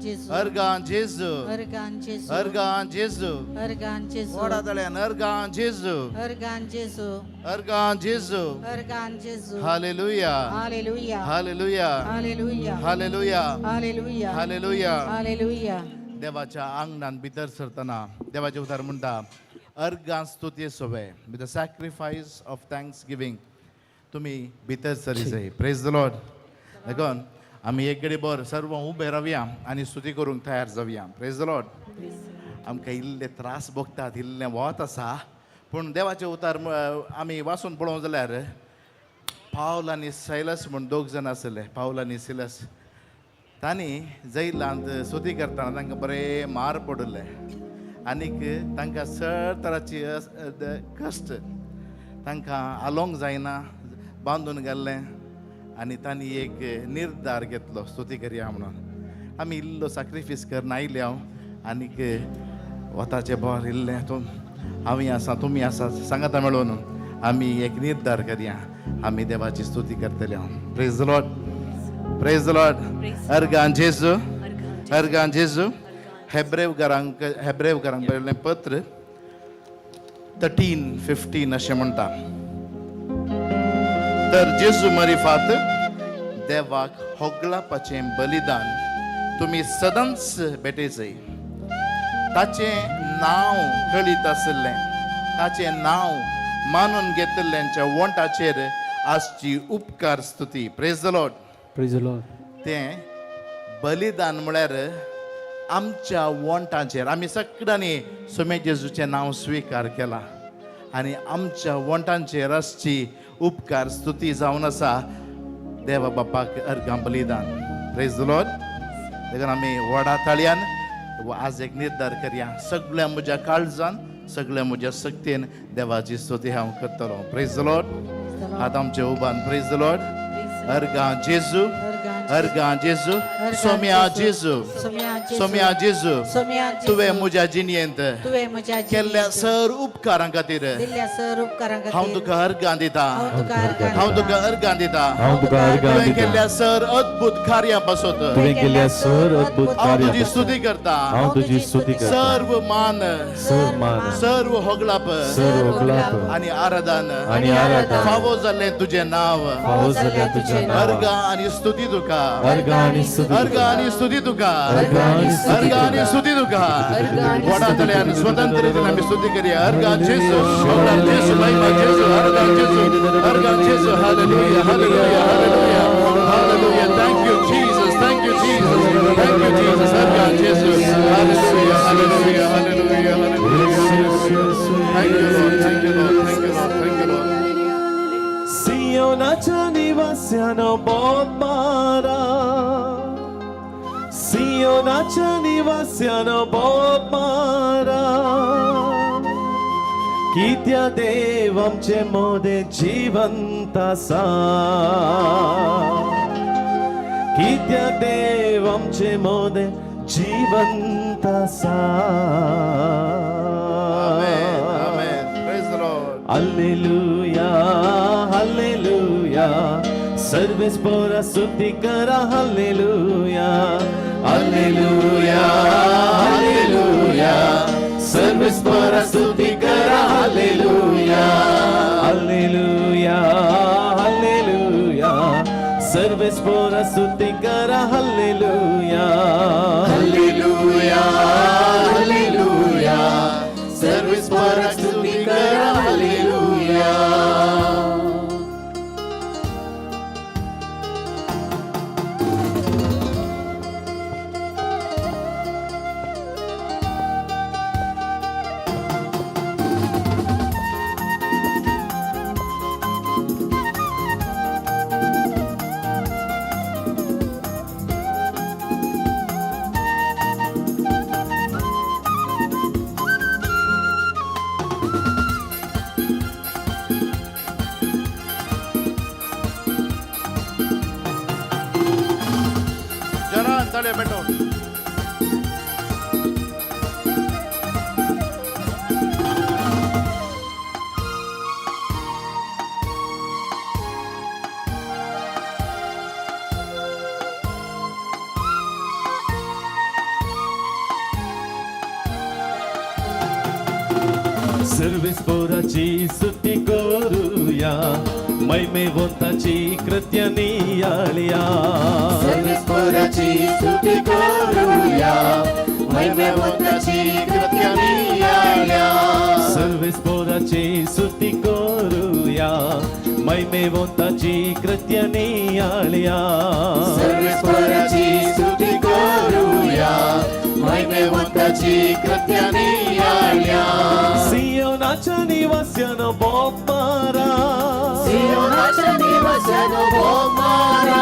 जेजू. अर्गां जेजू. अर्गां जेजू. अर्गां जेजू. अर्गां जेजू. व्हडा ताळयान अर्गां जेजू. अर्गां जेजू. अर्गां जेजू. अर्गां जेजू. Hallelujah. Hallelujah. Hallelujah. Hallelujah. Hallelujah. Hallelujah. Hallelujah. Hallelujah. देवाच्या आंगणान भितर सरतना देवाचें उतार म्हणटा अर्गां स्तुती सोवे with the sacrifice of thanksgiving तुमी भितर सरी जाय. प्रेज the Lord. देखून आमी एक घडी बर सर्व उबे रावया आनी स्तुती करूंक तयार जावया. प्रेज the Lord. आमकां इल्ले त्रास भोगतात, इल्लें वत आसा, पूण देवाचें उतार आमी वाचून पळोवंक जाल्यार पावल आनी सैलस म्हूण दोग जाण आसले. पावल आनी सिलस तांणी जैलांत स्तुती करतना तांकां बरें मार पडिल्ले आनीक तांकां चड तराची कश्ट, तांकां आलोवंक जायना, बांदून घाल्लें आनी तांणी एक निर्धार घेतलो स्तुती करया म्हणून. आमी इल्लो साक्रिफीस करून आयले हांव आनीक वताचें बोर इल्लें तूं आमी आसा तुमी आसा सांगाता मेळून आमी एक निर्धार करया, आमी देवाची स्तुती करतले हांव. Praise the Lord. Praise the Lord. अर्गां जेजू. अर्गां जेजू. हेब्रेवकारांक हेब्रेवकारांक बरयल्लें पत्र 13:15 अशें म्हणटा, तर जेजू मरिफात देवाक होगळापाचें बलिदान तुमी सदांच भेटयचय. ताचें नांव कळीत आशिल्लें, ताचें नांव मानून घेतिल्ल्यांच्या वोंटाचेर आसची उपकार स्तुती. Praise the Lord. Praise the Lord. तें बलिदान म्हळ्यार आमच्या वोंटांचेर आमी सगळ्यांनी सोमे जेजूचें नांव स्विकार केलां आनी आमच्या वोंटांचेर आसची उपकार स्तुती जावन आसा देवा बापाक अर्गां बलिदान. प्रेज the Lord. देखून आमी व्हडा ताळयान आज एक निर्धार करया, सगळ्या म्हज्या काळजान सगळ्या म्हज्या शक्तीन देवाची स्तुती हांव करतलो. प्रेज the Lord. हात आमचे उबान. प्रेज the Lord. अर्गां जेजू. अर्गां जेजू. सोम्या जेजू. सोम्या जेजू. तुवें म्हज्या जिणेंत तुवें म्हज्या केल्ल्या सर उपकारां खातीर दिल्ल्या सर उपकारां हांव खातीर तुका अर्गां दिता. हांव तुका अर्गां हांव तुका अर्गां दिता. हांव तुका अर्गां तुवें दिता. केल्ल्या सर अद्भुत कार्यां पासत तुवें केल्ल्या सर अद्भुत हांव कार्यां तुजी स्तुती करता. हांव तुजी स्तुती करता. सर्व मान, सर मान, सर्व होगळाप सर होगळाप आनी आराधन आनी आराधन फावो जाल्लें तुजें नांव. फावो जाल्लें तुजें नांव. अर्गां आनी स्तुती तुका. अर्गां आनी स्तुती अर्गां आनी स्तुती तुका. अर्गां आनी स्तुती अर्गां आनी स्तुती तुका. व्हडा तल्यान स्वतंत्र रितीन आमी स्तुती करया. अर्गां जेजू. अर्गां जेजू. महिमा जेजू. अर्गां जेजू. अर्गां जेजू. Hallelujah. Hallelujah. Hallelujah. Hallelujah. Thank you Jesus. Thank you Jesus. Thank you Jesus. अर्गां जेजू. Hallelujah. Hallelujah. Hallelujah. Hallelujah. Thank you Lord. Thank you Lord. Thank you Lord. Thank you Lord. सियोनाच्या निवास्यानो बोब मारा, सियोनाच्या निवास्यानो बोब मारा, कित्या देव आमचे मोदे जिवंत आसा, कित्या देव आमचे मोदे जिवंत आसा. Amen. Amen. Praise the Lord. Hallelujah, hallelujah, सर्वेस्पोरा स्तुती करा. हालेलुया, हालेलुया, हालेलुया, सर्वेस्पोरा स्तुती करा. हालेलुया, हालेलुया, हालेलुया, सर्वेस्पोरा स्तुती करा. हालेलुया. हालेलुया. हालेलुया. सर्वेस्पोरा स्तुती करा. हालेलुया. सर्वेस्पोराची स्तुती करूया, महिमेवंताची कृत्य नियाळया. सर्वेस्पोराची स्तुती करूया, महिमेवंताची कृत्य नियाळया. सर्वेस्पोराची स्तुती करूया, महिमेवंताची कृत्य नियाळया. सर्वेस्पोराची स्तुती करूया, महिमेवंताची कृत्य नियाळया. सियोनाच्या निवास्यानो बोब मारा, सियोनाच्या निवास्यानो बोब मारा,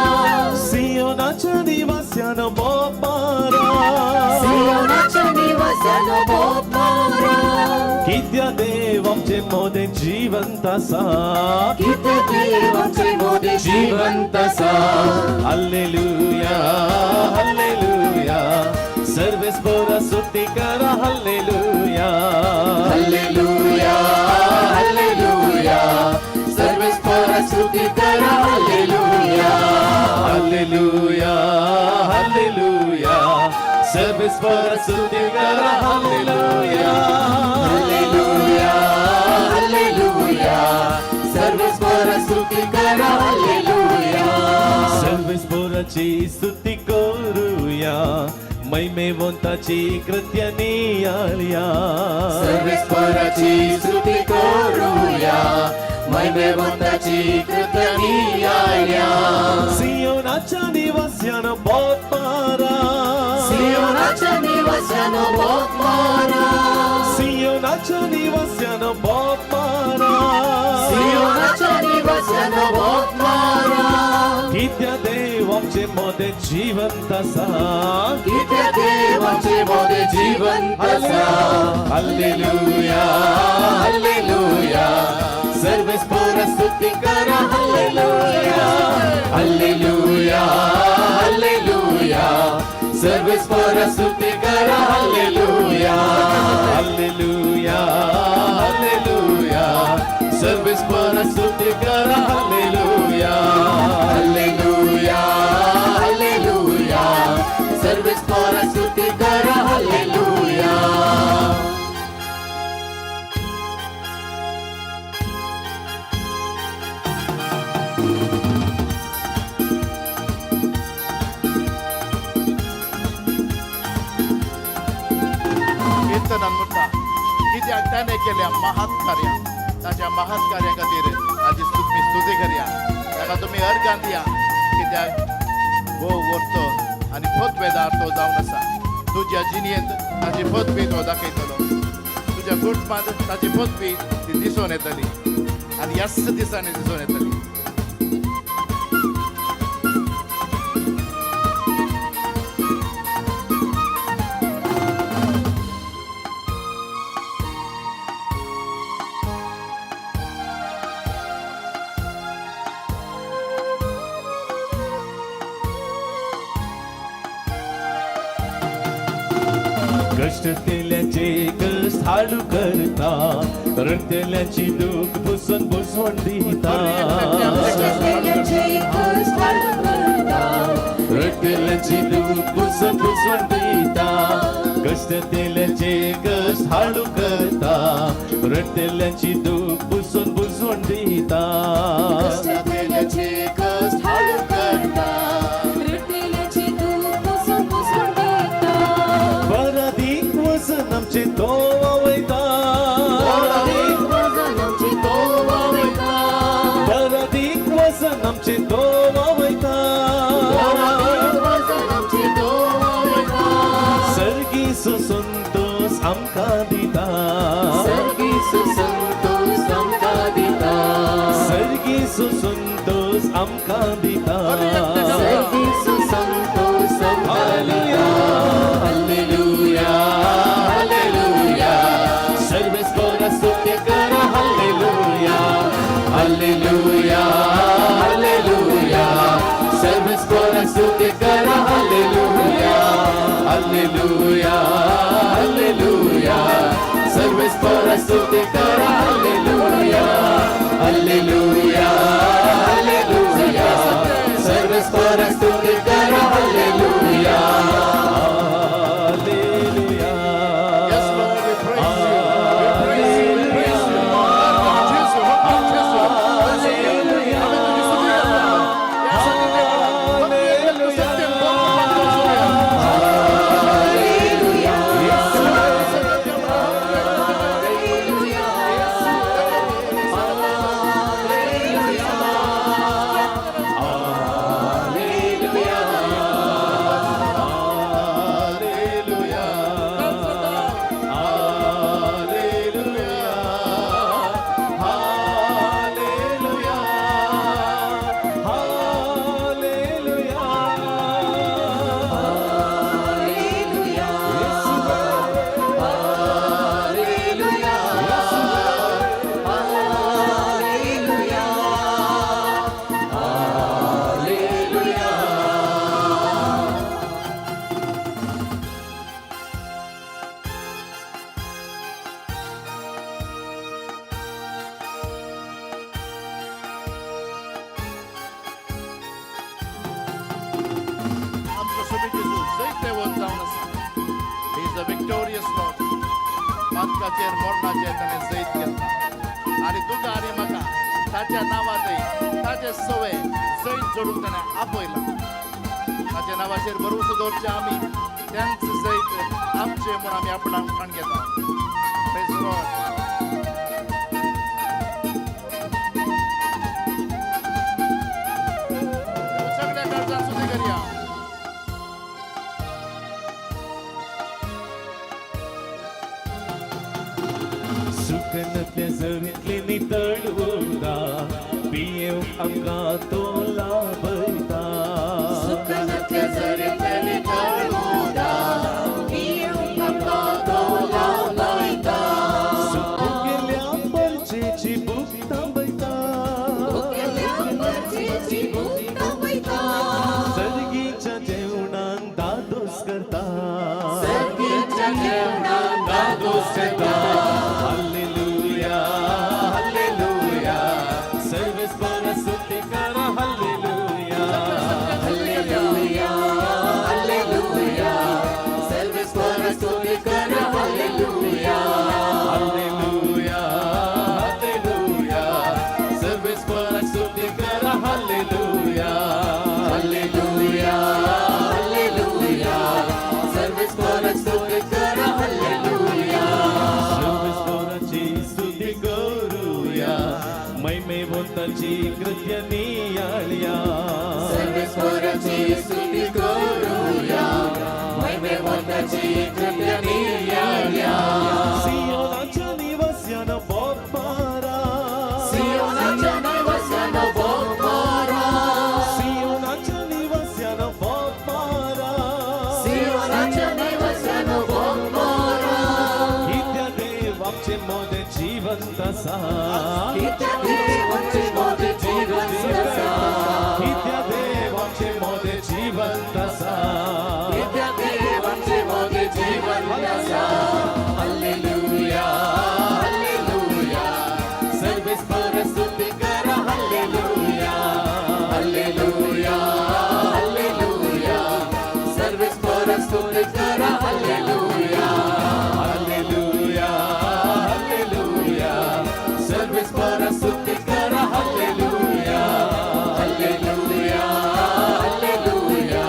सियोनाच्या निवास्यानो बोब मारा. सियोनाच्या निवास्यानो बोब मारा. कित्या देव आमचे मोदे जिवंत आसा, कित्या देव आमचे मोदे जिवंत आसा. हल्लेलुया, हल्लेलुया, सर्वेस्पोरा स्तुती करा, हल्लेलुया. हल्लेलुया, हल्लेलुया, सर्वेस्पोरा स्तुती करा, हल्लेलुया. हल्लेलुया, हल्लेलुया, सर्वेस्पोरा स्तुती करा, हल्लेलुया. हल्लेलुया, हल्लेलुया, सर्वेस्पोरा स्तुती करा, हल्लेलुया. सर्वेस्पोराची स्तुती करूया, महिमेवंताची कृत्य नियाळया. सर्वेस्पोराची स्तुती करूया, महिमेवंताची कृत्य नियाळया. सियोनाच्या निवास्यानो बोब मारा, सियोनाच्या निवास्यानो बोब मारा, सियोनाच्या निवास्यानो बोब मारा. सियोनाच्या निवास्यानो बोब मारा. कित्या देव आमचे मोदे जिवंत आसा, कित्या देव आमचे मोदे जिवंत आसा. हल्लेलुया, हल्लेलुया, सर्वेस्पोरा स्तुती करा, हल्लेलुया. हल्लेलुया, हल्लेलुया, सर्वेस्पोरा स्तुती करा, हल्लेलुया. हल्लेलुया, हल्लेलुया, सर्वेस्पोरा स्तुती करा, हल्लेलुया. हल्लेलुया, हल्लेलुया, सर्वेस्पोरा स्तुती करा, हल्लेलुया. कीर्तनान म्हणटा, कित्याक ताणें केल्या महात कार्या, ताच्या महात कार्या खातीर ताची तुमी स्तुती करया, ताका तुमी अर्गां दिया. कित्याक भोव व्हरतो आनी पदवेदार तो जावन आसा. तुज्या जिणेंत ताची पदवी तो दाखयतलो, तुज्या कुटुंबांत ताची पदवी ती दिसून येतली आनी ह्याच दिसांनी दिसून येतली. कष्ट तेल्याचे कष्ट हाडू करता, रडतेल्याची दूख पुसून पुसवण दिता. रडतेल्याची दूख पुसून पुसवण दिता, कष्ट तेल्याचे कष्ट हाडू करता, रडतेल्याची दूख पुसून पुसवण दिता. कष्ट कष्ट हाडू करता, रडतेल्याची दूख पुसून पुसवण दिता. परादीक वचन आमचे तो वयता, परादीक वचन आमचे तो वयता, परादीक वचन आमचे तो वयता, परादीक वचन आमचे तो वयता. सर्गी सुसंतोष आमकां दिता, सर्गी सुसंतोष आमकां दिता, सर्गी सुसंतोष आमकां दिता. सर्गी सुसंतोष आमकां दिता. हल्लेलुया, हल्लेलुया, सर्वेस्पोरा स्तुती करा, हल्लेलुया. हल्लेलुया, हल्लेलुया, सर्वेस्पोरा स्तुती करा, हल्लेलुया. हल्लेलुया, हल्लेलुया, सर्वेस्पोरा स्तुती करा, हल्लेलुया. हल्लेलुया, हल्लेलुया, सर्वेस्पोरा स्तुती The victorious Lord. पातकाचेर मरणाचेर ताणें जैत घेतला आनी तुका आनी म्हाका ताच्या नांवांतय ताचे सवे जैत जोडूंक ताणें आपयलां. ताच्या नांवाचेर भरवंसो दवरचे आमी तेंच जैत आमचें म्हूण आमी आपणाक माण घेता. Praise the Lord. सगळ्या काळजान स्तुती करया. सुकनतल्या झरींतली नितळ उदक पियेवंक आमकां तो लाभयता. सुकनतल्या झरींतले नितळ उदक पियेवंक आमकां तो लाभयता. भुकेल्या परचेची भूक थांबयता. भुकेल्या परचेची भूक थांबयता. सर्गीच्या जेवणान दादोस करता. सर्गीच्या जेवणान दादोस करता. हल्लेलुया, हल्लेलुया, सर्वेस्पर स्तुती करा. हल्लेलुया, हल्लेलुया, हल्लेलुया, सर्वेस्पर स्तुती करा. हल्लेलुया, हल्लेलुया, हल्लेलुया, सर्वेस्पर स्तुती करा. हल्लेलुया, हल्लेलुया, हल्लेलुया, सर्वेस्पर स्तुती करा. हल्लेलुया. सर्वेस्पराची स्तुती करूया, महिमेवंताची कृत्य नियाळया. सर्वेस्पराची स्तुती करूया, महिमेवंताची कृत्य नियाळया. सियोनाच्या निवास्यानं बोट मारा. सियोनाच्या निवास्यानो बोट मारा. सियोनाच्या निवास्यानं बोट मारा. सियोनाच्या निवास्यानो बोट मारा. कित्या देव आमचे मोदे जिवंत आसा. कित्या देव आमचे मोदे जिवंत आसा. कित्या देव आमचे मोदे जिवंत आसा. कित्या देव आमचे मोदे जिवंत आसा. हल्लेलुया, हल्लेलुया, सर्वेस्पर स्तुती करा. हल्लेलुया, हल्लेलुया, हल्लेलुया, सर्वेस्पर स्तुती करा. हल्लेलुया, हल्लेलुया, हल्लेलुया, सर्वेस्पर स्तुती करा. हल्लेलुया, हल्लेलुया, हल्लेलुया,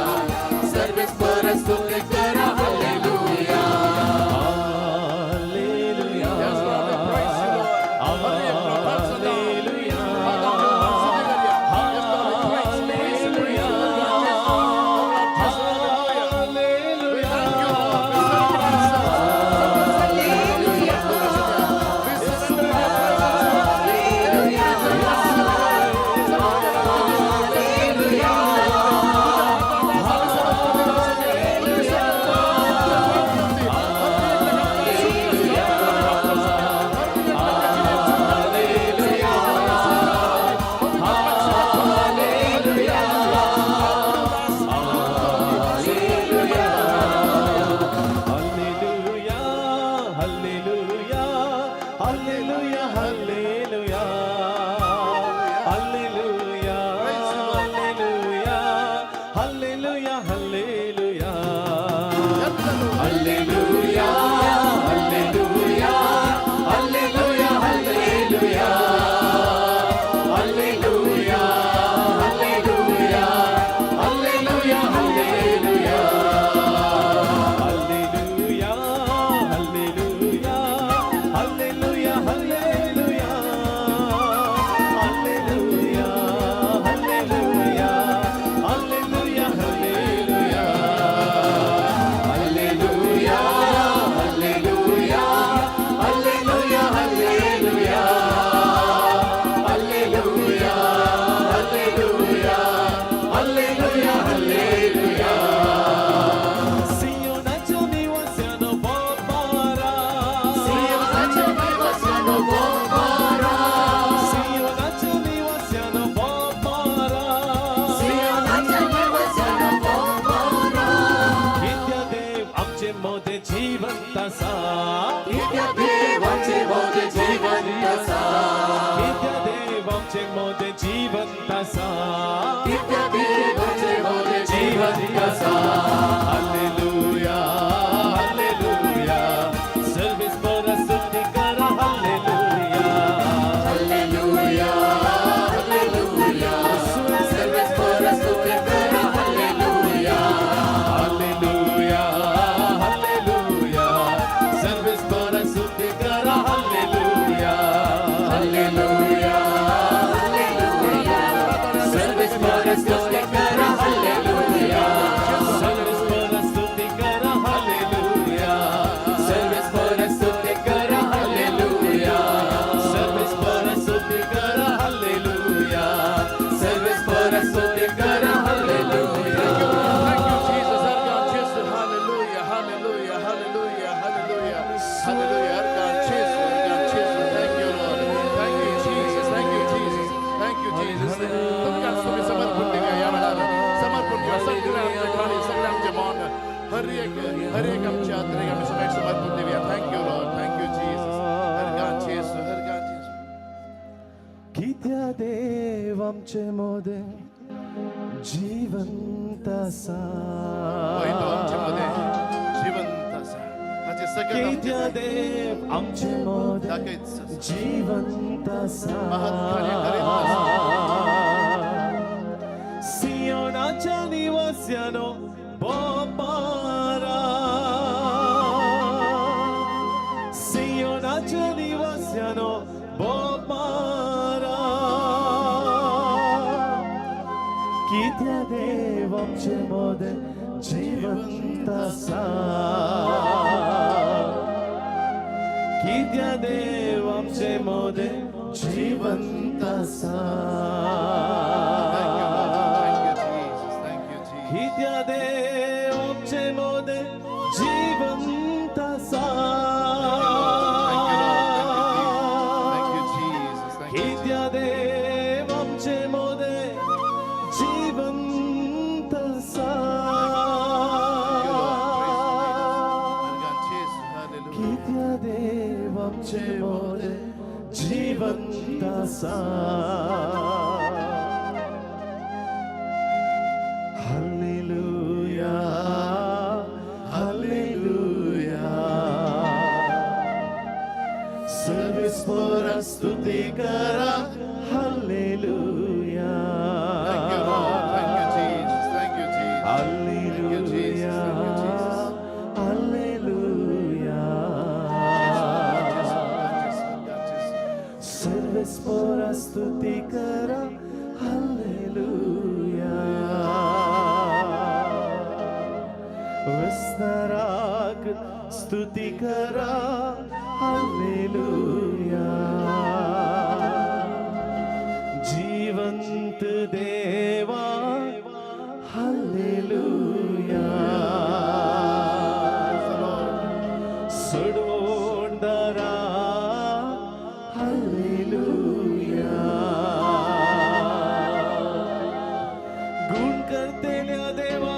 सर्वेस्पर स्तुती करा. Hallelujah. Hallelujah. Yes, Lord, we praise you, Lord. Hallelujah. Yes, Lord, we praise you, praise you, praise you, Lord. Yes, Lord, we thank you, Lord. We surrender ourselves. We surrender our presence, Lord. Hallelujah, hallelujah, hallelujah, hallelujah, hallelujah, hallelujah, hallelujah, hallelujah. Hallelujah, hallelujah, hallelujah, hallelujah, hallelujah, hallelujah, hallelujah, hallelujah. Hallelujah, hallelujah, hallelujah, hallelujah, hallelujah, hallelujah, hallelujah, hallelujah. Hallelujah, hallelujah, hallelujah, hallelujah, hallelujah, hallelujah, hallelujah, hallelujah. सियोनाच्या निवास्यानो बोट मारा. सियोनाच्या निवास्यानो बोट मारा. सियोनाच्या निवास्यानो बोट मारा. सियोनाच्या निवास्यानो बोट मारा. कित्या देव आमचे मोदे जिवंत आसा. कित्या देव आमचे मोदे जिवंत आसा. कित्या देव आमचे मोदे जिवंत आसा. कित्या देव आमचे मोदे जिवंत आसा. Hallelujah, hallelujah. एक हर एक आमच्या आत्रेक आमी सगळ्याक समर्पण दिवया. Thank you Lord, thank you Jesus. हरगां जेजू, हरगां जेजू. कित्या देव आमचे मोदे जिवंत आसा. होय, तो आमचे मदें जिवंत आसा. ताचें सगळें कित्या आमचे देव आमचे मोदे दाखयत आसा. जिवंत आसा. महत् कार्य करीत आसा. सियोनाच्या निवास्यानो बोपारा, सियोनाच्या निवास्यानो बोपारा. कित्या देव आमचे मोदे जिवंत आसा. कित्या देव आमचे मोदे जिवंत आसा. Thank you Lord, thank you Jesus, thank you Jesus. कित्या देव आमचे मोदे जिवंत आसा. Thank you Lord, thank you Jesus, thank you. कित्या देव आमचे मोदे जिवंत आसा. Thank you Lord, praise Jesus. हरगां जेजू, hallelujah. कित्या देव आमचे मोदे जिवंत आसा. Hallelujah, hallelujah. सर्वेस्पर स्तुती करा. Hallelujah. Thank you Lord, thank you Jesus, thank you Jesus. Thank you Jesus, thank you Jesus. Hallelujah. Jesus, Jesus. सर्वेस्पर स्तुती करा. हालेलुया. विस्ताराक स्तुती करा. हालेलुया. जिवंत देवा, हालेलुया. सोडवणदारा, हालेलुया. गुण करतेल्या देवा,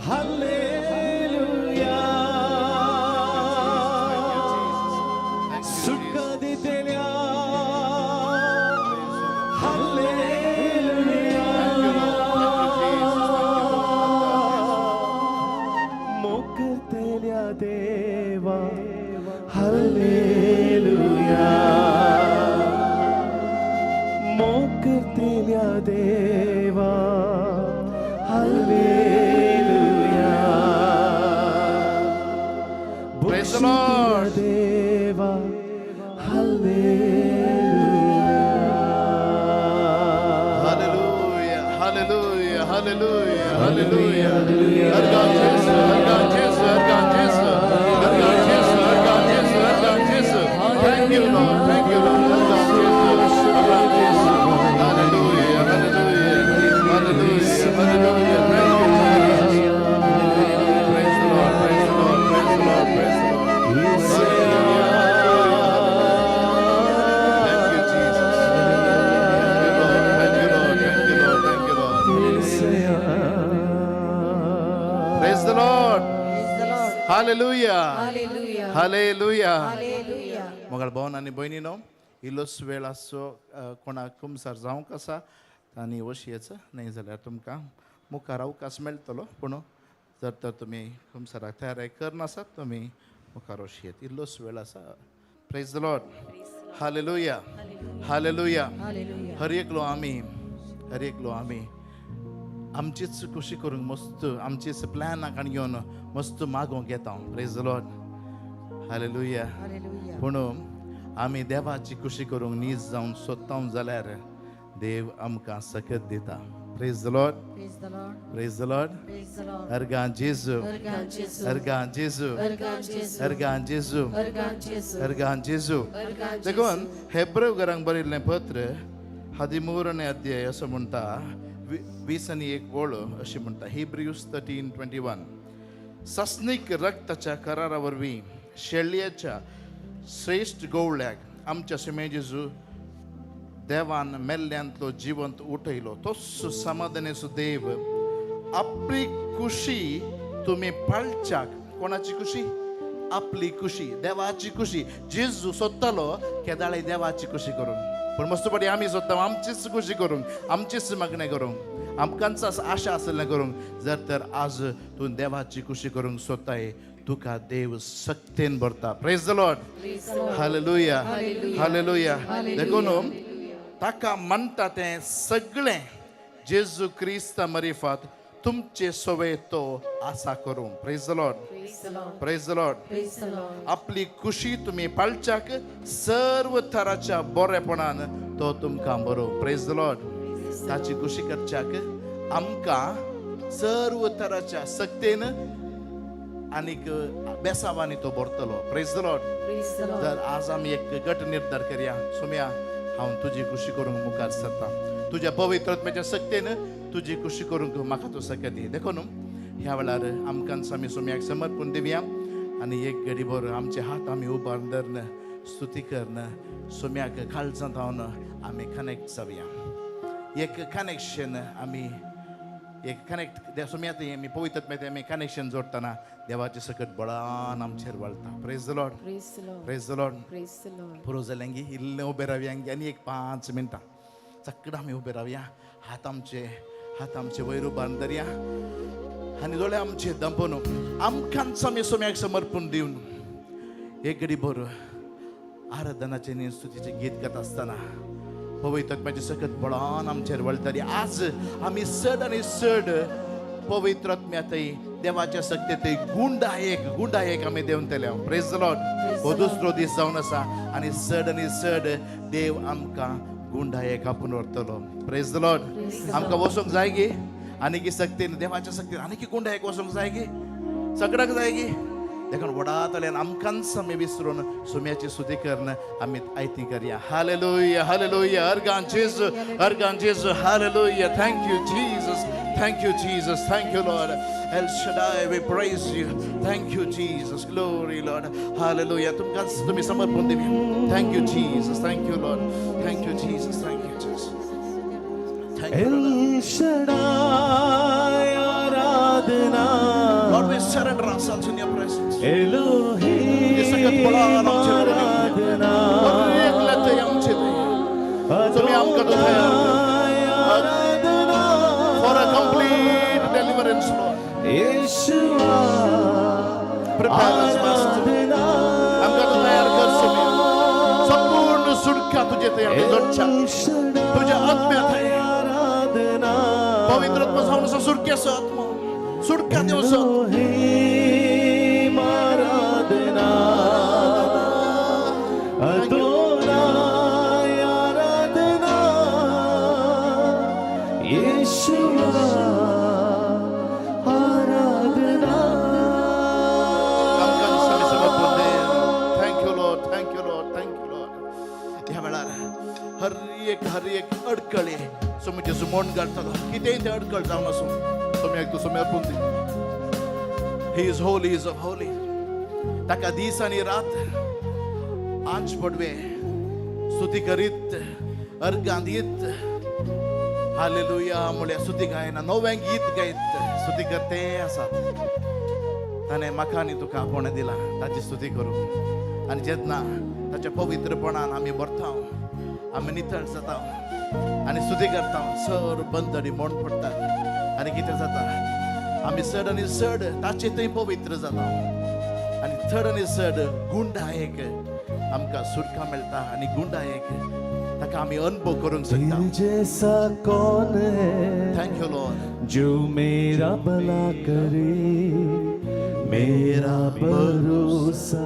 hallelujah. Thank you Jesus. Thank you सुटका Jesus. दितेल्या, hallelujah. Thank you Lord, thank you Jesus, thank you Lord. मोग करतेल्या देवा, हालेलुया. मोग करतेल्या देवा, hallelujah. Praise the Lord. देवा, hallelujah. Hallelujah, hallelujah, hallelujah, hallelujah. हरगां जेजू, हरगां जेजू, हरगां जेजू, हरगां जेजू, हरगां जेजू, हरगां जेजू. Thank you Lord, thank you Lord. हरगां जेजू, हरगां जेजू. Hallelujah, hallelujah, hallelujah, hallelujah. Thank you Jesus. Praise the Lord, praise the Lord, praise the Lord, praise the Lord. Hallelujah, hallelujah. Thank you Jesus. Thank you Lord, thank you Lord, thank you Lord, thank you Lord. Praise the Lord. Praise the Lord. Hallelujah. Hallelujah. Hallelujah. Hallelujah. मोगाळ भवन आनी भयणीनो, इल्लोच वेळ आसचो. कोणाक कुमसार जावंक आसा आनी वशयेच न्हय जाल्यार तुमकां मुखार अवकाश मेळटलो. पूण जर तर तुमी कुमसाराक तयारी करनासात, तुमी मुखार वशयेत. इल्लोच वेळ आसा. Praise the Lord. Hallelujah, hallelujah. Hallelujah. हर एकलो आमी, हर एकलो आमी आमचीच खुशी करूंक मस्त आमचीच प्लॅनाक आनी घेवन मस्त मागोवंक येता. Praise the Lord. Hallelujah. Hallelujah. पूण आमी देवाची खुशी करूंक नीज जावन सोदता जाल्यार देव आमकां सकत दिता. Praise the Lord. Praise the Lord. Praise the Lord. Praise the Lord. हरगां जेजू. हरगां जेजू. हरगां जेजू. हरगां जेजू. हरगां जेजू. हरगां जेजू. हरगां जेजू. हरगां देखून हेब्रेव घरांक बरयल्लें पत्र 13 अध्याय असो म्हणटा, 21 वळ अशी म्हणटा, हिब्रियूस 13:21, सस्नीक रक्ताच्या करारा वरवीं शेळयेच्या श्रेश्ठ गवळ्याक आमच्या शिमे जेजू देवान मेल्ल्यांतलो जिवंत उठयलो, तोच समाधानेचो देव आपली खुशी तुमी पाळच्याक कोणाची खुशी? आपली खुशी, देवाची खुशी. जेजू सोदतालो केदाळे देवाची खुशी करूंक, पूण मस्तपटी आमी सोदता आमचीच खुशी करूंक, आमचीच मागणें करूंक, आमकांच आशा आसलें करूंक. जर तर आज तूं देवाची खुशी करूंक सोदताय, तुका देव सक्तेन भरता. Praise the Lord. Hallelujah, hallelujah. देखून ताका म्हणटा तें सगळें जेजू क्रिस्ता मरिफात तुमचे सवे तो आसा करूं. Praise the Lord, praise the Lord. आपली खुशी तुमी पाळच्याक सर्व थराच्या बरेपणान तो तुमकां बरो. Praise the Lord. ताची खुशी करच्याक आमकां सर्व थराच्या सक्तेन आनीक बेसावांनी तो भरतलो. Praise the Lord. तर आज आमी एक गट निर्धार करया, सोम्या हांव तुजी खुशी करूंक मुखार सरता, तुज्या पवित्र आत्म्याच्या सक्तेन तुजी खुशी करूंक म्हाका तूं सकत दी. देखून ह्या वेळार आमकां आमी सोम्याक समर्पण दिवया आनी एक घडीभर आमचे हात आमी उबारून धरून स्तुती करून सोम्याक काळजांत हांव आमी कनेक्ट जावया. एक कनेक्शन आमी एक कनेक्ट सोम्या थंय आमी पवित्र आत्म्या थंय आमी कनेक्शन जोडटना देवाचें सकट बळान आमचेर वळता. Praise the Lord, praise the Lord. पुरो जालें गी इल्लें उबें रावया आनी एक 5 मिनटां चकड आमी उबें रावया. हात आमचे, हात आमचे वयर उबारून धरया आनी दोळे आमचे दंपून आमकांच आमी सोम्याक समर्पण दिवन एक घडी भर आराधनाचें आनी स्तुतीचें गीत गाता आसतना पवित्र आत्म्याचें सकत बळान आमचेर वळटली. आज आमी चड आनी चड पवित्र आत्म्या थंय देवाच्या सक्ते थंय गुंडायक गुंडायक आमी देंवतले. Praise the Lord. हो दुसरो दीस जावन आसा आनी चड आनी चड देव आमकां गुंडायक आपूण व्हरतलो. Praise the Lord. आमकां वचूंक जाय गी आनी की सक्तेन देवाच्या सक्तेन आनी की गुंडायक वचूंक जाय गी, सगळ्याक जाय गी. देखून व्हडा तल्यान आमकांच आमी विसरून सोम्याची स्तुती करून आमी आयती करया. Hallelujah, hallelujah. अर्गान जेजू, अर्गान जेजू. Hallelujah. Thank you Jesus, thank you Jesus, thank you Lord. El Shaddai, we praise you. Thank you Jesus, glory Lord. Hallelujah. तुमकां तुमी समर्पण दिवया. Thank you Jesus, thank you Lord, thank you Jesus, thank you Jesus, thank you Lord. El Shaddai Aradhana. Lord, we surrender ourselves in your presence. Elohim आराधना. आमचे तुम्ही आमकां तो अदोनाय आराधना. For a complete deliverance, Lord. Yeshua Prepare us, Master. आराधना. आमकां तूं तयार कर सोम्या. संपूर्ण सुटका तुजे थंय आमी जोडच्या एल शडाय तुज्या आत्म्या थंय. आराधना. पवित्र आत्मा जावन आसा सुटकेचो आत्मो, सुटका दिवचो. एलोहिम आराधना. अदोनाय आराधना. येशुआ आराधना. आमकां आमी समर्पण दे. Thank you Lord, thank you Lord, thank you Lord. ह्या वेळार हर एक हर एक अडकळे सोम्याचे सुमोण घालतलो, कितेंय तें अडकळ जावन आसूं, सोम्याक तूं समर्पण दी. He is holy, is of holy. ताका दीस आनी रात आंच पडवे स्तुती करीत अर्गां दीत हालेलुया म्हळ्यार स्तुती गायना नवें गीत गायत स्तुती करते आसात. ताणें म्हाका आनी तुका आपोवणें दिलां ताची स्तुती करूं. आनी जेन्ना ताच्या पवित्रपणान आमी भरता, आमी नितळ जाता आनी स्तुती करता, सर बंदडी मोड पडटा आनी कितें जाता, आमी चड आनी चड ताचे थंय पवित्र जाता आनी चड आनी चड गुंडायक आमकां सुटका मेळटा आनी गुंडायक ताका आमी अनुभव करूंक शकता. तेरे जैसा कौन है Thank you Lord. जो मेरा भला करे, मेरा भरोसा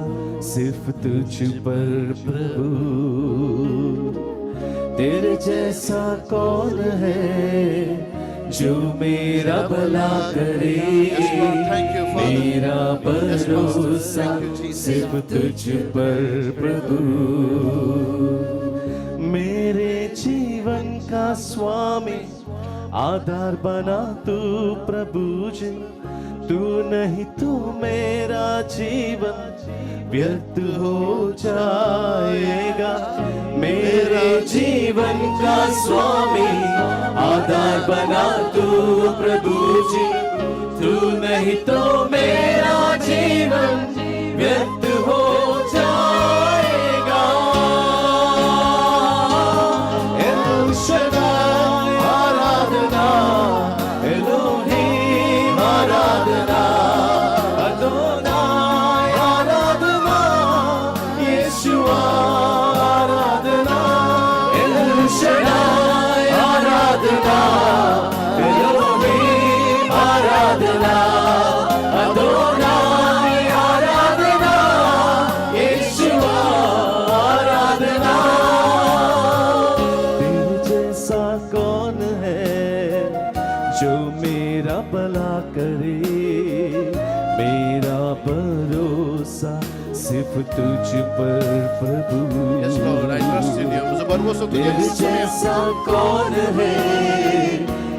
सिर्फ तुझ पर प्रभु. तेरे जैसा कौन है जो मेरा भला करे, Yes, Lord. Thank you, Father. मेरा Yes, Master. भरोसा Thank you, Jesus. सिर्फ तुझ पर प्रभु. मेरे जीवन का स्वामी आधार बना तू प्रभु जी, तू नहीं तो मेरा जीवन व्यर्थ हो जाएगा. मेरे जीवन का स्वामी आधार बना तू प्रभु जी, तू नहीं तो मेरा भरोसा सिर्फ तुझ पर प्रभु। Yes Lord, I trust in you. म्हजो भरवसो तुजेर तेरे सोम्या. जैसा कौन है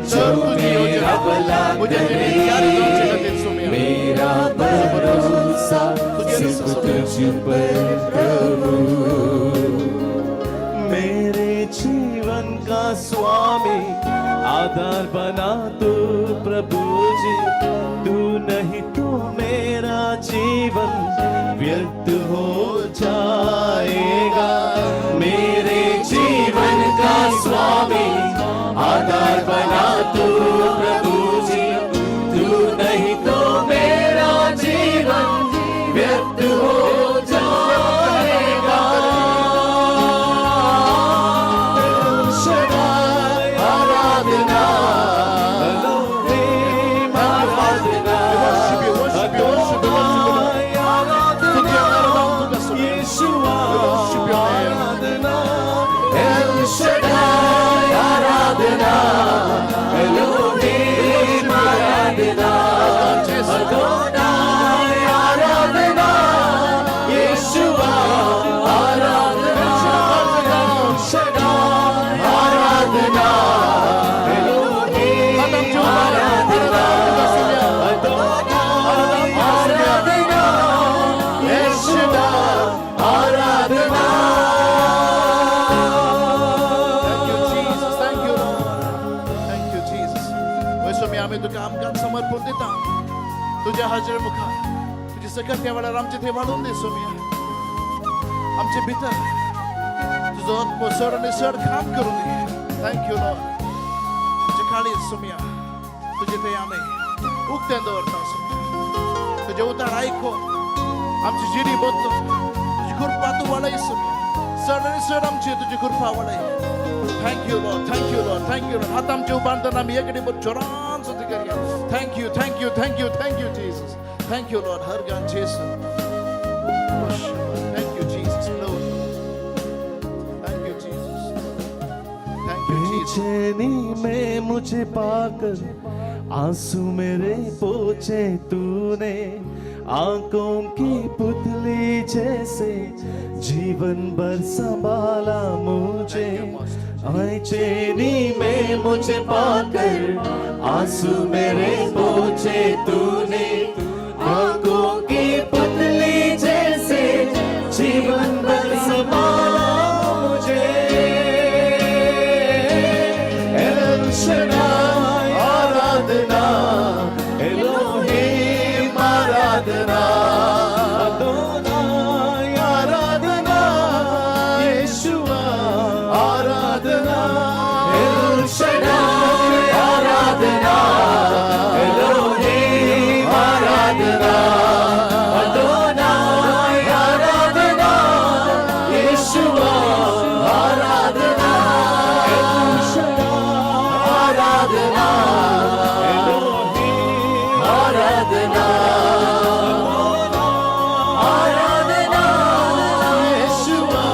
जो सर तुझी मेरा योजना भला म्हज्या करे, जिणेंत जारी जावचे खातीर सोम्या. मेरा भरोसा सिर्फ तुझ पर प्रभु। मेरे जीवन का स्वामी आधार बना तू प्रभु जी, तू नहीं तो मेरा जीवन व्यर्थ हो जाएगा। मेरे जीवन का स्वामी आधार बना तू प्रभु जी, तू नहीं तो मेरा जीवन व्यर्थ हो जाएगा। शदाय आराधना, Elohim Aradhana, We worship you, worship you, worship you, worship you, Lord. आराधना, तुझी आराधना तुका सोम्या. Yeshua We worship your name. आराधना, एल शदाय आराधना, एलोहिम आराधना, अदोनाय आराधना, येशुआ आराधना, एल शदाय आराधना, एलोहिम आराधना, अदोनाय आराधना, येशुआ आराधना। Thank you, Jesus. Thank you, Lord. Thank you, Jesus. होय स्वामी, आमी तुका आमकां समर्पण दिता तुज्या हाजेर मुखार. तुजी सकत त्या वेळार आमचे थंय वाडून दी सोम्या. आमचे भितर तुजो आत्मो चड आनी चड काम करूं दी. Thank you Lord. आमचे काळीज सोम्या तुजे थंय आमी उक्तें दवरता सोम्या. तुजें उतार आयकून आमची जिणी बदलून तुजी कृपा तूं वाडय सोम्या. चड आनी चड आमची तुजी कृपा वाडय. Thank you Lord, thank you Lord, thank you Lord. हात आमचे उबारतना आमी एकडी बर जोरान स्तुती करया. Thank you, thank you, thank you, thank you Jesus. Thank you Lord. हर गान जेसू. Thank you Jesus. Thank you Jesus, thank you Jesus. बेचैनी में मुझे पाकर आंसू मेरे पोछे तूने, आंखों की पुतली जैसे जीवन भर संभाला मुझे। बेचैनी में मुझे पाकर आंसू मेरे पोछे तूने, आंखों की पुतली जैसे जीवन भर संभाला मुझे। एल शडाई आराधना, एलोहिम आराधना, अदोनाई आराधना, येशुआ आराधना, एल शडाई आराधना, एलोहिम आराधना, अदोनाई आराधना, येशुआ आराधना, एल शडाई आराधना, एलोहिम आराधना, आराधना, येशुआ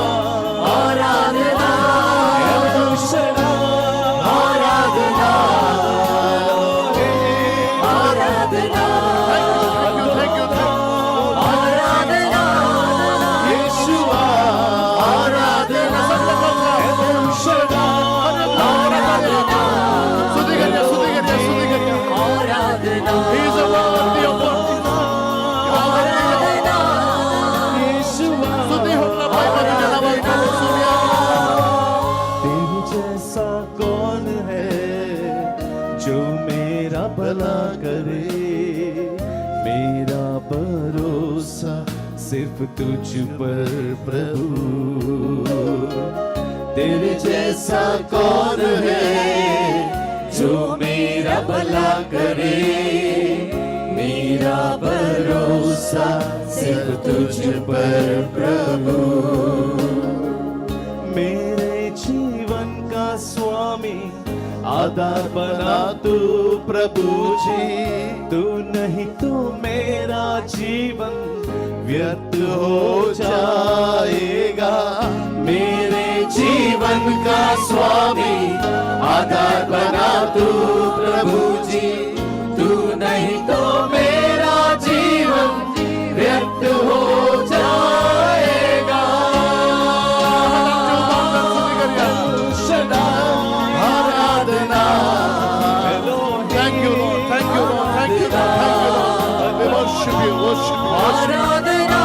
आराधना, एल शडाई आराधना, आराधना, Thank you, thank you, thank you. आराधना, येशुआ आराधना, एल शडाई आराधना, स्तुती करया, स्तुती करया, स्तुती करया. आराधना, He is a worthy of worship. आराधना, येशुआ स्तुती होना पाहिजे तुझ्या नावात प्रभू सूर्या. तेरे जैसा कौन है जो मेरा भला करे, मेरा भरोसा सिर्फ तुझ पर प्रभु। तेरे जैसा कौन है जो मेरा भला करे, मेरा भरोसा सिर्फ तुझ पर प्रभु। मेरे जीवन का स्वामी आधार बना तू प्रभु जी, तू नहीं तो मेरा जीवन व्यर्थ हो जाएगा। मेरे जीवन का स्वामी आधार बना तू प्रभु जी, तू नहीं तो मेरा जीवन worship you, worship you. Aradhana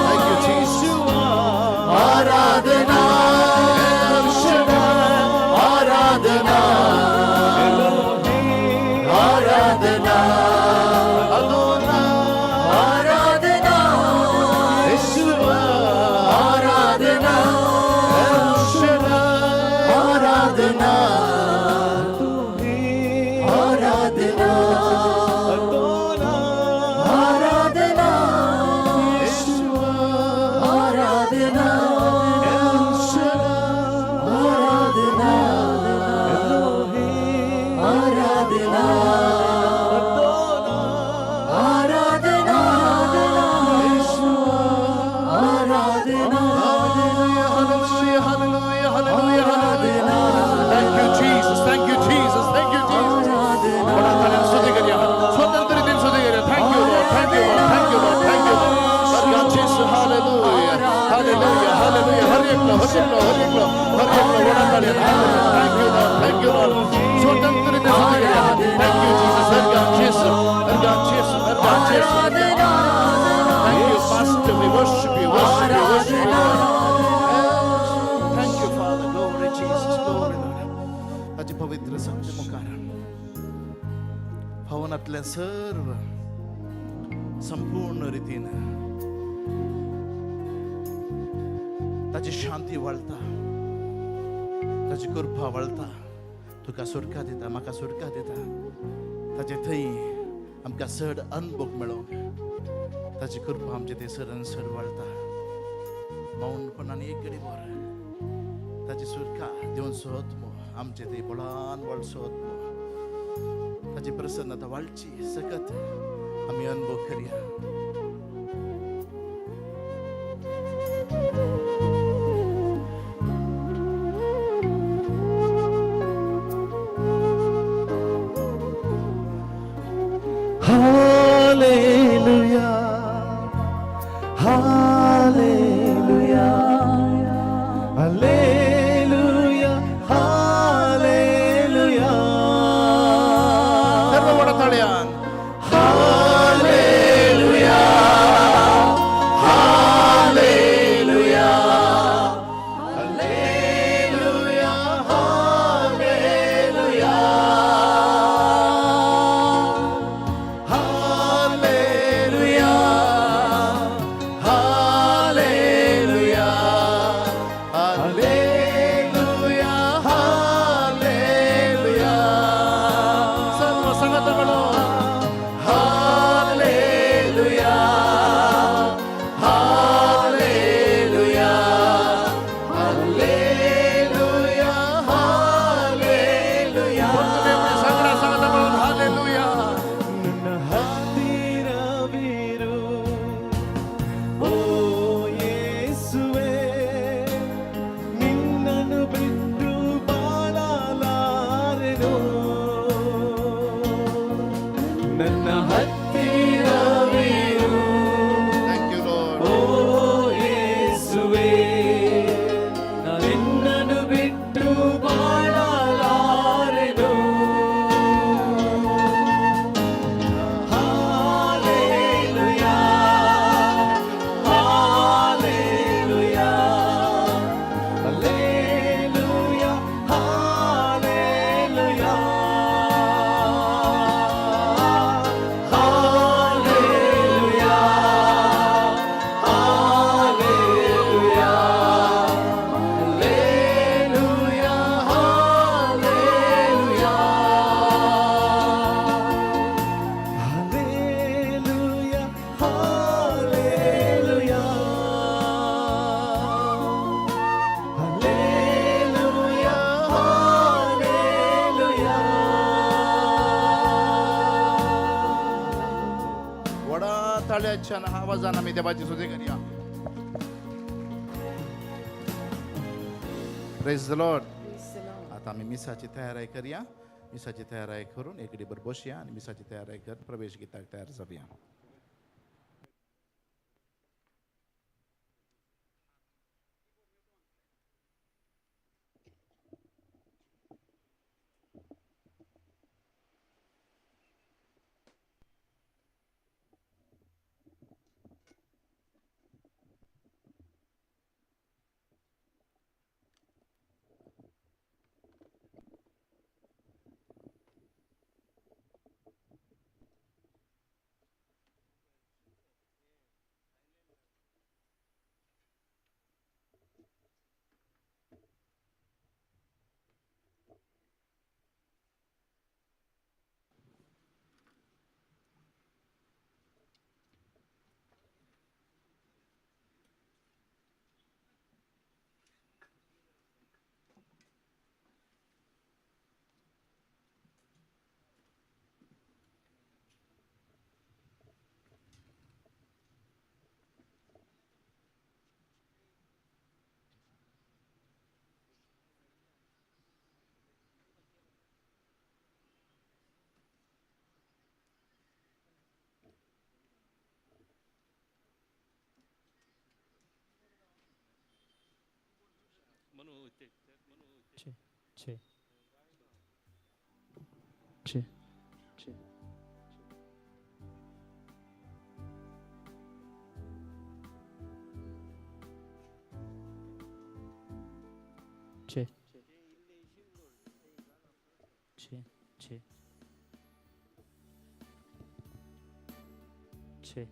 Thank you, Jesus. Aradhana Aradhana Aradhana Aradhana Aradhana Aradhana Aradhana Aradhana Aradhana Aradhana Aradhana Aradhana Aradhana Hallelujah, hallelujah, hallelujah, hallelujah. Thank you, Jesus. Thank you, Jesus. Thank you, Jesus. बडा ताळ्यान स्तुती करूया. स्वतंत्र रीतीन स्तुती करूया. Thank you, Lord. Thank you, Lord. Thank you, Lord. Thank you, Lord. God Jesus, hallelujah. Hallelujah, hallelujah. हर एकलो, हर एकलो, हर एकलो, हर एकलो वडा ताळ्यान. Hallelujah. Thank you, Lord. Thank you, Lord. स्वतंत्र रीतीन स्तुती करूया. Thank you, Jesus. Har God Jesus. Har God Jesus. Har God Jesus. Thank you, Master. We worship you, worship you, worship you, Lord. Thank you, Father. Glory, Jesus. Glory, Lord. ताचे पवित्र संत मुखार भवनांतलें सर्व संपूर्ण रितीन ताची शांती वळता, ताची कृपा वळता, तुका सुटका दिता, म्हाका सुटका दिता. ताचे थंय आमकां चड अनुभव मेळोंक ताची कृपा आमचे थंय सर आनी सर वळता. मौनपणान एक घडी भर ताची सुटका दिवन सोद आमचे थंय बळान वळ सोद, ताची प्रसन्नता वाळची सकत आमी अनुभव करया. Hallelujah, Hallelujah, Hallelujah, Hallelujah. सर्व व्हडा ताळ्यान. Hallelujah, Hallelujah, Hallelujah, Hallelujah, Hallelujah, Hallelujah, Hallelujah, Hallelujah. सर्व संगतಗಳು. Hallelujah, Hallelujah, Hallelujah, Hallelujah. सगळ्या संगतಗಳು hallelujah. ನನ್ನ ಹತ್ತಿರವಿರು ಓ ಯೇಸುವೆ, ನಿನ್ನನ್ನು ಬಿಟ್ಟು ಬಾಳಲಾರೆನು. ನನ್ನ ಹತ್ತಿರವಿರು Thank you, Lord. ಓ ಯೇಸುವೆ, ನಿನ್ನನ್ನು ಬಿಟ್ಟು ಬಾಳಲಾರೆನು. Hallelujah, Hallelujah, Hallelujah, Hallelujah, Hallelujah, Hallelujah, Hallelujah, Hallelujah. Hallelujah, Hallelujah, Hallelujah, Hallelujah. व्हडा ताळ्याच्या आवाजान आमी देवाची स्तुती करूया. Praise the Lord. आता आमी मिसाची तयारी करया. मिसाची तयारी करून एक बर बसया आनी मिसाची तयारी कर प्रवेश गीताक तयार जावया. Che che che che che che che che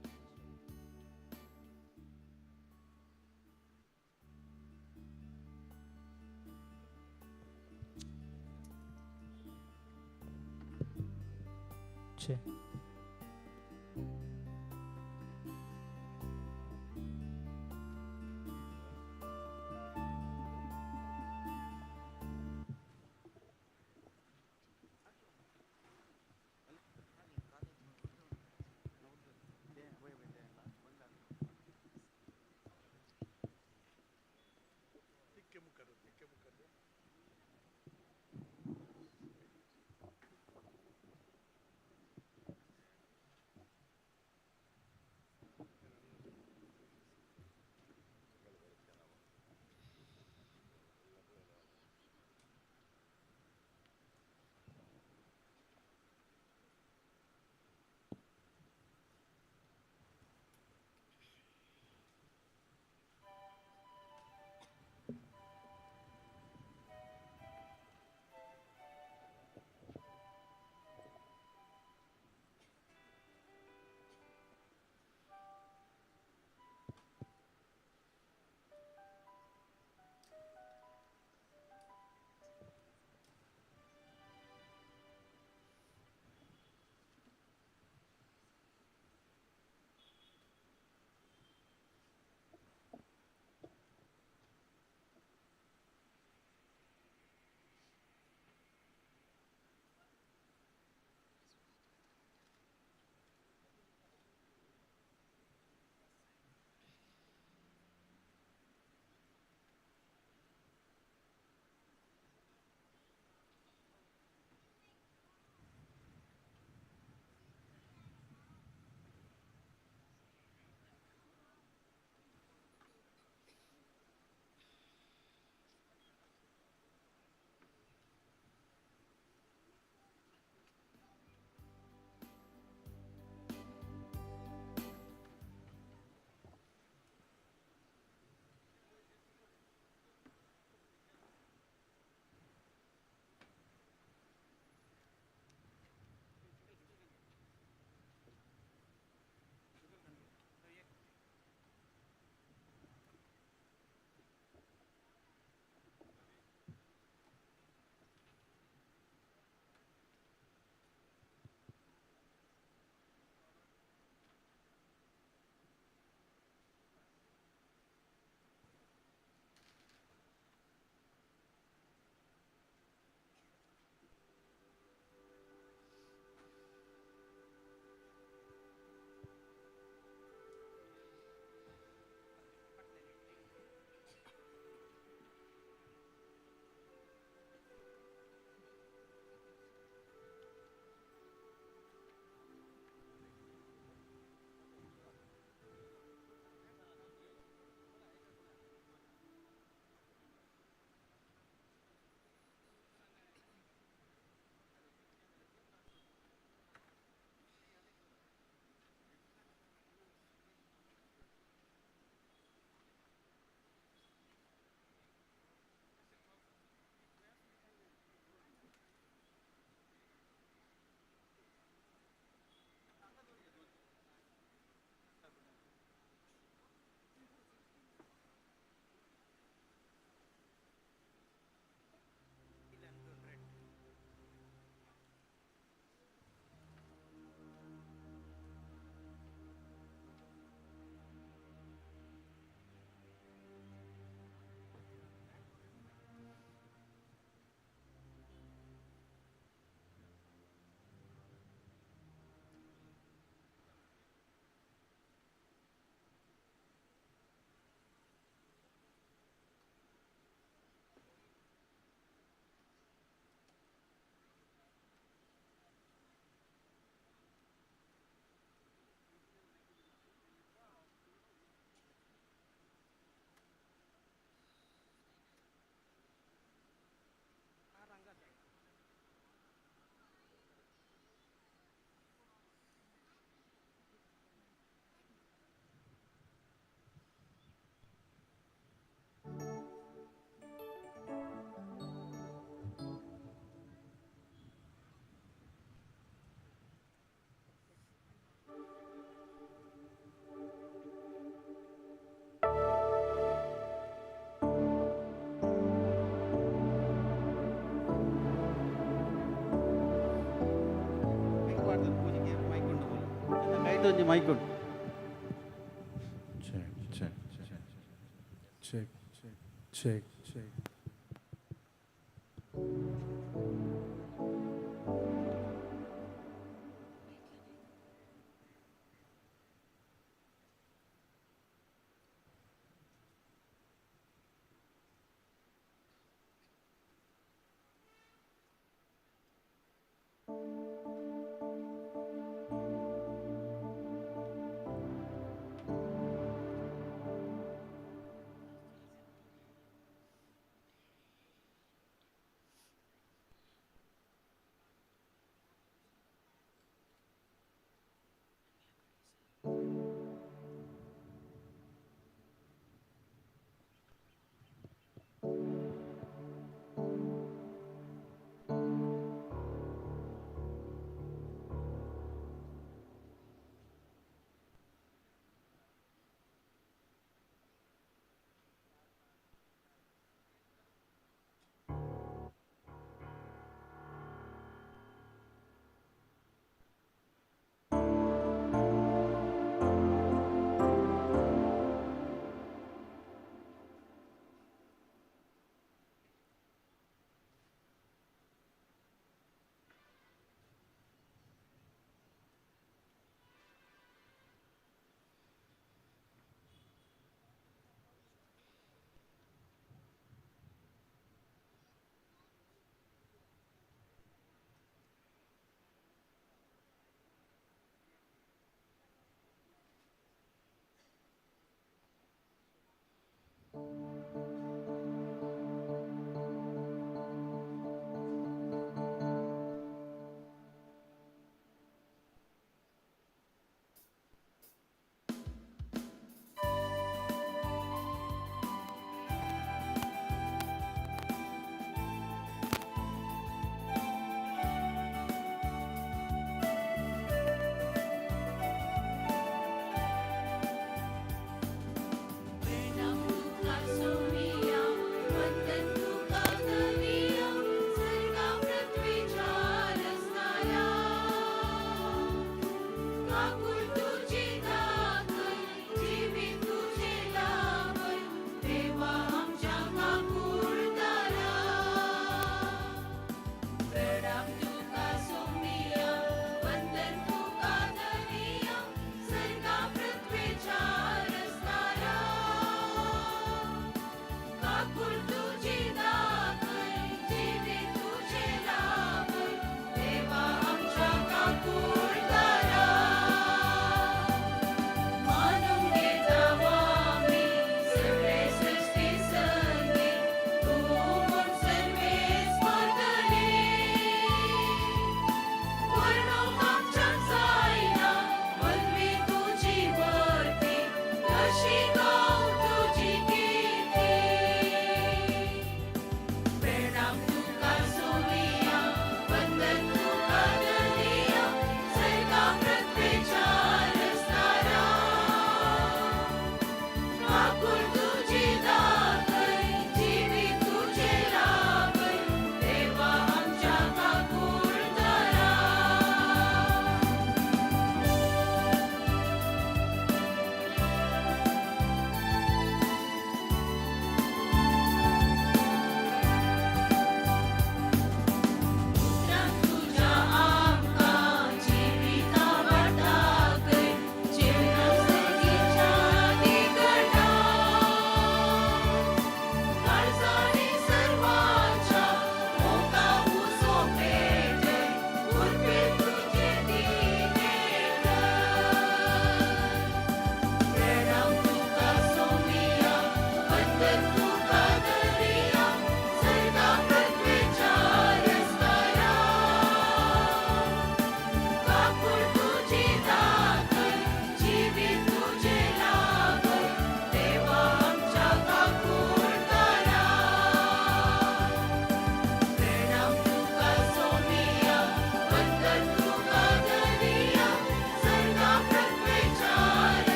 che ಐತೊಂಜಿ ಮೈಕ್ ಉಂಟು. Check, check, check, check, check.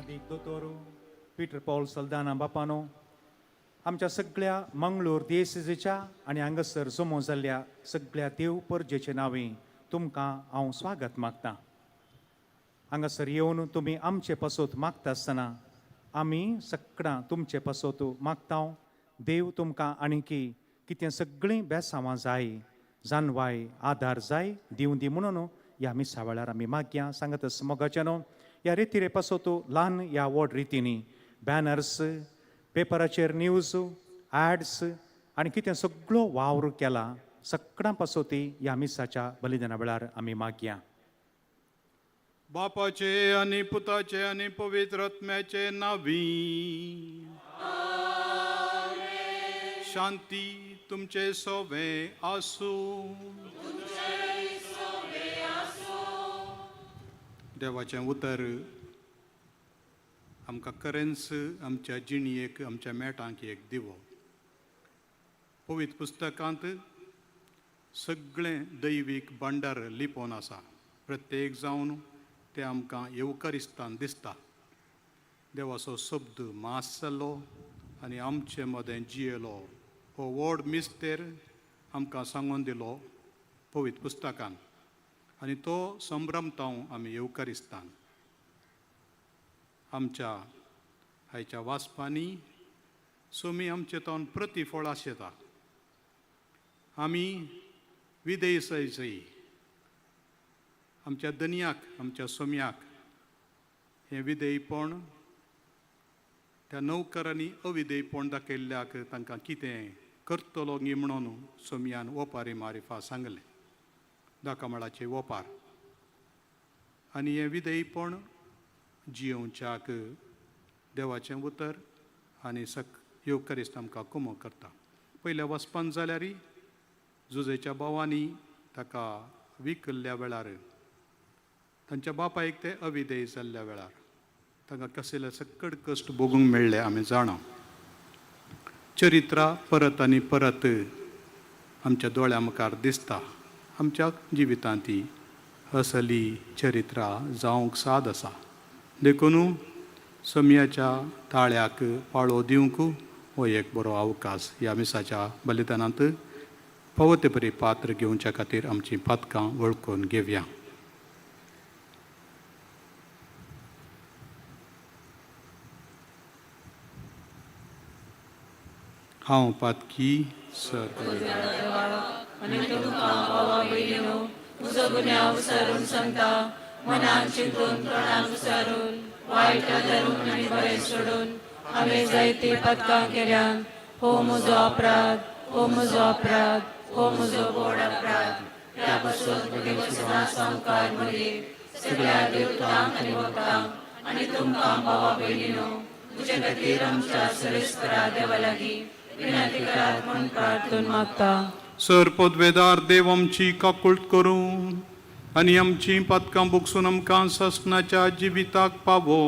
मानादीक दोतोर पिटर पॉल सल्दाना बापानो, आमच्या सगळ्या मंगळूर दियेसेच्या आनी हांगासर जमो जाल्ल्या सगळ्या देव परजेचे नांवे तुमकां हांव स्वागत मागता. हांगासर येवन तुमी आमचे पासत मागता आसतना आमी सगळां तुमचे पासत मागता. देव तुमकां आणकी कितें सगळीं बेसांवां जाय, जानवाय आदार जाय दिवं दी म्हणून ह्या मिसा वेळार आमी मागया. सांगतच मोगाच्यानो, ह्या रितीरे पासत ल्हान ह्या व्हड रितींनी बॅनर्स, पेपराचेर न्यूज, ॲड्स आनी कितें सगळो वावर केला, सगळ्यां पासत ह्या मिसाच्या बलिदाना वेळार आमी मागया. बापाचे आनी पुताचे आनी पवित्र आत्म्याचे नावी. शांती तुमचे सोवे आसूं. देवाचें उतर आमकां खरेंच आमच्या जिणयेक, आमच्या मेटांक एक दिवो. पवित्र पुस्तकांत सगळें दैवीक भांडार लिपोवन आसा. प्रत्येक जावन तें आमकां येवकारिस्तान दिसता. देवाचो शब्द मास जालो आनी आमचे मदें जियेलो हो व्हड मिस्तेर आमकां सांगून दिलो पवित्र पुस्तकान आनी तो संभ्रमताव आमी येवकारिस्तान. आमच्या आयच्या वाचपांनी सोमी आमचे तावन प्रतिफळ आशेता. आमी विदेय सयसई आमच्या दनयाक, आमच्या सोम्याक हें विधेयपण त्या नौकरांनी अविधेयपण दाखयल्ल्याक तांकां कितें करतलो गी म्हणून सोमयान ओपारी मारिफा सांगलें, दाकामळाचे ओपार. आनी हें विधेयपण जियोवच्याक देवाचें उतर आनी सक येवकरिस्त आमकां कुमो करता. पयल्या वचपान जाल्यार जुजेच्या भावांनी ताका विकल्ल्या वेळार, तांच्या बापायक ते अविधेय जाल्ल्या वेळार तांकां कसले सकट कश्ट भोगूंक मेळ्ळे आमी जाणा. चरित्रा परत आनी परत आमच्या दोळ्या मुखार दिसता. आमच्या जिवितांत ती असली चरित्रा जावंक साद आसा. देखून समयाच्या ताळ्याक पाळो दिवंक हो एक बरो अवकाश. ह्या मिसाच्या बलिदानांत फावो ते बरी पात्र घेवच्या खातीर आमचीं पातकां वळखून घेवया. हांव पातकी सर आनी तुमकां भावा भयणीनो म्हजो गुन्यांव विसरून सांगता. मनान चिंतून, तोंडान विसरून, वायट धरून आनी बरें सोडून हांवें जायतीं पदकां केल्यान. हो म्हजो अपराध, हो म्हजो अपराध, हो म्हजो व्हड अपराध. ह्या पासून देव सदां सामकार मरे सगळ्या देवतांक आनी भक्तांक आनी तुमकां भावा भयणीनो म्हजे खातीर आमच्या सरेस्परा देवा लागीं विनंती करात म्हूण प्रार्थून मागता. सर पदवेदार देव आमची काकूळट करूं आनी आमचीं पातकां बुकसून आमकां ससनाच्या जिविताक पावो.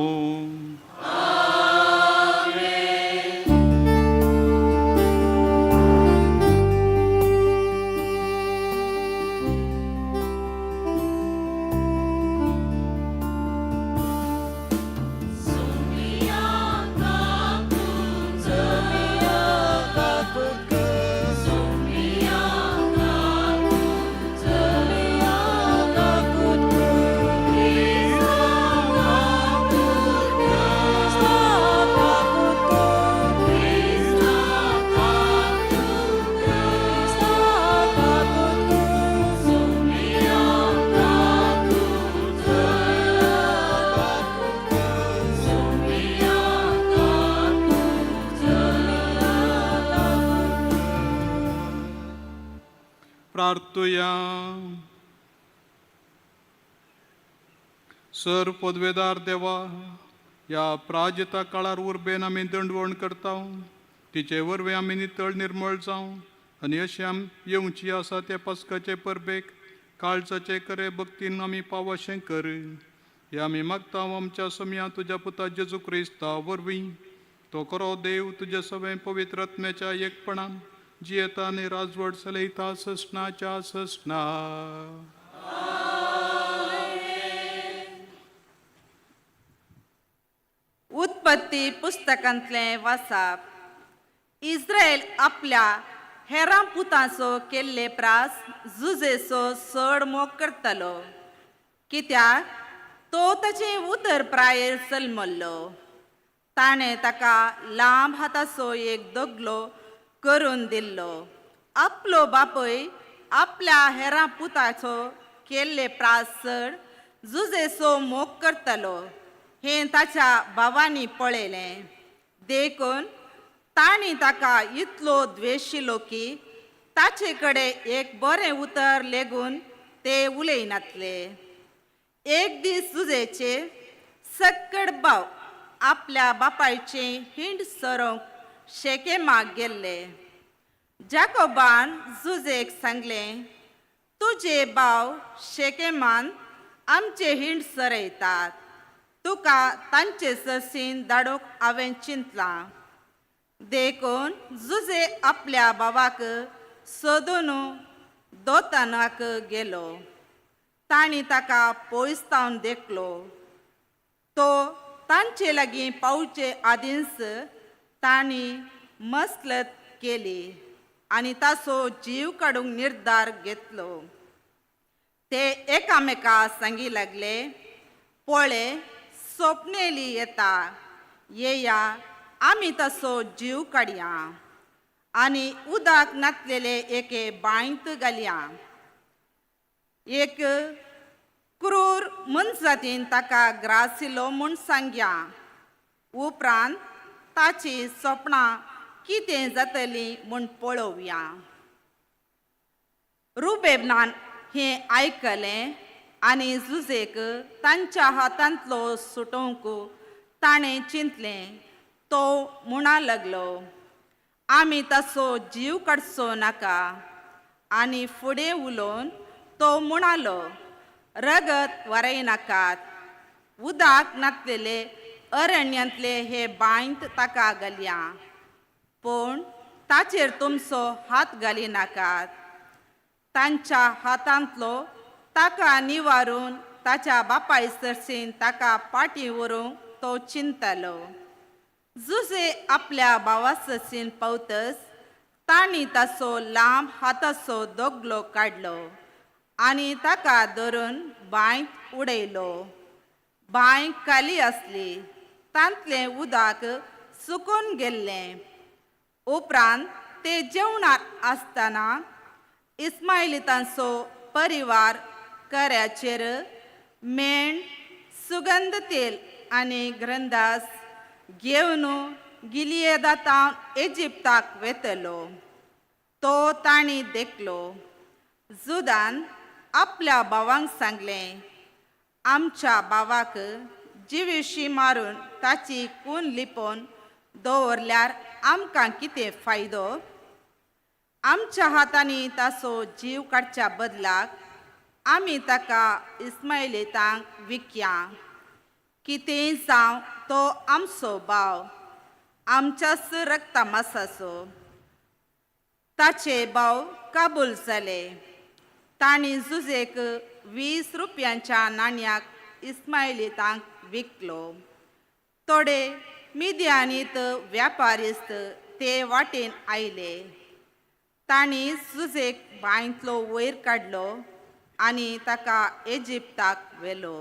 प्रार्थुया. सर पदवेदार देवा, ह्या प्राजता काळार उर्बेन आमी दंडवण करता, तिचे वरवीं आमी नितळ निर्मळ जावं आनी अशें आम येवची आसा ते पस्काचे परबेक काळजाचे करे भक्तीन आमी पावशें कर. हे आमी मागता आमच्या समया तुज्या पुता जेजू क्रिस्ता वरवीं. तो खरो देव तुज्या सवें पवित्र आत्म्याच्या एकपणान जियेता आनी राजवट चलयता ससनाच्या ससना. उत्पत्ती पुस्तकांतलें वासाप. इस्रायल आपल्या हेरां पुतांचो केल्ले प्रास जुजेचो चड मोग करतालो, कित्याक तो ताचे उतर प्रायेर जल्मल्लो. ताणें ताका लांब हाताचो एक दगलो करून दिल्लो. आपलो बापूय आपल्या हेरां पुताचो केल्ले प्रास चड जुजेचो मोग करतालो हें ताच्या भावांनी पळयलें. देखून तांणी ताका इतलो द्वेशिलो की ताचे कडेन एक बरें उतर लेगून ते उलयनातले. एक दीस जुजेचे सक्कड भाव आपल्या बापायचे हिंड सरोंक शेकेमाक गेल्ले. जाकोबान जुजेक सांगलें, तुजे भाव शेकेमान आमचे हिंड सरयतात, तुका तांचे सरसीन धाडूंक हांवें चिंतलां. देखून जुजे आपल्या भावाक सोदून दोतानाक गेलो. तांणी ताका पयस तावन देखलो. तो तांचे लागीं पावचे आदींच तांणी मसलत केली आनी ताचो जीव काडूंक निर्धार घेतलो. ते एकामेका सांगी लागले, पळे सोपनेली येता, येया आमी ताचो जीव काडया आनी उदक नातलेले एके बांयत घालया. एक क्रूर मनजातीन ताका ग्रासिलो म्हूण सांगया. उपरांत ताची सपनां कितें जातलीं म्हूण पळोवया. रुबेबनान हें आयकलें आनी जुजेक तांच्या हातांतलो सुटोवंक ताणें चिंतलें. तो म्हणा लागलो, आमी ताचो जीव काडचो नाका. आनी फुडें उलोवन तो म्हणालो, रगत वरयनाकात, उदक नातलेले अरण्यांतले हे बांयत ताका घालया, पूण ताचेर तुमचो हात घालिनाकात. तांच्या हातांतलो ताका निवारून ताच्या बापाय सरसीन ताका पाटी व्हरूंक तो चिंतालो. जुजे आपल्या भावा सरसीन पावतच तांणी ताचो लांब हाताचो दगलो काडलो आनी ताका धरून बांयत उडयलो. बांय खाली आसली, तांतलें उदक सुकून गेल्लें. उपरांत ते जेवणार आसतना इस्मायलितांचो परिवार कऱ्याचेर मेण, सुगंध तेल आनी ग्रंदास घेवन गिलियदातावन इजिप्ताक वेतलो. तो तांणी देखलो. जुदान आपल्या भावांक सांगलें, आमच्या भावाक जिविशी मारून ताची कून लिपोवन दवरल्यार आमकां कितें फायदो? आमच्या हातांनी ताचो जीव काडच्या बदलाक आमी ताका इस्मायलितांक विकया. कितेंय जावं तो आमचो भाव, आमच्याच रक्ता मासाचो. ताचे भाव काबूल जाले. तांणी जुजेक 20 रुपयांच्या नाण्याक इस्मायलितांक विकलो. थोडे मिद्यानीत व्यापारिस्त ते वाटेन आयले. तांणी जुजेक बांयतलो वयर काडलो आनी ताका इजिप्ताक व्हेलो.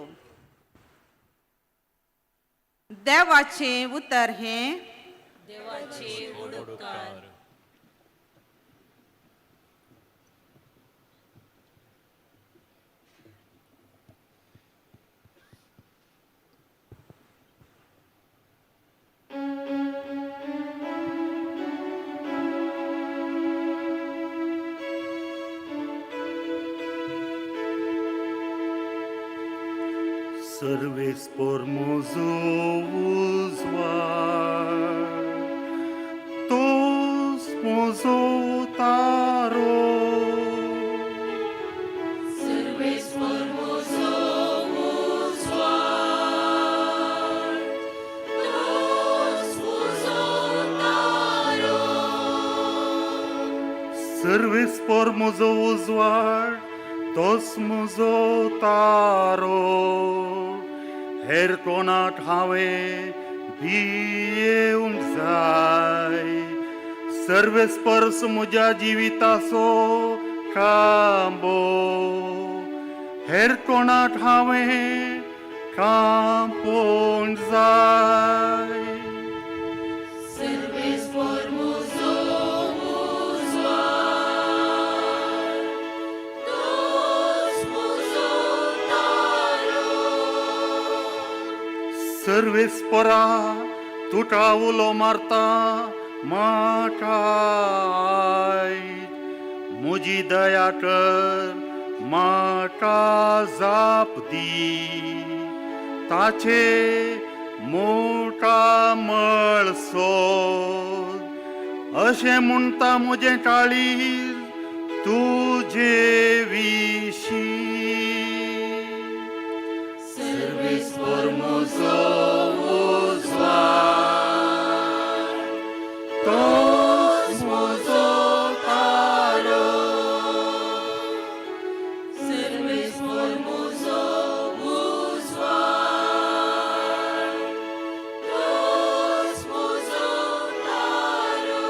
देवाचें उतर हें देवाचे उपकार. Serves por mozo uzvar, tos mozo taro. Serves por mozo uzvar, tos mozo taro. Serves por mozo uzvar, tos mozo taro. हेर कोणा ठावे ही येवंक जाय. सर्वेस्पर्स म्हज्या जिविताचो खांबो, हेर कोणाक हांवें खांपोवंक जाय. सर्वेस्परा तुका उलो मारता म्हाका आयक, म्हजी दया कर म्हाका जाप दी. ताचे मोठा मळ सोद, अशें म्हणटा म्हजें काळीज तुजे विशीं. सर्वेस्पर म्हजो उजवाड, तोच म्हजो तारो. सर्वेस्पर म्हजो उजवाड, तूच म्हजो तारो.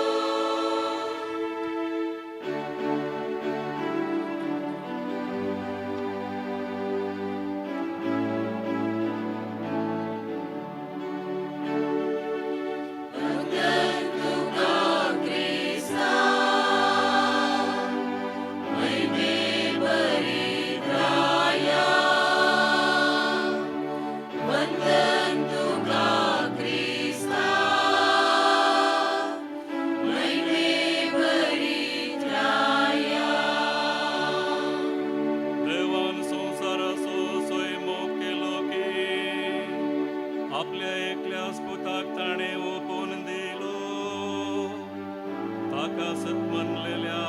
वंदन तुका क्रिस्ता, महिमे भरीत राया. वंदन तुका क्रिस्ता, महिमे भरीत राया. देवान संवसाराचो सोय मोग केलो की आपल्या एकल्याच पुताक ताणें ओपून दिलो, ताका सतमनलेल्या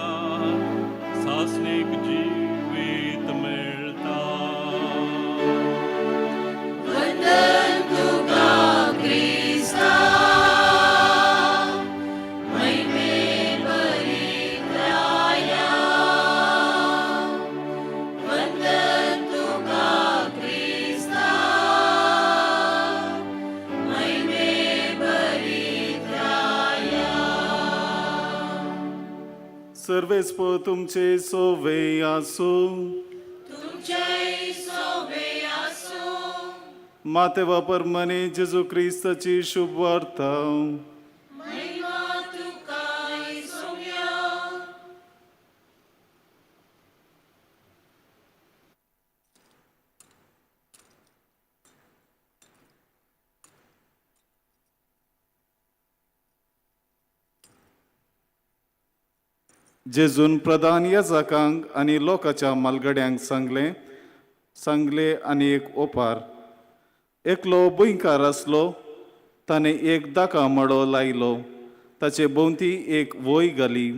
सासणीक जिवीत मेळटा. वंदन तुका क्रिस्ता, महिमे भरीत राया. वंदन तुका क्रिस्ता, महिमे भरीत राया. सर्वेस्पर तुमचे सोवे आसूं. तुमचेय सोबे आसूं. माते परमने जेजू क्रिस्ताची शुभ वार्ता. महिमा तुका सोम्या. जेजून प्रधान याजकांक आनी लोकांच्या मालगड्यांक सांगलें सांगले आनी एक ओपार. एकलो भुंयकार आसलो. ताणें एक दाका मडो लायलो. ताचे भोंवती एक वय घाली.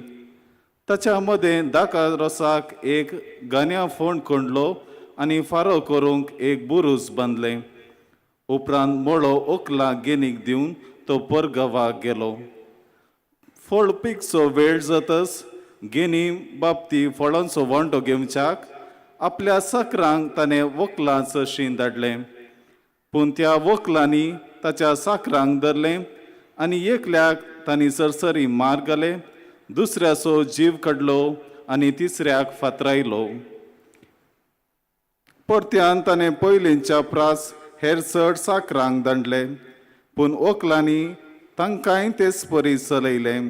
ताच्या मदें दाका रोसाक एक गान्या फोंड कोंडलो आनी फारो करूंक एक बुरूज बांदलें. उपरांत मळो ओकला गेनीक दिवन तो परगांवाक गेलो. फळ पिकचो वेळ जातच गेनी बाबती फळांचो वांटो घेवच्याक आपल्या सकरांक ताणें वकलां चशीं धाडलें. पूण त्या वकलांनी ताच्या साकरांक धरलें आनी एकल्याक तांणी सरसरी मार घाले, दुसऱ्याचो जीव काडलो आनी तिसऱ्याक फातरायलो. परत्यान ताणें पयलींच्या प्रास हेर चड साकरांक दांडले, पूण वकलांनी तांकांय तेच परी चलयलें.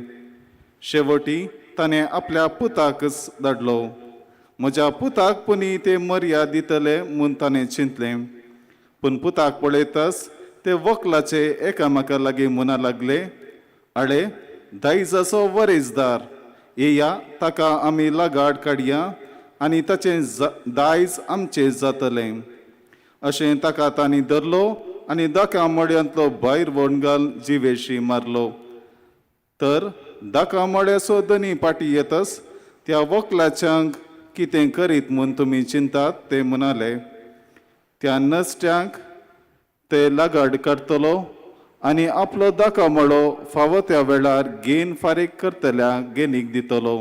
शेवटी ताणें आपल्या पुताकच धाडलो. म्हज्या पुताक पुनी ते मर्याद दितले म्हूण ताणें चिंतलें. पूण पुताक पळयताच ते वकलाचे एकामेका लागीं म्हणा लागले, आळे, दायजाचो वरेजदार, येया, ताका आमी लगाड काडया आनी ताचें दायज आमचें जातलें. अशें ताका तांणी धरलो आनी दाका मड्यांतलो भायर व्हरून घाल जिवेशी मारलो. तर दाका मड्याचो दनी पाटी येतच त्या वकलाच्यांक कितें करीत म्हूण तुमी चिंतात? ते म्हणाले, त्या नश्ट्यांक ते लगाड काडटलो आनी आपलो दाका मळो फावो त्या वेळार गेन फारीक करतल्या गेनीक दितलो.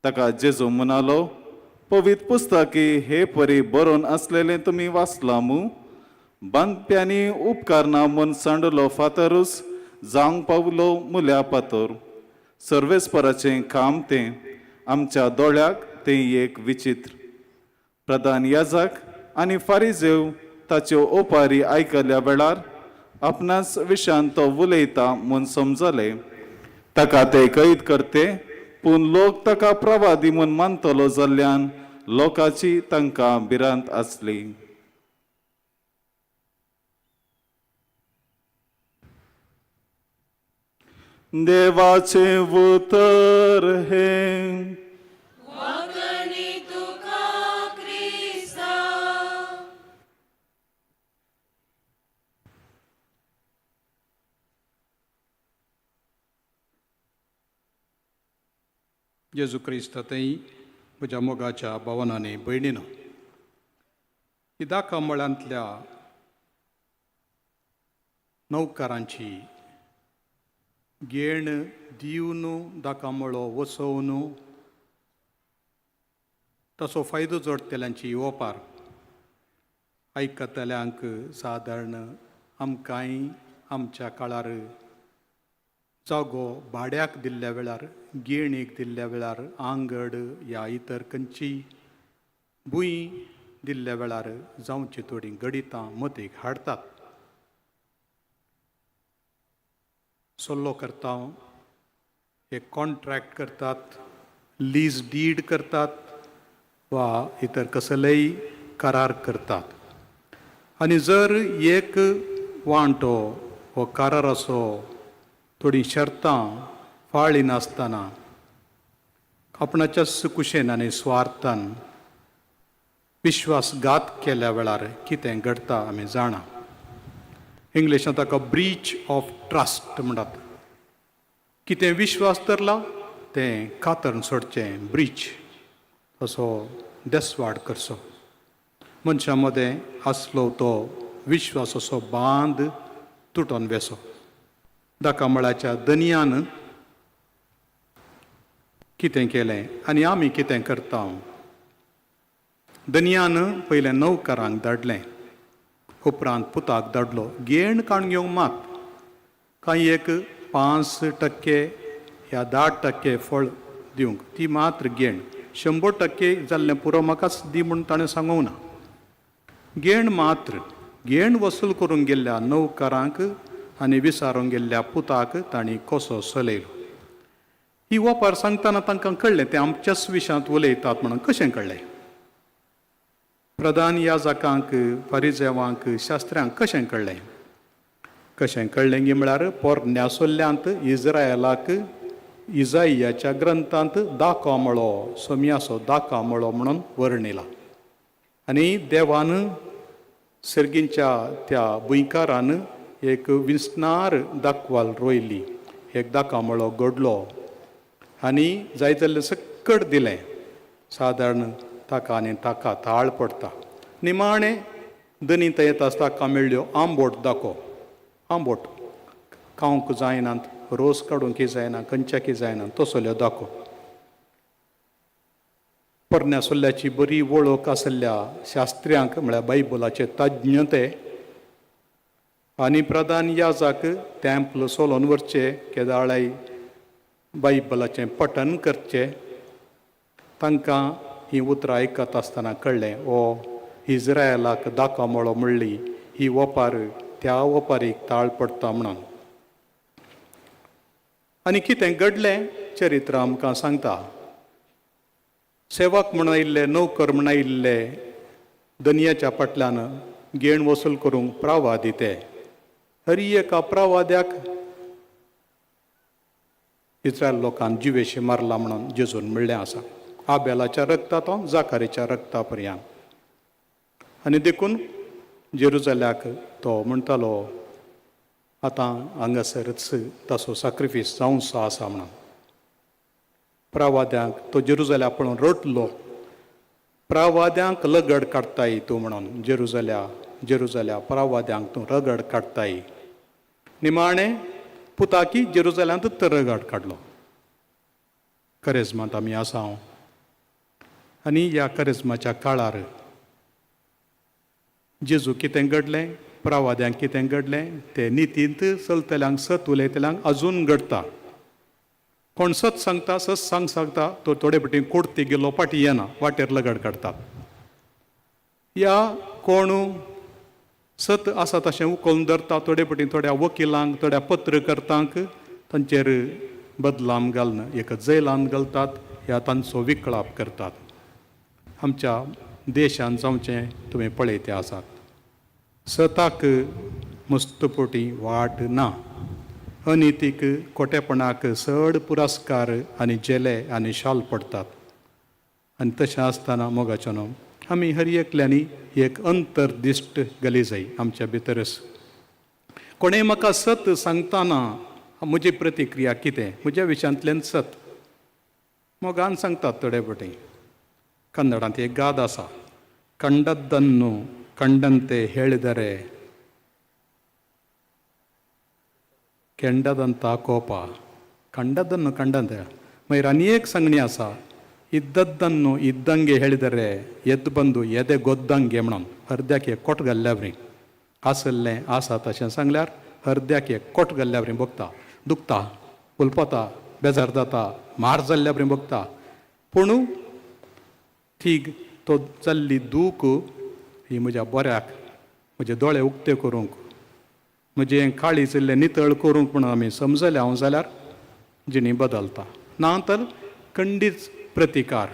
ताका जेजू म्हणालो, पवित्र पुस्तकी हे परी बरोवन आसलेलें तुमी वाचलां मू? बांदप्यांनी उपकारना म्हूण सांडलो फातरूच जावंक पावलो मुल्या पातोर. सर्वेस्पराचें काम तें, आमच्या दोळ्याक तें एक विचित्र. प्रधान याजक आनी फारिजेव ताच्यो ओपारी आयकल्या वेळार आपणाच विशयान तो उलयता म्हूण समजले. ताका ते कैद करते, पूण लोक ताका प्रवादी म्हूण मानतलो जाल्ल्यान लोकांची तांकां भिरांत आसली. देवाचें उतर हें. वाकणी तुका क्रिस्ता. जेजू क्रिस्त थंय म्हज्या मोगाच्या भावनांनी भयणीनो, ही दाकमळांतल्या नौकरांची घेण दिवन दाकामळो वसोवन तसो फायदो जोडटल्यांची ओपार आयकतल्यांक सादारण आमकांय आमच्या काळार जागो भाड्याक दिल्ल्या वेळार, गेणीक दिल्ल्या वेळार, आंगड या इतर खंयची भूंय दिल्ल्या वेळार जावची थोडीं गणितां मतीक हाडटात. सल्लो करता, एक कॉन्ट्रॅक्ट करतात, लीज did करतात वा इतर कसलेय करार करतात. आनी जर एक वांटो हो कराराचो थोडीं शर्तां फाळिनासतना आपणाच्याच कुशेन आनी स्वार्थान विश्वासघात केल्या वेळार कितें घडटा आमी जाणा. इंग्लिशांत ताका ब्रीच ऑफ ट्रस्ट म्हणटात. कितें विश्वास धरला तें कातरून सोडचें, ब्रीच तसो देसवाड करचो. मनशां मदें आसलो तो विश्वासाचो बांद तुटोन वेसो. दाकामळाच्या दनयान कितें केलें आनी आमी कितें करता? दनयान पयलें नौकरांक धाडलें, उपरांत पुताक धाडलो. घेण काडून घेवंक मात कांय एक 5% या 10% फळ दिवंक, ती मात्र घेण. 100% जाल्लें पुरो म्हाकाच दी म्हूण ताणें सांगूंक ना. घेण मात्र, घेण वसूल करूंक गेल्ल्या नौकरांक आनी विसारूंक गेल्ल्या पुताक तांणी कसो चलयलो. ही ओपार सांगतना तांकां कळ्ळें तें आमच्याच विशयांत उलयतात म्हणून. कशें कळ्ळें? प्रधान याजकांक, फारिजेवांक, शास्त्र्यांक कशें कळ्ळें? कशें कळ्ळें गी म्हळ्यार पोरण्या सोल्ल्यांत इज्रायलाक इजाइयाच्या ग्रंथांत दाकामळो, सोमयाचो दाकामळो म्हणून वर्णिला. आनी देवान सर्गींच्या त्या भुंयकारान एक विंचणार दाखवाल रोयली, एक दाकामळो घडलो आनी जाय जाल्लें सक्कड दिलें. सादारण ताका आनी ताका ताळ पडटा. निमाणें दनी थंय येता आसता ताका मेळ्ळ्यो आंबोट दाखो. आंबोट खावंक जायनात, रोस काडूंक जायना, खंयच्याकी जायना, तसल्यो दाखो. पोरण्या सोल्ल्याची बरी वळख आशिल्ल्या शास्त्र्यांक म्हळ्यार बायबलाचे तज्ञ ते आनी प्रधान याजक तेंपल सोलोन व्हरचे, केदाळाय बायबलाचें पठन करचें. तांकां हीं उतरां आयकत आसतना कळ्ळें हो इज्रायलाक दाकामळो म्हणली ही ओपार त्या ओपारीक ताळ पडटा म्हणून. आनी कितें घडलें चरित्र आमकां सांगता. सेवक म्हण आयिल्ले, नोकर म्हण आयिल्ले दनयाच्या फाटल्यान घेण वसूल करूंक प्रवादी ते हरी एका प्रवाद्याक इस्रायल लोकान जिवेशी मारला म्हणून जेजून म्हणलें आसा. आबेलाच्या रक्ता तो जाकारीच्या रक्ता पर्यंत. आनी देखून जेरुजाल्याक तो म्हणटालो आतां हांगासरच ताचो साक्रिफीस जावचो आसा म्हणून. प्रवाद्यांक तो जेरुजाल्या पळोवन रडलो. प्रवाद्यांक लगड काडटाय तूं म्हणून, जेरुजाल्या जेरुजाल्या प्रवाद्यांक तूं रगड काडटाय. निमाणें पुताकी जेरुजाल्यांतच तर रगड काडलो. करेजमांत आमी आसा आनी ह्या करेजमाच्या काळार जेजू कितें घडलें प्रवाद्यांक कितें घडलें तें नितींत चलतल्यांक सत उलयतल्यांक अजून घडटा. कोण सत सांगता सत सांग सांगता तो थोडे पटी कोर्ती गेलो पाटी येना वाटेर लगड काडटात. या कोण सत आसा तशें उखलून धरता थोडे पटी थोड्या वकिलांक थोड्या पत्रकर्तांक तांचेर बदलाम घालून एक जैलान घालतात या तांचो विकळाप करतात. आमच्या देशान जावचें तुमी पळयते आसात. सताक मस्तपोटी वाट ना. अनितीक खोटेपणाक चड पुरस्कार आनी जेले आनी शाल पडटात. आनी तशें आसतना मोगाचो न्हू आमी हर एकल्यांनी एक अंतरदिश्ट घाली जाय आमच्या भितरच. कोणें म्हाका सत सांगतना म्हजी प्रतिक्रिया कितें म्हज्या विशयांतल्यान सत मोगान सांगतात थोडे फावटी. कन्नडांत एक गाद आसा, कंडद्दन्नु कंडंते ಹೇಳಿದರೆ ಕೆಂಡದಂತ ಕೋಪ. ಕಂಡದ್ದನ್ನು ಕಂಡಂತೆ. मागीर आनी एक सांगणी आसा, ಇದ್ದದ್ದನ್ನು ಇದ್ದಂಗೆ ಹೇಳಿದರೆ ಎದ್ದು ಬಂದು ಎದೆ ಗೊದ್ದಂಗೆ म्हणून अर्द्याक एक कोट घाल्ल्या वरी आसल्लें आसा तशें सांगल्यार अर्द्याक एक कोट घाल्ल्या वरी भोगता, दुखता, उलपता, बेजार जाता, मार जाल्ल्या वरी भोगता. पूण ती तो जाल्ली दूख ही म्हज्या बऱ्याक म्हजे दोळे उक्ते करूंक म्हजें काळीज इल्लें नितळ करूंक म्हणून आमी समजलें हांव जाल्यार जिणी बदलता ना तर खंडीच प्रतिकार.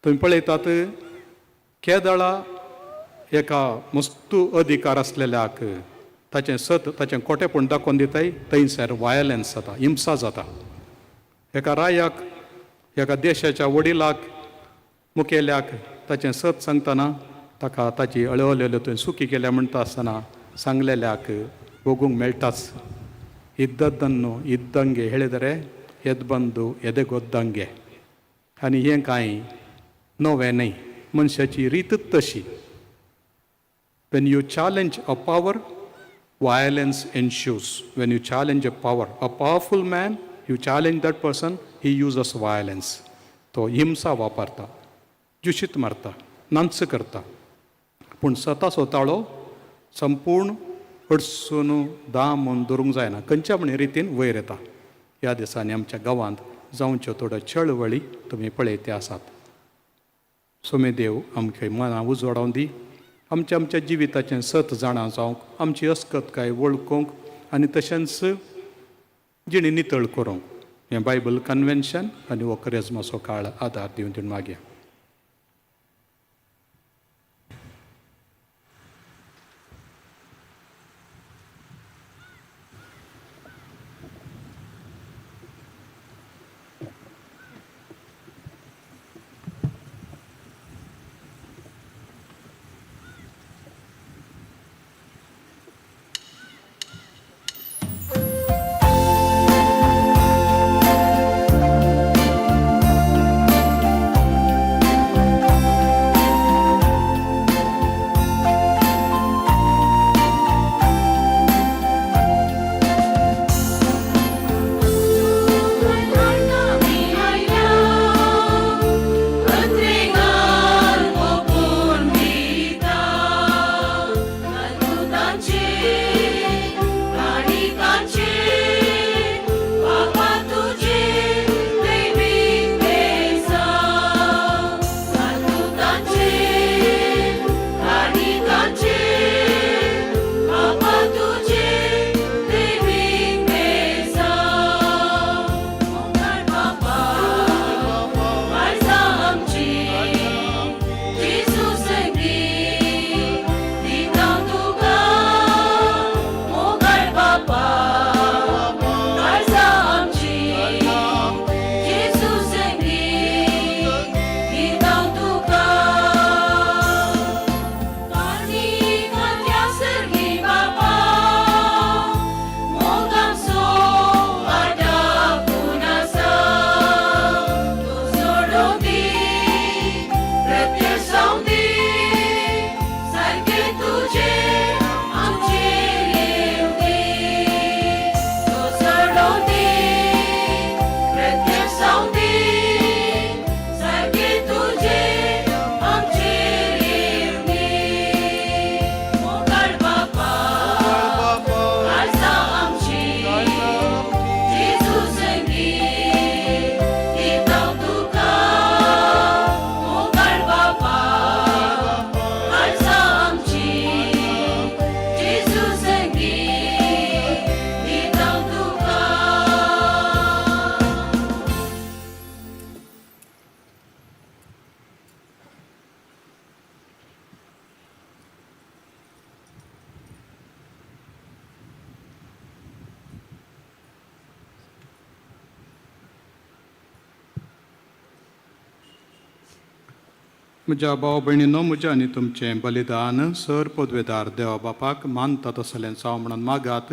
तुमी पळयतात केदळा एका मस्तू अधिकार आसलेल्याक ताचें सत ताचें खोटेपण दाखोवन दिताय थंयसर वायलन्स जाता, हिंसा जाता. एका रायाक एका देशाच्या वडिलाक मुखेल्याक ताचें सत सांगतना ताका ताची अळवलेल्यो थंय सुकी केल्या म्हणटा आसतना सांगलेल्याक भोगूंक मेळटाच. ಇದ್ದದ್ದನ್ನು ಇದ್ದಂಗೆ ಹೇಳಿದರೆ ಎದ್ದು ಬಂದು ಎದೆಗೊದ್ದಂಗೆ. आनी हें कांय नवें न्हय, मनशाची रीतच तशी. When you challenge a power, violence ensues. When you challenge a power, a powerful man, you challenge that person, he uses violence. तो हिंसा वापरता, जुशीत मारता, नांच करता. पूण स्वता स्वताळो संपूर्ण अडसून दामून धरूंक जायना, खंयच्या म्हण रितीन वयर येता. ह्या दिसांनी आमच्या गांवांत जावच्यो थोड्यो चळवळी तुमी पळयते आसात. सोमे देव आमकां मनां उजवाडावन दी, आमच्या आमच्या जिविताचें सत जाणा जावंक, आमची अस्कतकाय वळखूंक आनी तशेंच जिणी नितळ करूंक हें बायबल कन्वेन्शन आनी हो करेजमाचो काळ आदार दिवन दिवन मागया. म्हज्या भाव भयणीनो, म्हज्या आनी तुमचें बलिदान सर पदवेदार देवा बापाक मानता तसलें जावं म्हणून मागात.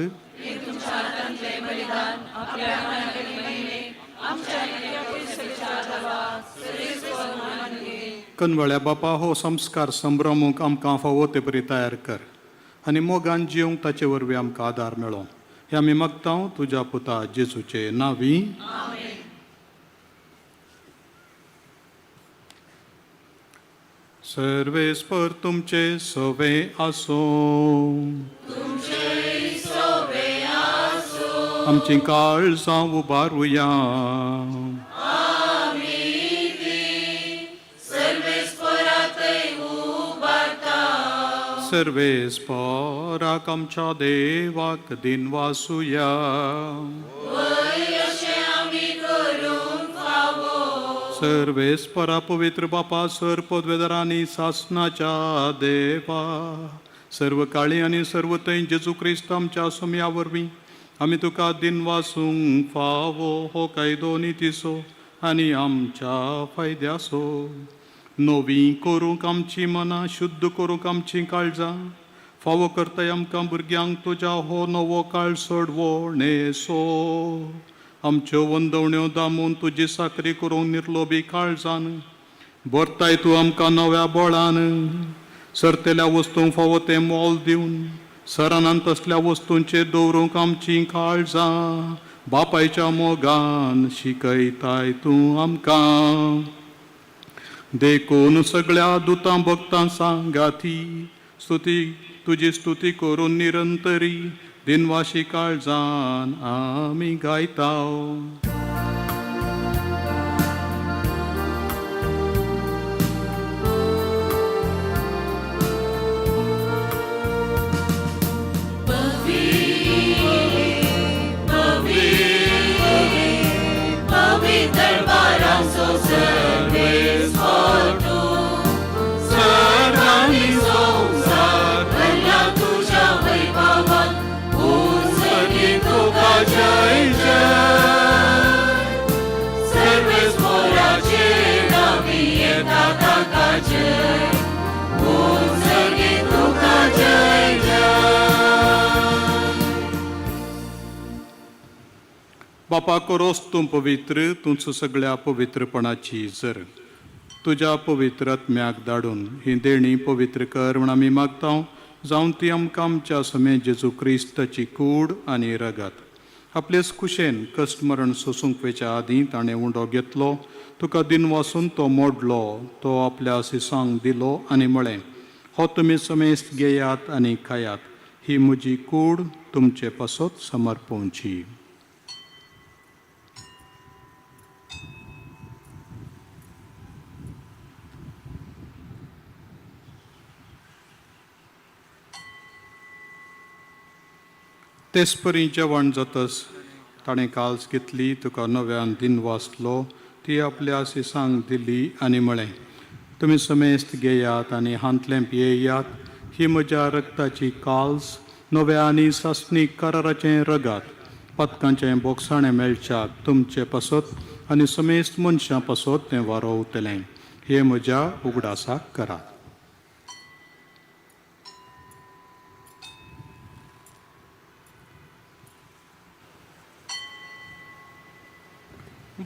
कनवळ्या बापा, हो संस्कार संभ्रमूंक आमकां फावो ते परी तयार कर आनी मोगान जिवंक ताचे वरवीं आमकां आदार मेळो. हे आमी मागता तुज्या पुता जेजूचे नांवी. सर्वेस्पर तुमचे सवे आसूं. आमची काळजां उबारुया. सर्वेस्पराक आमच्या देवाक दिनवासुया. सर्वेस्परा पवित्र बापा, सर पदवेदारांनी सासनाच्या देवा, सर्व काळी आनी सर्व थंय जेजू क्रिस्त आमच्या सोम्या वरवीं आमी तुका दिनवासूंक फावो हो कायदो नितीचो आनी आमच्या फायद्याचो. नवी करूंक आमची मनां, शुद्ध करूंक आमचीं काळजां, फावो करताय आमकां भुरग्यांक तुज्या हो नवो काळ सोडवणेसो. आमच्यो वंदवण्यो दामून तुजी साकरी करूंक निर्लोबी काळजान भरताय तूं आमकां नव्या बळान. सरतेल्या वस्तूंक फावो तें मोल दिवन सरानान तसल्या वस्तूंचेर दवरूंक आमचीं काळजां बापायच्या मोगान शिकयताय तूं आमकां. देखून सगळ्या दुतां भक्तां सांगाती स्तुती तुजी स्तुती करून निरंतरी दिनवाशी काळजान आमी गायता. बापा, कोरोस तूं पवित्र, तूंच सगळ्या पवित्रपणाची जर तुज्या पवित्र आत्म्याक धाडून ही देणी पवित्र कर म्हण आमी मागता, जावन ती आमकां आमच्या समे जेजू क्रिस्ताची कूड आनी रगत. आपलेच कुशेन कश्ट मरण सोसूंक वेच्या आदीं ताणें उंडो घेतलो, तुका दिनवासून तो मोडलो, तो आपल्या सिसांक दिलो आनी म्हळें, हो तुमी समेस्त घेयात आनी खायात, ही म्हजी कूड तुमचे पासत समर्पोवची. तेच परी जेवण जातस ताणें काल्स घेतली, तुका नव्यान दिन वाचलो, ती आपल्या सिसांक दिली आनी म्हळें, तुमी समेस्त घेयात आनी हांतलें पियेयात, ही म्हज्या रक्ताची काल्स नव्या आनी सासणीक कराराचें रगात, पदकांचें बोगसाणें मेळच्याक तुमचे पासत आनी समेस्त मनशां पासत तें वारोवतलें. हें म्हज्या उगडासाक करात.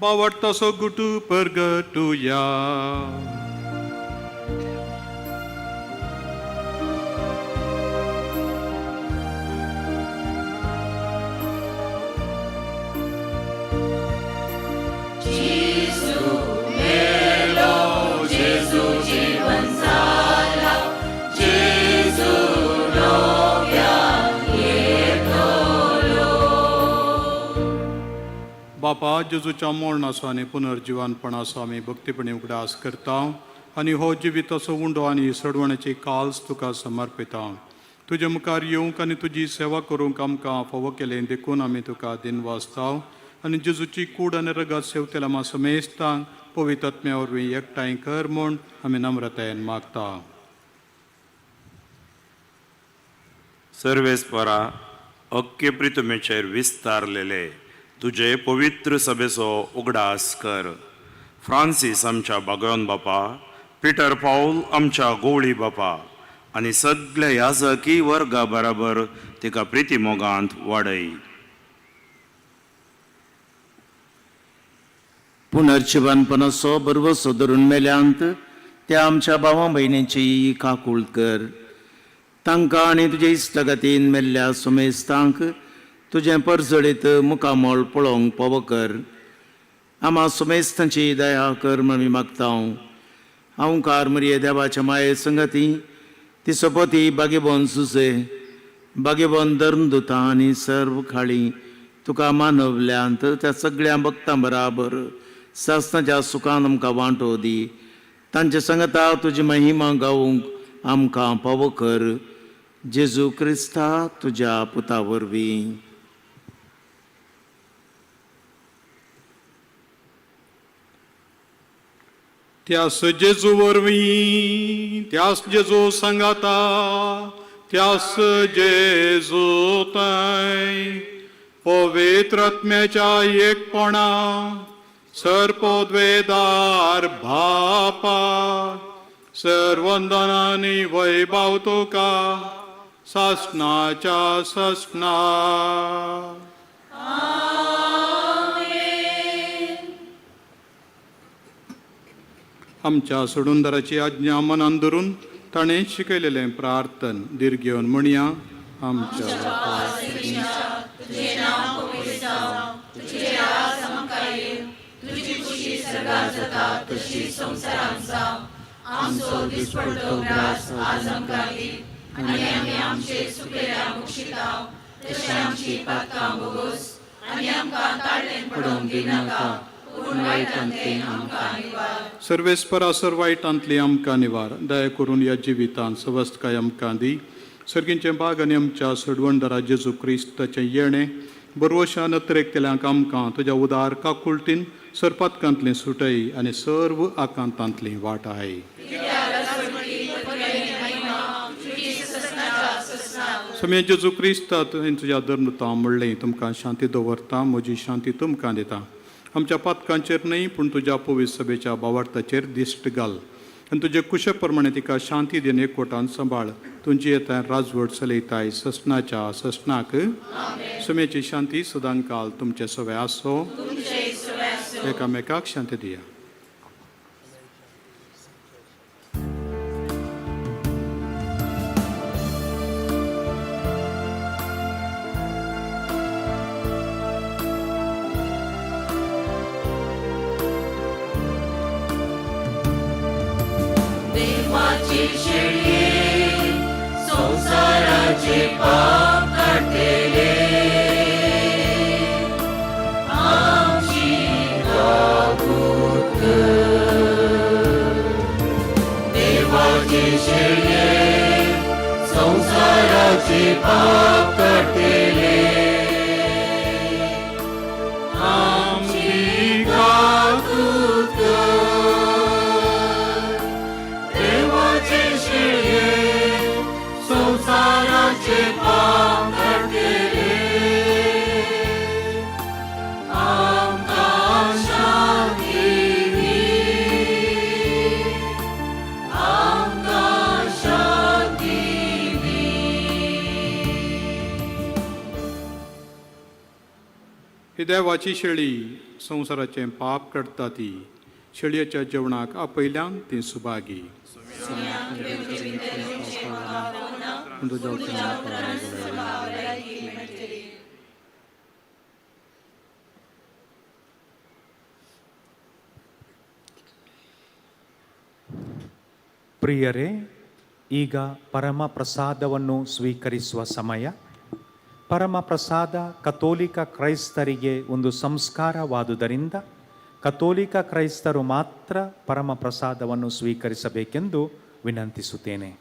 बावडतासो गुटू परगटुया. बापा, जेजूच्या मरणाचो आनी पुनर्जिवानपणाचो आमी भक्तीपणी उगडास करता आनी हो जिविताचो उंडो आनी सडवण्याची काल्स तुका समर्पिता. तुजे मुखार येवंक आनी तुजी सेवा करूंक आमकां फावो केलें देखून आमी तुका दिनवासता आनी जेजूची कूड आनी रगत सेवतेल्या आमा समेस्तांक पवित्र आत्म्या वरवीं एकठांय कर म्हूण आमी नम्रतायेन मागता. सर्वेस्परा, अख्खे प्रितमेचेर विस्तारलेले तुजे पवित्र सभेचो उगडास कर. फ्रांसीस आमच्या बागयोन बापा, पिटर पावल आमच्या गोवळी बापा आनी सगल्या याजकी वर्गा बराबर तिका प्रिती मोगांत वाडय. पुनर्जिवनपणाचो बरवसो धरून मेल्यांत त्या आमच्या भावा भयणींची काकूळ कर. तांकां आनी तुजे इश्टागतीन मेल्ल्या सुमेस्तांक तुजें परजळीत मुखामळ पळोवंक पावो कर. आमा सुमेस्तांची दया कर म्हण आमी मागता. हांवकार मरिये देवाच्या माये संगती ती सोपती बागेबोन सुसे बागेबोन धर्मदुतां आनी सर्व खाळी तुका मानवल्यांत त्या सगळ्या भक्तां बराबर सासणाच्या सुखान आमकां वांटो दी. तांचे संगता तुजी महिमा गावूंक आमकां पावो कर. जेजू क्रिस्ता तुज्या पुता वरवीं. त्यास जेजू वरवीं, त्यास जेजू सांगाता, त्यास जेजू ताय पवित्र आत्म्याच्या एकपणा सर्पोद्वेदार भापा सर्वंदनानी वैभाव तुका सासणाच्या सासणा. आमच्या सोडूनदाराची आज्ञा मनान धरून ताणें शिकयलेलें प्रार्थन दीर्घ घेवन म्हणया. आमच्या आमचो दिसपडटो ग्रास आज आमकां दी आनी आमी आमचे सुपेरा मुक्षिताव तशें आमची पातकां भोगोस आनी आमकां ताळेन पडोवंक दिनाका पूण वायटांतली आमकां निवार. सर्वेस्परा सर वायटांतली आमकां निवार. दया करून ह्या जिवितांत सवस्तकाय आमकां दी. सर्गींचें बाग आनी आमच्या सोडवणदारा जेजू क्रिस्ताचें येणें बरवशा नत्रेकतल्यांक आमकां तुज्या उदार काकुळटीन सरपातकांतलीं सुटय आनी सर्व आकांतांतली वाट I. समे जेजू क्रिस्ता तुवें तुज्या धर्मता म्हणलें तुमकां शांती दवरता, म्हजी शांती तुमकां दिता. आमच्या पातकांचेर न्हय पूण तुज्या पवित्र सभेच्या भावार्थाचेर दिश्ट घाल आनी तुजे कुशे प्रमाणे तिका शांती दिवन एकवटान सांबाळ. तुमची येता राजवट चलयताय ससनाच्या ससनाक. समेची शांती सदांकाल तुमचे सवे आसो. एकामेकाक शांती दिया. देवाची शेळये संवसाराचे पाप काडटले आमची काकूत कर. देवाची शेळये संवसाराचे पाप काडटले आमची काकूत कर. देवाचे शेळये संवसाराचे पाप काडटले आमकां शांती दी, आमकां शांती दी. ही देवाची शेळी संवसाराचें पाप काडटा ती शेळयेच्या जेवणाक आपयल्यान ती सुभागी. ಪ್ರಿಯರೇ, ಈಗ ಪರಮ ಪ್ರಸಾದವನ್ನು ಸ್ವೀಕರಿಸುವ ಸಮಯ. ಪರಮ ಪ್ರಸಾದ ಕಥೋಲಿಕ ಕ್ರೈಸ್ತರಿಗೆ ಒಂದು ಸಂಸ್ಕಾರವಾದುದರಿಂದ ಕಥೋಲಿಕ ಕ್ರೈಸ್ತರು ಮಾತ್ರ ಪರಮ ಪ್ರಸಾದವನ್ನು ಸ್ವೀಕರಿಸಬೇಕೆಂದು ವಿನಂತಿಸುತ್ತೇನೆ.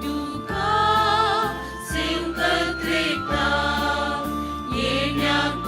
तुका सेवकत रेता येण्याक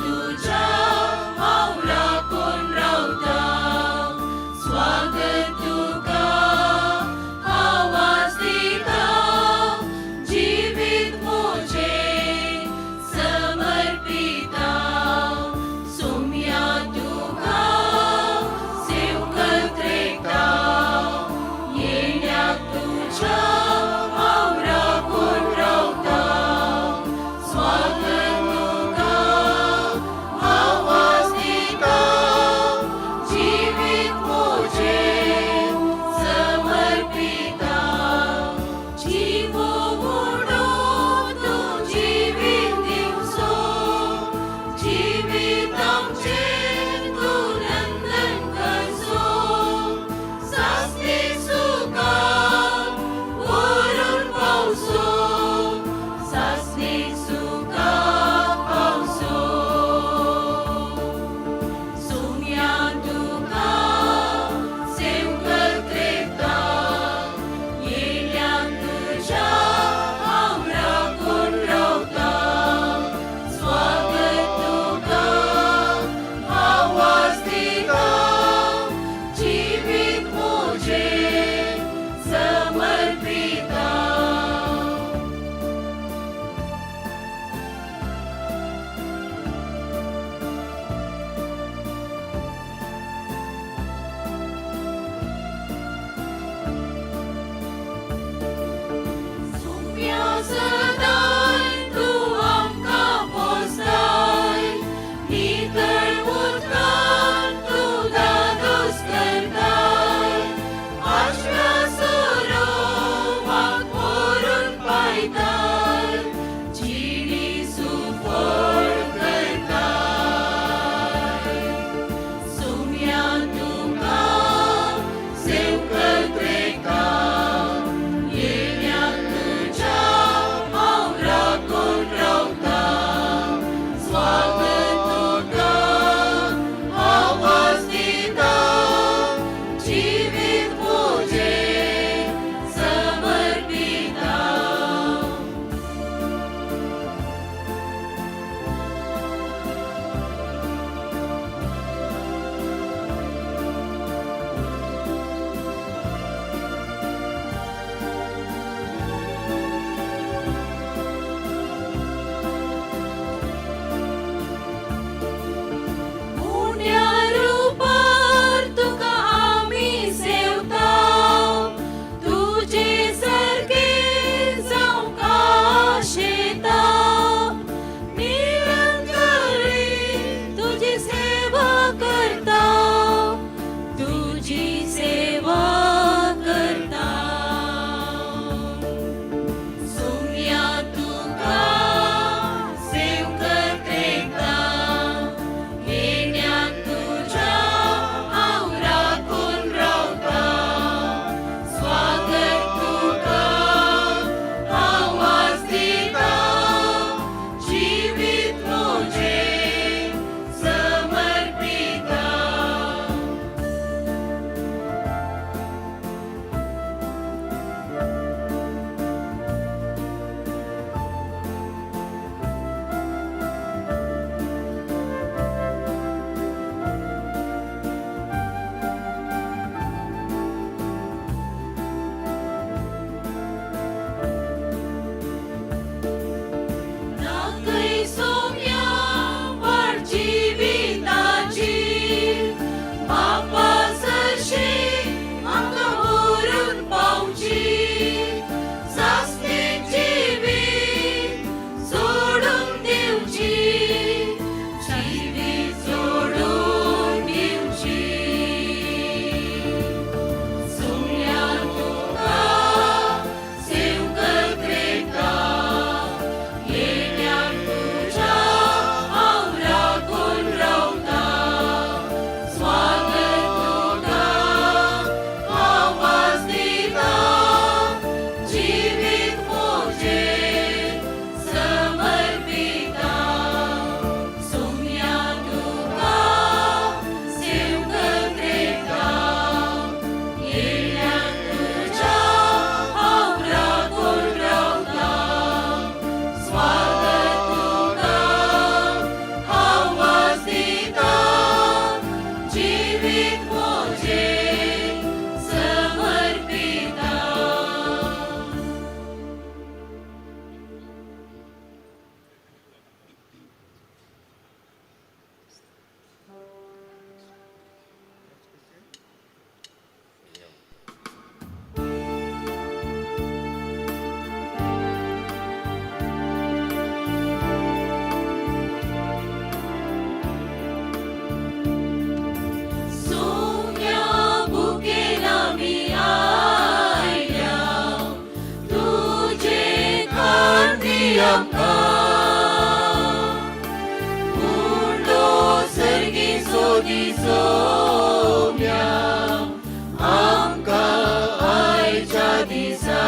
दिसा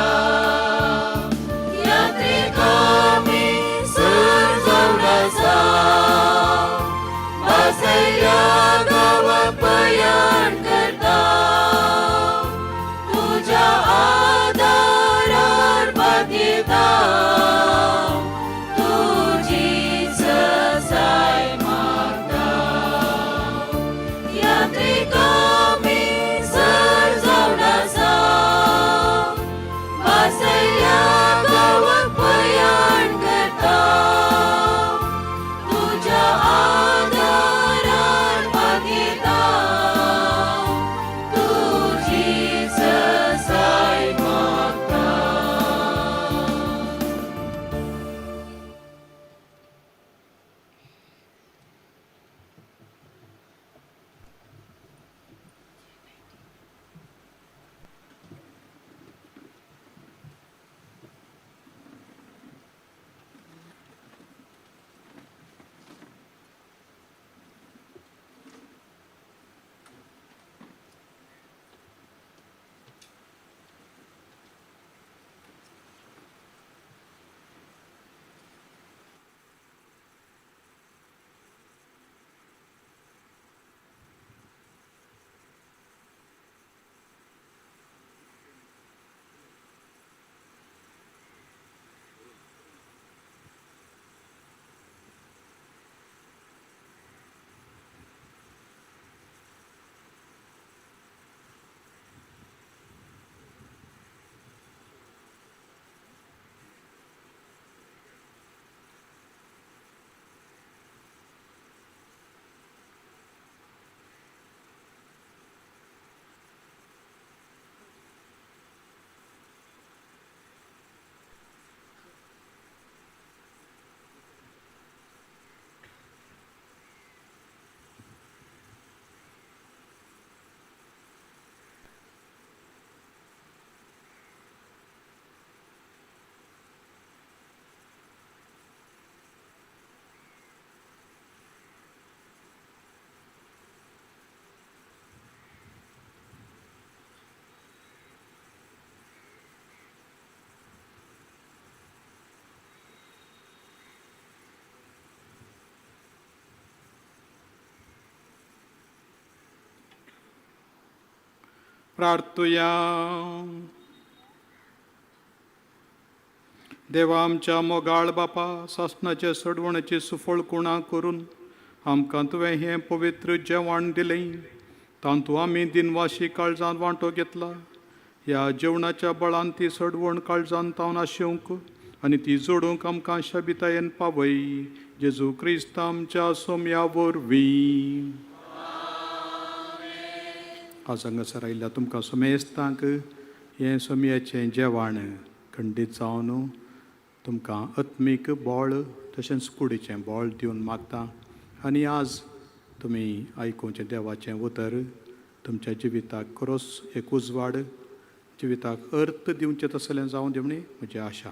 यात्रिक आमी सर जावन आसा बासयल्या गांवाक पयाण करता तुज्या आदारार पातयेता तुजी ससाय मागता यात्रिक आमी सर जावन आसा बासयल्या गांवाक पयाण करता तुज्या आदारार पातयेता तुजी ससाय मागता. प्रार्थुया. देवा आमच्या मोगाळ बापा, सासणाचे सोडवण्याची सुफळ कुणा करून आमकां तुवें हें पवित्र जेवण दिलें, तातूंत आमी दिनवाशी काळजान वांटो घेतला. ह्या जेवणाच्या बळान ती सोडवण काळजान तावन आशेवंक आनी ती जोडूंक आमकां शबितायेन पावय, जेजू क्रिस्त आमच्या सोम्या वरवीं. आज हांगासर आयिल्ल्या तुमकां समेस्तांक हें सोमयाचें जेवण खंडीत जावन तुमकां आत्मीक बळ तशेंच कुडीचें बळ दिवन मागता. आनी आज तुमी आयकुचें देवाचें उतर तुमच्या जिविताक खरोच एक उजवाड, जिविताक अर्थ दिवचें तसलें जावं दी म्हणी म्हजी आशा.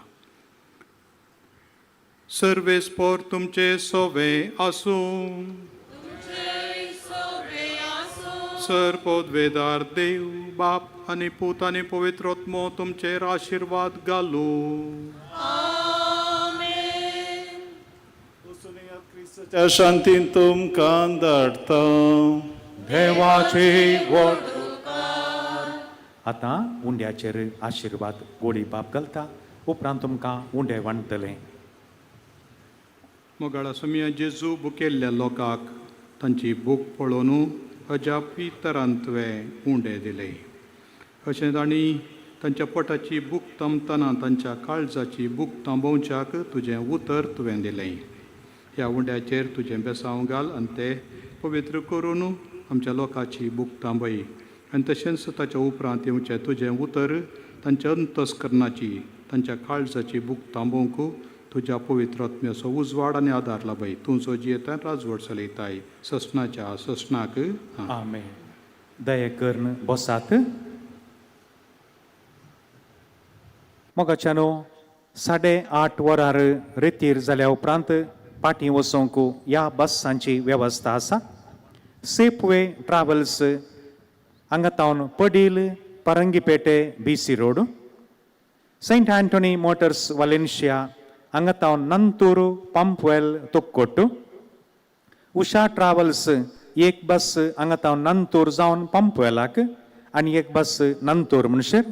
सर्वेस्पोर तुमचे सोवे आसूं. सर पदवेदार देव बाप आनी पूत आनी पवित्र आत्मो तुमचेर आशिर्वाद घालू. क्रिस्ताच्या शांतीन तुमकां धाडटा. देवाची वट. आतां उंड्याचेर आशिर्वाद गोळी बाप घालता, उपरांत तुमकां उंडे वांटतले. मोगाळा सोमया जेजू, बुकेल्ल्या लोकांक तांची भूक पळोवन अजापी तरान तुवें उंडे दिले. अशें तांणी तांच्या पोटाची भूक थांबतना तांच्या काळजाची भूक थांबोवच्याक तुजें उतर तुवें दिलें. ह्या उंड्याचेर तुजें बेसांव घाल आनी ते पवित्र करून आमच्या लोकांची भूक थांबय. आनी तशेंच ताच्या उपरांत येवचें तुजें उतर तांच्या अंतस्करणाची तांच्या काळजाची भूक थांबोवंक तुज्या पवित्र आत्म्याचो उजवाड आनी आदार लाभय. तूं जो जियेता राजवट चलयताय ससनाच्या ससनाक. आमेन. दया करून बसात. मोगाच्यानो, 8:30 वरार रेतीर जाल्या उपरांत पाटी वचोंक ह्या बसांची वेवस्था आसा. सेफवे ट्रावल्स हांगा तावन Padil Parangipete BC road, saint Antony motors Valencia हांगा तावन नंतूर पंपवेल तुक्कोट्टू. उषा ट्रॅव्हल्स एक बस हांगा तावन नंतूर जावन पंपवेलाक आनी एक बस नंतूर म्हणशेर.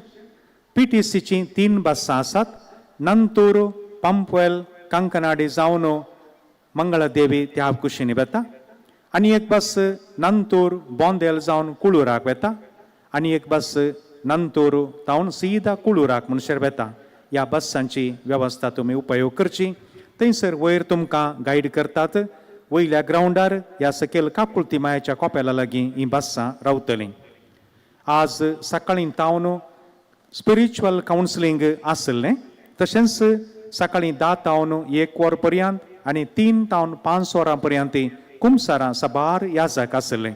पीटीसीची 3 बसां आसात, नंतूर पंपवेल कंकनाडी जावन मंगळादेवी त्या कुशीन वेता आनी एक बस नंतूर बोंदेल जावन कुळूराक वेता आनी एक बस नंतूर तावन सीदा कुळूराक म्हणशेर वेता. ह्या बसांची वेवस्था तुमी उपयोग करची. थंयसर वयर तुमकां गायड करतात. वयल्या ग्रावंडार ह्या सकयल काकुळती मायाच्या कोपेला लागीं हीं बसां रावतलीं. आज सकाळीं तावन स्पिरिच्युअल कावन्सिलींग आसलें, तशेंच सकाळीं 10 तावन 1 वर पर्यंत आनी 3 तावन 5 वरां पर्यंत कुमसारां साबार याजक आसलें.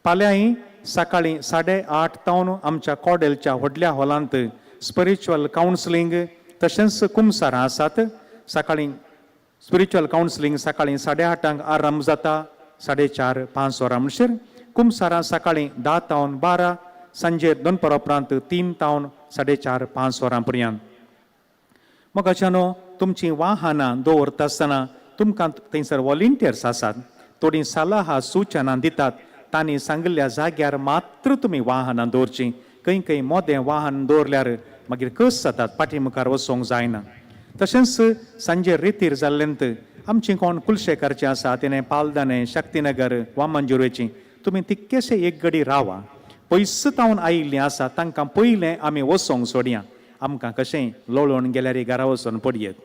फाल्यांय सकाळीं 8:30 तावन आमच्या कॉडेलच्या व्हडल्या हॉलांत स्पिरिच्युअल कावन्सिलींग तशेंच कुमसारां आसात. सकाळीं स्पिरिच्युअल कावन्सिलींग सकाळीं 8:30 आरंभ जाता, 4:30 5 वरां म्हणसर. कुमसारां सकाळीं 10 तावन 12, सांजेर दनपारा उपरांत 3 तावन 4:30 5 वरां पर्यंत. मोगाच्यानो, तुमचीं वाहनां दवरता आसतना तुमकां थंयसर वॉलंटियर्स आसात, थोडीं सलाहा सुचनां दितात. तांणी सांगिल्ल्या जाग्यार मात्र तुमी वाहनां दवरचीं. खंय खंय मोदें वाहन दवरल्यार मागीर कस जातात, फाटी मुखार वचोंक जायना. तशेंच सांजे रितीर जाल्लेंत आमचीं कोण कुलशेकारचीं आसा, तेणें पालदाणे शक्तीनगर वामनजुरेचीं, तुमी तितकेशे एक गडी रावा. पयस तावन आयिल्लीं आसा तांकां पयलें आमी वचोंक सोडया. आमकां कशें लोळोवन गेल्यार घरा वचोन पडयेत,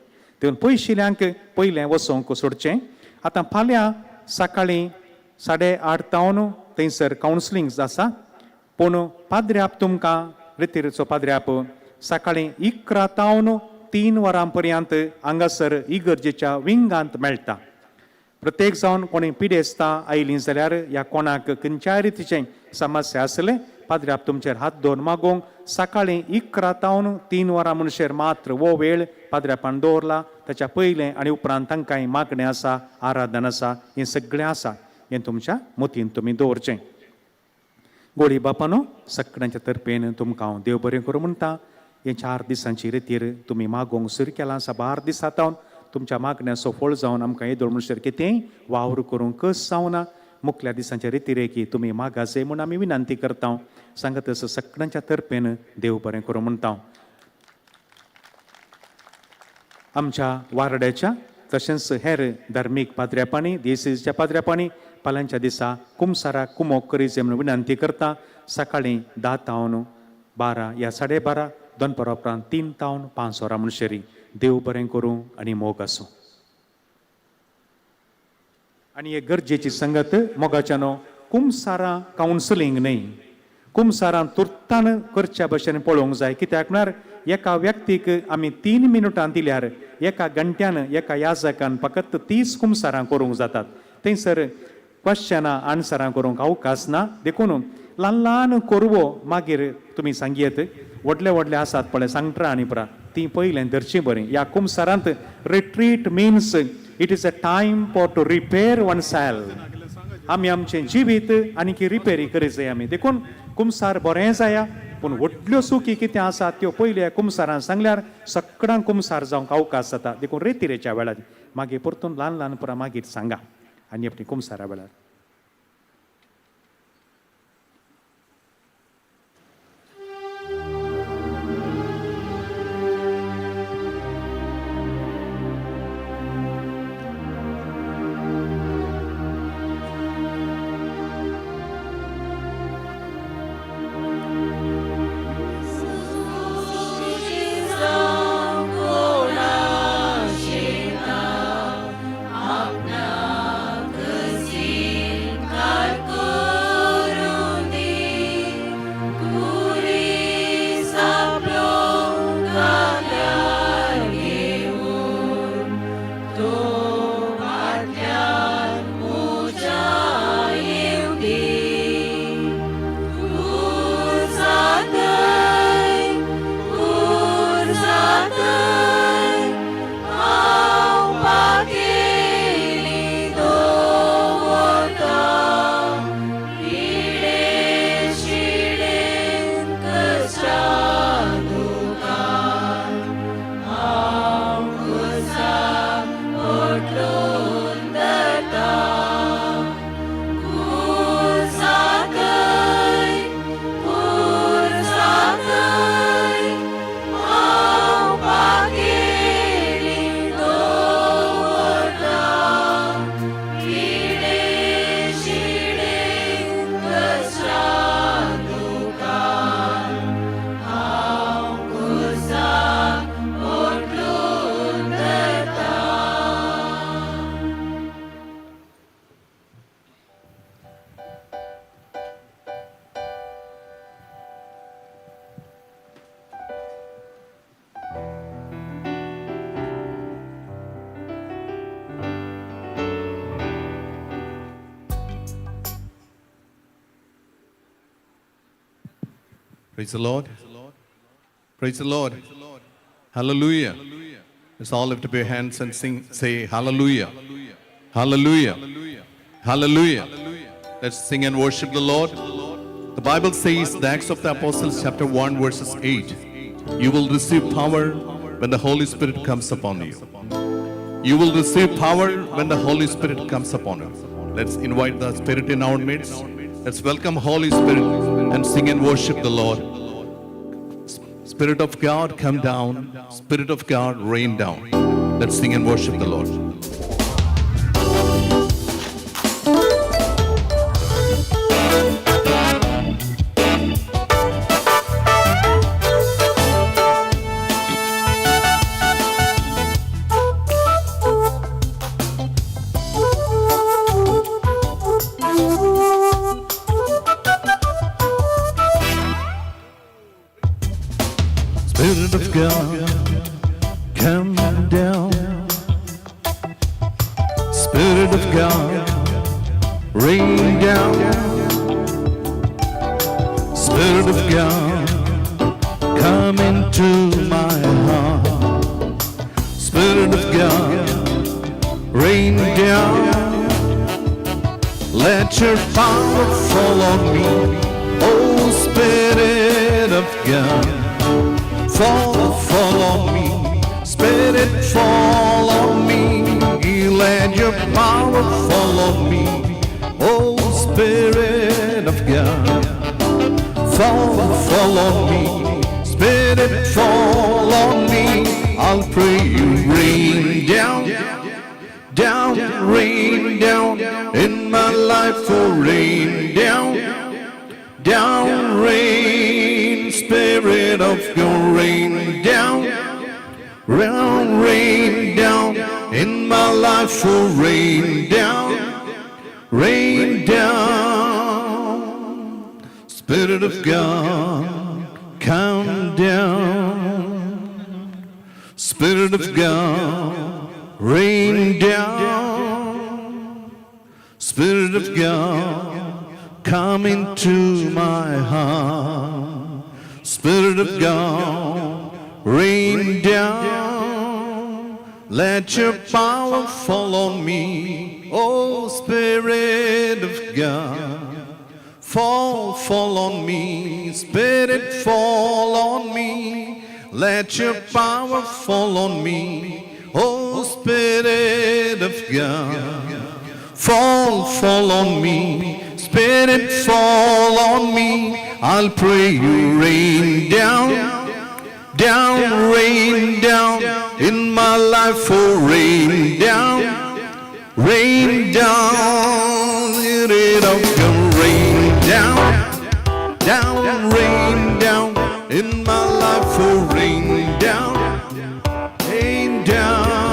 देखून पयशिल्ल्यांक पयलें वचोंक सोडचें. आतां फाल्यां सकाळीं 8:30 तावन थंयसर कावन्सिलींग आसा, पूण पाद्र्याप तुमकां रितीरचो पाद्र्याप सकाळीं 11 तावन 3 वरां पर्यंत हांगासर इगर्जेच्या विंगांत मेळटा. प्रत्येक जावन कोणी पिडेस्तां आयलीं जाल्यार ह्या कोणाक खंयच्याय रितीचें समस्या आसलें पाद्र्याप तुमचेर हात दवरून मागोवंक सकाळीं 11 तावन 3 वरां म्हणसर मात्र हो वेळ पाद्र्यापान दवरला. ताच्या पयलें आनी उपरांत तांकांय मागणें आसा, आराधन आसा, हें सगळें आसा, हें तुमच्या मतीन तुमी दवरचें. गोडी बापानो, सगळ्यांच्या तर्फेन तुमकां हांव देव बरें करूं म्हणटा. हे 4 दिसांची रितीर तुमी मागोवंक सुरू केलां. साबार दिसा तावन तुमच्या मागण्याचो फळ जावन आमकां येदोळ म्हणसर कितेंय वावर करूंक कस जावना. मुखल्या दिसांच्या रितीरेकी तुमी मागासे म्हूण आमी विनंती करता. सांगत तसो सगळ्यांच्या तर्फेन देव बरें करूं म्हणटा. आमच्या वारड्याच्या तशेंच हेर धार्मीक पाद्र्यापांनी, देसीच्या पाद्र्यापांनी फाल्यांच्या दिसा कुमसाराक कुमोक करीचे म्हूण विनंती करता. सकाळीं 10 तावन 12 या 12:30, दनपारा उपरांत 3 तावन 5 वरां म्हणशेरी. देव बरें करूं आनी मोग आसूं. आनी एक गरजेची संगत मोगाच्यानो, कुमसारां कावन्सिलींग न्हय, कुमसारां तुर्तान करच्या भशेन पळोवंक जाय. कित्याक म्हळ्यार एका व्यक्तीक आमी 3 मिनुटां दिल्यार एका घंट्यान एका याजकान फकत 30 कुमसारां करूंक जातात. थंयसर क्वेश्चनां आन्सरां करूंक अवकाश ना. देखून ल्हान ल्हान कोरवो मागीर तुमी सांगयेत. व्हडले व्हडले आसात पळय सांगट्रा आनी परा तीं पयलें धरचीं बरीं. ह्या कुमसारांत retreat means it is a time for to repair oneself. आमी आमचें जिवीत आनीक रिपेरी करी जाय आमी. देखून कुमसार बरें जाया, पूण व्हडल्यो चुकी कितें आसा त्यो पयल्या कुमसारान सांगल्यार सगळ्यांक कुमसार जावंक अवकाश जाता. देखून रेतिरेच्या वेळार मागीर परतून ल्हान ल्हान परां मागीर सांगा आनी आपली कुमसारा वेळार. आपणाक C Praise the Lord. Praise the Lord. Hallelujah. Let's all lift up your hands and sing, say hallelujah. Hallelujah. Hallelujah. Let's sing and worship the Lord. The Bible says, the Acts of the Apostles, chapter 1, verses 8, you will receive power when the Holy Spirit comes upon you. You will receive power when the Holy Spirit comes upon you. Let's invite the Spirit in our midst. Let's welcome Holy Spirit and sing and worship the Lord. Spirit of God, come down. Spirit of God, rain down. Let's sing and worship the Lord. Spirit of God, come down. Spirit of God, rain down. Spirit of God, come into my heart. Spirit of God, rain down. Let your power fall on me, oh Spirit of God. Fall, fall on me, Spirit, fall on me. Let your power fall on me, oh Spirit of God. Fall, fall on me, Spirit, fall on me. I'll pray you rain down, down, rain down in my life. Oh, rain down, down, rain, Spirit of God, rain down, round, rain down in my life. Oh, rain down, rain down, Spirit of God, come down, Spirit of God, rain down, Spirit of God, come into my heart. Spirit of God, rain down. Let your power fall on me, oh Spirit of God. Fall, fall on me, Spirit, fall on me. Let your power fall on me, oh Spirit of God. Fall, fall on me, Spirit, fall on me. I'll pray you rain down, down, rain down in my life. Oh, rain down, rain down, Spirit of God, rain down, down, rain down in my life. Oh, rain down, rain down.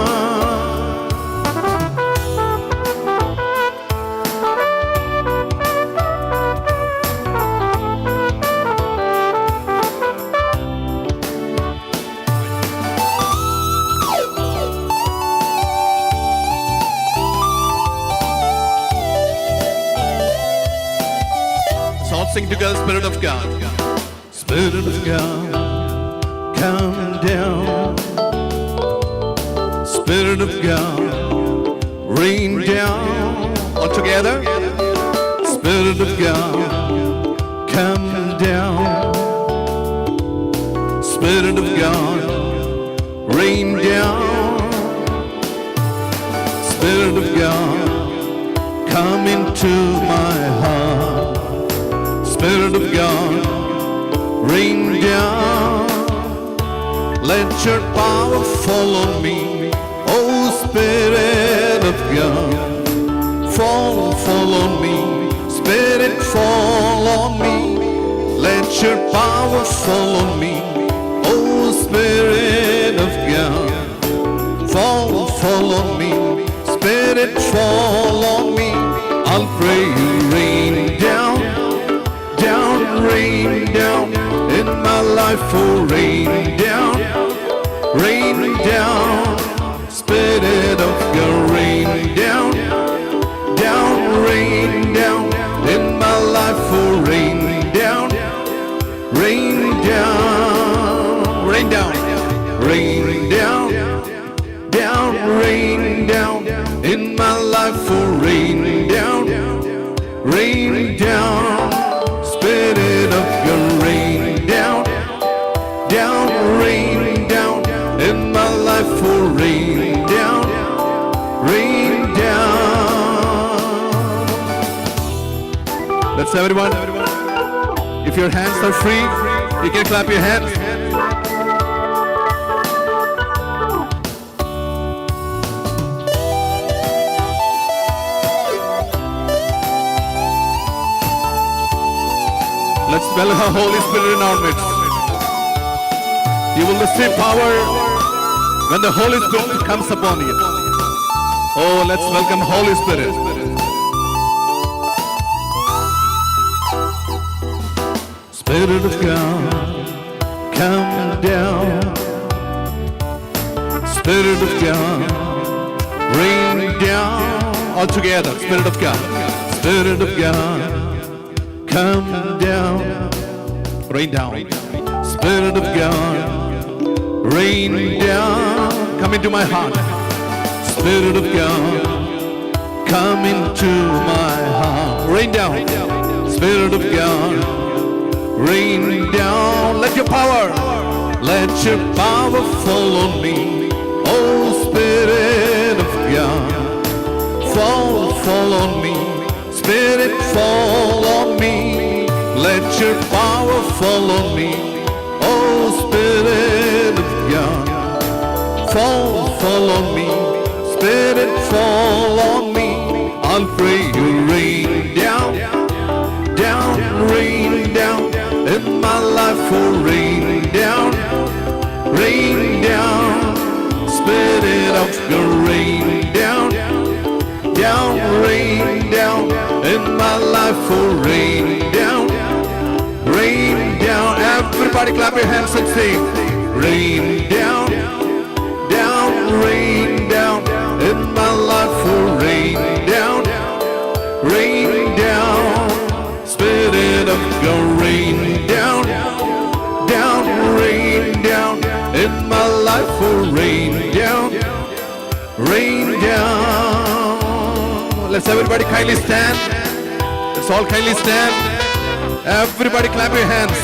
Let's all sing together, Spirit of God. Spirit of God, come down. Spirit of God, rain down. All together. Spirit of God, come down. Spirit of God, rain down. Spirit of God, come into my heart. Spirit of God, rain down. Let your power fall on me, oh Spirit of God. Fall, fall on me, Spirit, fall on me. Let your power fall on me, oh Spirit of God. Fall, fall on me, Spirit, fall on me. I'll pray you rain down, down, rain down in my life. Oh, rain down, rain down, Spirit of God, rain down, down, rain down in my life. Oh, rain down, rain Rain down, down, rain down in my life. Oh, rain down, rain down. Spirit of God, rain down, down, rain down in my life. Oh, rain down, rain down. Let's everyone, if your hands are free, you can clap your hands. Let's welcome Holy Spirit in our midst. You will receive power when the Holy Spirit comes upon you. Oh, let's welcome Holy Spirit. Spirit of God, come down. Spirit of God, rain down. All together, Spirit of God. Spirit of God, come down. Rain down. Spirit of God, rain down. Come into my heart. Spirit of God, come into my heart. Rain down. Spirit of God, rain down. Let your power, let your power fall on me. Oh, Spirit of God, fall, fall on me. Spirit, fall on me. Let your power fall on me. Oh, Spirit of God, fall, fall on me. Spirit, fall on me. I'll pray you rain down, down, rain down in my life. Oh, rain down, rain down. Spirit of God, rain down, down, rain down in my life. Oh, rain down, rain down. Everybody clap your hands and sing. Rain down, down, rain down in my life. Oh, rain down, rain down. Spirit of God, rain down, down, rain down in my life. Oh, rain down, rain down. Let's everybody kindly stand. Let's all kindly stand. Everybody clap your hands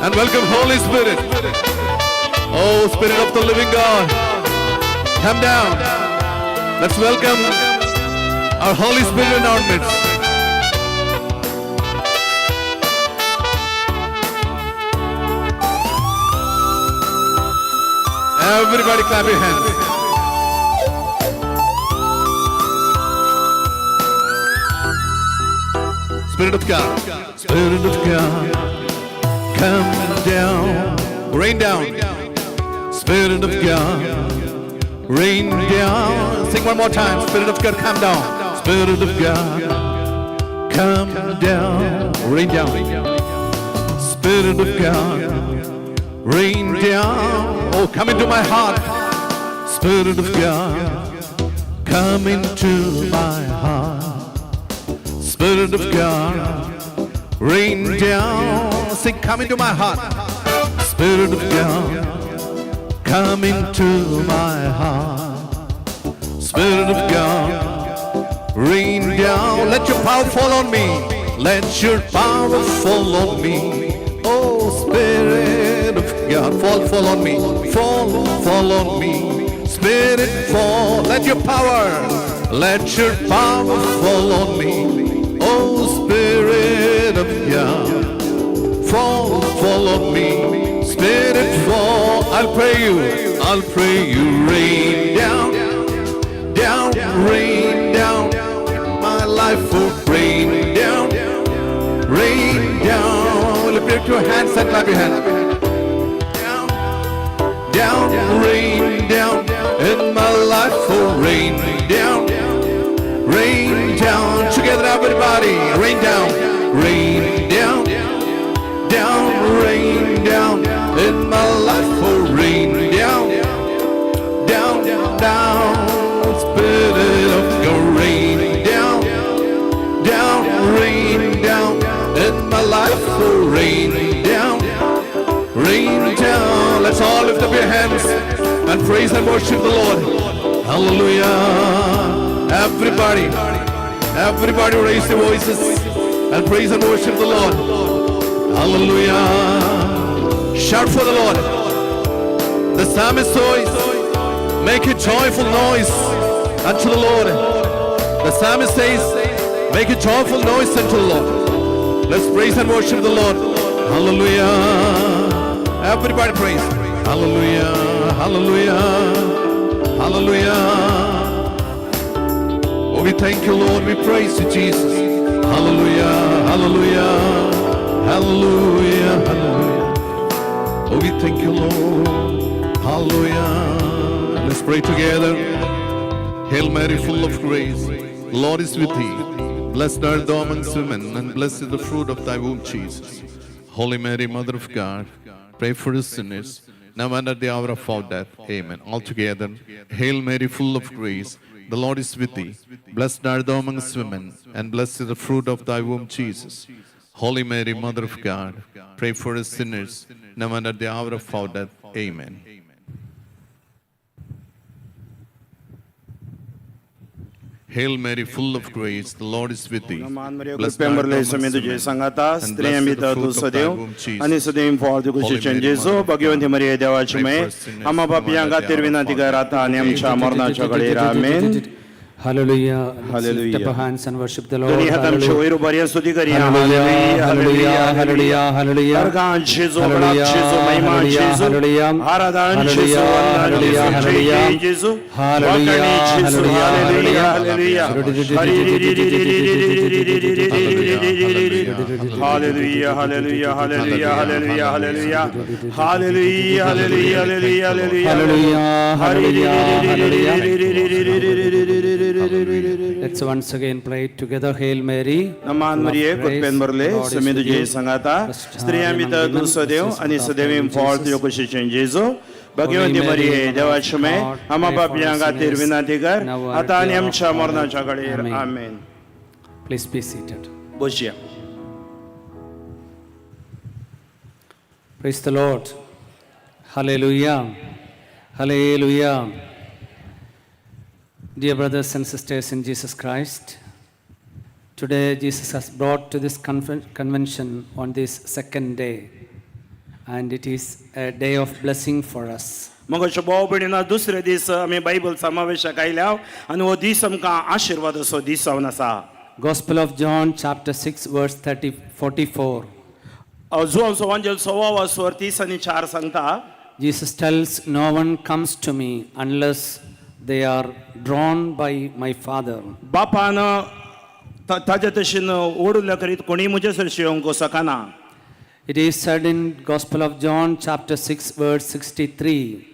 and welcome Holy Spirit. Oh, Spirit of the living God, come down. Let's welcome our Holy Spirit in our midst. Everybody clap your hands. Spirit of God, Spirit of God, come down, rain down. Spirit of God, rain down. Sing one more time. Spirit of God, come down. Spirit of God, come down, rain down. Spirit of God, rain down. Oh, come into my heart. Spirit of God, come into my heart. Spirit of God, rain down. Sing, come into my heart. Spirit of God, come into my heart. Spirit of God, rain down. Let your power fall on me. Let your power fall on me. Oh, Spirit of God, fall, fall on me. Fall, fall on me. Spirit, fall. Let your power, let your power fall on me. Oh, Spirit of God, fall, fall on me. Spirit, fall. I'll pray you, rain down, down, rain down in my life. Oh, rain down, rain down. Lift up your hands and clap your hands. Down, down, rain down in my life. Oh, rain down, rain down. Together, everybody, rain down, rain down, down, rain down in my life. Oh, rain down, down, down. Spirit of God, rain down, down, rain down in my life. Oh, rain down, rain down. Let's all lift up your hands and praise and worship the Lord. Hallelujah. Everybody, everybody raise your voices and praise and worship the Lord. Hallelujah. Shout for the Lord. The psalmist says, make a joyful noise unto the Lord. The psalmist says, make a joyful noise unto the Lord. Let's praise and worship the Lord. Hallelujah. Everybody praise. Hallelujah. Hallelujah. Hallelujah. Oh, we thank you, Lord. We praise you, Jesus. Hallelujah. Hallelujah. Hallelujah. Hallelujah. Oh, we thank you, Lord. Hallelujah. Let's pray together. Hail Mary, full of grace, the Lord is with thee. Blessed art thou amongst women, and blessed is the fruit of thy womb, Jesus. Holy Mary, Mother of God, pray for us sinners, now and at the hour of our death. Amen. All together. Hail Mary, full of grace, the Lord is with thee. Blessed art thou amongst women, and blessed is the fruit of thy womb, Jesus. Holy Mary, Mother of God, pray for us sinners, now and at the hour of our death. Amen. Hail Mary, full of grace, the Lord is with thee. Blessed कृपेन art भरले thou स्वामी amongst तुझे women, सांगाता and स्त्रियां blessed is the भितर तूं fruit of thy सदैव womb, Jesus. आनी सदैव फळ तुका Holy शिक्षण Mary, जेजू Mother of भाग्यवंती God, मरिये देवाची pray May for us sinners, आमा now and पापयांक at the खातीर hour of विनंती our कर death. आता आनी आमच्या मरणाच्या घडयेर आमेन. Hallelujah. Let's lift Hallelujah. up our hands and worship the Lord. दोन्ही हात आमचे Hallelujah. वयर उबारया स्तुती करया. Hallelujah. Hallelujah. Hallelujah. Hallelujah. अर्गां जेजू, Hallelujah. जेजू, महिमा Hallelujah. जेजू, Hallelujah. आराधन जेजू, Hallelujah. वंदन Hallelujah. जेजू, जय Hallelujah. जय जेजू, Hallelujah. वाकणी जेजू, Hallelujah. Hallelujah, hallelujah. Hallelujah, hallelujah, hallelujah, hallelujah, hallelujah, hallelujah, hallelujah, hallelujah. Hallelujah. Hallelujah. Hallelujah. Let's once again pray together. Hail Mary. नमान full of मरिये grace, कृपेन भरले the Lord is Swami with तुझे you. सांगाता Blessed स्त्रियां are you भितर among तूं women, सदैव blessed is आनी the fruit of सदैव thy womb, फळ Jesus. तुज्या कुशीचें जेजू Bhagwanti Holy Mary, मरिये Mother of देवाची may God, आमा pray for पापयां us खातीर sinners, विनंती कर now and आतां at the आनी hour of आमच्या our death. मरणाच्या घडयेर Amen. Amen. Please be seated. बसया. Praise the Lord. Hallelujah. Hallelujah. Dear brothers and sisters in Jesus Christ, today Jesus has brought to this convention on this second day, and it is a day of blessing for us. मग भाव भयणीना दुसरे दीस आमी Bible समावेशाक आयल्या आनी हो दीस आमकां आशिर्वाद असो दीस जावन आसा. Gospel of John, chapter 6, verse 30, 44. Joao वांजेल सव्वा वासवर 34 सांगता. Jesus tells, "No one comes to me unless they are drawn by my Father." बापान ताजे तशेन ओडूल्या करीत कोणी म्हजे सरशी येवंक शकना. It is said in Gospel of John, chapter 6, verse 63.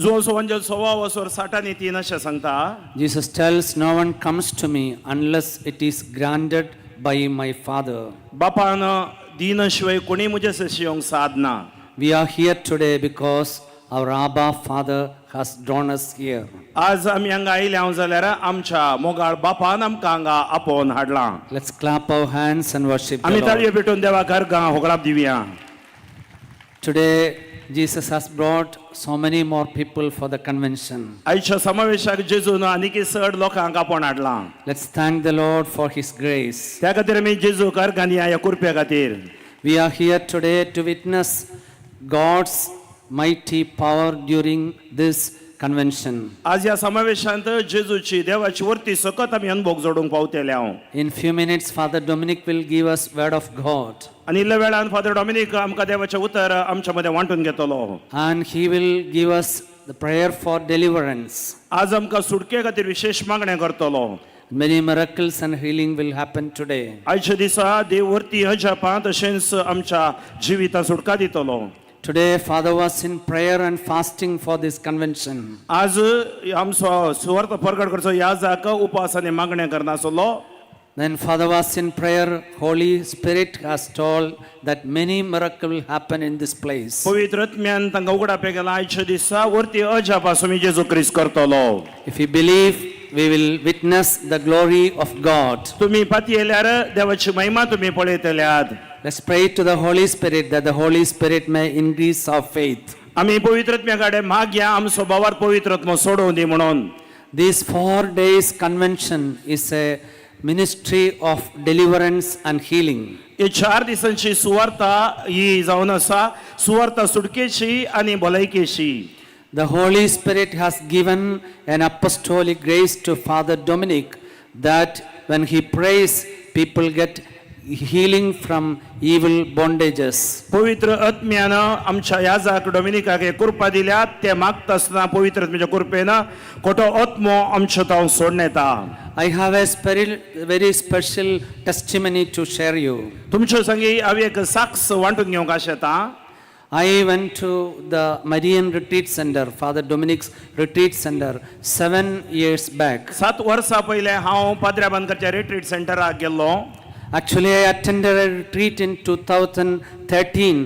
Joao वांजेल सव्वा वासवर 63 अशें सांगता. Jesus tells, "No one comes to me unless it is granted by my Father." बापान दिना शिवाय कोणी म्हजे सरशी येवंक सादना. We are here today because our Abba Father has drawn us here. आज आमी हांगा आयले हांव जाल्यार आमच्या मोगाळ बापान आमकां हांगा आपोवन हाडलां. Let's clap our hands and worship the आमी Lord. ताळयो पेटोवन देवाक अर्गां होगडाप दिवया. Today, Jesus has brought so many more people for the convention. आयच्या समावेशाक जेजून आनीक चड लोकांक आपोवन हाडलां. Let's thank the Lord for His grace. त्या खातीर आमी जेजूक अर्गां दिया ह्या कृपया खातीर. We are here today to witness God's mighty power during this convention. आज ह्या समावेशांत जेजूची देवाची वर्ती सकत आमी अनुभव जोडूंक पावतले हांव. In few minutes, Father Dominic will give us word of God. आनी इल्ल्या वेळान फादर डॉमिनीक आमकां देवाचें उतर आमच्या मदें वांटून घेतलो. And he will give us the prayer for deliverance. आज आमकां सुटके खातीर विशेश मागणें करतलो. Many miracles and healing will happen today. आयच्या दिसा देव वर्ती अजापां तशेंच आमच्या जिवितां सुटका दितलो. Today, Father was in prayer and fasting for this convention. आज आमचो सुवार्थ परगट करचो ह्या जाक उपास आनी मागणें करनासलो. Then Father was in prayer. Holy Spirit has told that many miracles will happen in this place. पवित्र आत्म्यान तांकां उगडापें केलां आयच्या दिसा वर्ती अजापां स्वामी जेजू क्रिस्त करतलो. If we believe, we will witness the glory of God. तुमी पातयेल्यार देवाची महिमा तुमी पळयतल्यात. Let's pray to the Holy Spirit that the Holy Spirit may increase our faith. आमी पवित्रत्म्या कडेन मागया आमचो भावार्थ पवित्रत्म सोडोवं दी म्हणून. This 4 days convention is a ministry of deliverance and healing. ही चार दिसांची सुवार्ता ही जावन आसा सुवार्ता सुटकेची आनी भलायकेची. The Holy Spirit has given an apostolic grace to Father Dominic that when he prays, people get healing from evil bondages. पवित्र आत्म्यान आमच्या याजाक डॉमिनिकाक हे कृपा दिल्या ते मागता आसतना पवित्र आत्म्याच्या कृपेन खोटो आत्मो आमच्या तावन सोडून येता. I have a very special testimony to share you. तुमच्या संगी हांव एक साक्ष वांटून घेवंक आशेता. I went to the Marian Retreat Center, Father Dominic's Retreat Center, 7 years back. सात वर्सां पयलें हांव पाद्र्या बांदकरच्या रिट्रीट सेंटराक गेल्लो. Actually, I attended a retreat in 2013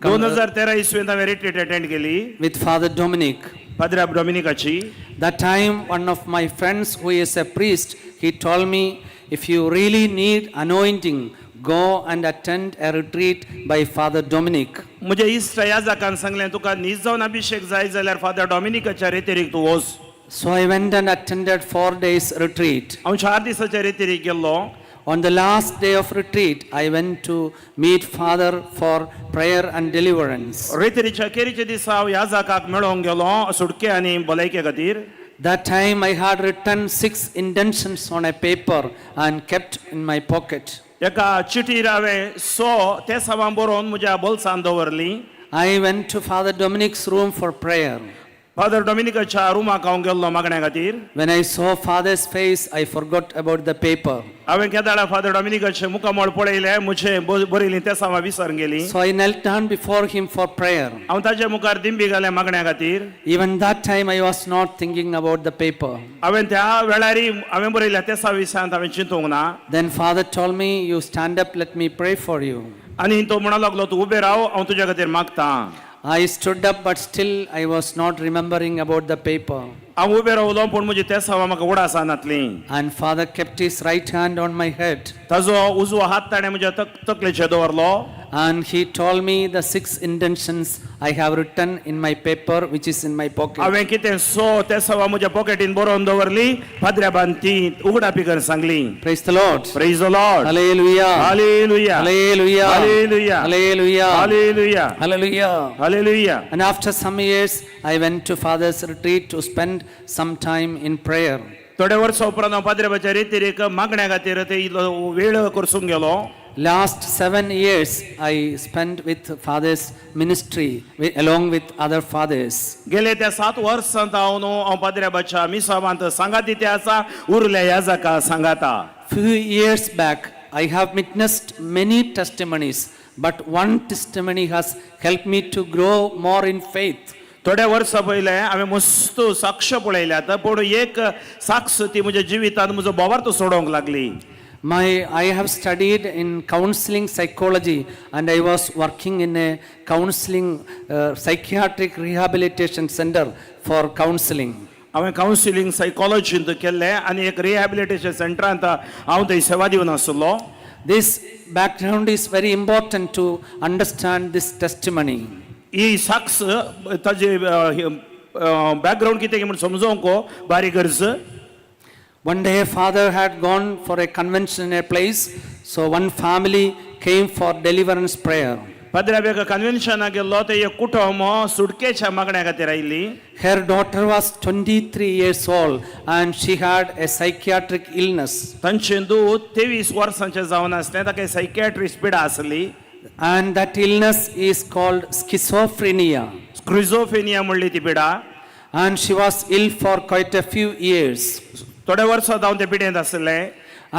2013 इसवेंत हांवें रिट्रीट अटेंड केली with Father Dominic. पाद्र्या डॉमिनिकाची. That time, one of my friends who is a priest, he told me, "If you really need anointing, go and attend a retreat by Father Dominic." म्हज्या इश्ट याजाकान सांगलें तुका नीज जावन अभिशेक जाय जाल्यार father डॉमिनिकाच्या रेतिरीक तूं वच. So I went and attended 4 days retreat. हांव चार दिसाच्या रेतिरीक गेल्लो. On the last day of retreat, I went to meet Father for prayer and deliverance. रेतिरीच्या अखेरीच्या दिसा हांव याजाकाक मेळोंक गेलो सुटके आनी भलायके खातीर. That time I had written six intentions on a paper and kept in my pocket. एका चिटीर हांवें सो ते सवां बरोवन म्हज्या बोल्सान दवरली. I went to Father Dominic's room for prayer. Father डॉमिनिकाच्या रुमाक हांव गेल्लो मागण्या खातीर. When I saw Father's face, I forgot about the paper. हांवें केदाळा फादर डॉमिनिकाचें मुखामळ पळयलें म्हजें बरयलीं ते सवां विसरून गेली. So I knelt down before him for prayer. हांव ताजे मुखार दिंबी घालें मागण्या खातीर. Even that time, I was not thinking about the paper. हांवें त्या वेळार हांवें बरयल्या त्या विशयांत हांवें चिंतूंक ना. Then Father told me, "You stand up, let me pray for you." आनी तो म्हणूंक लागलो तूं उबें राव हांव तुज्या खातीर मागतां. I stood up, but still I was not remembering about the paper. हांव उबें रावलो पूण म्हजी ते सवा म्हाका उडास नातली. And Father kept his right hand on my head. ताजो उजवो हात ताणें म्हज्या तकलेचेर दवरलो. And he told me the six intentions I have written in my paper, which is in my pocket. हांवें कितें सो ते सवा म्हज्या पॉकेटीन बरोवन दवरली पाद्र्याबान ती उगडापी कर सांगली. Praise the Lord. Praise the Lord. Hallelujah. Hallelujah. Hallelujah. Hallelujah. Hallelujah. Hallelujah. Hallelujah. Hallelujah. And after some years, I went to Father's retreat to spend some time in prayer. थोड्या वर्सां उपरांत हांव पाद्र्याबाच्या रेतिरीक मागण्या खातीर ते इल्लो वेळ करसूंक गेलो. Last 7 years, I spent with Father's ministry along with other fathers. गेले त्या सात वर्सांत हांव न्हू हांव पाद्र्याबाच्या मिसावांत सांगाती ते आसा उरल्या ह्या जाका सांगाता. Few years back, I have witnessed many testimonies, but one testimony has helped me to grow more in faith. थोड्या वर्सां पयलें हांवें मस्त साक्ष पळयल्यात पूण एक साक्ष ती म्हज्या जिवितांत म्हजो बोवार्थ सोडोवंक लागली. I have studied in counseling psychology and I was working in a counseling psychiatric rehabilitation center for counseling. हांवें कावन्सिलींग सायकोलॉजींत केल्लें आनी एक रिहॅबिलिटेशन सेंटरांत हांव थंय सेवा दिवन आसलो. This background is very important to understand this testimony. ही साक्ष ताजे बॅकग्रावंड कितें म्हूण समजोवंक बारीक गरज. One day, Father had gone for a convention in a place, so one family came for deliverance prayer. पाद्र्याब एका कन्व्हेन्शनाक गेल्लो ते एक कुटुंब सुटकेच्या मागण्या खातीर आयिल्ली. Her daughter was 23 years old and she had a psychiatric illness. तांचें दूद 23 वर्सांचें जावन आसलें ताका सायकियाट्रिस्ट पिडा आसली. And that illness is called schizophrenia. स्क्रिझोफेनिया म्हणली ती पिडा. And she was ill for quite a few years. थोड्या वर्सां जावन ते पिडेंत आसलें.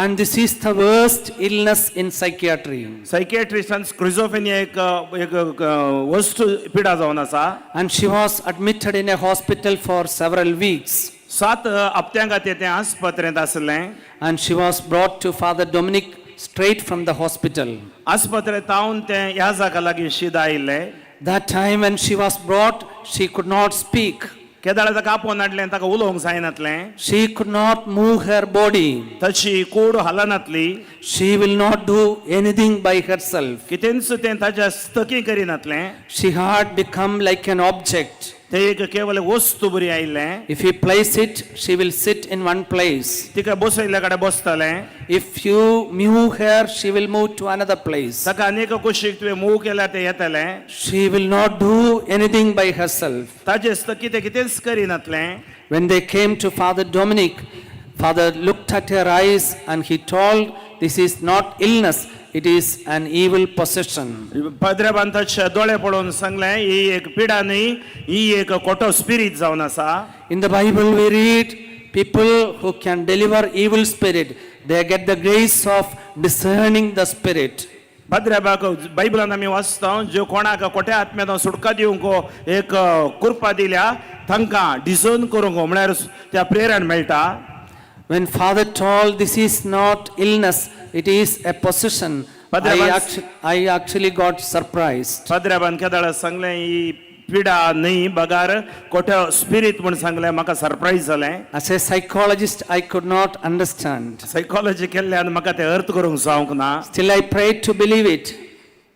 And this is the worst illness in psychiatry. सायकियाट्रिस्टान स्क्रिझोफेनिया एक एक वस्त पिडा जावन आसा. And she was admitted in a hospital for several weeks. सात हप्त्यां खातीर तें आस्पत्रेंत आसलें. And she was brought to Father Dominic straight from the hospital. आस्पत्रेंत तावन तें ह्या जागा लागीं शीदा आयिल्लें. That time when she was brought, she could not speak. केदाळा ताका आपोवन हाडलें ताका उलोवंक जायनातलें. She could not move her body. ताची कूड हालनातली. She will not do anything by herself. कितेंच तें ताच्या स्तकी करिनातलें. She had become like an object. ते एक केवल वस्तू बरी आयिल्लें. If you place it, she will sit in one place. तिका बसयल्ल्या कडेन बसतलें. If you move her, she will move to another place. ताका आनी एका कुशीक तुवें मूव केल्यार तें येतलें. She will not do anything by herself. ताजे स्तकी तें कितेंच करिनातलें. When they came to Father Dominic, Father looked at her eyes and he told, "This is not illness, it is an evil possession." पाद्र्याबान ताचे दोळे पळोवन सांगलें ही एक पिडा न्हय ही एक खोटो स्पिरीत जावन आसा. In the Bible, we read people who can deliver evil spirit, they get the grace of discerning the spirit. पाद्र्याबाक बायबलान आमी वाचता ज्यो कोणाक खोट्या आत्म्यान सुटका दिवंक एक कृपा दिल्या तांकां डिसर्न करूंक म्हळ्यार त्या प्रेरण मेळटा. When Father told this is not illness, it is a possession, I actually got surprised. पाद्र्याबान केदाळा सांगलें ही पिडा न्हय बगार खोट्या स्पिरीत म्हूण सांगलें म्हाका सरप्रायज जालें. As a psychologist, I could not understand. Psychology केल्ल्यान म्हाका तें अर्थ करूंक जावंक ना. Still, I prayed to believe it.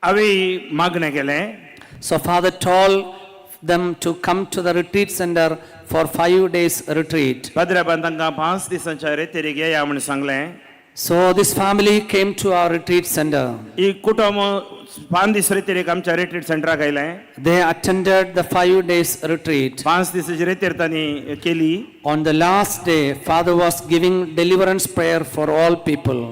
हांवें मागणें केलें. So Father told them to come to the retreat center for 5 days retreat. पाद्र्याबान तांकां 5 दिसांच्या रेतेरीक येया म्हूण सांगलें. So this family came to our retreat center. ही कुटुंब 5 दीस रेतेरीक आमच्या रिट्रीट सेंटराक आयलें. They attended the 5 days retreat. 5 दिसाची रेतेर तांणी केली. On the last day, Father was giving deliverance prayer for all people.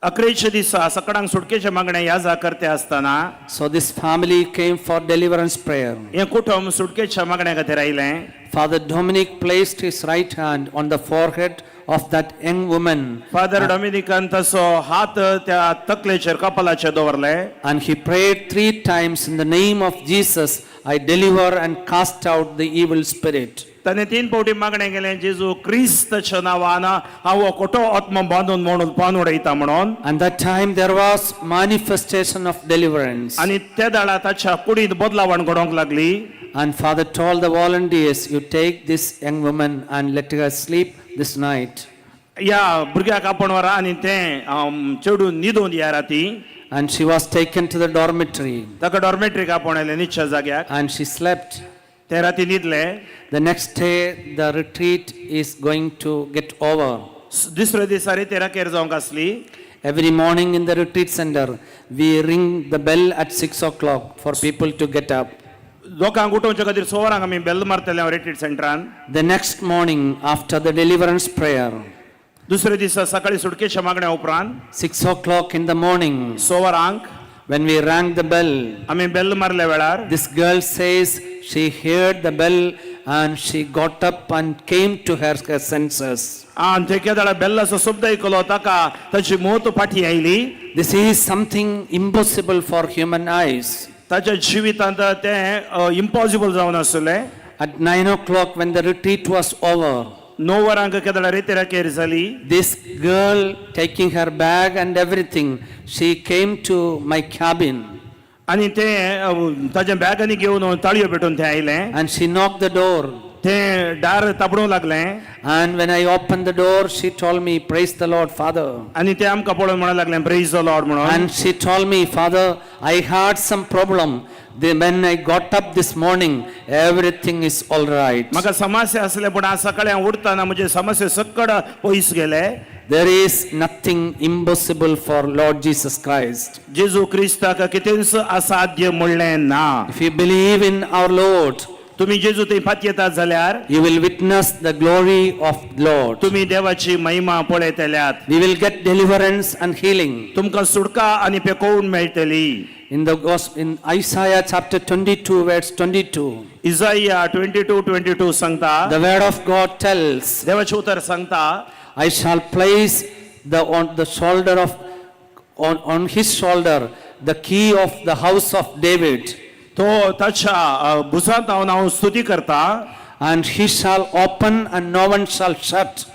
अकरेच्या दिसा सकडांक सुटकेचे मागणें याजा करते आसतना So this family came for deliverance prayer. हें कुटुंब सुटकेच्या मागण्या खातीर आयलें. Father Dominic placed his right hand on the forehead of that young woman. Father डॉमिनिकान तसो हात त्या तकलेचेर कपालाचेर दवरले. And he prayed 3 times in the name of Jesus, I deliver and cast out the evil spirit. ताणें 3 फावटी मागणें केलें जेजू क्रिस्ताच्या नांवान हांव हो खोटो आत्मो बांदून म्हणून पान उडयता म्हणून. And that time there was manifestation of deliverance. आनी त्या दाळा ताच्या कुडींत बदलावण घडोवंक लागली. And Father told the volunteers, you take this young woman and let her sleep this night. ह्या भुरग्याक आपोवन व्हरा आनी तें चेडून न्हिदून ह्या राती. And she was taken to the dormitory. ताका डॉर्मेटरीक आपोवन आयलें न्हिदच्या जाग्याक. And she slept. ते राती न्हिदले. The next day the retreat is going to get over. दुसऱ्या दिसा रेतेर अखेर जावंक आसली. Every morning in the retreat center, we ring the bell at 6 o'clock for people to get up. लोकांक उठोवचे खातीर 6 वरांक आमी बेल मारतले retreat सेंटरान. The next morning after the deliverance prayer, दुसऱ्या दिसा सकाळी सुटकेच्या मागण्या उपरांत 6 o'clock in the morning, 6 वरांक when we rang the bell, आमी बेल मारल्या वेळार this girl says she heard the bell and she got up and came to her senses. आनी ते केदाळा बेल्लाचो शब्द आयकलो ताका ताची मोत फाटी आयली. This is something impossible for human eyes. ताच्या जिवितांत तें इम्पॉसिबल जावन आसलें. At 9 o'clock when the retreat was over, 9 वरांक केदाळा रेतेर अखेर जाली. This girl taking her bag and everything, she came to my cabin. आनी तें ताच्या बॅगांनी घेवन ताळयो पेटून तें आयलें. And she knocked the door. तें दार तापडूंक लागलें. And when I opened the door, she told me, praise the Lord, Father. आनी तें आमकां पळोवन म्हणूंक लागलें praise the Lord म्हणून. And she told me, Father, I had some problem. When I got up this morning, everything is all right. म्हाका समस्या आसले पूण आज सकाळी हांव उठतना म्हजे समस्या सकड पयस गेले. There is nothing impossible for Lord Jesus Christ. जेजू क्रिस्ताक कितेंच असाध्य म्हणलें ना. If you believe in our Lord, तुम्ही जेजू थंय पातयेतात जाल्यार you will witness the glory of Lord. तुम्ही देवाची महिमा पळयतल्यात. We will get deliverance and healing. तुमकां सुटका आनी पेकोवण मेळटली. In the gospel, in Isaiah chapter 22 verse 22, Isaiah 22:22 सांगता, the word of God tells, देवाचें उतर सांगता, I shall place the on the shoulder of on his shoulder the key of the house of David. तो ताच्या भुजांत हांव हांव स्तुती करता. And he shall open and no one shall shut.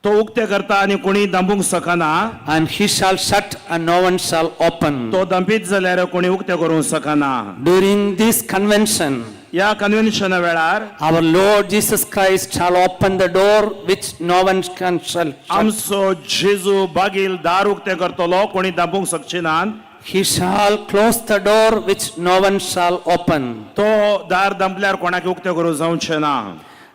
तो उक्ते करता आनी कोणी दांबूंक शकना. And he shall shut and no one shall open. तो दांपीत जाल्यार कोणी उक्ते करूंक शकना. During this convention, ह्या कन्व्हेन्शना वेळार our Lord Jesus Christ shall open the door which no one can shall shut. आमचो जेजू बागील दार उक्तें करतलो कोणी दांपूंक शकचे नात. He shall close the door which no one shall open. तो दार दांपल्यार कोणाक उक्तें करूंक जावचें ना.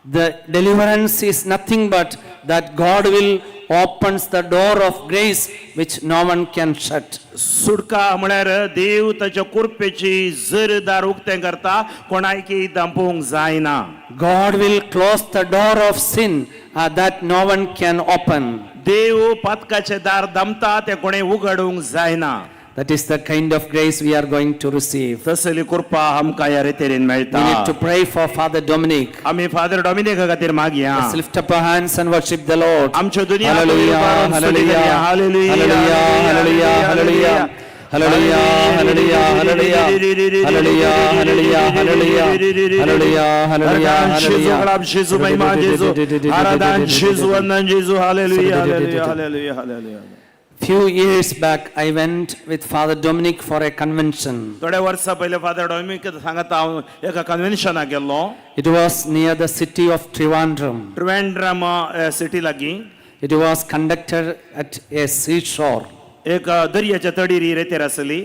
The deliverance is nothing but that God will opens the door of grace which no one can shut. सुटका म्हळ्यार देव ताच्या कुरपेची जर दार उक्तें करता कोणायकी दांपूंक जायना. God will close the door of sin that no one can open. देव पातकाचें दार दामता तें कोणें उगडूंक जायना. That is the kind of grace we are going to receive. तसली कृपा आमकां ह्या रेतेरीन We need मेळटा. to pray for Father Dominic. आमी फादर डॉमिनिका खातीर मागया. Let's lift up our hands and worship the Lord. आमच्यो दुनिया Hallelujah, hallelujah, hallelujah, hallelujah, hallelujah, hallelujah, hallelujah, hallelujah, hallelujah, hallelujah, hallelujah, hallelujah, hallelujah, जेजू hallelujah. गळाब जेजू महिमा जेजू आराधन जेजू वंदन जेजू hallelujah hallelujah hallelujah hallelujah. Few years back, I went with Father Dominic for a convention. थोड्या वर्सां पयलीं फादर डॉमिनिक सांगता हांव एका कन्व्हेन्शनाक गेल्लो. It was near the city of Trivandrum. Trivandrum city लागीं. It was conducted at a seashore, एक दर्याच्या तडीर ही रेतेर आसली.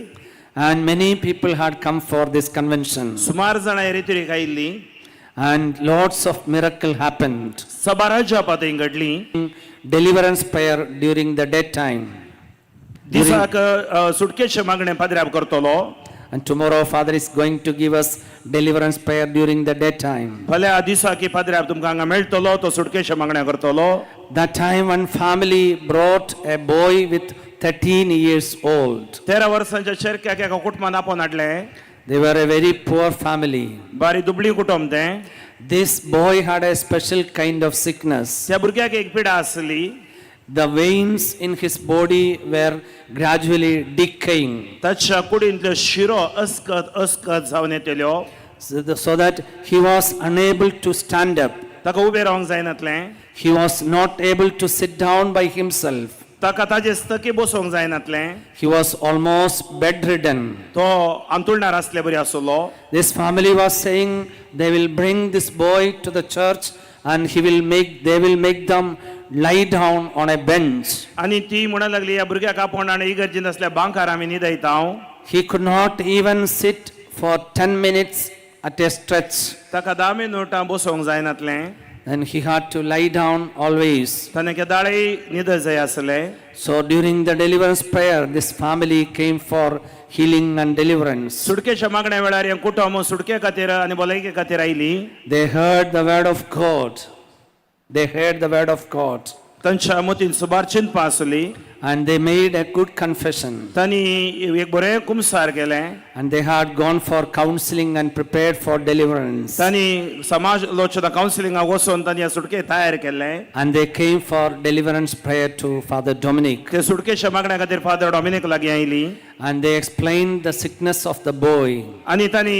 And many people had come for this convention. सुमार जाणां हे रेतेरीक आयिल्लीं. And lots of miracle happened. सबार अजापां थंय घडलीं. Deliverance prayer during the daytime. दिसाक सुटकेचें मागणें पाद्र्याब करतलो. And tomorrow Father is going to give us deliverance prayer during the daytime. फाल्यां दिसाक पाद्र्याब तुमकां हांगा मेळटलो तो सुटकेचें मागणें करतलो. That time one family brought a boy with 13 years old. 13 वर्सांच्या चेरक्याक एका कुटुंबान आपोवन हाडलें. They were a very poor family. बारी दुबळी कुटुंब तें. This boy had a special kind of sickness. त्या भुरग्याक एक पिडा आसली. The veins in his body were gradually decaying, ताच्या कुडींतल्यो शिरो अस्कत अस्कत जावन येतल्यो. So that he was unable to stand up. ताका उबें रावंक जायनातलें. He was not able to sit down by himself. ताका ताजे स्तकी बसोवंक जायनातलें. He was almost bedridden. तो अंतुळणार आसले बरी आसलो. This family was saying they will bring this boy to the church and he will make they will make them lie down on a bench. आनी ती म्हणूंक लागली ह्या भुरग्याक आपोवन आनी इगर्जीन आसल्या बांकार आमी न्हिदयता. He could not even sit for 10 minutes at a stretch, ताका 10 मिनटां बसोवंक जायनातलें. And he had to lie down always. ताणें केदाळय न्हिद जाय आसलें. So during the deliverance prayer, this family came for healing and deliverance. सुटकेच्या मागण्या वेळार हें कुटुंब सुटके खातीर आनी भलायके खातीर आयली. They heard the word of God. They heard the word of God. तांच्या मतीन सुमार चिंतपां आसली. And they made a good confession. तांणी एक बरें कुमसार केलें. And they had gone for counseling and prepared for deliverance. तांणी समाज लोचना कावन्सिलिंगाक वचून तांणी ह्या सुटके तयार केल्लें. And they came for deliverance prayer to Father Dominic. ते सुटकेच्या मागण्या खातीर फादर डॉमिनीक लागीं आयली. And they explained the sickness of the boy. आनी तांणी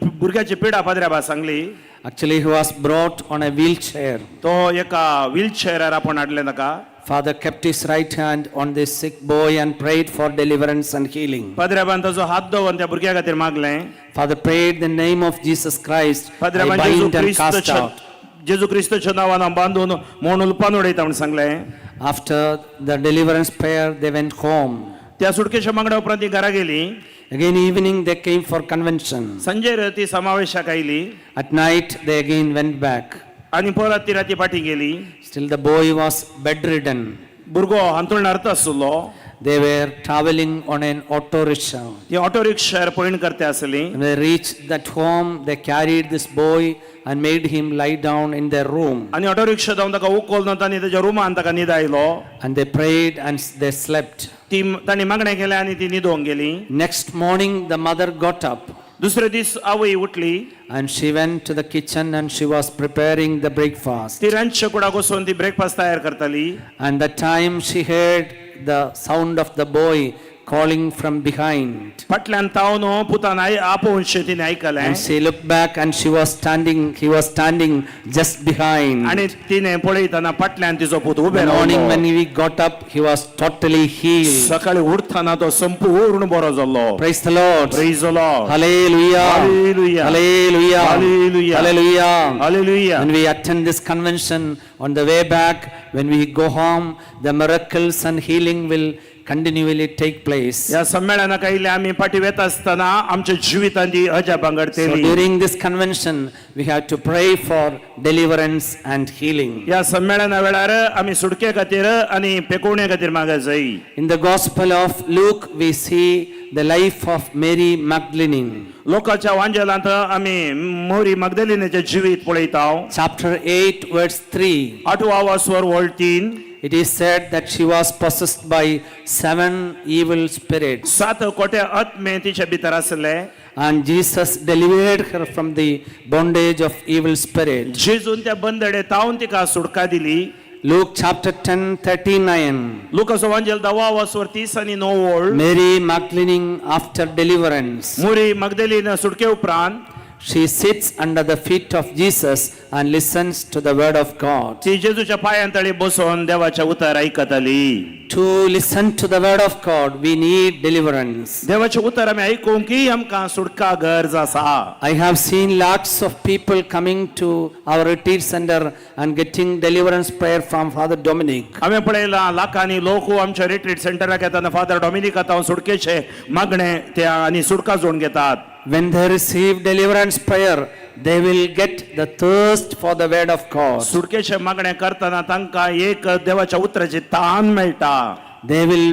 भुरग्याची पिडा पाद्र्याबा सांगली. Actually, he was brought on a wheelchair. तो एका व्हीलचेरार आपोवन हाडलें ताका. Father kept his right hand on this sick boy and prayed for deliverance and healing. पाद्र्याबान ताजो हात दवरून त्या भुरग्या खातीर मागलें. Father prayed the name of Jesus Christ, I पाद्र्याबान जेजू bind and cast क्रिस्तच्या out. जेजू क्रिस्तच्या नांवान हांव बांदून म्हूण उलपान उडयता म्हूण सांगलें. After the deliverance prayer, they went home. त्या सुटकेच्या मागण्या उपरांत ती घरा गेली. Again evening, they came for convention. संजेर ती समावेशाक आयली. At night, they again went back. आनी परत ती राती फाटीं गेली. Still, the boy was bedridden. भुरगो हांतुळणार आसलो. They were traveling on an auto rickshaw. ती ऑटो रिक्षार पयण करते आसली. When they reached that home, they carried this boy and made him lie down in their room. आनी ऑटो रिक्षा जावन ताका उखलून तांणी ताच्या रुमान ताका न्हिदायलो. And they prayed and they slept. ती तांणी मागणें केलें आनी ती न्हिदोंक गेली. Next morning, the mother got up दुसरे दीस आवय उठली. and she went to the kitchen and she was preparing the breakfast. ती रांदच्या कुडाक वचून ती ब्रेकफास्ट तयार करताली. And that time she heard the sound of the boy calling from behind. फाटल्यान तावन पुतान आपोवनशें तिणें आयकलें. And she looked back and she was standing, he was standing just behind. आनी तिणें पळयतना फाटल्यान तिचो पूत उबे The morning रावलो. when we got up, he was totally healed. सकाळी उठतना तो संपूर्ण बरो जाल्लो. Praise the Lord. Praise the Lord. Hallelujah. Hallelujah. Hallelujah. Hallelujah. Hallelujah. Hallelujah. When we attend this convention, on the way back, when we go home, the miracles and healing will continually take place. ह्या संमेलनाक आयिल्ले आमी फाटीं वेता आसतना आमच्या जिवितांत ती अजापां So घडटली. During this convention, we have to pray for deliverance and healing. ह्या संमेलना वेळार आमी सुटके खातीर आनी पेकोवणे खातीर मागत जाय. In the Gospel of Luke, we see the life of Mary Magdalene. लोकांच्या वांजेलांत आमी मोरी मगदलिनेचें जिवीत पळयता. Chapter 8, verse 3. आठवा वासवर वळ 3. It is said that she was possessed by 7 evil spirits. सात कोटे आत्मे तिच्या भितर आसले. And Jesus delivered her from the bondage of evil spirit. जेजून त्या बंदडे तावन तिका सुटका दिली. Luke chapter 10, 39. लुकाचो वांजेल 10 वासवर 39 ओळ. Mary Magdalene after deliverance. मोरी मगदलीन सुटके उपरांत She sits under the feet of Jesus and listens to the word of God. ती जेजूच्या पांयांतळी बसून देवाच्या उतर आयकताली. To listen to the word of God, we need deliverance. देवाचें उतर आमी आयकूंक की आमकां सुटका गरज आसा. I have seen lots of people coming to our retreat center and getting deliverance prayer from Father Dominic. हांवें पळयलां लाखांनी लोक आमच्या रिट्रीट सेंटराक येताना फादर डॉमिनिक आतां सुटकेचे मागणे ते आनी सुटका जोडून घेतात. When they receive deliverance prayer, they will get the thirst for the word of God. सुटकेचे मागणे करतना तांकां एक देवाच्या उतराची तान मेळटा. They will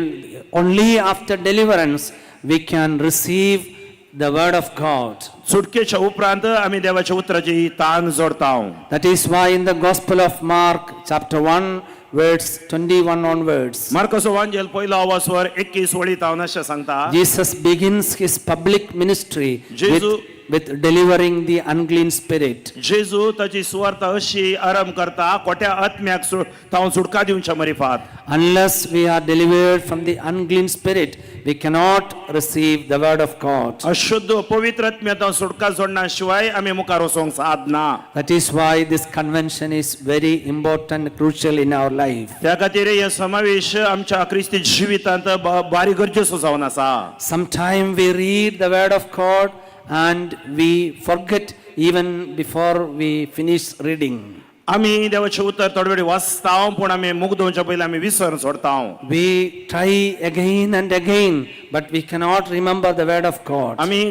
only after deliverance we can receive the word of God. सुटकेच्या उपरांत आमी देवाच्या उतराची तान जोडता. That is why in the Gospel of Mark chapter 1 verse 21 onwards, मार्काचो वांजेल पयलो आवाजवर 21 वळीत हांव अशें सांगता. Jesus begins his public ministry with delivering the unclean spirit. जेजू ताची सुवार्ता अशी आरंभ करता कोट्या आत्म्याक तावन सुटका दिवच्या मरिफात. Unless we are delivered from the unclean spirit, we cannot receive the word of God. अशुद्ध पवित्र आत्म्या सुटका जोडना शिवाय आमी मुखार वचोंक सादना. That is why this convention is very important, crucial in our life. त्या खातीर हे समावेश आमच्या क्रिस्ती जिवितांत बारी गरजेचो जावन आसा. Sometime we read the word of God and we forget even before we finish reading. आमी देवाचें उतर थोडे वेळ वाचता पूण आमी मुगदोवच्या पयलीं आमी विसर सोडता. We try again and again, but we cannot remember the word of God. आमी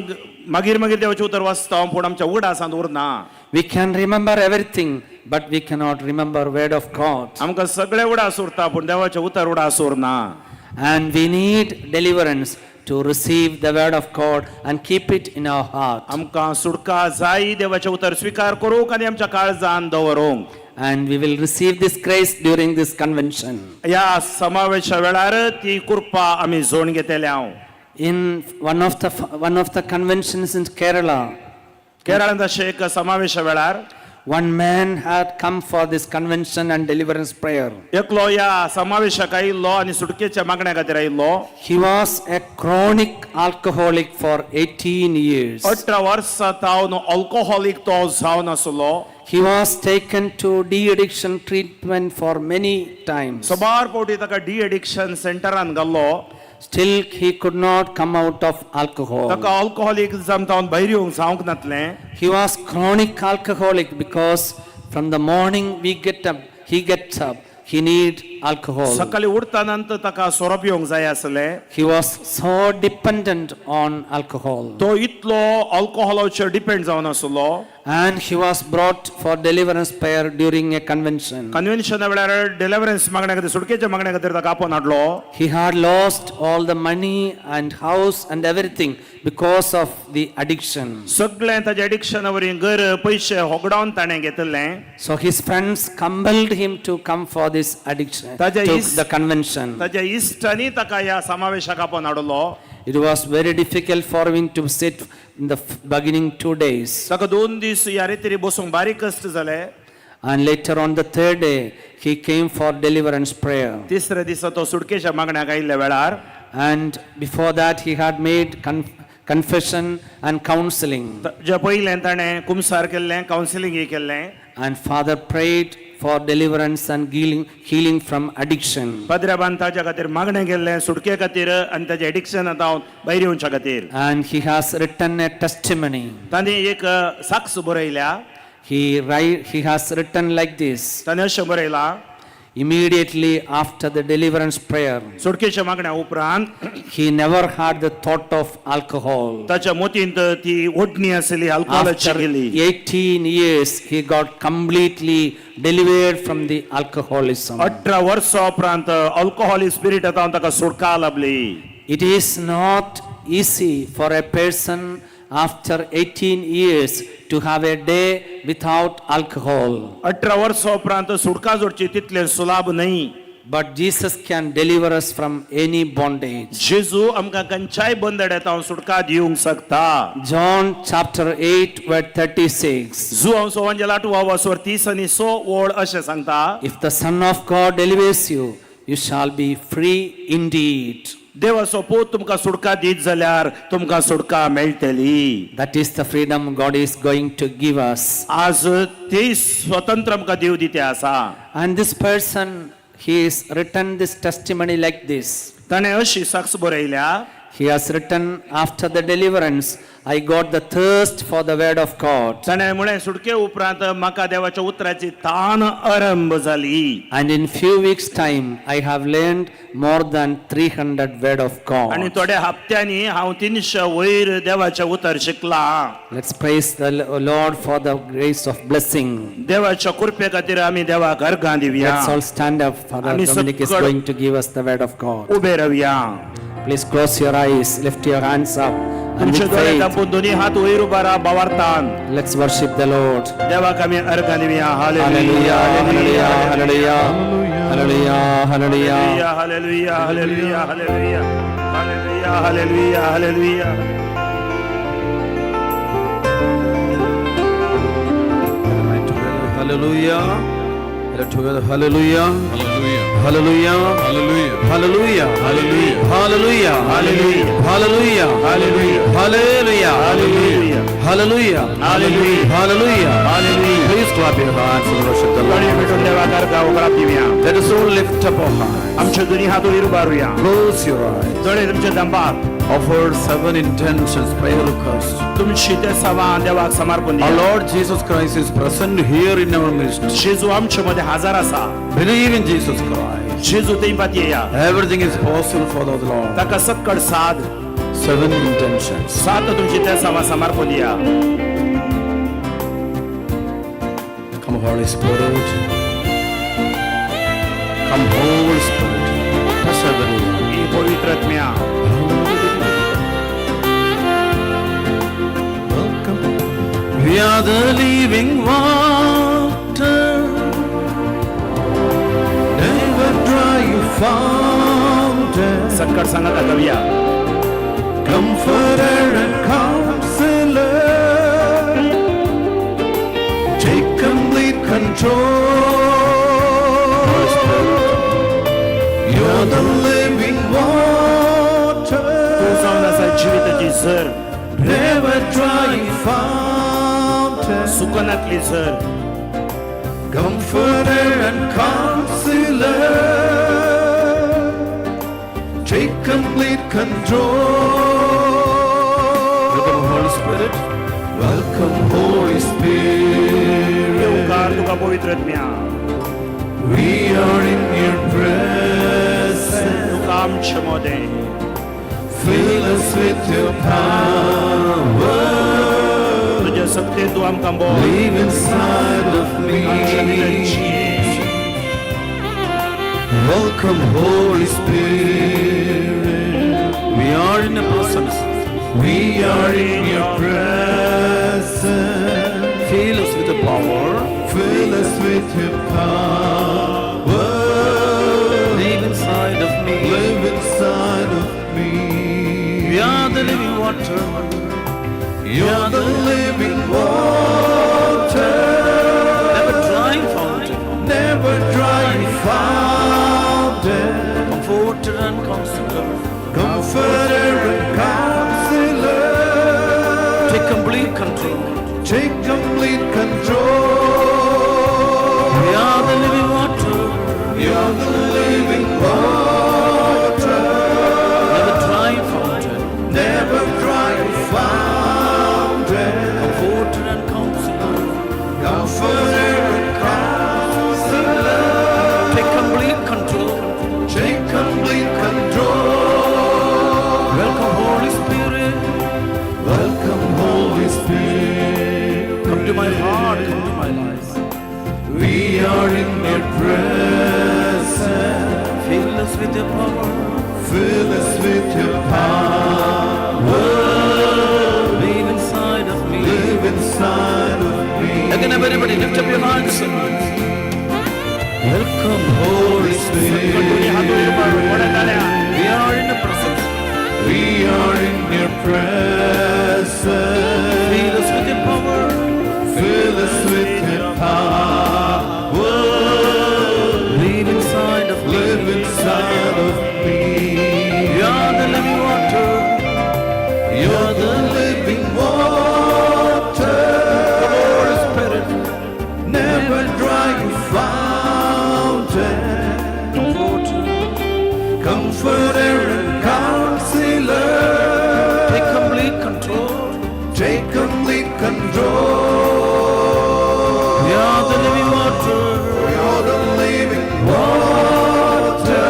मागीर मागीर देवाचें उतर वाचता पूण आमच्या उगडासांत उरना. We can remember everything, but we cannot remember word of God. आमकां सगळें उडास उरता पूण देवाचें उतर उडास उरना. And we need deliverance to receive the word of God and keep it in our heart. आमकां सुटका जाय देवाचें उतर स्वीकार करूंक आनी आमच्या काळजान दवरूंक. And we will receive this grace during this convention. ह्या समावेशा वेळार ती कृपा आमी जोडून घेतले हांव. In one of the conventions in Kerala, केरळांत अशें एक समावेशा वेळार one man had come for this convention and deliverance prayer. एकलो ह्या समावेशाक आयिल्लो आनी सुटकेच्या मागण्या खातीर आयिल्लो. He was a chronic alcoholic for 18 years. 18 वर्सां तावन अल्कोहोलीक तो जावन आसलो. He was taken to de-addiction treatment for many times. सबार फावटी ताका डी-एडिक्शन सेंटरान घाल्लो. Still he could not come out of alcohol. ताका अल्कोहोलिझम तावन भायर येवंक जावंक नातलें. He was chronic alcoholic because from the morning we get up, he gets up, he need alcohol. सकाळी उठता नंतर ताका सोरो पिवंक जाय आसलें. He was so dependent on alcohol. तो इतलो अल्कोहोलाचेर डिपेंड जावन आसलो. And he was brought for deliverance prayer during a convention. कन्व्हेन्शना वेळार डिलिव्हरन्स मागण्या खातीर सुटकेच्या मागण्या खातीर ताका आपोवन हाडलो. He had lost all the money and house and everything because of the addiction. सगळें ताच्या एडिक्शना वरवीं घर पयशे होगडावन ताणें घेतिल्लें. So his friends compelled him to come for this addiction, to the convention. ताच्या इश्टांनी ताका ह्या समावेशाक आपोवन हाडलो. It was very difficult for him to sit in the beginning 2 days. ताका 2 दीस ह्या रितीर बसूंक बारीक कश्ट जाले. And later on the third day, he came for deliverance prayer. तिसऱ्या दिसा तो सुटकेच्या मागण्याक आयिल्ल्या वेळार. And before that, he had made confession and counseling. जे पयलें ताणें कुमसार केल्लें, कावन्सिलिंगय केल्लें. And father prayed for deliverance and healing from addiction. पाद्र्याबान ताच्या खातीर मागणें केल्लें सुटके खातीर आनी ताच्या एडिक्शना जावन भायर येवच्या खातीर. And he has written a testimony. ताणें एक साक्ष बरयल्या. He has written like this. ताणें अशें बरयलां. Immediately after the deliverance prayer, सुटकेच्या मागण्या उपरांत, he never had the thought of alcohol. ताच्या मोतींत ती ओडणी आसली अल्कोहोलाची After गेली. 18 years, he got completely delivered from the alcoholism. 18 वर्सां उपरांत अल्कोहोलिक स्पिरिट आतां ताका सुटका लाभली. It is not easy for a person after 18 years to have a day without alcohol. 18 वर्सां उपरांत सुटका जोडची तितलें सुलाभ न्हय. But Jesus can deliver us from any bondage. जेजू आमकां खंयच्याय बंदड्यात हांव सुटका दिवंक शकता. John chapter 8 verse 36. जुआंव सोवांजेल आठवा वासवर 30 आनी 6 ओळ अशें सांगता. If the Son of God delivers you, you shall be free indeed. देवाचो पूत तुमकां सुटका दीत जाल्यार तुमकां सुटका मेळटली. That is the freedom God is going to give us. आज ती स्वतंत्र आमकां देव दिते आसा. And this person, he has written this testimony like this. ताणें अशी साक्ष बरयल्या. He has written, after the deliverance, I got the thirst for the word of God. ताणें म्हळें सुटके उपरांत म्हाका देवाच्या उतराची तान आरंभ जाली. And in few weeks time, I have learned more than 300 word of आनी God. थोड्या हप्त्यांनी हांव 300 वयर देवाचें उतर शिकलां. Let's praise the Lord for the grace of blessing. देवाच्या कृपे खातीर आमी देवाक अर्घां दिवया. Let's all stand up. Father आमी Dominic is सकळ going to give us the word of God. उबे रावया. Please close your eyes, lift your hands up, and तुमचे with दोळे faith, धांपून दोन्ही हात वयर उबारा बावारतान. let's worship the Lord. देवाक आमी अर्घां दिवया. Hallelujah, hallelujah, hallelujah, hallelujah, hallelujah. Hallelujah, hallelujah, hallelujah, hallelujah, hallelujah, hallelujah. Hallelujah. Let together. Hallelujah. Hallelujah. Hallelujah. Hallelujah. Hallelujah. Hallelujah. Hallelujah. Hallelujah. Hallelujah. Hallelujah. Hallelujah. Hallelujah. Hallelujah. Hallelujah. Hallelujah. Hallelujah. Please clap your hands and worship the दोन्ही Lord. भेटून देवाक अर्घां उखलाप दिवया. Let us all lift up our hands. आमचे दोन्ही हात वयर उबारुया. Close your eyes. दोळे तुमचे धांपात. Offer 7 intentions, prayer requests. तुमची ते सवा देवाक समर्पण Our दिया. Lord Jesus Christ is present here in our midst. जेजू आमचे मध्ये हजार आसा. Believe in Jesus Christ. जेजू थंय पातयेया. Everything is possible for the Lord. ताका सक्कड साद. 7 intentions. सात तुमची ते सवा समर्पण दिया. Come Holy Spirit. Come Holy Spirit. Touch everyone. ही पवित्र आत्म्या. Welcome. We are the living water. Never dry fountain. सक्कड सांगात कवया. Comforter and counselor. Take complete control. You're the living water. तूं जावन आसा जिविताची झर. Never drying fountain. सुकनातली झर. Comforter and counselor. Take complete control. Welcome Holy Spirit. Welcome, Holy Spirit. येवकार तुका पवित्र आत्म्या. We are in your presence. तुका आमचे मदें. Fill us with your power. तुज्या शक्तीन तूं आमकां बोल. Live inside of आमच्या भितर me. जिये. Welcome, Holy Spirit. We are in the presence. We are in your presence. Fill us with the power. Fill us with your power. Live inside of me. Live inside of me. We are the living water. You're the living water. Never drying fountain. Never drying fountain. Comforter and counselor. You're the living water. Never dry fountain. Never dry fountain. Comforter and counselor. Comforter and counselor. Take complete control. Take complete control. Welcome, Holy Spirit. Welcome, Holy Spirit. Come to my heart, come to my life. We are in your presence. Fill us with your power. Fill us with your power. Live inside of me. Live inside of me. Again, everybody, lift up your hands. Welcome, Holy Spirit. We are in the presence. We are in your presence. Fill us with your power. Fill us with your power. Live inside of me. Live inside of me. You are the living water. You're the living water. Come, Holy Spirit. Never dry fountain. Comforter. Comforter and counselor. Take complete control. Take complete control. You are the living water. You're the living water.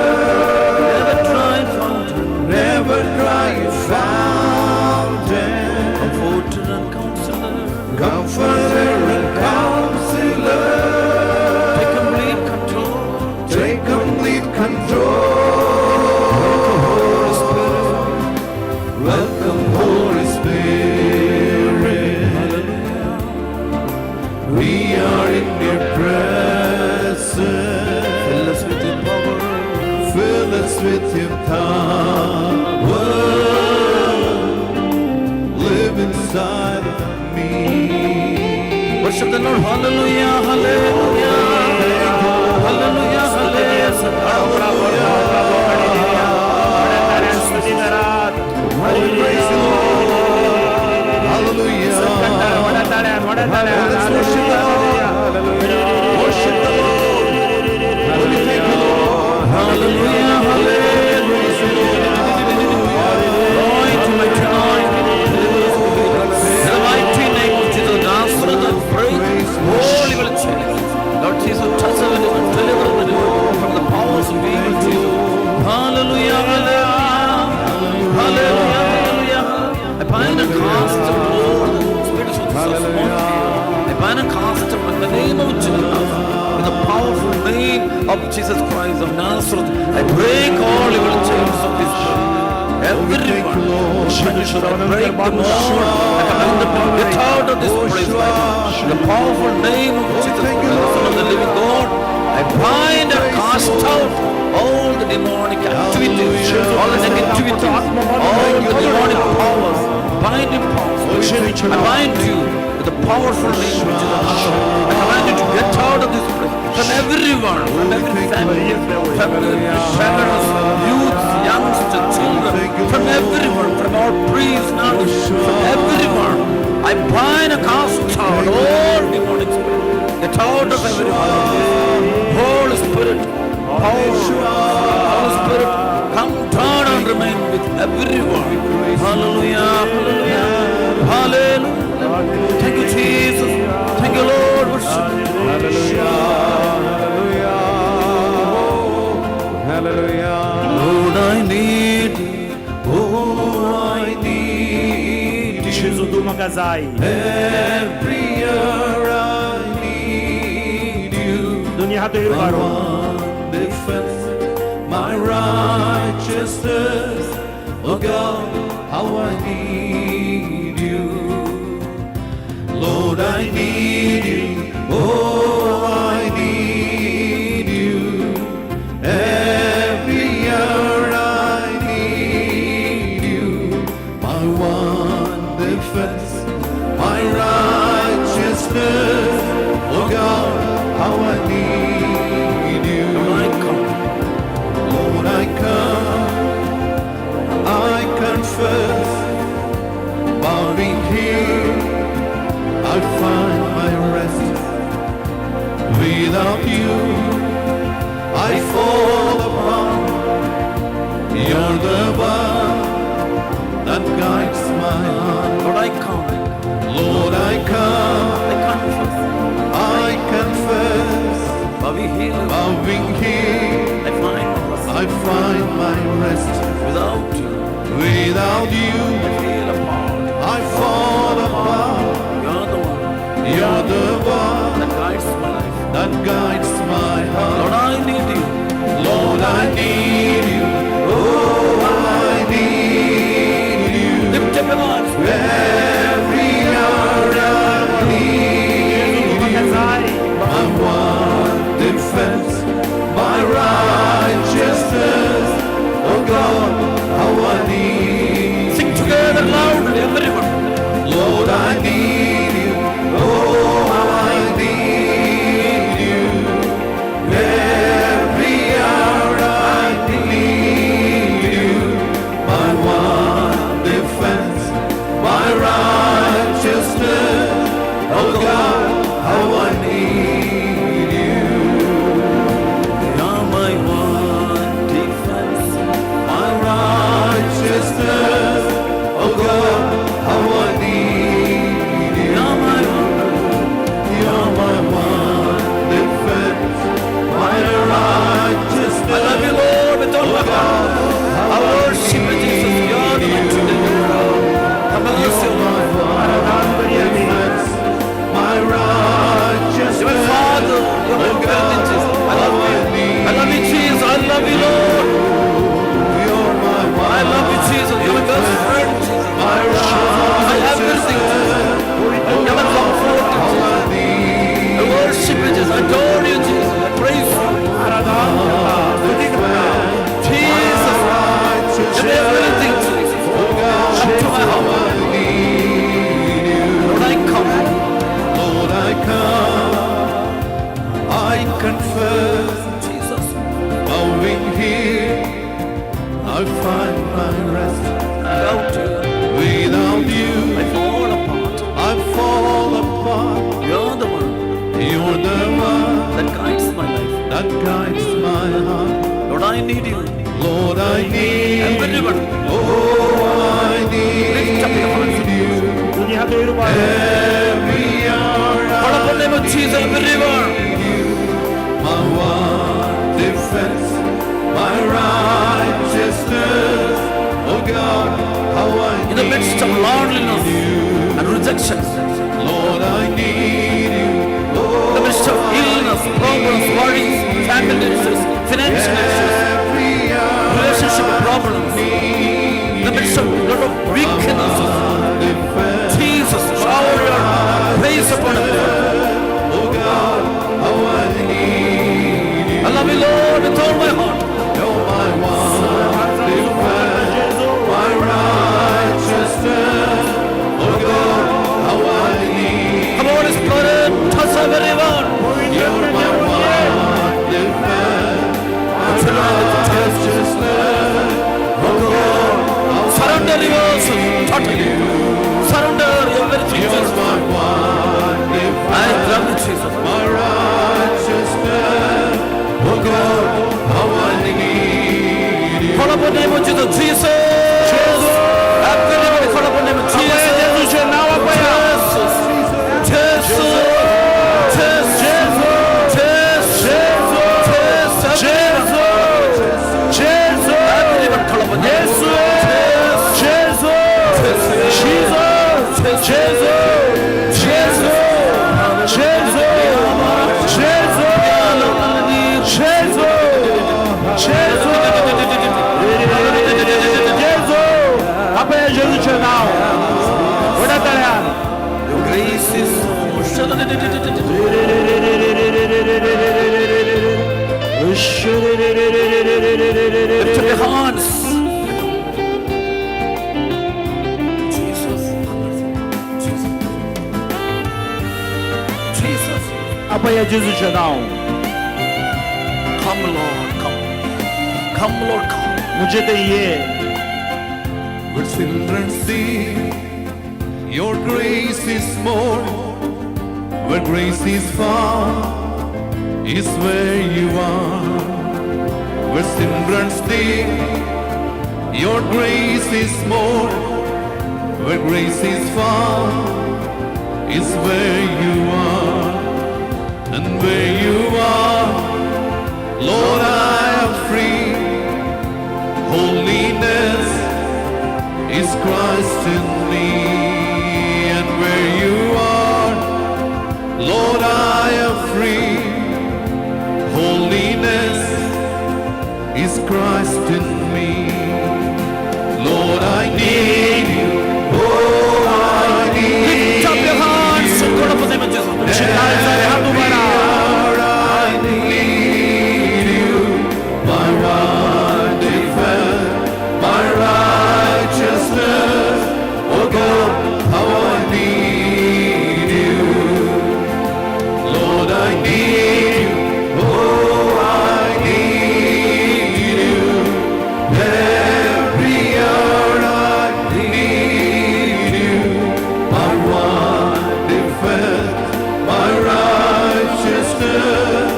Never dry fountain. Never dry fountain. Comforter and counselor. Comforter and counselor. Take complete control. Take complete control. Holy Spirit. Welcome, Holy Spirit. Hallelujah. We are in your presence. Fill us with your power. Fill us with your power. Live inside of me. Worship the Lord. Hallelujah. Hallelujah. Hallelujah. Hallelujah. Praise the Lord. Hallelujah. Let's worship the Lord. Worship the Lord. We thank you, Lord. Hallelujah. Hallelujah. Glory to my tonight. In the mighty name of Jesus, Nazareth, I pray. Holy will change. Lord Jesus, touch them and deliver them from the powers of evil, Jesus. Hallelujah. Hallelujah. Hallelujah. Hallelujah. I bind and cast out all the spirits of this atmosphere. I bind and cast out in the name of Jesus. In the powerful name of Jesus Christ of Nazareth, I break all evil chains of this world. Everyone, I break them all. I command them to get out of this place right now. In the powerful name of Jesus Christ, the Son of the living God, I bind and cast out all the demonic activities, all the negativities, all the demonic powers, binding powers. I bind you with the powerful name of Jesus. I command you to get out of this place from everyone, from every family, from the parents, youths, youngsters, children, from everyone, from all priests, nuns, from everyone. I bind and cast out all demonic spirits. Get out of everyone. Holy Spirit, power, Holy Spirit, come down and remain with everyone. Hallelujah, hallelujah, hallelujah. Thank you, Jesus. Thank you, Lord. Worship. Hallelujah. Hallelujah. Lord, I need you. Oh, I need you. Gesù tu magazai. Every hour I need you. Dunia hatu My irbaro. one defense, my righteousness. Oh God, how I need you. Lord, I need you. Oh, I need you. Every hour I need you. My one defense, my righteousness. Oh God, how I need you. I come. Lord, I come. I confess, bowing here, I find my rest. Without you, I fall apart. You're the one that guides my heart. Lord, I come. Lord, I come. I confess. I confess. Bowing here. Bowing here, I find my rest. I find my rest. Without you, Without you, I feel apart. I fall apart. You're the one You're the one that guides my life. that guides my heart. Lord, I need you. Lord, I need you. Oh, I need you. Lift up your voice. Every hour I need you. My one defense, my righteousness. Oh God, how I need. Sing together loudly, everyone. Lord, I need you. Oh, how I need you. Every hour I need you. My one defense, my righteousness. Oh God, how I need you. You're my one defense. My righteousness. Oh God, how I need you. You're my one. You're my one defense, my righteousness. I love you, Lord, with all my heart. I worship you, Jesus. You're the one to deliver. Have mercy You're on my us. one defense, my righteousness. You're my Father. You're my Oh God, everything, Jesus. I love how you. I I love you, need Jesus. I love you, Lord. You're my one I love you, Jesus. You're my best friend, Jesus. my I have everything, Jesus. You're my comfort, how Jesus. I need I worship you, Jesus. I adore you, Jesus. I praise you. Jesus. You're everything, Jesus. Come to my heart. Lord, I come. Lord, I come, I confess, Jesus. bowing here, I find my rest. Without you, Without you, I fall apart. I fall apart. You're the one You're the one that guides my life. that guides my heart. Lord, I need you. Lord, I need Everyone, Oh, I lift up your need hands. you. तुझे हात वयर उबार. Every hour Call upon the I name of Jesus, everyone. need you. My one defense, my righteousness. Oh God, how I In the midst of need loneliness you. and rejection, Lord, I need you. in the midst of illness, problems, worries, family issues, financial issues, Every hour relationship problems, in the midst of lot of weaknesses, defense. Jesus, shower your grace upon us. Oh God, how I need you. I love you, Lord, with all my heart. You're my one defense, my righteousness. Oh God, how I need Come on, Spirit, touch everyone. You're my one defense, my righteousness. Oh God, how Surrender yourself totally. Surrender everything, You're Jesus. my one I defense, love you, Jesus. my righteousness. Oh God, how I need you. Call upon the name of Jesus. Jesus. Everybody call upon the name of Jesus. जेजूचें नांव आपया. Jesus. Jesus. Jesus. Jesus. Jesus. Jesu. Everyone call upon the name of Jesu. Jesus. Jesu. Jesus. Jesus. Jesus. Jesus. Jesus. Jesus. Jesu. आपया जेजूचें नांव. व्हडा ताळ्यान. Your grace is so Lift up your hands. Jesus. Jesus. Jesus. आपया जेजूचें नांव. Come, Lord, come. Come, Lord, come. मुझे ते ये. Where children see your grace is more, where grace is found is where you are. Where sin runs deep, your grace is more. Where grace is found is where you are. And where you are, Lord, I am free. Holiness is Christ in me. And where you are, Lord, I am free. Holiness is Christ in me. Lord, I need you. Oh, I need Lift up your hands and call upon the name of Jesus. Every hour I need you, my one defense, my righteousness. Oh God, how I need you. Lord, I need you. Oh, I need you. Every hour I need you, my one defense, my righteousness.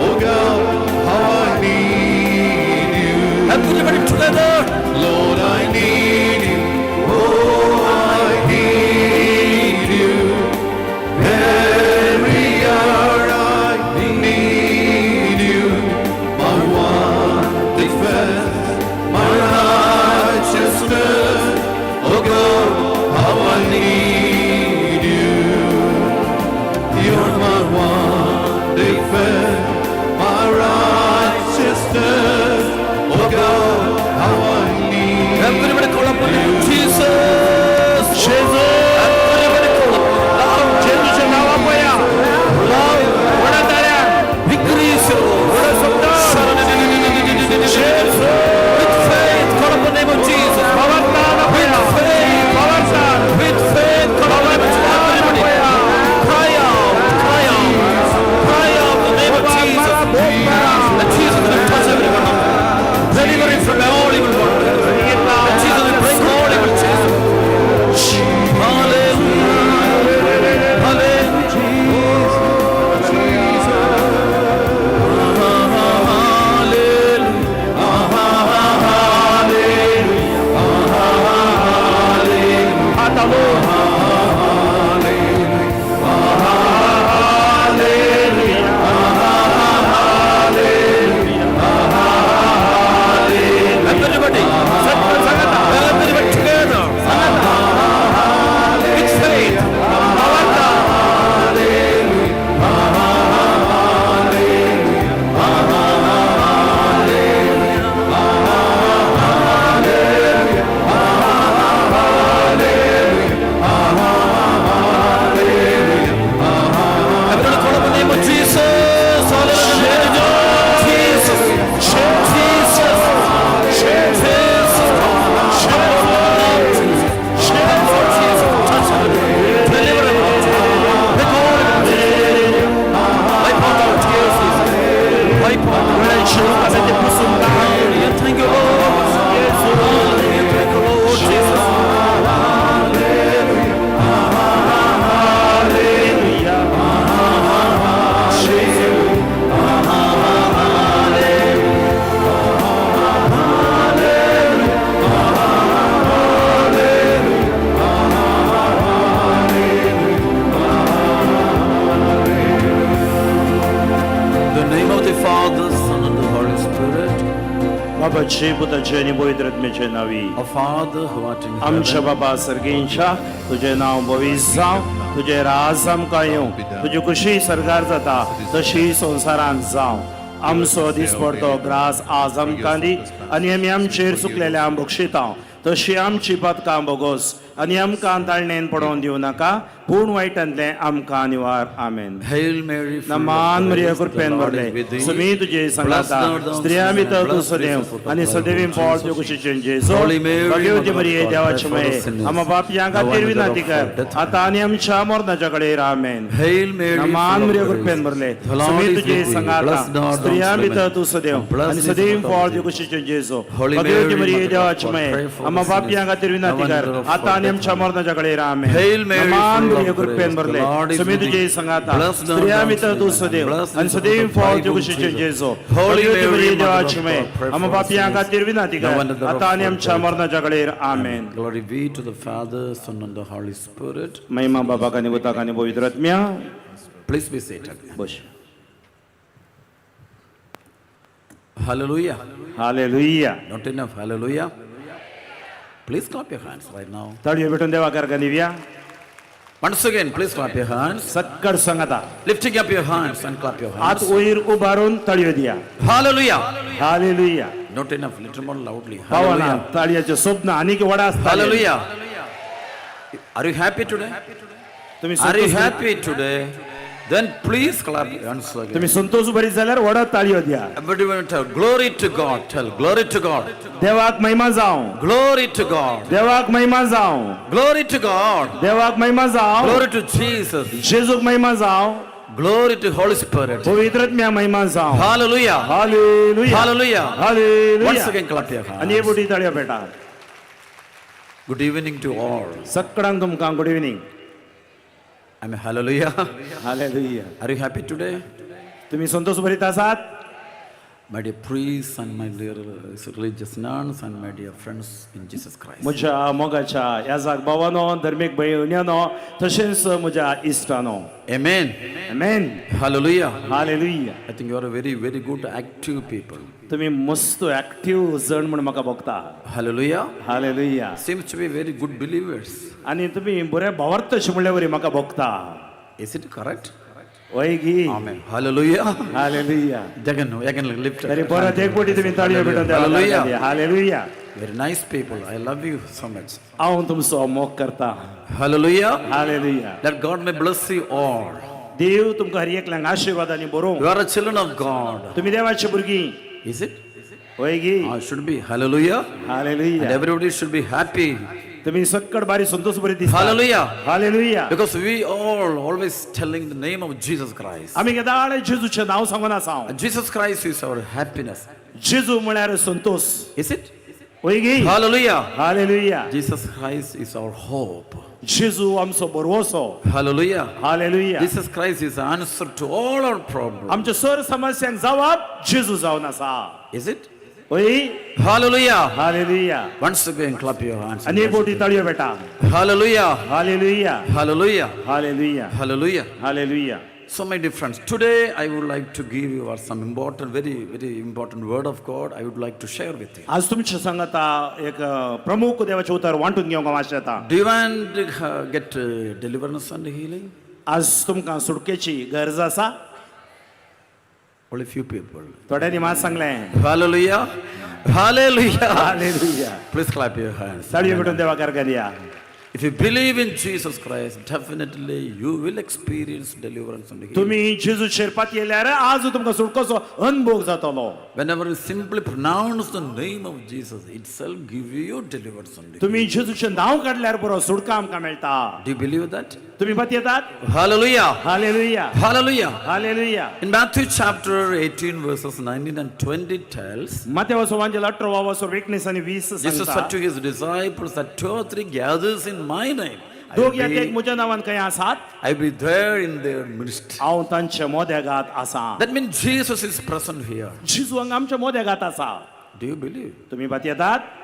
Oh God, how I need you. Everybody together. Lord, I need you. Oh, I need you. Every hour I need you. My one defense, my righteousness. Oh God, how I need you. You're my one defense, my righteousness. Oh God, how I need Everybody call upon the name of Jesus. Jesus. Everybody call upon loud. जेजूचें नांव आपया. Loud. व्हडा ताळ्यान. Victory is yours. व्हडा शब्दान. With faith, call upon the name of Jesus. भावार्थान आपया. With faith, भावार्थान. with faith, call upon the name of Jesus. Everybody, cry out, cry out, cry out the name of Jesus. That Jesus will touch every one of them. Deliver him from all evil one. That Jesus will break all evil chains. Hallelujah. Hallelujah. Everybody, everybody together. With faith. Everybody call upon the name of Jesus. Hallelujah. Jesus. Jesus. Jesus. Lord Jesus. Touch everybody. Deliver everybody. Break all evil chains. Wipe out our tears, Jesus. Wipe out our Hallelujah. Thank you, Lord. Hallelujah. Thank you, Lord Jesus. In the name of the Father, Son, and the Holy Spirit. बाबाचे पुताचे आनी पवित्र आत्म्याचे नांवी. Our Father who art in आमच्या heaven, बाबा सर्गेंच्या तुजें नांव भवीस जावं, तुजें राज आमकां येवं, तुजी खुशी सरकार जाता तशी संवसारांत जावं. आमचो दिसपडतो ग्रास आज आमकां दी आनी आमी आमचेर चुकलेल्या बक्षिता तशी आमची पदकां बोगोस आनी आमकां ताळणेन पडोवन दिवं नाका पूण वायटांतलें आमकां निवार. आमेन. Hail Mary, full of नमान Maria grace, the कृपेन Lord भरले is with thee. सुमी तुजे Blessed सांगाता art thou स्त्रियां amongst भितर women, तूं blessed is सदैव the fruit of आनी thy सदैव womb, फळ Jesus. तुज्या कुशीचें जेजू. Holy Mary, Bhagwati Mother of मरिये God, देवाची pray for us मये sinners, आमा बापयां now खातीर and at the विनंती hour of our कर death. आतां आनी आमच्या मरणाच्या कडेन. आमेन. Hail Mary, नमान full of Maria grace, कृपेन भरले the Lord सुमी is तुजे with thee. सांगाता Blessed art thou स्त्रियां amongst भितर women, तूं सदैव and blessed आनी is the सदैव fruit of फळ thy तुज्या womb. कुशीचें जेजू. Holy Bhagwati Mary, मरिये Mother of देवाची God, मये pray for आमा us बापयां sinners, खातीर now विनंती and at कर the hour of आतां our आनी death. आमच्या मरणाच्या कडेन. आमेन. Hail Mary, नमान full of मरिये कृपेन grace. The भरले Lord is Sumi with तुझे thee. सांगाता Blessed art स्त्रिया thou भितर तूं amongst सदैव women. Blessed आनी is the सदैव fruit of फाव thy तुझे womb, कुशीचे Jesus. Jeju Holy Bhagwati Mary, मरिये Mother of देवाची God, may pray आमा for us पापयां sinners, खातीर विनंती now कर and at the hour आतां of आनी our आमच्या death. मरणाच्या कडेर आमेन. Glory be to the Father, Son, and the Holy Spirit. महिमा बाबाक आनी पुताक आनी पवित्र आत्म्या. Please be seated. Bus. Hallelujah. Hallelujah. Not enough. Hallelujah. Please clap your hands right now. ताळयो भेटून देवा कारका दिवया. Once again, please clap your hands. सक्कड सांगाता. Lifting up your hands and clap your हात hands. वयर उबारून ताळयो दिया. Hallelujah. Hallelujah. Not enough. Little more loudly. पावना Hallelujah. ताळयाचे स्वप्न आनीक व्हड आसता. Hallelujah. Are you happy today? तुम्ही Are you Santosh happy today? Then please clap once again. तुम्ही संतोष भरीत जाल्यार व्हड ताळयो दिया. Everyone tell glory to God. Tell glory to God. देवाक महिमा जावं. Glory to God. देवाक महिमा जावं. Glory to God. देवाक महिमा जावं. Glory to Jesus. जेजूक महिमा जावं. Glory to Holy Spirit. पवित्र आत्म्या महिमा जावं. Hallelujah. Hallelujah. Hallelujah. Hallelujah. Once again clap your आनी हे hands. बोटी ताळयो PETA. Good evening to all. सक्कडांक तुमकां good evening. I mean, hallelujah. Hallelujah. Are you happy today? तुम्ही संतोष भरीत आसात? My dear priests and my dear religious nuns and my dear friends in Jesus Christ. म्हज्या मोगाच्या याजाक भावानो, धर्मीक भयणीनो, तशेंच म्हज्या इश्टानो. Amen. Amen. Hallelujah. Hallelujah. I think you are a very, very good active people. तुम्ही मस्त ऍक्टिव्ह जण म्हूण म्हाका भोगता. Hallelujah. Hallelujah. Seems to be very good believers. आनी तुम्ही बरे भावार्थ अशें म्हणल्या वरी म्हाका भोगता. Is it correct? वय गी. Amen. Hallelujah. Hallelujah. Again, again lift up. तरी परत एक बोटी तुम्ही ताळयो पेटोवन देवाक Hallelujah. दिया. Hallelujah. Very nice people. I love you so much. हांव तुमचो मोग करता. Hallelujah. Hallelujah. Let God may bless you all. देव तुमकां हर एकल्यांक आशिर्वाद आनी बरोवं. You are a children of God. तुमी देवाची भुरगीं. Is it? वय गी. Should be. Hallelujah. Hallelujah. And everybody should be happy. तुम्ही सक्कड बारी संतोष बरी दिसता. Hallelujah. Hallelujah. Because we all always telling the name of Jesus Christ. आमी केदाळ जेजूचें नांव सांगून आसा. And Jesus Christ is our happiness. जेजू म्हळ्यार संतोष. Is it? वय गी. Hallelujah. Hallelujah. Jesus Christ is our hope. जेजू आमचो बरवसो. Hallelujah. Hallelujah. Jesus Christ is the answer to all our problems. आमच्या सर समस्यांक जवाब जेजू जावन आसा. Is it? वय. Hallelujah. Hallelujah. Once again, clap your hands. आनी एक बोटी ताळयो बेटा. Hallelujah. Hallelujah. Hallelujah. Hallelujah. Hallelujah. Hallelujah. So, my dear friends, today I would like to give you some important, very, very important word of God. I would like to share with you. आज तुमच्या सांगता एक प्रमुख देवाचें उतर वांटून घेवंक हांव आशेता. Do you want to get deliverance and healing? आज तुमकां सुटकेची गरज आसा. Only few people. थोड्यांनी मात सांगलें. Hallelujah. Hallelujah. Hallelujah. Please clap your hands. ताळयो पेटून देवा कारकार या. If you believe in Jesus Christ, definitely you will experience deliverance and healing. तुम्ही जेजूचेर पातयेल्यार आज तुमकां सुटकोचो अनुभव जातलो. Whenever you simply pronounce the name of Jesus, itself give you deliverance and healing. तुम्ही जेजूचें नांव काडल्यार पुरो सुटका आमकां मेळटा. Do you believe that? तुम्ही पातयेतात? Hallelujah. Hallelujah. Hallelujah. Hallelujah. In Matthew chapter 18, verses 19 and 20 tells, मातेवाचो वांजेल 18 वाचो 19 आनी 20 Jesus सांगता. said to his disciples that two or three gathers in my name, I दोग will या एक be, म्हज्या नांवान खंय आसात, I will be there in their midst. हांव तांच्या मोदेगात आसा. That means Jesus is present here. जेजू हांगा आमच्या मोदेगात आसा. Do you believe? तुम्ही पातयेतात?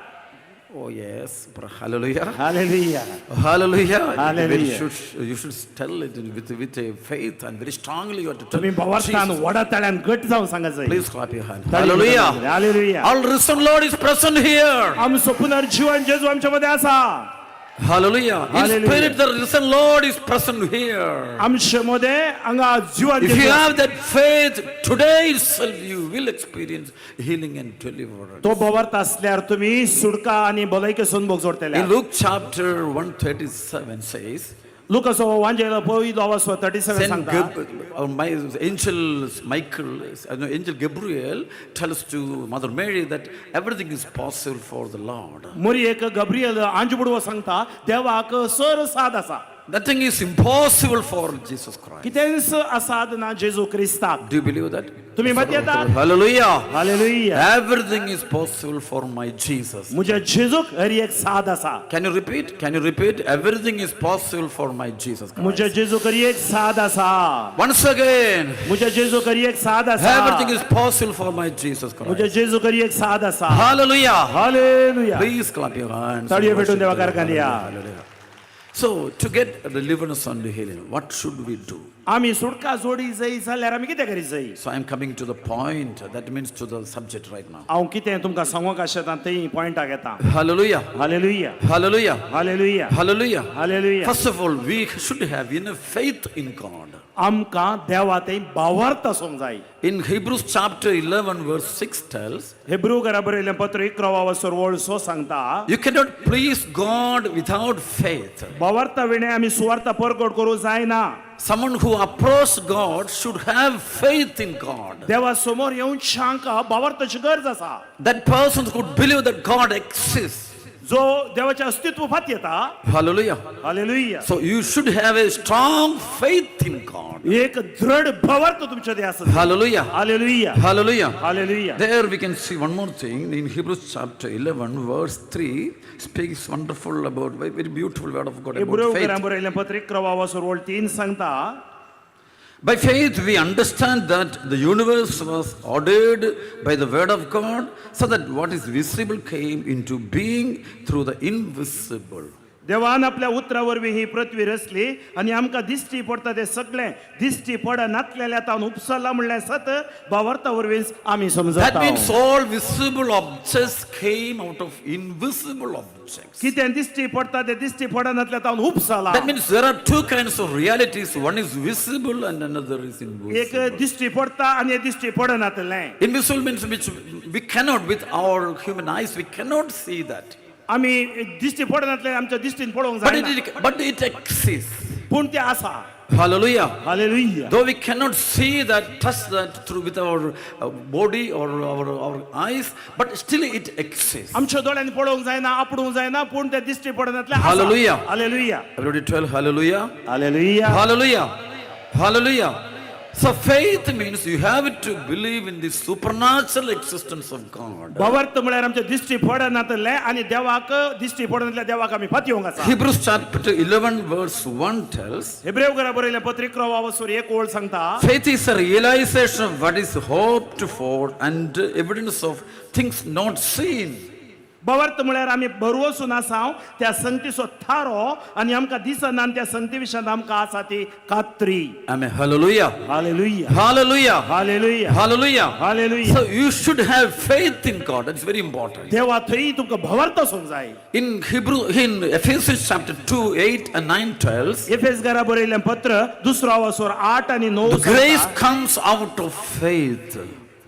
Oh yes. Hallelujah. Hallelujah. Hallelujah. Hallelujah. You should tell it with a faith and very strongly you have to tell. तुम्ही भावार्थान Jesus. व्हडा ताळ्यान घट जावन सांगायचं. Please clap your hand. ताळी Hallelujah. Hallelujah. All risen Lord is present here. आमचो पुनर्जीवन जेजू आमच्या मध्ये आसा. Hallelujah. In Hallelujah. spirit, the risen Lord is present here. आमचे मध्ये हांगा जीवन If you Jeju. have that faith, today itself you will experience healing and deliverance. तो भावार्थ असल्यार तुम्ही सुटका आनी भलायकी अनुभव जोडतले. In Luke chapter 137 says, लुकासो वांजेल पयलो वाचो 37 Saint सांगता. My angel Michael, no, angel Gabriel tells to Mother Mary that everything is possible for the Lord. मोरयेक गब्रियल आंजबुडवो सांगता देवाक सर साद आसा. Nothing is impossible for Jesus Christ. कितेंच असाद ना जेजू क्रिस्ताक. Do you believe that? तुमी मत येतात? Hallelujah. Hallelujah. Everything is possible for my Jesus. म्हज्या जेजूक हर एक साद आसा. Can you repeat? Can you repeat? Everything is possible for my Jesus Christ. म्हज्या जेजूक हर एक साद आसा. Once again. म्हज्या जेजूक हर एक साद आसा. Everything is possible for my Jesus Christ. म्हज्या जेजूक हर एक साद आसा. Hallelujah. Hallelujah. Please clap your hands. ताळयो and पेटून worship देवा the Lord. कारखान. Hallelujah. So, to get deliverance and healing, what should we do? आमी सुटका जोडी जाय जाल्यार आमी कितें करी जाय? So, I am coming to the point, that means to the subject right now. हांव कितें तुमकां सांगूंक आशेतां तें पॉयंटाक येता. Hallelujah. Hallelujah. Hallelujah. Hallelujah. Hallelujah. Hallelujah. First of all, we should have enough faith in God. आमकां देवा थंय भावार्थ आसूंक जाय. In Hebrews chapter 11, verse 6 tells, Hebrew घरा बरयलें पत्र इकरावा वसर वळ सो सांगता, you cannot please God without faith. भावार्था विणे आमी सुवार्थ परगट करूं जायना. Someone who approaches God should have faith in God. देवा समोर येवन शांका भावार्थाची गरज आसा. That person could believe that God exists. जो देवाचें अस्तित्व फात येता. Hallelujah. Hallelujah. So you should have a strong faith in God. एक दृढ भावार्थ तुमच्या ते आसा. Hallelujah. Hallelujah. Hallelujah. Hallelujah. There we can see one more thing in Hebrews chapter 11, verse 3 speaks wonderful about very, very beautiful word of God about Hebrew faith. घरा बरयलें पत्र इकरावा वसर वळ तीन सांगता, By faith, we understand that the universe was ordered by the word of God, so that what is visible came into being through the invisible. देवान आपल्या उतरा वरवीं ही पृथ्वी रचली आनी आमकां दिश्टी पडटा तें सगळें दिश्टी पडनातलेल्या तावन उपसला म्हणल्यार सत भावार्था वरवीं आमी That समजता. means all visible objects came out of invisible objects. कितें दिश्टी पडटा तें दिश्टी पडनातल्या तावन उपसला. That means there are two kinds of realities: one is visible and another is एक invisible. दिश्टी पडटा आनी एक दिश्टी पडनातलें. Invisible means which we cannot, with our human eyes, we cannot see that. आमी दिश्टी पडनातलें आमच्या दिश्टीन पळोवंक But जायना. it exists. पूण तें आसा. Hallelujah. Hallelujah. Though we cannot see that, touch that through with our body or our eyes, but still it exists. आमच्या दोळ्यांनी पळोवंक जायना, आपडूंक जायना, पूण तें दिश्टी पडनातलें आसा. Hallelujah. Hallelujah. Everybody tell hallelujah. Hallelujah. Hallelujah. Hallelujah. So faith means you have to believe in the supernatural existence of God. भावार्थ म्हळ्यार आमच्या दिश्टी पडनातलें आनी देवाक दिश्टी पडनातल्या देवाक आमी फातयोंक आसा. Hebrews chapter 11 verse 1 tells, Hebrew घरा बरयलें पत्र इकरावा वसूर एक ओळ सांगता, faith is a realization of what is hoped for and evidence of things not seen. भावार्थ म्हळ्यार आमी भरवसून आसा त्या संगतीचो थारो आनी आमकां दिसना आनी त्या संगती विशयांत आमकां आसा ती खात्री. Amen. Hallelujah. Hallelujah. Hallelujah. Hallelujah. Hallelujah. Hallelujah. So you should have faith in God. That's very important. देवा थंय तुमकां भावार्थ आसूंक जाय. In Hebrew, in Ephesians chapter 2, 8 and 9 tells, Efes घरा बरयलें पत्र दुसरो वसूर 8 आनी 9 the grace comes out of faith.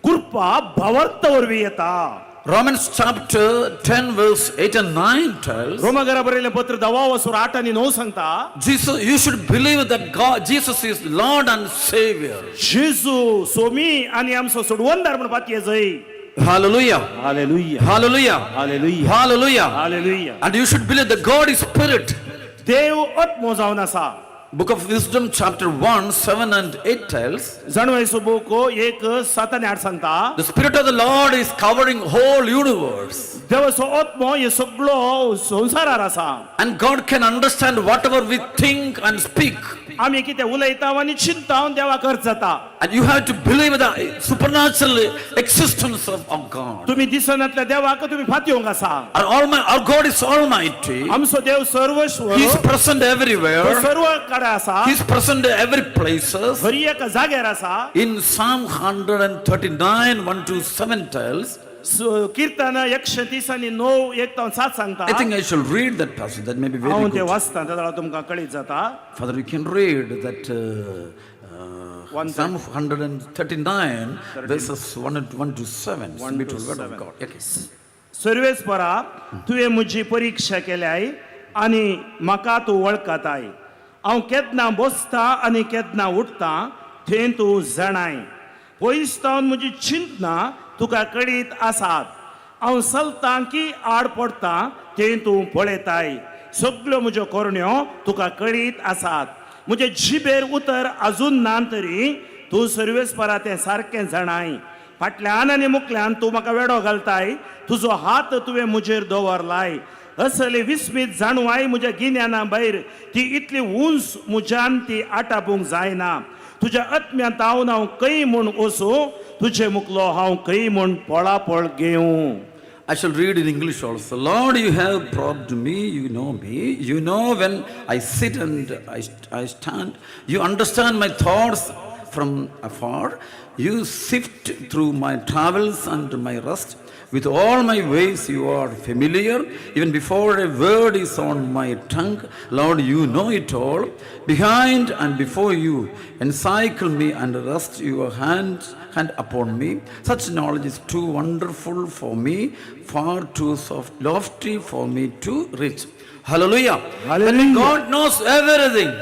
कृपा भावार्थ वरवीं येता. Romans chapter 10 verse 8 and 9 tells, Roma घरा बरयलें पत्र 10 वसूर 8 आनी 9 सांगता, Jesus, you should believe that God, Jesus is Lord and Savior. जेजू सोमी आनी आमचो सोडवणदार म्हण पातये जय. Hallelujah. Hallelujah. Hallelujah. Hallelujah. Hallelujah. Hallelujah. And you should believe that God is spirit. देव आत्मो जावन आसा. Book of Wisdom chapter 1, 7 and 8 tells, जाणवायचो book 1, 7 आनी 8 सांगता, the Spirit of the Lord is covering whole universe. देवाचो आत्मो हे सगळो संवसारार आसा. And God can understand whatever we think and speak. आमी कितें उलयता आनी चिंता देवाक अर्थ जाता. And you have to believe the supernatural existence of God. तुमी दिसनातल्या देवाक तुमी फातयोंक आसा. Our God is almighty. आमचो देव सर्वश्व. He is present everywhere. तो सर्व कडेन आसा. He is present every places. हर एका जाग्यार आसा. In Psalm 139, 1 to 7 tells, कीर्तन 130 आनी 9 1 ते 7 सांगता. I think I shall read that passage. That may be very हांव ते good. वाचता तेन्ना तुमकां कळीत जाता. Father, you can read that Psalm 139 verses 1 to 7. 1 to Beautiful word of 7. God. Okay. Sarves परा तुवें म्हजी परिक्षा केल्याय आनी म्हाका तूं वळखताय. हांव केन्ना बसता आनी केन्ना उठता थंय तूं जाणाय. पयस तावन म्हजी चिंतना तुका कळीत आसात. हांव चलतां की आड पडटा तें तूं पळयताय. सगल्यो म्हज्यो करण्यो तुका कळीत आसात. म्हजे जिबेर उतर अजून ना तरी तूं सर्वेस्परा तें सारकें जाणाय. फाटल्यान आनी मुखल्यान तूं म्हाका वेडो घालताय, तुजो हात तुवें म्हजेर दवरलाय. असली विस्मीत जाणवाय म्हज्या गिन्याना भायर, ती इतली उंच म्हज्यान ती आटापूंक जायना. तुज्या आत्म्यांत हांव हांव खंय म्हूण वचूं, तुजे मुखलो हांव खंय म्हूण पळापळ घेवं. I shall read in English also. Lord, you have probed me, you know me. You know when I sit and I stand. You understand my thoughts from afar. You sift through my travels and my rest. With all my ways you are familiar. Even before a word is on my tongue, Lord, you know it all. Behind and before you, encircle me and rest your hand upon me. Such knowledge is too wonderful for me, far too soft, lofty for me to reach. Hallelujah. Hallelujah. God knows everything.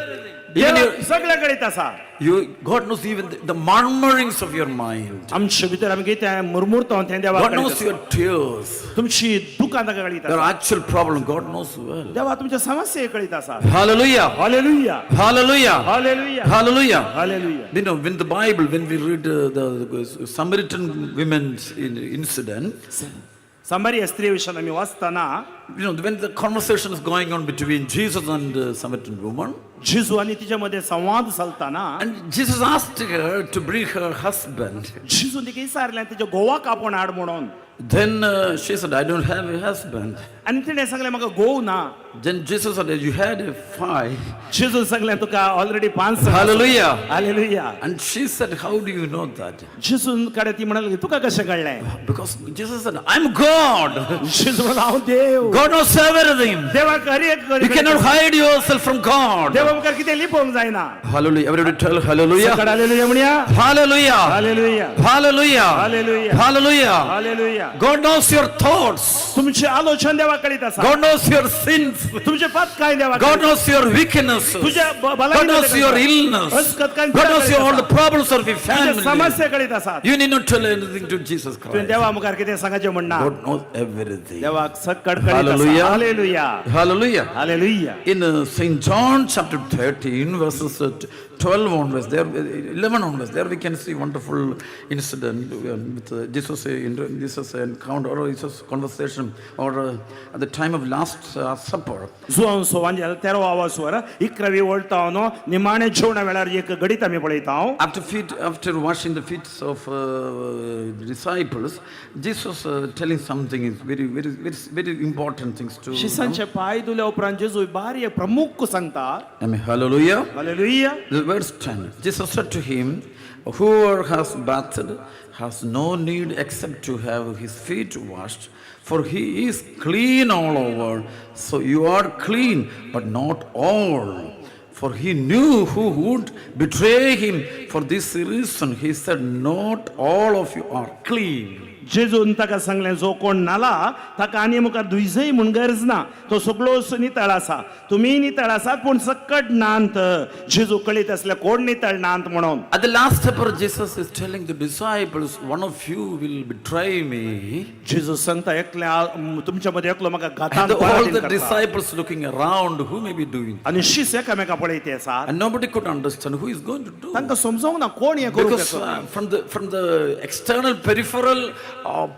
Even your, सगळ्या कळीत आसा. you, God knows even the murmurings of your mind. आमचे भितर आमी कितें मुरमुरतो तें देवाक God कळीत knows आसा. your tears, तुमची दुकां ताका कळीत your आसा. actual problem. God knows well. देवा तुमच्या समस्ये कळीत आसा. Hallelujah. Hallelujah. Hallelujah. Hallelujah. Hallelujah. Hallelujah. You know, when the Bible, when we read the Samaritan women's incident, Samaria स्त्री विशयान आमी वाचतना, you know, when the conversation is going on between Jesus and the Samaritan woman, जेजू आनी तिच्या मध्ये संवाद चलताना, and Jesus asked her to bring her husband. जेजून तिका विचारलें तिच्या घोवाक आपोवन हाड म्हणून. Then she said, I don't have a husband. आनी तिणें सांगलें म्हाका घोव ना. Then Jesus said, you had a 5. जेजून सांगलें तुका already 5. Hallelujah. Hallelujah. And she said, how do you know that? जेजून कडेन ती म्हणाली तुका कशें कळ्ळें? Because Jesus said, I'm God. जेजू म्हणलो हांव देव. God knows everything. देवाक हर एक You cannot hide yourself from God. देवा मुखार कितें लिपोवंक जायना. Hallelujah. Everybody tell hallelujah. सकड hallelujah म्हणया. Hallelujah. Hallelujah. Hallelujah. Hallelujah. Hallelujah. Hallelujah. God knows your thoughts. तुमचे आलोचन देवाक कळीत आसा. God knows your sins. तुमचे पाप काय देवाक God कळीत. knows your weaknesses. तुझ्या God knows your illness. अस्कत काय God knows your all the problems of your तुझ्या family. समस्या कळीत आसात. You need not tell anything to Jesus तुवें Christ. देवा मुखार कितें सांगाचें म्हणना. God knows everything. देवाक सकड कळीत आसा. Hallelujah. Hallelujah. Hallelujah. Hallelujah. In St. John chapter 13, verses 12 onwards, there, 11 onwards, there we can see wonderful incident with Jesus, Jesus encounter or Jesus conversation or at the time of Last Supper. जुवान सोवान तेरो आवाज वर इकरावी वळटा न्हू निमाणे जेवणा वेळार एक घडीत आमी पळयता. After washing the feet of disciples, Jesus telling something is very, very, very, very important things to. शिसांचे पांय धुल्या उपरांत जेजू बारी एक प्रमुख सांगता. I mean, hallelujah. Hallelujah. The verse 10. Jesus said to him, whoever has bathed has no need except to have his feet washed, for he is clean all over. So you are clean, but not all. For he knew who would betray him. For this reason, he said, not all of you are clean. जेजून ताका सांगलें जो कोण न्हाला ताका आनी मुखार दुयजय म्हूण गरज ना, तो सगळोच नितळ आसा. तुमी नितळ आसात पूण सकट नांत. जेजू कळीत आसले कोण नितळ नांत म्हणून. At the Last Supper, Jesus is telling the disciples, one of you will betray me. जेजू सांगता एकल्या तुमच्या मध्ये एकलो म्हाका घातान And all पराधीन the करता. disciples looking around, who may be doing? आनी शीस एकामेका पळयत आसा. And nobody could understand who is going to do. तांकां समजोंक ना कोण हें करूंक Because येता. from the external peripheral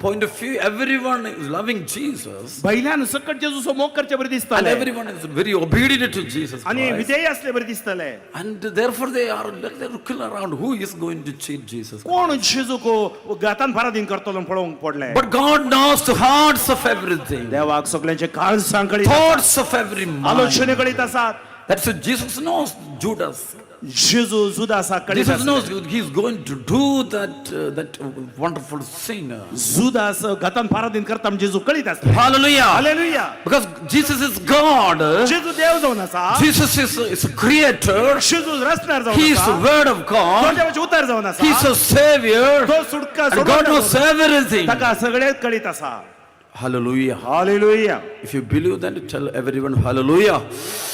point of view, everyone is loving Jesus. भायल्यान सकट जेजूचो मोग करचे बरें And दिसताले. everyone is very obedient to Jesus आनी Christ. विधेय असले बरें दिसताले. And therefore they are looking around, who is going to cheat Jesus? कोण जेजूक घातान पराधीन करतलो म्हूण पळोवंक पडलें. But God knows the hearts of everything. देवाक सगळ्यांचे काळजां कळीत आसा. Thoughts of every mind. आलोचने कळीत आसात. That's what Jesus knows Judas. जेजू जुदासाक कळीत Jesus आसलें. knows he is going to do that wonderful sin. Judas घातान पराधीन करता म्हूण जेजू कळीत आसलें. Hallelujah. Hallelujah. Because Jesus is God. जेजू देव जावन आसा. Jesus is a creator. जेजू रचणार जावन He is आसा. the word of तो God. देवाचें उतर जावन आसा. He is a savior. तो सुटका And God knows everything. ताका सगळें कळीत आसा. Hallelujah. Hallelujah. If you believe, then tell everyone hallelujah.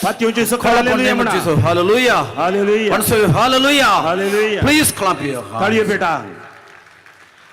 पातयेवची सकयल Call upon the hallelujah name of म्हणा. Jesus. Hallelujah. Hallelujah. Once you hallelujah. Hallelujah. Please clap your hands. ताळयो PETA.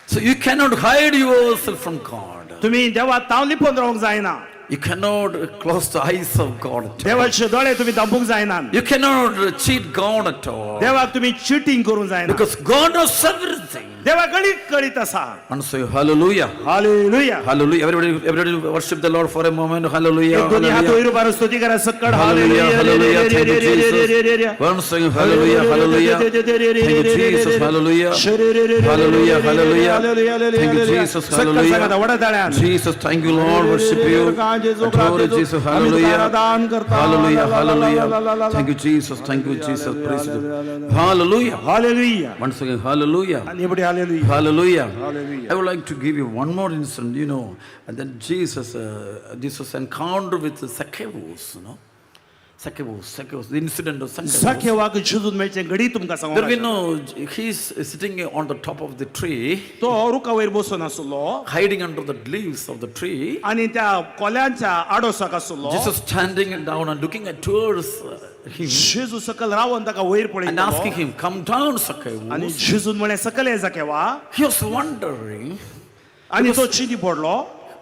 So you cannot hide yourself from God. तुम्ही देवा ताव लिपोवन रावंक जायना. You cannot close the eyes of God at all. देवाचे दोळे तुमी धांपूंक जायना. You cannot cheat God at all. देवाक तुमी चिटींग करूंक जायना. Because God knows everything. देवा कळीत कळीत आसा. And say hallelujah. Hallelujah. Hallelujah. Everybody, everybody worship the Lord for a moment. Hallelujah. एक दोन्ही हात Hallelujah. वयर उबारून स्तुती करा सक्कड. Hallelujah, hallelujah. Thank you, Jesus. Once again, hallelujah, hallelujah. Thank you, Jesus. Hallelujah. Hallelujah, hallelujah. Thank you, Jesus. Hallelujah. Jesus, thank you, Lord. Worship you. Adore Jesus. Hallelujah. Hallelujah, hallelujah. Thank you, Jesus. Thank you, Jesus. Praise you. Hallelujah. Hallelujah. Once again, hallelujah. आनी बडी hallelujah. Hallelujah. Hallelujah. I would like to give you one more incident, and then Jesus encounter with Zacchaeus. Zacchaeus, the incident of Zacchaeus. सखेवाक जेजून मेळचें घडी तुमकां There we सांगूंक. Know he's sitting on the top of the tree, तो रुखा वयर बसून आसलो, hiding under the leaves of the tree. आनी त्या कोल्यांच्या आडोसाक आसलो. Jesus standing down and looking at towards him जेजू सकल रावन ताका वयर and पळयतालो asking him, "Come down, आनी Zacchaeus." जेजून म्हणलें, सकल ये जाकेवा. He was wondering आनी तो चिंती पडलो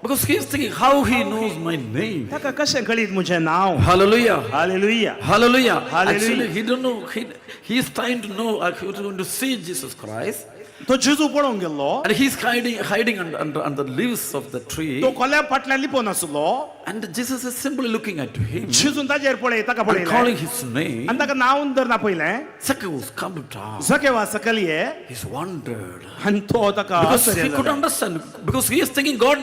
because he is thinking how he knows my name. ताका कशें कळीत म्हजें नांव. Hallelujah. Hallelujah. Hallelujah. Hallelujah. Actually, he don't know. He is trying to know. He was going to see Jesus Christ. तो जेजू पळोवंक गेल्लो. And he's hiding under the leaves of the tree. तो कोल्या फाटल्यान लिपोवन आसलो. And Jesus is simply looking at him जेजून ताजेर पळय ताका and पळयलें calling his name. आनी ताका नांव धरून आपयलें. Zacchaeus, come down. जकेवा सकल ये. He's wondered. आनी तो ताका Because आश्चर्य he could जालें. Understand. Because he is thinking God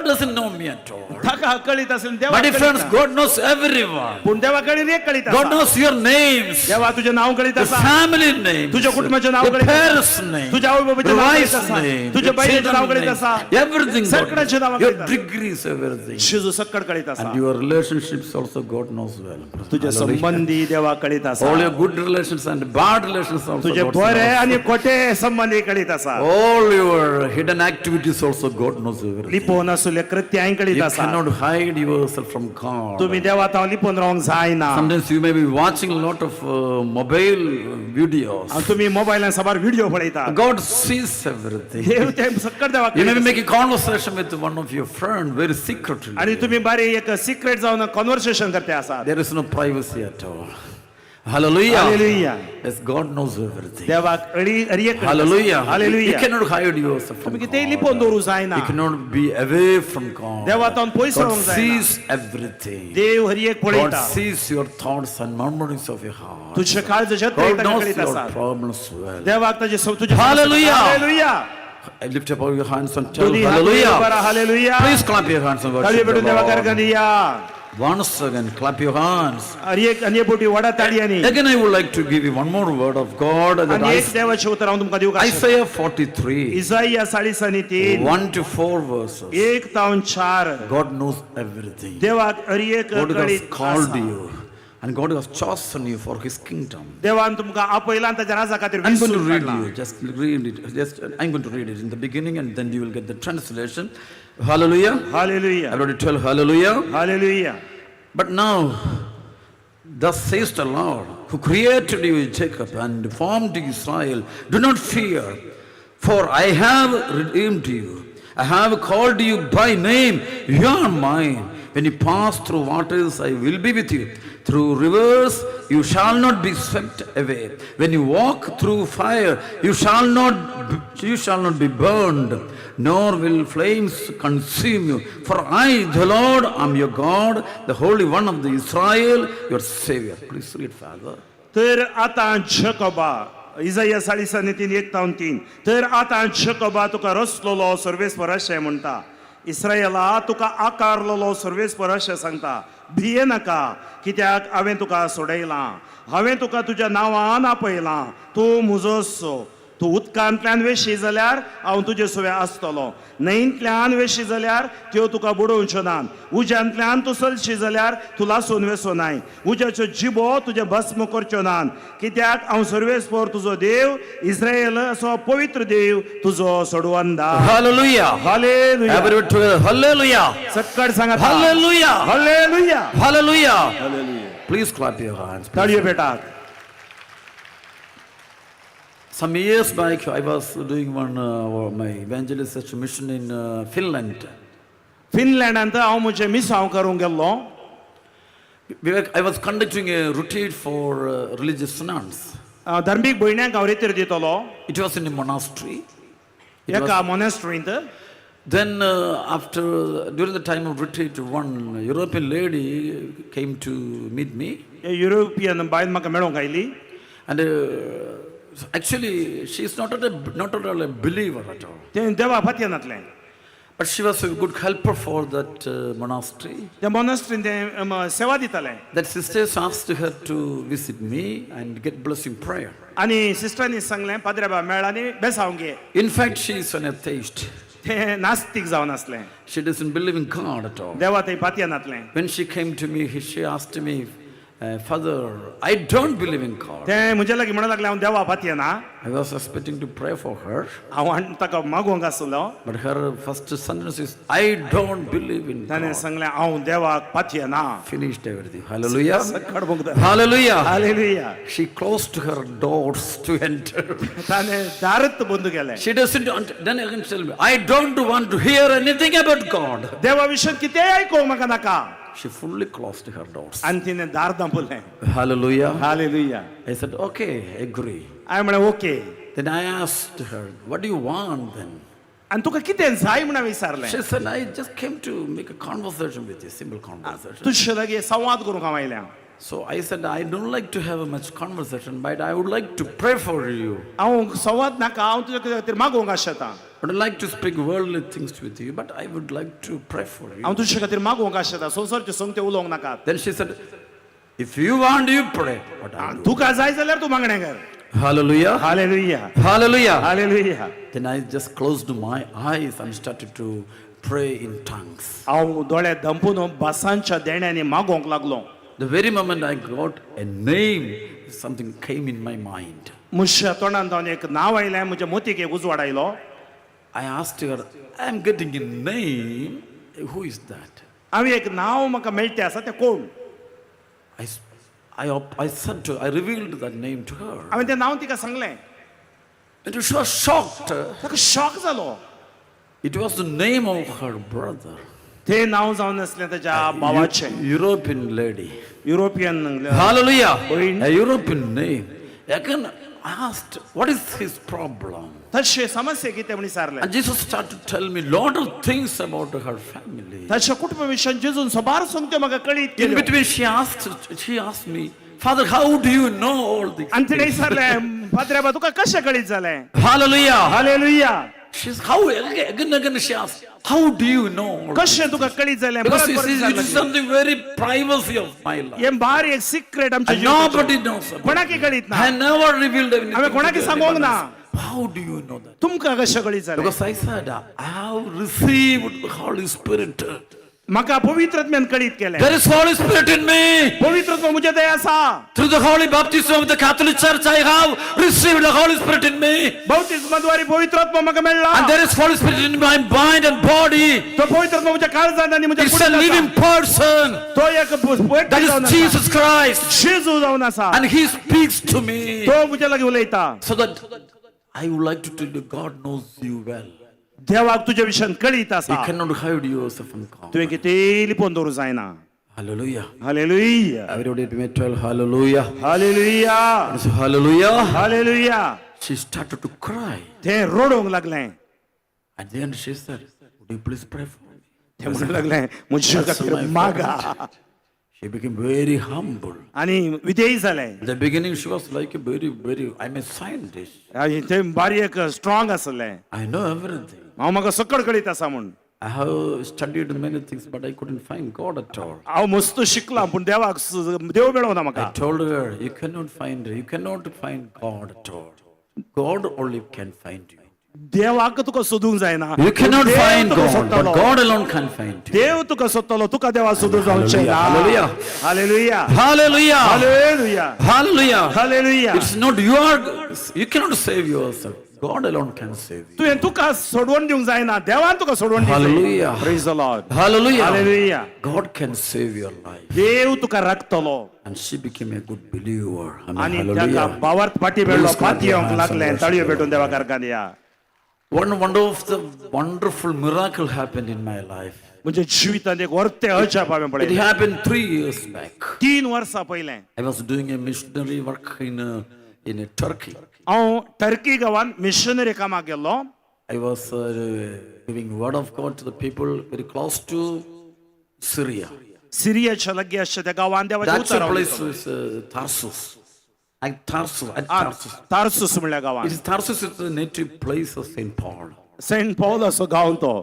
doesn't know me at all. ताका कळीत आसलें My देवा dear friends, God knows everyone. पूण देवा कळीत एक कळीत God आसा. knows your names, देवा तुजें नांव कळीत your आसा. Family names, तुज्या कुटुंबाचें नांव your कळीत आसा. parents' name, तुज्या आवय बापायचें your नांव कळीत wife's आसा. name, तुज्या your बायलेचें नांव children's कळीत name, आसा. everything God सगळ्यांचें knows. नांव Your कळीत आसा. degrees, everything. जेजू सक्कड कळीत आसा. And your relationships also God knows well. तुजे Hallelujah. संबंदी देवा कळीत आसा. All your good relations and bad relations also तुजे God बरे knows. आनी खोटे संबंदी कळीत आसा. All your hidden activities also God knows everything. लिपोवन आसुल्ले कृत्यांय कळीत You आसा. Cannot hide yourself from God. तुमी देवा ताव लिपोवन रावंक जायना. Sometimes you may be watching a lot of mobile videos. आनी तुमी मोबायलान साबार व्हिडिओ पळयतात. God sees everything. देव ते सक्कड देवा You may कळीत be आसा. Making conversation with one of your friend very secretly. आनी तुमी बारी एक सिक्रेट जावन कॉन्वर्सेशन करते आसात. There is no privacy at all. Hallelujah. Hallelujah. Yes, God knows everything. देवाक अळी अरी एक कळीत आसा. Hallelujah. You hallelujah. cannot hide yourself from तुमी कितेंय God. लिपोवन दवरूं जायना. You cannot be away from God. देवा तावन पयस God रावंक जायना. sees everything. देव हर एक God पळयता. sees your thoughts and murmurings of your heart. तुझे काळजाचे God ताका knows कळीत your आसा. Problems well. देवाक ताजे तुझे. Hallelujah. Hallelujah. Lift up all your hands and tell दोन्ही हात वयर hallelujah. उबारा, hallelujah. Please clap your hands and ताळयो worship the पेटून देवाक Lord. अर्घ दिया. Once again, clap your hands. अरे एक आनी एक बोटी वडा ताळयांनी. Again, I would like to give you one more word of God. That आनी एक देवाचें उतर हांव तुमकां दिवंक आसा. Isaiah 43, इजाया 43 1 to 4 verses. 1 तावन 4. God knows everything. देवाक हर एक God has कळीत called आसा. You and God has chosen you for His kingdom. देवान तुमकां आपयलां आनी ताच्या राजा खातीर I'm going to वेंचून read काडलां. you, just read it. Just I'm going to read it in the beginning and then you will get the translation. Hallelujah. Hallelujah. Everybody tell hallelujah. Hallelujah. But now, thus says the Lord, who created you, Jacob, and formed Israel, do not fear, for I have redeemed you. I have called you by name. You are mine. When you pass through waters, I will be with you. Through rivers, you shall not be swept away. When you walk through fire, you shall not be burned, nor will flames consume you. For I, the Lord, am your God, the Holy One of the Israel, your Savior. Please read, Father. तर आतां जकोबा, इजाया 43 1 तावन 3, तर आतां जकोबा, तुका रचलोलो सर्वेस्पर अशें म्हणटा, इस्रायला, तुका आकारलोलो सर्वेस्पर अशें सांगता, भिये नाका, कित्याक हांवें तुका सोडयलां, हांवें तुका तुज्या नांवान आपयलां, तूं म्हजो सो. तूं उदकांतल्यान वेशी जाल्यार हांव तुजे सुवें आसतलो, न्हंयंतल्यान वेशी जाल्यार त्यो तुका बुडोवच्यो नात, उज्यांतल्यान तूं चलशी जाल्यार तूं लासून वेसो नाय, उज्याच्यो जिबो तुजें भस्म करच्यो नात, कित्याक हांव सर्वेस्पर तुजो देव, इस्रायल असो पवित्र देव, तुजो सोडवंदा. Hallelujah. Hallelujah. Everybody together. Hallelujah. सक्कड सांगा. Hallelujah. Hallelujah. Hallelujah. Please clap your hands. ताळयो पेटात. Some years back, I was doing one my evangelist mission in Finland. फिनलँडांत हांव म्हजें मिसांव करूंक गेल्लो. I was conducting a retreat for religious nuns. धर्मीक भयण्यांक हांव रेतीर दितलो. It was in a monastery. It एका was- मोनेस्ट्रींत. Then after, during the time of retreat, one European lady came to meet me. European बायल म्हाका मेळोंक आयली. And actually, she is not at all a believer at all. तें देवा फातयेनातलें. But she was a good helper for that monastery. त्या मोनेस्ट्रीन तें सेवा दितालें. That sisters asked her to visit me and get blessing prayer. आनी सिस्टरांनी सांगलें पाद्रे बाबा मेळ आनी बेसावंक घे. In fact, she is an atheist. तें नास्तीक जावन आसलें. She doesn't believe in God at all. देवा थंय पातयेनातलें. When she came to me, she asked me, "Father, I don't believe in God." तें म्हजे लागीं म्हणूंक लागलें हांव देवा पातयेना. I was expecting to pray for her, हांव आनी ताका मागोवंक आसलो. But her first sentence is, "I don't believe in ताणें God." सांगलें हांव देवाक पातयेना. Finished everything. Hallelujah. सकड मुगता. Hallelujah. Hallelujah. She closed her doors to enter. ताणें दारत बंद केलें. She doesn't, then again tell me, "I don't want to hear anything about God." देवा विशय कितेंय आयकूंक म्हाका नाका. She fully closed her doors. आनी तिणें दार दांपलें. Hallelujah. Hallelujah. I said, "Okay, agree." हांवें म्हणलें okay. Then I asked her, "What do you want then?" आनी तुका कितें जाय म्हूण हांवें विचारलें. She said, "I just came to make a conversation with you, simple conversation." तुजे लागीं संवाद करूंक हांव आयल्या. So I said, "I don't like to have much conversation, but I would like to pray for you. हांव संवाद नाका हांव तुज्या खातीर मागोवंक आशेतां. I don't like to speak worldly things with you, but I would like to pray for you." हांव तुजे खातीर मागोवंक आशेतां संवसारच्यो संगत्यो उलोवंक नाकात. Then she said, "If you want, you pray. But I don't." तुका जाय जाल्यार तूं मागणें कर. Hallelujah. Hallelujah. Hallelujah. Hallelujah. Then I just closed my eyes and started to pray in tongues. हांव दोळे दंपून भासांच्या देण्यांनी मागोवंक लागलो. The very moment I got a name, something came in my mind. म्हज्या तोंडान जावन एक नांव आयलें म्हज्या मोतीक एक उजवाड आयलो. I asked her, "I am getting a name. Who is that?" हांवें एक नांव म्हाका मेळटे आसा तें कोण? I said to I revealed that name to her. हांवें तें नांव तिका सांगलें. And she was shocked. ताका शॉक जालो. It was the name of her brother. तें नांव जावन आसलें ताच्या भावाचें. European lady. European. Hallelujah. भयण. A European name. Again, I asked, "What is his problem?" तशें समस्या कितें म्हण विचारलें. And Jesus started to tell me lot of things about her family. ताच्या कुटुंबा विशयान जेजून सबार संगत्यो म्हाका कळीत In केल्यो. between, she asked me, "Father, how do you know all these आनी तिणें things?" विचारलें पाद्रे बाबा तुका कशें कळीत जालें? Hallelujah. Hallelujah. She's how again again she asked, "How do you know all कशें these तुका things?" कळीत जालें? Because परत it परत is, it is विचारलें. Something very privacy of my life. हें भारी एक सिक्रेट आमच्या And nobody जिविताचें. Knows about कोणाकय it. कळीत ना. I never revealed anything हांवें to कोणाकय सांगोंक anyone ना. Else. How do you know that? तुमकां कशें कळीत जालें? Because I said, "I have received the Holy Spirit. म्हाका पवित्र आत्म्यान कळीत केलें. There is Holy Spirit in me. पवित्र आत्मा म्हज्या दया आसा. Through the holy baptism of the Catholic Church, I have received the Holy Spirit in me. बाप्तिस्माद्वारे पवित्र आत्मा म्हाका मेळ्ळा. And there is Holy Spirit in my mind and body. तो पवित्र आत्मा म्हज्या काळजांत आनी म्हज्या It's a कुडींत आसा. Living person. तो एक व्यक्ती That जावन is आसा. Jesus Christ. जेजू जावन आसा. And he speaks to me. तो म्हज्या लागीं उलयता. So that I would like to tell you, God knows you well. देवाक तुज्या विशयान कळीत आसा. You cannot hide yourself from God. तुवें कितेंय लिपोवन दवरूं जायना. Hallelujah. Hallelujah. Everybody may tell hallelujah. Hallelujah. So hallelujah. Hallelujah. She started to cry. ते रडूंक लागलें. At the end, she said, "Would you please pray for me?" ते म्हणूंक लागलें म्हज्या That's खातीर my मागा. Favorite. She became very humble. आनी विधेयी जालें. In the beginning, she was like a very, very, I'm a scientist. आनी ते बारी एक स्ट्रॉंग आसलें. I know everything. हांव म्हाका सकळ कळीत आसा म्हूण. I have studied many things, but I couldn't find God at all. हांव मस्त शिकलां पूण देवाक देव मेळोना म्हाका. I told her, you cannot find God at all. God only can find you. देवाक तुका सोदूंक जायना. You cannot देव find तुका God, but सोदतलो. God alone can find you. देव तुका सोदतलो तुका देवा सोदूंक जावचें ना. Hallelujah. Hallelujah. Hallelujah. Hallelujah. Hallelujah. Hallelujah. It's not your, you cannot save yourself. God alone can save you. तुवें तुका सोडवण दिवंक जायना देवान तुका सोडवण. Hallelujah. Praise the Lord. Hallelujah. Hallelujah. God can save your life. देव तुका राखतलो. And she became a good believer. Amen. आनी ताका Hallelujah. भावार्थ फाटी मेळ्ळो Praise God. पातयेवंक लागलें. ताळयो भेटून देवा कारखान या. One of the wonderful miracle happened in my life. म्हणजे जिवितांत एक वर्ते अजाप हांवें It पळयलें. happened 3 years back. 3 वर्सां पयलें I was doing a missionary work in Turkey. हांव टर्की गांवांत मिशनरी कामाक गेल्लो. I was giving word of God to the people very close to Syria. सिरियाच्या लागीं आसच्या त्या गांवांत देवाचें That's उतर a हांव place दितालो. is Tarsus. At Tarsus. At ah, Tarsus. Tarsus म्हणल्या गांवांत. It is Tarsus is the native place of Saint Paul. Saint Paul असो गांव तो.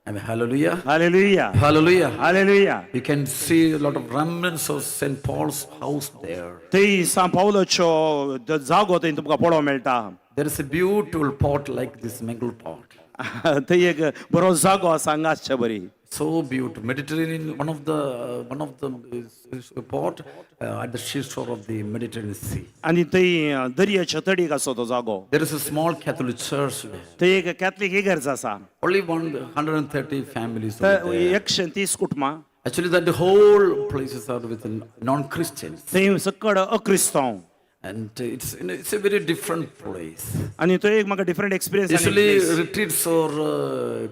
I mean, hallelujah. Hallelujah. Hallelujah. Hallelujah. You can see a lot of remnants of Saint Paul's house there. थंय सांत पावलाचो जागो थंय तुमकां पळोवंक मेळटा. There is a beautiful pot like this Mangalore pot. थंय एक बरो जागो आसा हांगा आसचे बरी. So beautiful. Mediterranean, one of the is a pot at the seashore of the Mediterranean Sea. आनी थंय दर्याच्या तडीक आसा तो जागो. There is a small Catholic church there. थंय एक कॅथलीक इगर्ज आसा. Only 130 families over there. 130 Kutumba. Actually, that the whole places are with non-Christians. थंय सकड अक्रिस्तांव. And it's a very different place. आनी तो एक म्हाका different experience. Usually, retreats or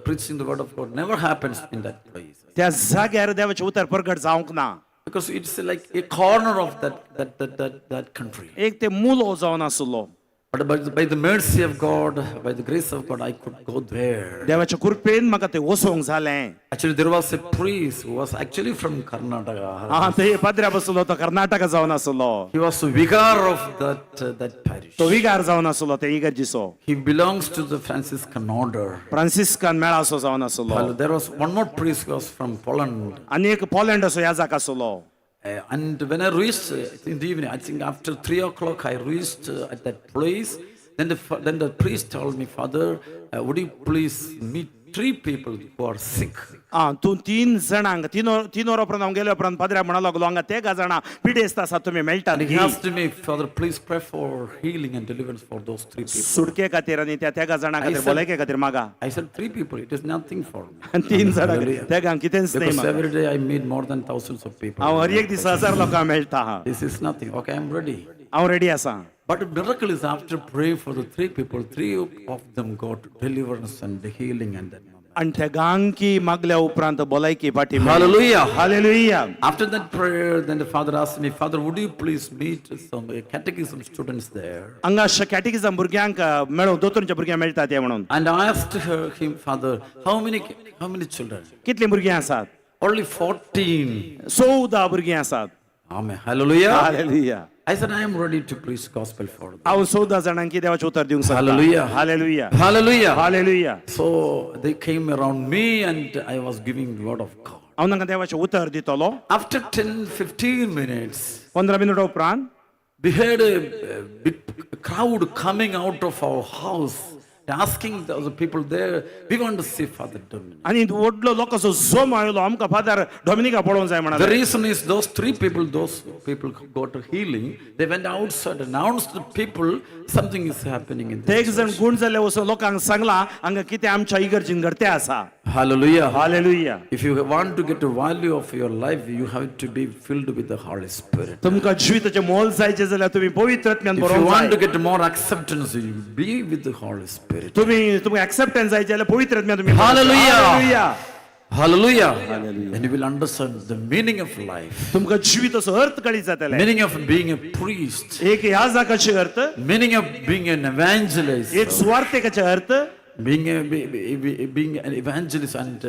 preaching the word of God never happens in that place. त्या जाग्यार देवाचें उतर प्रगट जावंक ना. Because it's like a corner of that country. एक ते मुलो जावन आसलो. But by the mercy of God, by the grace of God, I could go there. देवाच्या कृपेन म्हाका ते वचोंक जालें. Actually, there was a priest who was actually from Karnataka. हा, ते पाद्र्या बसलो तो कर्नाटका जावन आसलो. He was the vicar of that parish. तो विगार जावन आसलो ते इगर्जीचो. He belongs to the Franciscan order. Franciscan मेळाचो जावन आसलो. Well, there was one more priest who was from Poland. आनी एक पोलंडाचो याजक आसलो. And when I reached in the evening, I think after 3 o'clock, I reached at that place. Then the priest told me, "Father, would you please meet three people who are sick?" आ तूं तीन जाणांक 3 वरां उपरांत हांव गेल्या उपरांत पाद्र्या म्हणा लागलो हांगा तेगा जाणां पिडेस्त आसा तुमी मेळटात. And he asked me, "Father, please pray for healing and deliverance for those three people." सुटके खातीर आनी त्या तेगा जाणां खातीर I said- भलायके खातीर मागा. I said, "Three people, it is nothing for me." तीन जाणां Hallelujah. तेगांक कितेंच न्हय Because म्हाका. Every day I meet more than thousands of people. हांव हर एक दीस हजार लोकांक मेळटा. This is nothing. Okay, I'm ready. हांव रेडी आसा. But the miracle is after praying for the three people, three of them got deliverance and the healing and that moment. आनी तेगांकी मागल्या उपरांत भलायकी फाटी मेळ्ळी. Hallelujah. Hallelujah. After that prayer, then the father asked me, "Father, would you please meet some catechism students there?" हांगा कॅटेकिझम भुरग्यांक मेळोवं दोतोरच्या भुरग्यांक मेळटा ते म्हणून. And I asked him, "Father, how many children?" कितलीं भुरगीं आसात? Only 14. 14 भुरगीं आसात. Amen. Hallelujah. Hallelujah. I said, "I am ready to preach gospel for them." हांव 14 जाणांक देवाचें उतर दिवंक शकता. Hallelujah. Hallelujah. Hallelujah. Hallelujah. So they came around me and I was giving the word of God. हांव तांकां देवाचें उतर दितलो. After 10, 15 minutes, 15 मिनटां उपरांत we heard a big crowd coming out of our house, asking the other people there, "We want to see Father Dominic." आनी व्हडलो लोकांचो जमो आयलो आमकां फादर डॉमिनिका पळोवंक जाय The म्हणाले. Reason is those three people, those people who got a healing, they went outside, announced to people something is happening in ते this एक जण church. गुण जाल्ले वचून लोकांक सांगला हांगा कितें आमच्या इगर्जीन घडते आसा. Hallelujah. Hallelujah. If you want to get the value of your life, you have to be filled with the Holy Spirit. तुमकां जिविताचें मोल जायचें जाल्यार तुमी पवित्र आत्म्यान If you बरोवंक want to जाय. get more acceptance, you be with the Holy Spirit. तुमी तुमकां एक्सेप्टन्स जाय जाल्यार पवित्र आत्म्यान तुमी Hallelujah. Hallelujah. Hallelujah. And you will understand the meaning of life. तुमकां जिविताचो अर्थ कळीत जातले. Meaning of being a priest. एक याजकाची अर्थ. Meaning of being an evangelist. एक सुवार्तेकाचे अर्थ. Being an evangelist and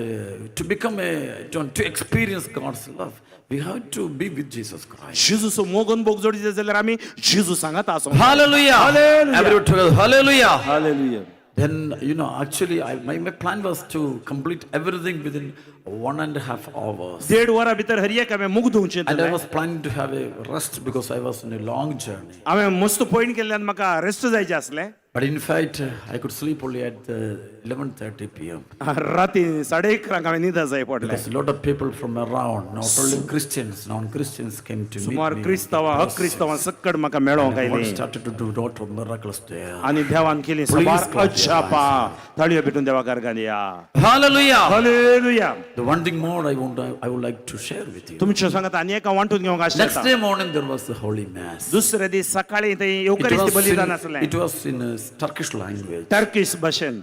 to become a to experience God's love, we have to be with Jesus Christ. जेजूचो मोग अनुभव जोडीचे जाल्यार आमी जेजू सांगात आसूंक जाय. Hallelujah. Hallelujah. Everyone together. Hallelujah. Hallelujah. Then, actually, my plan was to complete everything within 1.5 hours. देड वरां भितर हर एक हांवें मुगदूंक And I चिंतलें. Was planning to have a rest because I was on a long journey. हांवें मस्त point केल्ल्यान म्हाका रेस्ट जायचें आसलें. But in fact, I could sleep only at 11:30 p.m. राती 11:30 हांवें न्हिद जाय पडलें. Because a lot of people from around, not only Christians, non-Christians came to meet सुमार me. क्रिस्तांवां अक्रिस्तांवां सक्कड म्हाका मेळोंक And God आयलीं. Started to do lot of miracles there. आनी देवान केली Please साबार clap your अजापां. ताळयो पेटून देवा कारगान या. Hallelujah. Hallelujah. The one thing more I would like to share with you. तुमच्या सांगात आनी एका वांटून घेवंक Next आशिल्लें. Day morning there was the Holy Mass. दुसऱ्या दीस सकाळी थंय It येवकारिस्ती was बलिदान in, आसलें. it was in a Turkish language. Turkish भाशेन.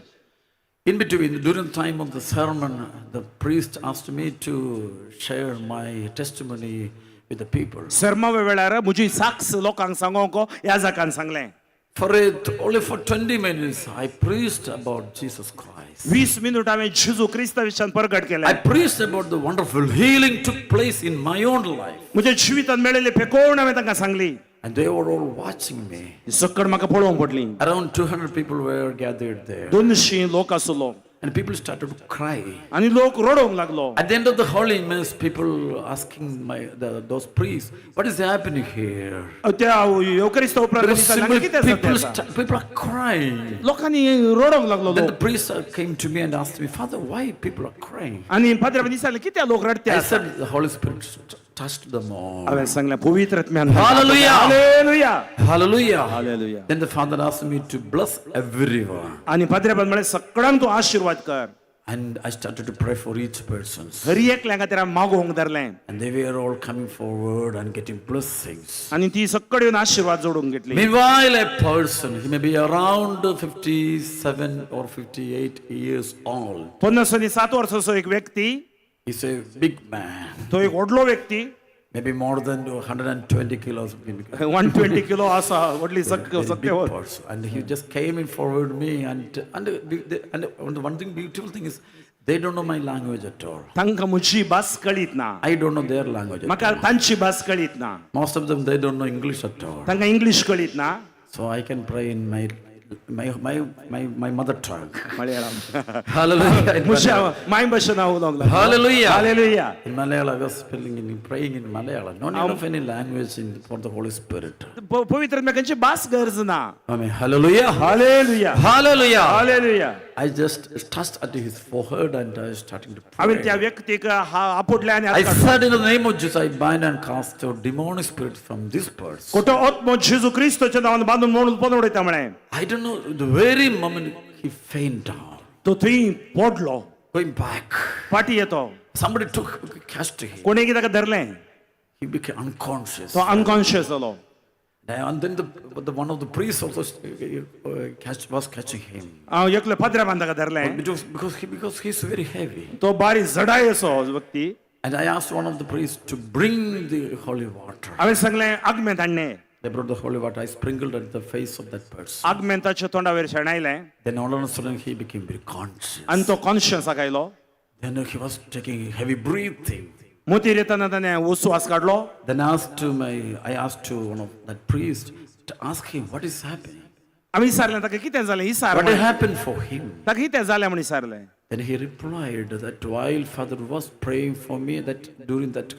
In between, during the time of the sermon, the priest asked me to share my testimony with the people. सर्मावे वेळार म्हजी साक्ष लोकांक सांगोंक याजकान सांगलें. For it, only for 20 minutes, I preached about Jesus Christ. 20 minute हांवें जेजू क्रिस्ता विशयान परगट केलें. I preached about the wonderful healing took place in my own life. म्हज्या जिवितांत मेळिल्ली पेकोवण हांवें तांकां सांगली. And they were all watching me. सकड म्हाका पळोवंक पडली. Around 200 people were gathered there. 200 लोक आसलो. And people started to cry. आनी लोक रडोवंक लागलो. At the end of the holy mass, people asking those priests, what is happening here? त्या येवक्रिस्ता उपरांत Because विचारलें, simply कितें जाता people, आता? People are crying. लोकांनी रडोवंक लागलो Then लोक. the priest came to me and asked me, Father, why people are crying? आनी पाद्र्यान विचारलें, कित्याक लोक रडते I आसा? said, the Holy Spirit touched them all. हांवें सांगलें पवित्र आत्म्यान. Hallelujah. Hallelujah. Hallelujah. Hallelujah. Then the father asked me to bless everyone. आनी पाद्र्यान म्हळें सगळ्यांक तूं आशिर्वाद कर. And I started to pray for each person. हर एकल्या खातीर हांवें मागोवंक धरलें. And they were all coming forward and getting blessings. आनी ती सकड येवन आशिर्वाद जोडून घेतली. Meanwhile, a person, he may be around 57 or 58 years old. 57 वर्साचो एक व्यक्ती. He's a big man. तो एक व्हडलो व्यक्ती. Maybe more than 120 kilos. 120 kilo आसा व्हडली Very big person. And he just came in forward me and the one thing beautiful thing is they don't know my language at all. तांकां म्हजी भास कळीत ना. I don't know their language at म्हाका all. तांची भास कळीत ना. Most of them, they don't know English at all. तांकां इंग्लीश कळीत ना. So I can pray in my mother tongue. Malayalam. Hallelujah. In म्हज्या Malayalam. My भाशेन हांव उलोवंक लागलो. Hallelujah. Hallelujah. In Malayalam, I was praying in Malayalam. No need of any language for the Holy Spirit. पवित्र आत्म्याक भास गरज ना. Amen. Hallelujah. Hallelujah. Hallelujah. Hallelujah. I just touched at his forehead and I was starting to हांवें त्या pray. व्यक्तीक आपुडलें आनी I हात काडलो. said in the name of Jesus, I bind and cast out demonic spirit from this person. खोटो आत्मो जेजू क्रिस्तोच्या नांवान बांदून म्हणून पण उडयता म्हळें. I don't know, the very moment he fainted down. तो थंय पडलो. Going back. फाटी येतो. Somebody catched him. कोणें ताका धरलें. He became unconscious. तो अनकॉन्शियस जालो. And then the one of the priests also was catching him. हांव एकले पाद्र्याबान ताका धरलें. Because he's very heavy. तो बारीक जडाय असो व्यक्ती. And I asked one of the priests to bring the holy water. हांवें सांगलें आगमेंत हाडणें. They brought the holy water. I sprinkled at the face of that person. आगमेंत ताच्या तोंडावेर शेणायलें. Then all of a sudden he became very conscious. आनी तो कॉन्शियसाक आयलो. Then he was taking heavy breathing. मोतीर येतना ताणें उस्वास काडलो. Then I asked to one of that priest to ask him what is happening. आमी विचारलें ताका कितें जालें विचार. What happened for him? ताका कितें जालें म्हूण विचारलें. Then he replied that while father was praying for me, that during that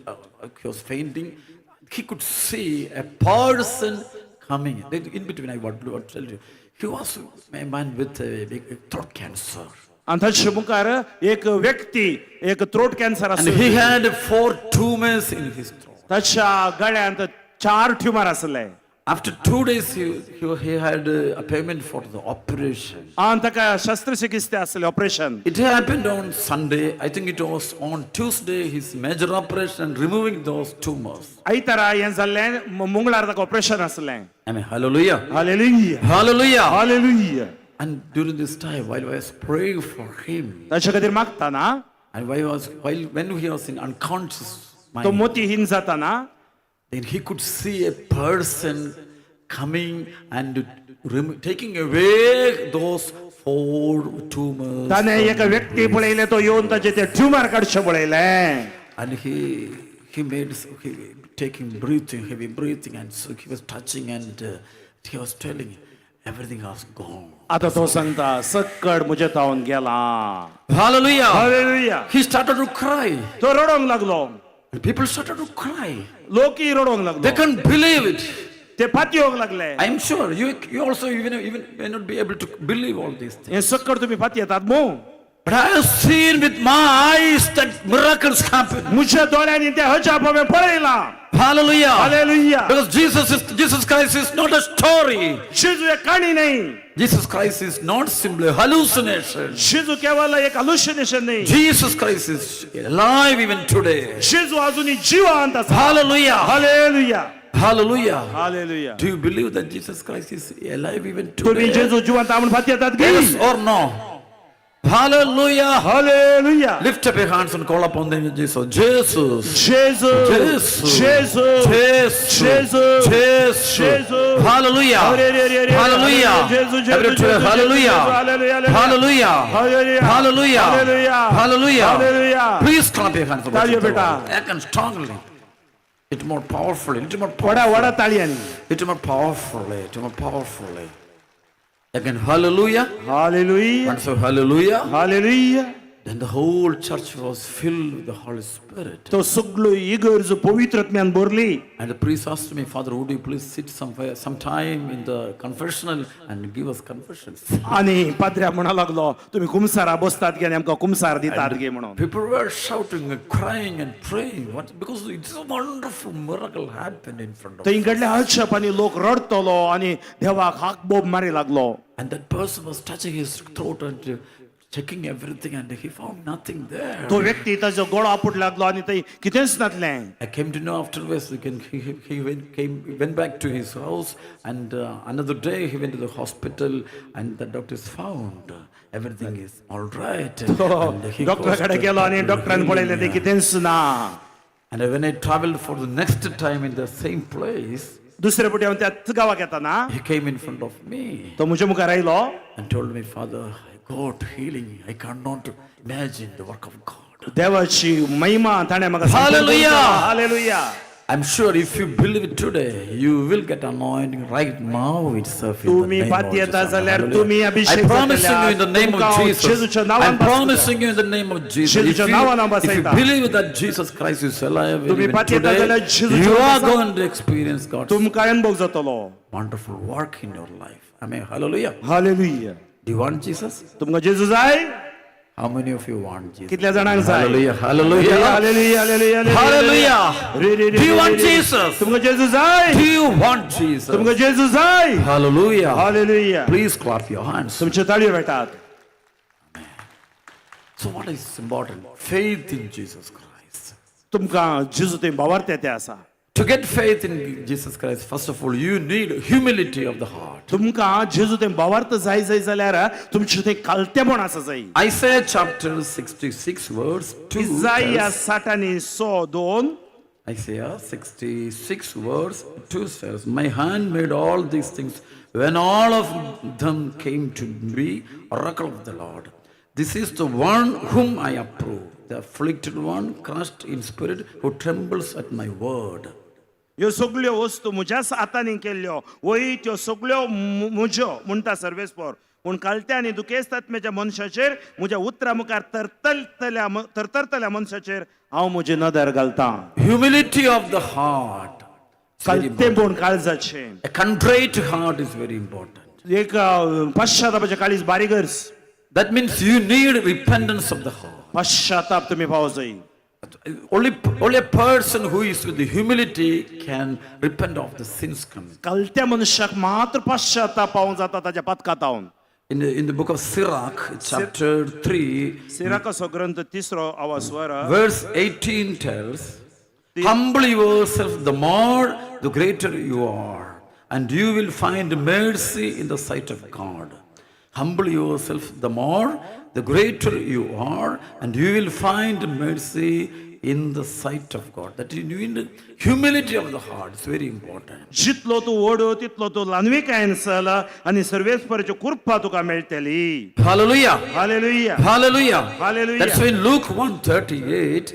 he was fainting, he could see a person coming. In between, I want to tell you, he was a man with a big throat cancer. आनी ताचे मुखार एक व्यक्ती एक throat cancer And he आसलो. had 4 tumors in his throat. ताच्या गळ्यांत 4 tumour आसले. After 2 days, he had a payment for the operation. आनी ताका शस्त्रचिकित्सा आसलें operation. It happened on Sunday. I think it was on Tuesday, his major operation and removing those tumors. आयतारा हें जाल्लें मंगळार ताका ऑपरेशन आसलें. I mean, hallelujah. Hallelujah. Hallelujah. Hallelujah. And during this time, while I was praying for him, ताचे खातीर मागतना and when he was in unconscious तो mind, मोतीहीन जाताना then he could see a person coming and taking away those 4 tumors. ताणें एका व्यक्ती पळयलें तो येवन ताचे ते ट्युमर काडचे पळयलें. And he made he, taking breathing, heavy breathing, and so he was touching and he was telling everything was gone. आतां तो सांगता सक्कड म्हजे तावन गेला. Hallelujah. Hallelujah. He started to cry. तो रडोंक लागलो. And people started to cry. लोकय रडोंक लागलो. They couldn't believe it. ते पातयेवंक लागले. I am sure you also even may not be able to believe all these things. हें सक्कड तुमी पातयेतात मू. But I have seen with my eyes that miracles happen. म्हज्या दोळ्यांनी ते अजाप हांवें पळयलां. Hallelujah. Hallelujah. Because Jesus Christ is not a story. जेजू एक काणी न्हय. Jesus Christ is not simply a hallucination. जेजू केवळ एक hallucination न्हय. Jesus Christ is alive even today. जेजू अजूनय जिवंत आसा. Hallelujah. Hallelujah. Hallelujah. Hallelujah. Do you believe that Jesus Christ is alive even तुम्ही today? जेजू जिवंत आहा म्हूण पातयेतात गी? Yes or no? Hallelujah. Hallelujah. Lift up your hands and call upon the name of Jesus. Jesus. Jesus. Jesus. Jesus. Jesus. Jesus. Jesus. Jesus. Hallelujah. Hallelujah. Hallelujah. Jesus, Jesus, Every Jesus, hallelujah. Jesus, hallelujah. Hallelujah. Hallelujah. Hallelujah. Hallelujah. Hallelujah. Hallelujah. Please clap your hands. ताळयो बेटा. Again strongly. Little more powerfully. Little more vada powerfully. Vada ताळयांनी. Little more powerfully. Little more powerfully. Again, hallelujah. Hallelujah. And so, hallelujah. Hallelujah. Then the whole church was filled with the Holy Spirit. तो सगळो इगर्ज पवित्रत्म्यान भरली. And the priest asked me, Father, would you please sit somewhere, sometime in the confessional and give us confessions? आनी पाद्र्या म्हणा लागलो तुमी कुमसारा बसतात गे आनी आमकां कुमसार दितात गे म्हणून. People were shouting and crying and praying. What? Because it's a wonderful miracle happened in front of थंय us. घडले हर्षप आनी लोक रडटलो आनी देवाक हाक बोब मारी लागलो. And that person was touching his throat and checking everything, and he found nothing there. तो व्यक्ती ताजो गळो आपूट लागलो आनी थंय कितेंच नासलें. I came to know afterwards. He went back to his house, and another day he went to the hospital, and the doctors found everything is all right. And he डॉक्टरा goes कडेन to गेलो आनी doctor डॉक्टरान पळयलें तें healing. कितेंच ना. And when I traveled for the next time in the same place, दुसरे फावटी हांव त्याच गांवाक येताना he came in front of me तो म्हज्या मुखार आयलो and told me, Father, I got healing. I cannot imagine the work of God. देवाची महिमा ताणें म्हाका Hallelujah. Hallelujah. I'm sure if you believe it today, you will get anointing right now itself in the तुमी name of पातयेता Jesus. जाल्यार Hallelujah. तुमी अभिषेक I'm promising जातले. you in the name तुमकां of हांव Jesus. जेजूच्या नांवान I'm बसयता. promising you in the name of Jesus. If जेजूच्या नांवान हांव you, if you बसयता. believe that Jesus Christ is alive तुमी even पातयेता today, जाल्यार जेजूच्या you are नांवान going to experience God's तुमकां अनुभव जातलो. wonderful work in your life. Amen. Hallelujah. Hallelujah. Do you want Jesus? तुमकां जेजू जाय? How many of you want Jesus? कितल्या जाणांक जाय? Hallelujah. Hallelujah. Hallelujah, hallelujah, Hallelujah. रे, रे, रे, Do you ray, want ray. Jesus? तुमकां जेजू जाय? Do you want Jesus? तुमकां जेजू जाय? Hallelujah. Hallelujah. Please clap your hands. तुमच्यो ताळयो भेटात. So what is important? Faith in Jesus Christ. तुमकां जेजू थंय भावार्थ ते आसा. To get faith in Jesus Christ, first of all, you need humility of the heart. तुमकां जेजू थंय भावार्थ जाय जाय जाल्यार तुमचें थंय कालतेपण आसा जाय. Isaiah chapter 66 verse 2 इजाया tells, 60 आनी 102 Isaiah 66 verse 2 says, My hand made all these things when all of them came to be oracle of the Lord. This is the one whom I approve, the afflicted one, crushed in spirit, who trembles at my word. ह्यो सगल्यो वस्तू म्हज्याच हातांनी केल्ल्यो वय त्यो सगल्यो म्हज्यो म्हणटा सर्वेस्पोर. पूण कालत्या आनी दुखेस्त आत्म्याच्या मनशाचेर म्हज्या उतरा मुखार तरतरतल्या तरतरतल्या मनशाचेर हांव म्हजी नदर घालतां. Humility of the heart. It's very कालतेपण important. काळजाचें. A contrite heart is very important. एक पश्चातापाचें काळीज बारीक गरज. That means you need repentance of the heart. पश्चाताप तुमी पावो जाय. Only a person who is with the humility can repent of the sins committed. कालत्या मनशाक मात्र पश्चाताप पावोवंक जाता ताच्या पातकातावन. In the book of Sirach, chapter 3, सिराकाचो ग्रंथ तिसरो आवाज verse 18 tells, Humble yourself, the more, the greater you are, and you will find mercy in the sight of God. Humble yourself, the more, the greater you are, and you will find mercy in the sight of God. That you need humility of the heart is very important. जितलो तूं व्हड तितलो तूं ल्हानविकायेन चल आनी सर्वेस्पराची कृपा तुका मेळटली. Hallelujah. Hallelujah. Hallelujah. Hallelujah. That's why in Luke 1:38,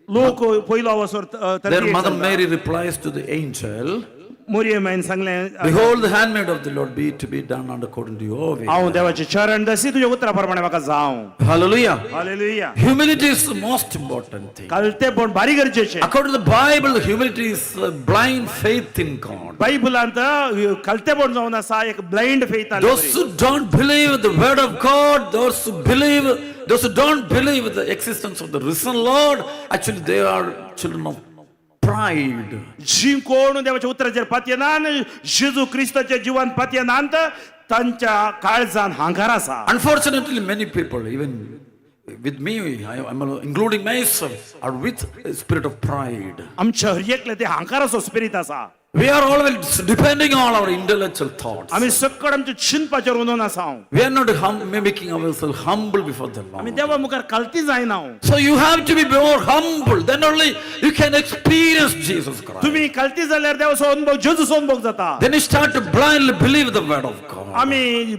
लोक पयलो अवसर their mother Mary replies to the angel, मोरियमाईन सांगलें, Behold, the handmaid of the Lord, be to be done according to your will. हांव देवाचे चरण दसी तुज्या उतरा प्रमाणे म्हाका जावं. Hallelujah. Hallelujah. Humility is the most important thing. कालतेपण भारी गरजेचें. According to the Bible, humility is blind faith in God. बायबलांत कालतेपण जावन आसा एक blind faith. Those who don't believe the word of God, those who believe, those who don't believe the existence of the risen Lord, actually they are children of pride. जी कोण देवाच्या उतराचेर पातयेनान जेजू क्रिस्ताच्या जिवान पातयेनात तांच्या काळजान हांकार आसा. Unfortunately, many people, even with me, I'm including myself, are with a spirit of pride. आमच्या हर एकले ते हांकाराचो स्पिरीत आसा. We are always depending on our intellectual thoughts. आमी सक्कड आमच्या चिंतपाचेर उलोवन आसा. We are not making ourselves humble before the आमी Lord. देवा मुखार खालती जायना. So you have to be more humble. Then only you can experience Jesus Christ. तुम्ही खालती जाल्यार देवाचो अनुभव जेजूचो अनुभव जाता. Then you start to blindly believe the word of God. आमी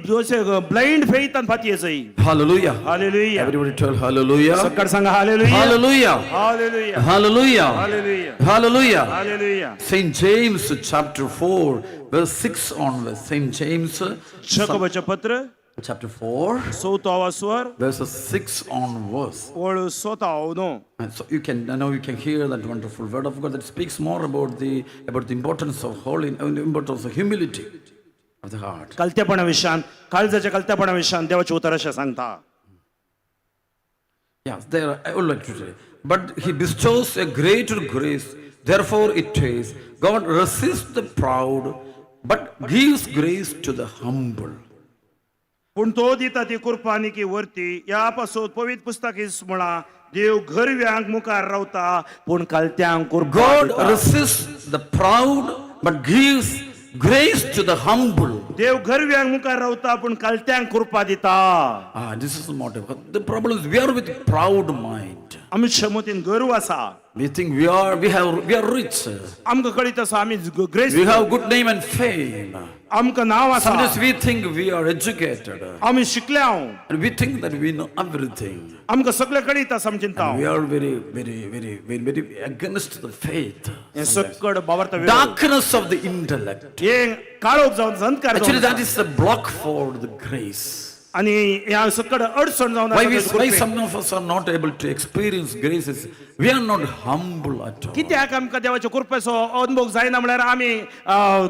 blind फेथान फाती. Hallelujah. Hallelujah. Everybody tell hallelujah. सक्कड सांगा hallelujah. Hallelujah. Hallelujah. Hallelujah. Hallelujah. Hallelujah. Hallelujah. St. James chapter 4, verse 6 onwards. St. James जकोबाचें पत्र chapter 4, चवथो वासवर verses 6 onwards. ओळ सोताव न्हू. And so you can now you can hear that wonderful word of God that speaks more about the importance of holy, the importance of humility of the heart. कलतेपणा विशयान काळजाच्या कलतेपणा विशयान देवाचें उतर अशें सांगता. Yes, there I would like to say. But he bestows a greater grace. Therefore it is God resists the proud, but gives grace to the humble. पूण तो दिता ती कृपा आनी की वर्ती ह्या पासून पवित्र पुस्तक म्हळां देव गर्व्यांक मुखार रावता पूण कालत्यांक कृपा God दिता. Resists the proud, but gives grace to the humble. देव गर्व्यांक मुखार रावता पूण कालत्यांक कृपा दिता. Ah, this is the motive. The problem is we are with proud mind. आमच्या मतीन गर्व आसा. We think we are we have we are rich. आमकां कळीत आसा आमी grace. We have good name and fame. आमकां नांव आसा. Sometimes we think we are educated. आमी शिकल्या. And we think that we know everything. आमकां सगळें कळीत आसा चिंता. We are very, very, very, very, very against the faith. हें सक्कड बाबर्ता. Darkness of the intellect. हें काळोख जावन अंधकार जावन Actually, that आसा. Is the block for the grace. आनी ह्या सक्कड अडचण जावन Why, आसा we, ताचे why कृपेक. Some of us are not able to experience grace is we are not humble at all. कित्याक आमकां देवाच्या कृपेचो अनुभव जायना म्हळ्यार आमी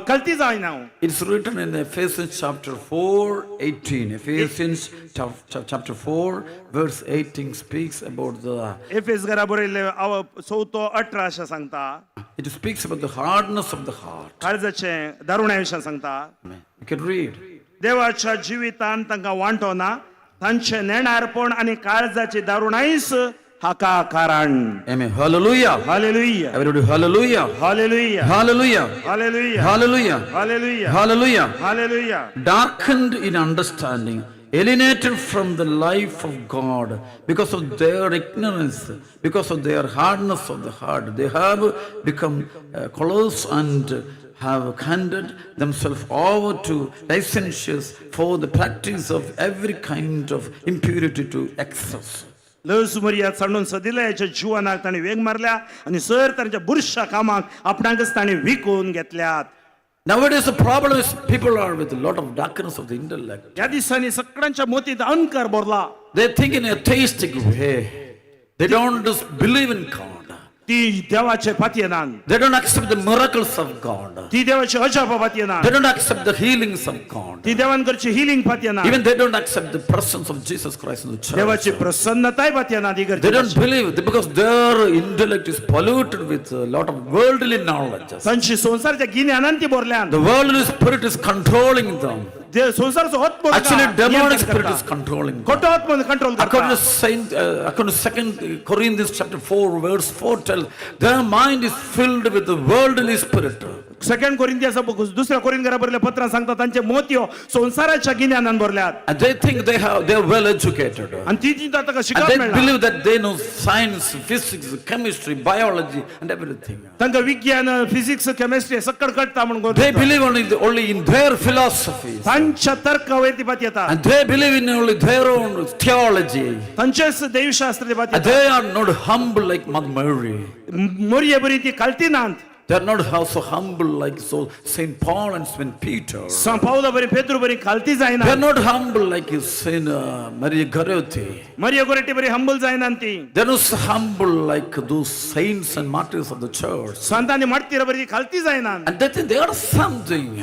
कल्ती जायना. It's written in Ephesians chapter 4, 18. Ephesians chapter 4, verse 18 speaks about the, एफेस घरा बरयल्ले चवथो 18 अशें सांगता. It speaks about the hardness of the heart. काळजाचें दारुण्या विशयान सांगता. You can read. देवाच्या जिवितान तांकां वांटो ना तांचें नेणारपण आनी काळजाची दारुणायच हाका कारण. Amen. Hallelujah. Hallelujah. Everybody, hallelujah. Hallelujah. Hallelujah. Hallelujah. Hallelujah. Hallelujah. Hallelujah. Hallelujah. Darkened in understanding, alienated from the life of God because of their ignorance, because of their hardness of the heart. They have become callous and have handed themselves over to licentious for the practice of every kind of impurity to excess. लज मर्याद सांडून सदिलयाच्या जिवनाक ताणें वेग मारल्या आनी sir तांच्या बुरशा कामाक आपणाकच ताणें विकून घेतल्यात. Nowadays, the problem is people are with a lot of darkness of the intellect. ह्या दिसांनी सगळ्यांच्या मतींत अंधकार भरला. They think in a theistic way. They don't just believe in God. ती देवाचे पातयेनात. They don't accept the miracles of God. ती देवाचे अजापा पातयेनात. They don't accept the healings of God. ती देवान करची healing पातयेनात. Even they don't accept the presence of Jesus Christ in the church. देवाची प्रसन्नताय पातयेनात. They don't believe because their intellect is polluted with a lot of worldly knowledge. तांची संवसाराच्या गिन्यानान ती भरल्यान. The worldly spirit is controlling them. संवसाराचो आत्मो Actually, demonic spirit is controlling them. खोटो आत्मो control According करता. to Second Corinthians chapter 4, verse 4 tells, their mind is filled with the worldly spirit. Second कोरिंथियस दुसऱ्या Corinth बरयल्ल्या पत्रान सांगता तांचे मोतयो संवसाराच्या गिन्यानान भरल्यात. And they think they are well educated. आनी ती चिंता ताका And शिकप they मेळ्ळा. Believe that they know science, physics, chemistry, biology, and everything. तांकां विज्ञान फिजिक्स केमिस्ट्री सक्कड कळटा म्हणून. They believe only in their philosophies. तांच्या तर्का वयर ती पात येता. And they believe in only their own theology. तांचेच दैवशास्त्र ती पात And येता. they are not humble like Mother Mary. मोरये बरी ती कालती नात. They are not also humble like so Saint Paul and Saint Peter. सांत पावला बरी पेद्रू बरी कालती जायना. They are not humble like Saint Maria Goretti. Maria Goretti बरी हंबल जायना ती. They are not so humble like those saints and martyrs of the church. संतांनी मार्तीरा बरी कालती जायना. And they think they are something.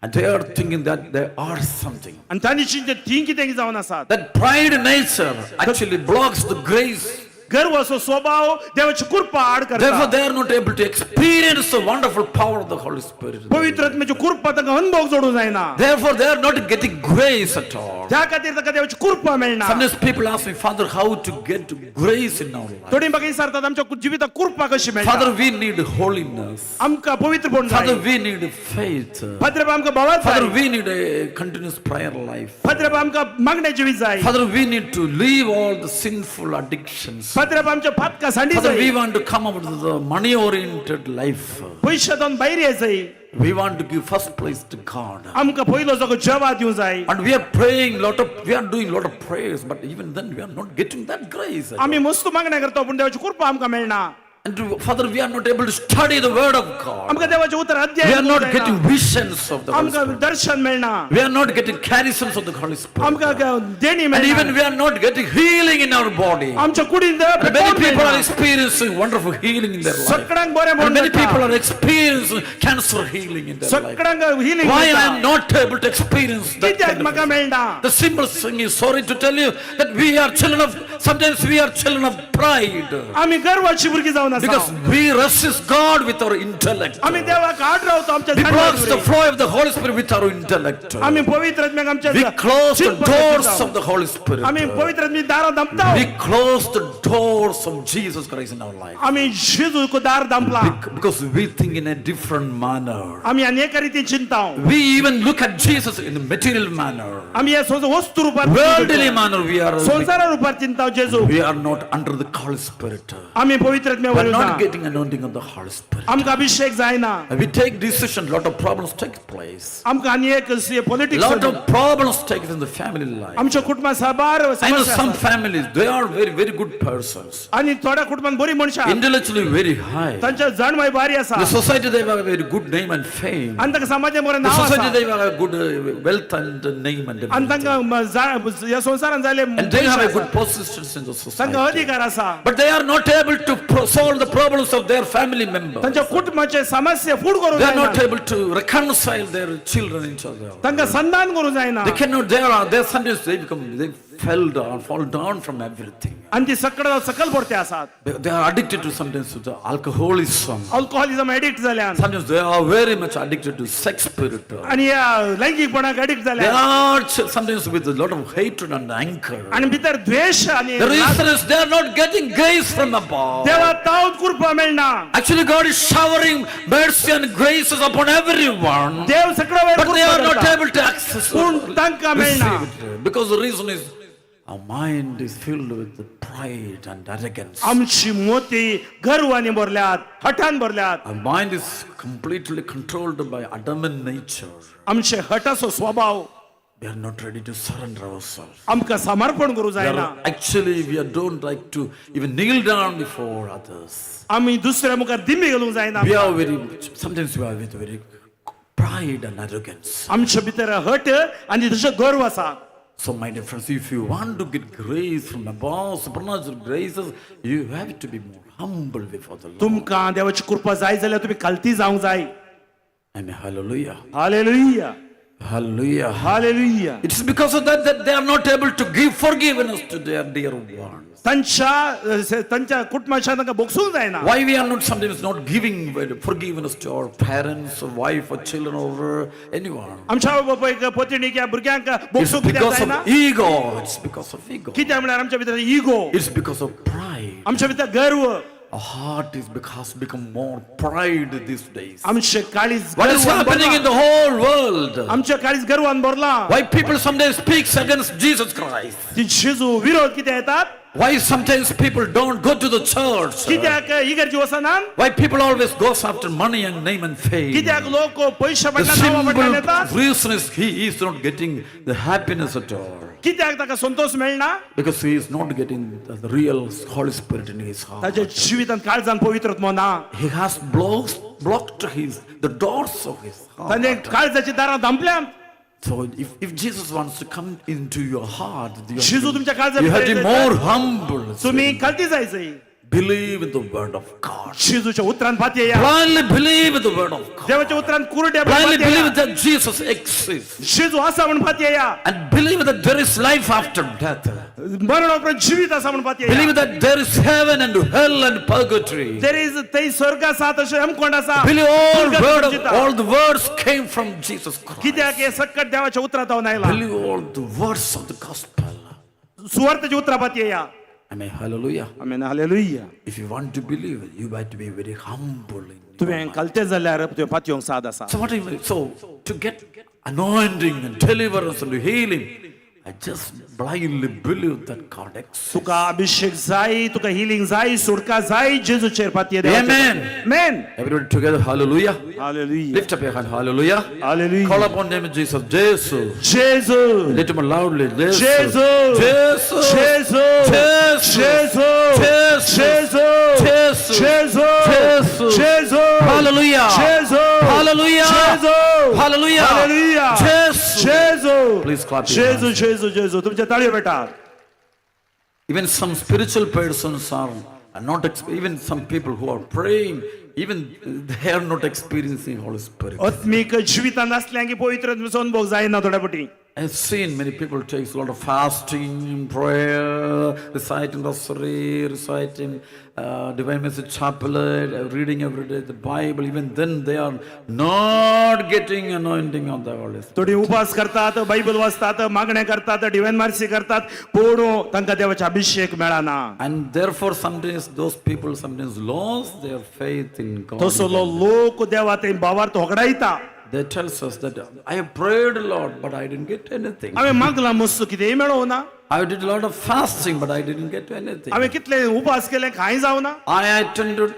And they are thinking that they are something. आनी तांणी चिंते ती कितें जावन आसात. That pride nature actually blocks the grace. गर्वाचो स्वभाव देवाची कृपा आड Therefore, करता they are not able to experience the wonderful power of the Holy Spirit. पवित्र आत्म्याची कृपा तांकां अनुभव जोडूंक जायना Therefore, they are not getting grace at all. त्या खातीर तांकां देवाची कृपा मेळना Sometimes people ask me, Father, how to get grace in our life? थोडी म्हाका विचारतात आमच्या जिविताक कृपा कशी मेळटा Father, we need holiness. आमकां पवित्रपण जाय Father, we need faith. Father आमकां भावात Father, जाय we need a continuous prayer life. Father आमकां मागण्या जिवीत जाय Father, we need to leave all the sinful addictions. Father आमच्या पातकां सांडी Father, we जाय want to come out of the money oriented life. पयशांतून भायर येजाय We want to give first place to God. आमकां पयलो जागो जेवा दिवंक जाय And we are praying lot of, we are doing lot of prayers, but even then we are not getting that grace. at आमी all. मस्त मागण्या करता पूण देवाची कृपा आमकां मेळना And Father, we are not able to study the word of God. आमकां देवाचें उतर We are अध्ययन not करूंक getting जायना. visions of the Holy आमकां Spirit. दर्शन मेळना We are not getting charisms of the Holy Spirit. आमकां देणी And even मेळना we are not getting healing in our body. आमच्या कुडीन And many people are experiencing wonderful healing in their life. सगळ्यांक बरें And म्हणून many जाता. people are experiencing cancer healing in their life. सगळ्यांक healing Why I am not able to experience that कित्याक kind of म्हाका मेळना The simple thing is, sorry to tell you, that we are children of, sometimes we are children of pride. आमी गर्वाची भुरगीं जावन आसा Because we resist God with our intellect. आमी देवाक आड रावतो आमच्या We block the जाणवाय flow of the Holy Spirit with our intellect. आमी पवित्र आत्म्याक आमच्या We close the चिंतपाक doors दिता. of the Holy Spirit. आमी पवित्र आत्म्याची दारां दामता We close the doors of Jesus Christ in our life. आमी जेजूक दार दामला Because we think in a different manner. आमी आनी एका रितीन चिंता We even look at Jesus in a material manner. आमी ह्या संवसार वस्तू रुपार Worldly manner we are. संवसारा रुपार चिंता जेजू We are not under the Holy Spirit. आमी पवित्र We आत्म्या are not getting anointing of the Holy Spirit. आमकां अभिषेक जायना We take decision, lot of problems take place. आमकां आनी एक politics Lot of problems take in the family life. आमच्या कुटुंबात साबार I know समस्या some आसात. families, they are very, very good persons. आनी थोड्या कुटुंबात बरी मनशां Intellectually very high. तांच्या जाणवाय बारी आसा The society, they have a very good name and fame. आनी तांकां समाजान बरें The नांव society, आसा they have a good wealth and name and आनी everything. तांकां ह्या संवसारान जाले And they have a good positions in the तांकां society. अधिकार आसा But they are not able to solve the problems of their family members. तांच्या कुटुंबाचे समस्या फूड करूंक They are not जायना able to reconcile their children each other. तांकां संधान करूंक जायना They cannot, they are, they sometimes they become, they fell down, fall down from everything. आनी ती सकळ सकल पडते आसात They are addicted to sometimes to the alcoholism. Alcoholism addict जाल्यान Sometimes they are very much addicted to sex spirit. आनी ह्या लैंगिकपणाक addict They जाल्यान are sometimes with a lot of hatred and anger. आनी भितर द्वेश आनी The reason is they are not getting grace from above. देवा तावत कृपा मेळना Actually, God is showering mercy and graces upon everyone. देव सगळं वयर But they are कृपा not करता. able to access पूण तांकां मेळना receive it. Because the reason is our mind is filled with the pride and arrogance. आमची मोती गर्वाने भरल्यात हटान भरल्यात Our mind is completely controlled by Adamant nature. आमचे हटाचो स्वभाव We are not ready to surrender ourselves. आमकां समर्पण करूं We जायना are, actually, we are, don't like to even kneel down before others. आमी दुसऱ्या मुखार दिमी घालूंक जायना We are very, sometimes we are with very pride and arrogance. आमच्या भितर हट आनी तशें गर्व आसा So, my dear friends, if you want to get grace from above, supernatural graces, you have to be more humble before the Lord. तुमकां देवाची कृपा जाय जाल्यार तुमी खालती जावंक जाय Amen. Hallelujah. Hallelujah Hallelujah. Hallelujah It's because of that that they are not able to give forgiveness to their dear ones. तांच्या तांच्या कुटुंबाच्या तांकां बोगसूंक जायना Why we are not sometimes not giving forgiveness to our parents, or wife, or children, or anyone? आमच्या बापायक पतिणीक या भुरग्यांक It's बोगसूंक कित्याक because जायना of ego. It's because of ego. कित्याक म्हळ्यार आमच्या भितर ego It's because of pride. आमच्या भितर गर्व Our heart is because become more pride these days. आमचे काळीज What is गर्वान happening in भरलां. the whole world? आमच्या काळीज गर्वान भरला Why people sometimes speaks against Jesus Christ? ती जेजू विरोध कित्याक येतात Why sometimes people don't go to the church? कित्याक इगर्जी वचनात Why people always goes after money and name and fame? कित्याक लोक पयशे The फाटल्यान नांवा फाटल्यान येतात simple reason is he is not getting the happiness at all. कित्याक ताका संतोष मेळना Because he is not getting the real Holy Spirit in his heart. ताच्या जिवितांत काळजान पवित्रत्व ना He has blocked his the doors of his heart. ताणें काळजाची दारां धांपल्यांत So if Jesus wants to come into your heart, you जेजू have तुमच्या to, Kaljat you have to be भितर more humble. तुमी खालती जायचंय. Believe in the word of God. जेजूच्या उतरान पातयेया. Blindly believe in the word of God. देवाच्या उतरान कुरड्या Blindly believe that Jesus exists. जेजू आसा म्हण पातयेया. And believe that there is life after death. मरणा उपरांत जिवीत आसा म्हण पातयेया. Believe that there is heaven and hell and purgatory. There is थंय स्वर्ग आसा तशें हेमकोंड आसा. Believe all Durga word of, समजिता. All the words came from Jesus Christ. कित्याक हे सक्कट देवाच्या उतरां जावन आयला. Believe all the words of the gospel. सुवार्थेच्या उतरां पातयेया. Amen. Hallelujah. Amen. Hallelujah. If you want to believe, you have to be very humble. In तुवें कलतें जाल्यार तुवें पातयेवंक साद आसा. So what do you, so to get anointing and deliverance and healing, I just blindly believe that God exists. तुका अभिषेक जाय, तुका healing जाय, सुटका जाय, जेजूचेर पातये. Amen. Amen. Everybody together, hallelujah. Hallelujah. Lift up your hand, hallelujah. Hallelujah. Call upon the name of Jesus. Jesus. Jesus. Lift him loudly. Jesus. Jesus. Jesus. Jesus. Jesus. Jesus. Jesus. Jesus. Jesus. Jesus. Jesus. Hallelujah. Jesus. Hallelujah. Jesus. Hallelujah. Hallelujah. Jesus. Jesus. Please clap your Jesus, hands. Jesus, Jesus. तुमच्या ताळयो बेटा. Even some spiritual persons are not, even some people who are praying, even they are not experiencing Holy Spirit. आत्मीक जिवितांत आसल्यां की पवित्र आत्म्याचो अनुभव जायना थोड्या पटी. I've seen many people takes a lot of fasting, prayer, reciting rosary, reciting Divine Message Chaplet, reading every day the Bible. Even then they are not getting anointing of the Holy Spirit. थोडी उपास करतात, Bible वाचतात, मागणें करतात, divine Marcy करतात, पूण तांकां देवाचो अभिषेक मेळना. And therefore sometimes those people sometimes lose their faith in God. तसलो लोक देवा ते भावार्थ होगडायता. They tells us that I have prayed a lot, but I didn't get anything. हांवें मागलां मस्त कितेंय मेळोवना. I did a lot of fasting, but I didn't get anything. हांवें कितले उपास केले कांय जावना. I attended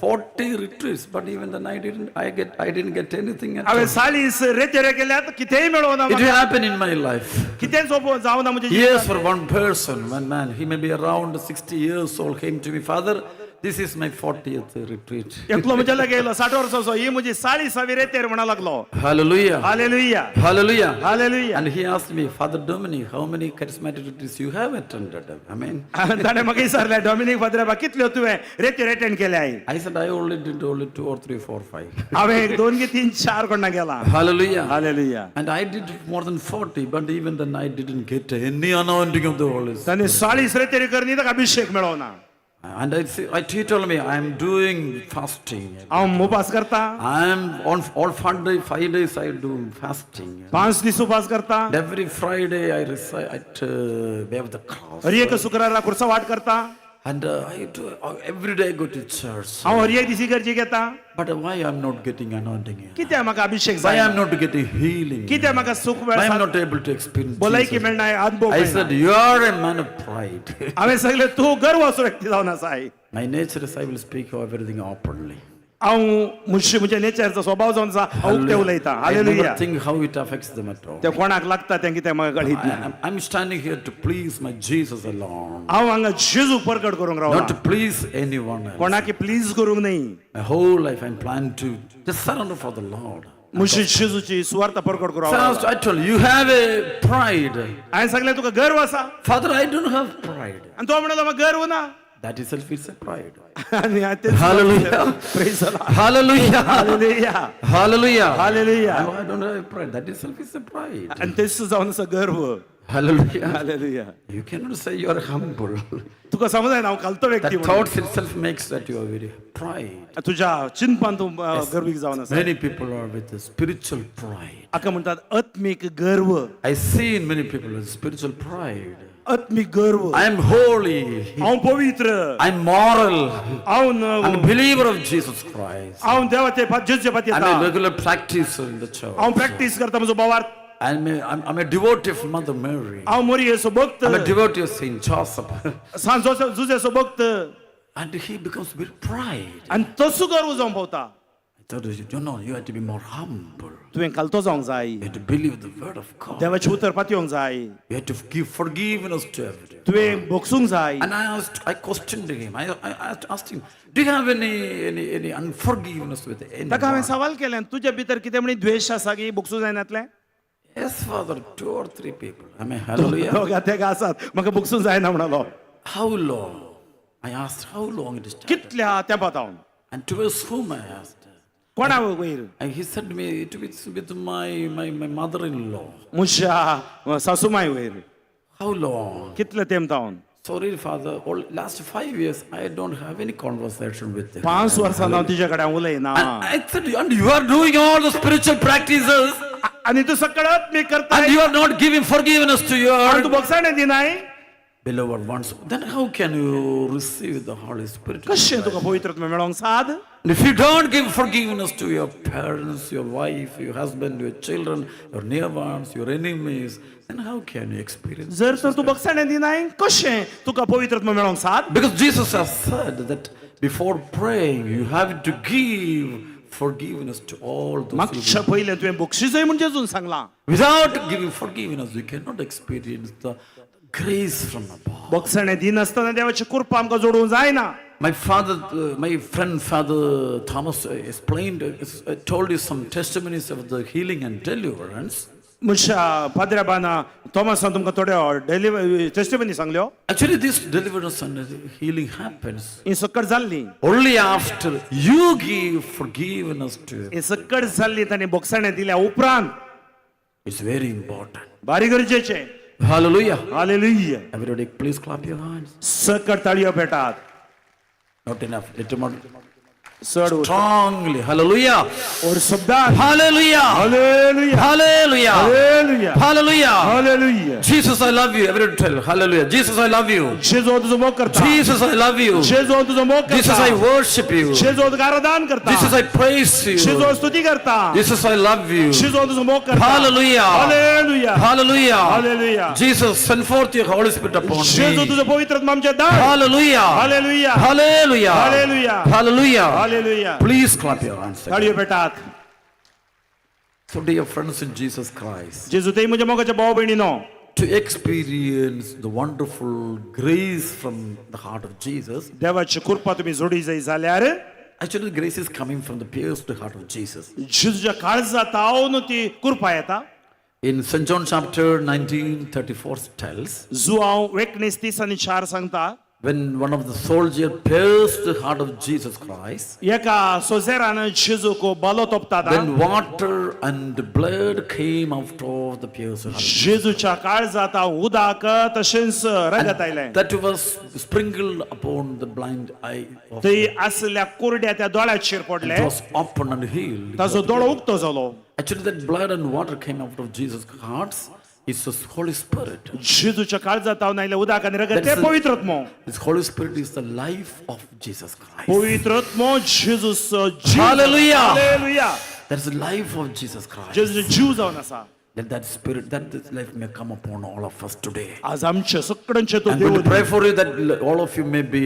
40 retreats, but even then I didn't get anything at हांवें all. 40 रेतेरे केल्यात कितेंय मेळोवना. It will happen in my life. कितेंच जावना म्हज्या Yes, जिवितांत. For one person, one man, he may be around 60 years old, came to me, Father, this is my 40th retreat. एकलो म्हज्या लागीं येयलो 60 वर्सांचो, ही म्हजी 40वी रेतेर म्हणा लागलो. Hallelujah. Hallelujah. Hallelujah. Hallelujah. And he asked me, Father Dominic, how many charismatic retreats you have attended? I mean, ताणें म्हाका विचारलें, डॉमिनीक फादरा कितल्यो तुवें रेतेर अटेंड केल्या? I said, I only did only 2 or 3, 4, 5. हांवें 1 2 की 3 4 कोणा गेला. Hallelujah. Hallelujah. And I did more than 40, but even then I didn't get any anointing of the Holy Spirit. ताणें 40 रेतेरी करणी ताका अभिषेक मेळोना. And he told me, I am doing fasting. हांव उपास करता. I am on all 5 days I do fasting. 5 दीस उपास करता. And every Friday I recite at wave the cross. हर एक शुक्रारा खुर्सा वाट करता. And I do every day I go to church. हांव हर एक दीस इगर्जेक येता. But why I am not getting anointing here? कित्याक म्हाका अभिषेक Why I जायना? am not getting healing? कित्याक म्हाका सुख Why I am मेळना? not able to experience भलायकी Jesus? मेळना, अनुभव I मेळना. said, you are a man of pride. हांवें सांगलें, तूं गर्वाचो व्यक्ती जावन आसा. My nature is I will speak everything openly. हांव म्हज्या नेचरचो स्वभाव जावन आसा, हांव उक्तें उलयतां. I never hallelujah. think how it affects them at all. तें कोणाक लागता तें कितें म्हाका कळीत ना. I'm standing here to please my Jesus alone. हांव हांगा जेजूक परगट करूंक रावला. Not to please anyone else. कोणाक प्लीज करूंक न्हय. My whole life I'm planning to just surrender for the Lord. म्हजी जेजूची सुवार्थ परगट करूंक So रावला. I told you, you have a pride. हांवें सांगलें, तुका गर्व आसा. Father, I don't have pride. आनी तो म्हणलो, म्हाका गर्व ना. That itself is a pride. आनी तेच Hallelujah. Praise the Lord. Hallelujah. Hallelujah. Hallelujah. Hallelujah. I don't have pride. That itself is a pride. आनी तेच जावन आसा गर्व. Hallelujah. Hallelujah. You cannot say you are humble. तुका समजायना हांव खालतो व्यक्ती That thoughts itself makes that you are very pride. तुज्या चिंतपान तूं गर्वीक जावन आसा. Many people are with the spiritual pride. हाका म्हणटात आत्मीक गर्व. I see in many people with spiritual pride. आत्मीक गर्व. I am holy. हांव पवित्र. I am moral. हांव I am a believer of Jesus Christ. हांव देवाचे जेजूचे I am a पातयेता. regular practicer in the church. हांव प्रॅक्टीस करता म्हजो भावार्थ. I'm a devotee of Mother Mary. हांव मोरयेचो भक्त. I'm a devotee of Saint Joseph. सांत जोसेफ जुजेचो भक्त. And he becomes very pride. आनी तसो गर्व जावंक पावता. I thought, you know, you have to be more humble. तुवें खालतो जावंक जाय. You have to believe the word of God. देवाचें उतर पातयेवंक जाय. You have to give forgiveness to everyone. तुवें भोगसूंक जाय. And I questioned him. I asked him, do you have any unforgiveness with anyone? ताका हांवें सवाल केलें, तुज्या भितर कितें म्हणी द्वेश आसा की भोगसूं जायनातलें? Yes, Father, 2 or 3 people. I mean, hallelujah. दोगा तेगा आसात, म्हाका भोगसूं जायना म्हणालो. How long? I asked how long it started. कितल्या तेंपा जावन And towards whom I asked. कोणा वयर And he said to me, it was with my mother-in-law. म्हज्या सासुमाय वयर How long? कितले तेंप जावन Sorry, Father, all last 5 years I don't have any conversation with him. पांच वर्सां हांव तिजे कडेन उलयना And I said, and you are doing all the spiritual practices आनी तूं सगळं मी करता and you are not giving forgiveness to आनी तूं your भोगसाणे दिनाय beloved ones. Then how can you receive the Holy Spirit? कशें तुका पवित्र आत्मा मेळोंक साद And if you don't give forgiveness to your parents, your wife, your husband, your children, your near ones, your enemies, then how can you experience? जर तर तूं भोगसाणे दिनाय कशें तुका पवित्र आत्मा मेळोंक साद Because Jesus has said that before praying, you have to give forgiveness to all those मागच्या evil. पयलें तुवें बक्षीसय म्हूण जेजून सांगलां Without giving forgiveness, you cannot experience the grace from above. भोगसणे दिनासतना देवाची कृपा आमकां जोडूंक जायना My father, my friend Father Thomas explained, told you some testimonies of the healing and deliverance. म्हज्या पाद्र्याबान थॉमसान तुमकां थोड्यो डेलिवरी टेस्टिमनी सांगल्यो Actually, this deliverance and healing happens ही सक्कड जाल्ली only after you give forgiveness to ही सक्कड जाल्ली तांणी भोगसणे दिल्या उपरांत It's very important. भारी गरजेचें Hallelujah. Hallelujah Everybody, please clap your hands. सकट ताळयो पेटात Not enough. Little more. चड Strongly. Hallelujah. Aur शब्दान Hallelujah. Hallelujah Hallelujah. Hallelujah Hallelujah. Hallelujah Jesus, I love you. Everybody tell. Hallelujah. Jesus, I love you. जेजू तुजो मोग करता Jesus, I love you. जेजू तुजो मोग Jesus, I करता worship you. जेजू तुका आराधन करता Jesus, I praise जेजू you. स्तुती करता Jesus, I love you. जेजू तुजो मोग करता Hallelujah. Hallelujah Hallelujah. Hallelujah Jesus, send forth your Holy Spirit upon जेजू me. तुजो पवित्र आत्मा आमच्या दार Hallelujah. Hallelujah Hallelujah. Hallelujah. Hallelujah. Hallelujah Please clap your hands. again. ताळयो पेटात So, dear friends in Jesus Christ, जेजू ते म्हज्या मोगाच्या भाव भयणीनो to experience the wonderful grace from the heart of Jesus, देवाची कृपा तुमी जोडी जाय जाल्यार actually, grace is coming from the pierced heart of Jesus. जेजूच्या काळजात तावन ती कृपा येता In St. John chapter 19, 34 tells, Joao एकोणीस तीस आनी चार सांगता when one of the soldier pierced the heart of Jesus Christ, एका सोजेरान जेजूक बालो तोपतात then water and blood came out of the pierced heart. जेजूच्या काळजात उदक तशेंच रगत आयलें That was sprinkled upon the blind eye of थंय आसल्या कुरड्या त्या दोळ्याचेर पडले It was open and healed. ताजो दोळो उक्तो जालो Actually, that blood and water came out of Jesus' hearts. It's the Holy Spirit. जेजूच्या काळजात आयलें उदक आनी रगत That's ते the- पवित्र आत्मो This Holy Spirit is the life of Jesus Christ. पवित्र आत्मो जेजूचो जीव Hallelujah. Hallelujah That's the life of Jesus Christ. जेजूचो जीव जावन आसा Let that spirit, that this life may come upon all of us today. आज आमच्या सगळ्यांचे तो I'm going देव to pray for you that all of you may be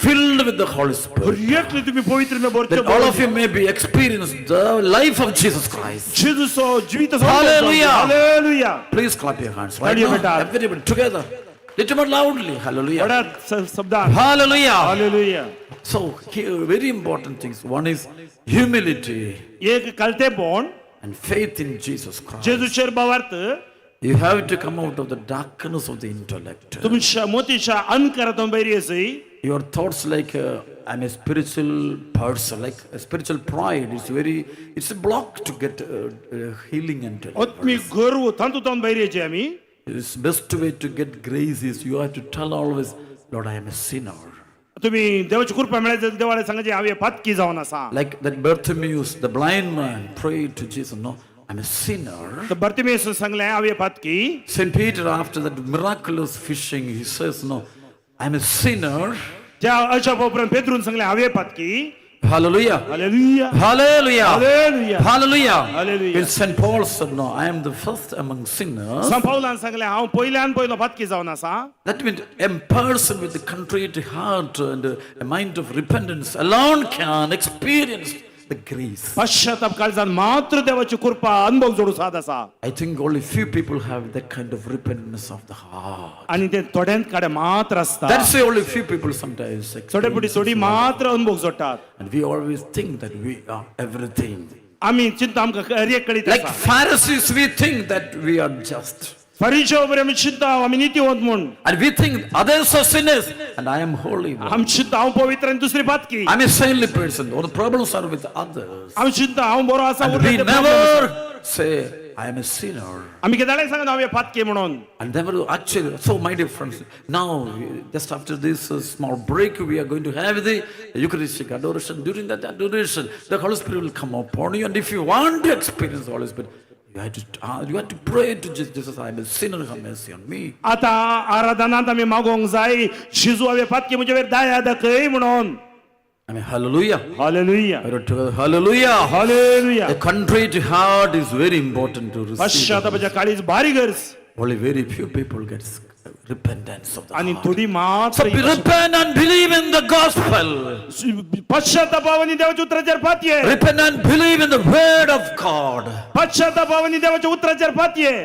filled with the Holy Spirit. एकले तुम्ही पवित्र That all of you may be experience the life of Jesus Christ. जेजूचो जिवीत Hallelujah. Hallelujah Please clap your hands right ताळयो now. पेटात. Everybody together. Little more loudly. Hallelujah. व्हडा शब्दान Hallelujah. Hallelujah So here, very important things. One is humility एक कळतेपण and faith in Jesus Christ. जेजूचेर भावार्थ You have to come out of the darkness of the intellect. तुमच्या मोतीच्या अंधकारातून भायर येसय Your thoughts like I'm a spiritual person, like a spiritual pride is very, it's a block to get healing and deliverance. आत्मीक गर्व तातूंत भायर येचे आमी It's best way to get grace is you have to tell always, Lord, I am a sinner. तुम्ही देवाची कृपा मेळत जाल्यार देवाला सांगायचे हांव हे पातकी जावन आसा Like that Bartimaeus, the blind man, prayed to Jesus, no, I'm a sinner. तर बर्तिमेसून सांगलें हांव हे पातकी St. Peter, after that miraculous fishing, he says, no, I'm a sinner. त्या अजापा उपरांत पेद्रून सांगलें हांव हे पातकी Hallelujah. Hallelujah Hallelujah. Hallelujah. Hallelujah. Hallelujah. When St. Paul said, no, I am the first among sinners. संत पावलान सांगलें हांव पयल्यान पयलो पातकी जावन आसा That means a person with a contrite heart and a mind of repentance alone can experience the grace. पश्चाताप काळजान मात्र देवाची कृपा अनुभव जोडू साद आसा I think only few people have that kind of repentance of the heart. आनी ते थोड्यांत कडेन मात्र आसता That's why only few people sometimes थोडे फुटी experience. थोडी मात्र अनुभव जोडटात And we always think that we are everything. आमी चिंता आमकां हर एक कळीत Like आसा Pharisees, we think that we are just. फारीजो बरे आमी चिंता आमी नीतिवंत म्हूण. And we think others are sinners and I am holy one. आमी चिंता हांव पवित्र आनी दुसरी पातकी. I'm a saintly person. All the problems are with others. हांव चिंता हांव बरो आसा. And उरले we ते problem आसा. never say, I am a sinner. आमी केदाळाय सांगना हांव हे पातकी म्हणून. And never actually, so my dear friends, now just after this small break, we are going to have the Eucharistic adoration. During that adoration, the Holy Spirit will come upon you. And if you want to experience the Holy Spirit, you have to pray to Jesus, I am a sinner, have mercy on me. आतां आराधनांत आमी मागोंक जाय जेजू हांवें पातकी म्हजे वयर दया दाखय म्हणून. I mean, hallelujah. Hallelujah. Hallelujah. Hallelujah. A contrite heart is very important to receive. पश्चातापाच्या काळीज भारी गरज. Only very few people get repentance of the आनी heart. थोडी So मात्र repent and believe in the gospel. पश्चातापाव आनी देवाच्या उतराचेर पातये. Repent and believe in the word of God. पश्चातापाव आनी देवाच्या उतराचेर पातये.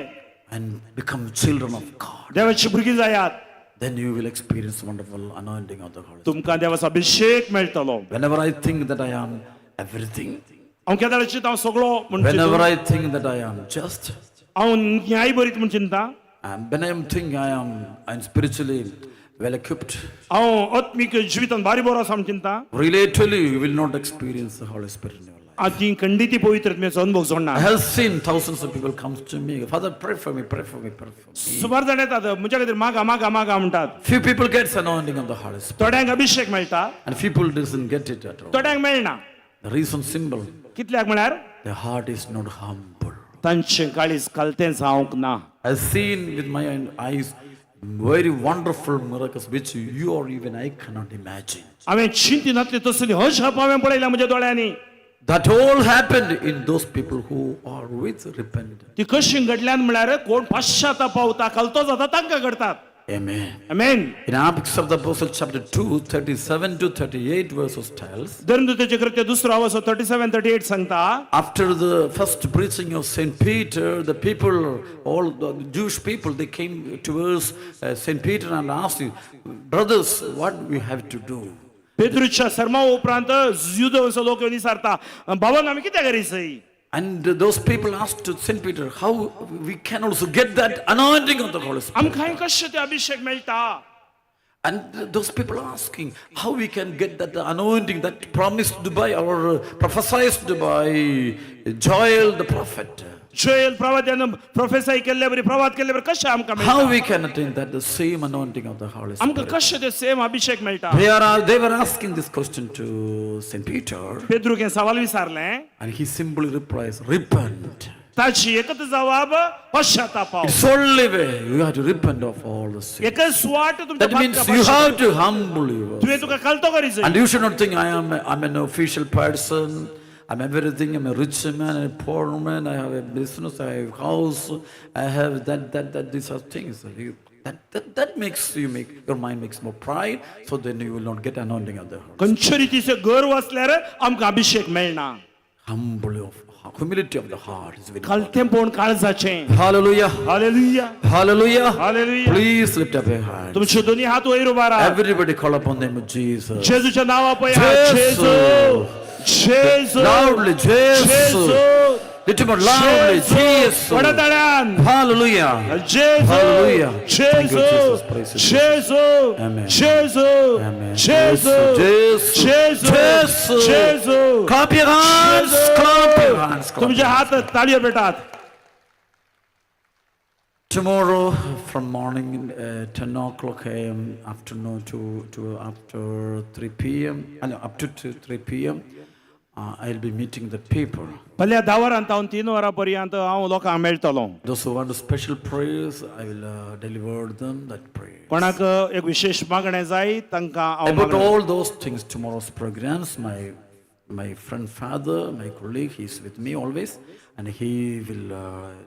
And become children of God. देवाची भुरगीं जायात. Then you will experience wonderful anointing of the Holy Spirit. तुमकां देवाचो अभिषेक मेळटलो. Whenever I think that I am everything, हांव केदाळ चिंता हांव सगळो म्हूण whenever चिंतून, I think that I am just, हांव न्याय बरीत म्हूण चिंता. and when I am think I am spiritually well equipped, हांव आत्मीक जिवितान भारी बरो आसा म्हूण चिंता. relatively you will not experience the Holy Spirit in your life. आनी खंडीती पवित्र आत्म्याचो अनुभव जोडना. I have seen thousands of people come to me, Father, pray for me, pray for me, pray for me. सुमार जाण येतात म्हज्या खातीर मागा मागा मागा म्हणटात. Few people gets anointing of the Holy Spirit, थोड्यांक अभिषेक मेळटा, and few people doesn't get it at all. थोड्यांक मेळना. The reason simple, कितल्याक म्हळ्यार the heart is not humble. तांचें काळीज कालतें जावंक ना. I've seen with my own eyes very wonderful miracles which you or even I cannot imagine. हांवें चिंतिनातली तसली अजाप हांवें पळयल्या म्हज्या दोळ्यांनी. That all happened in those people who are with repentance. ती कशी घडल्यान म्हळ्यार कोण पश्चाताप पावता कलतो जाता तांकां घडतात. Amen. Amen. In Acts of the Apostles chapter 2, 37 to 38 verses tells, धर्मदूताचे कृत्य दुसरो आवाज 37 38 सांगता, after the first preaching of Saint Peter, the people, all the Jewish people, they came towards Saint Peter and asked him, brothers, what we have to do? पेद्रूच्या सर्मा उपरांत युदवंचो लोक येवन विचारता बाबांक आमी कितें करीसय. And those people asked to Saint Peter, how we can also get that anointing of the Holy Spirit. आमकां कशें ते अभिषेक मेळटा. And those people are asking how we can get that anointing that promised by or prophesied by Joel the prophet. Joel प्रवाद्यान प्रोफेसाय केल्ले बरी प्रवाद केल्ले बरी कशें आमकां How मेळटा. we can attain that the same anointing of the Holy आमकां Spirit? कशें ते सेम अभिषेक मेळटा. They were asking this question to Saint Peter, पेद्रूक हें सवाल विचारलें. and he simply replies, repent. ताची एकच जवाब पश्चाताप. It's only way you have to repent of all the sins. एकच वाट तुमच्या That means you have to humble yourself. तुवें तुका कळतो करीच. And you should not think I'm an official person, I'm everything, I'm a rich man, I'm a poor man, I have a business, I have a house, I have that, that, that, these are things. That makes you make, your mind makes more pride, so then you will not get anointing of the Holy. खंयचे रितीचो गर्व आसल्यार आमकां अभिषेक मेळना. Humble of, humility of the heart is very important. कळतेंपण काळजाचें. Hallelujah. Hallelujah. Hallelujah. Hallelujah. Please lift up your hands. तुमचे दोन्ही हात वयर उबारात. Everybody call upon the name of Jesus. जेजूच्या नांवा पळया. Jesu. जेजू. Loudly, Jesu. Little more loudly, Jesus. व्हडा ताळ्यान. Hallelujah. जेजू. Hallelujah. Thank you, जेजू. Jesus. Praise you. जेजू. Amen. जेजू. Amen. जेजू. Jesu. जेजू. Jesu. जेजू. Clap your hands. Clap your hands. Clap तुमचे your हात ताळयो पेटात. Tomorrow from morning 10 o'clock a.m. afternoon to after 3 p.m. No, up to 3 p.m. I'll be meeting the people. फाल्यां 10 वरां तावन 3 वरां पर्यंत हांव लोकांक मेळटलो. Those who want special prayers, I will deliver them that prayer. कोणाक एक विशेश मागणें जाय तांकां हांव About मागणें- all those things, tomorrow's programs, my friend father, my colleague, he's with me always, and he will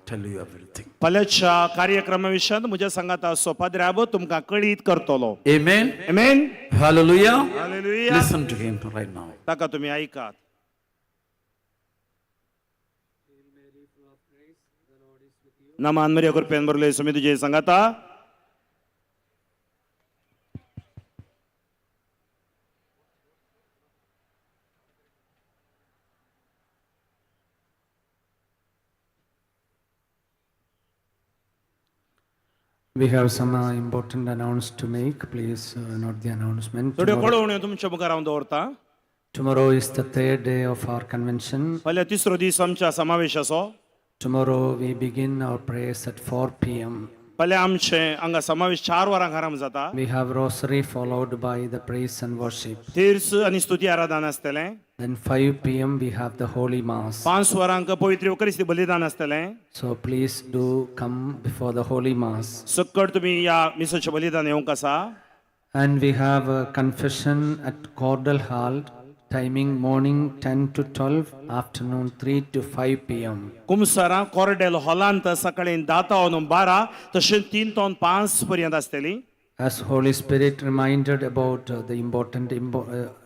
tell you everything. फाल्यांच्या कार्यक्रमा विशयान म्हज्या सांगाता सोपाद्र्याब तुमकां कळीत करतलो. Amen. Amen. Hallelujah. Hallelujah. Listen to him right now. ताका तुमी आयकात. नमान मरिया कृपेन भरले सुमी तुजे सांगाता. We have some important announce to make. Please note the announcement. थोड्यो Tomorrow, कळोवण्यो तुमच्या मुखार हांव दवरता. Tomorrow is the third day of our convention. फाल्यां तिसरो दीस आमच्या समावेशाचो. Tomorrow we begin our prayers at 4 p.m. फाल्यां आमचें हांगा समावेश 4 वरांक आरंभ जाता. We have rosary followed by the praise and worship. तीर्स आनी स्तुती आराधन आसतलें. Then 5 p.m. we have the Holy Mass. 5 वरांक पवित्र युक्रिस्ती बलिदान आसतलें. So please do come before the Holy Mass. सक्कड तुमी ह्या मिसाचें बलिदान येवंक आसा. And we have a confession at Cordell Hall, timing morning 10 to 12, afternoon 3 to 5 p.m. कुमसरां कॉर्डेल हॉलांत सकाळी 10 तावन 12 तशें 3 तावन 5 पर्यंत आसतली. As Holy Spirit reminded about the important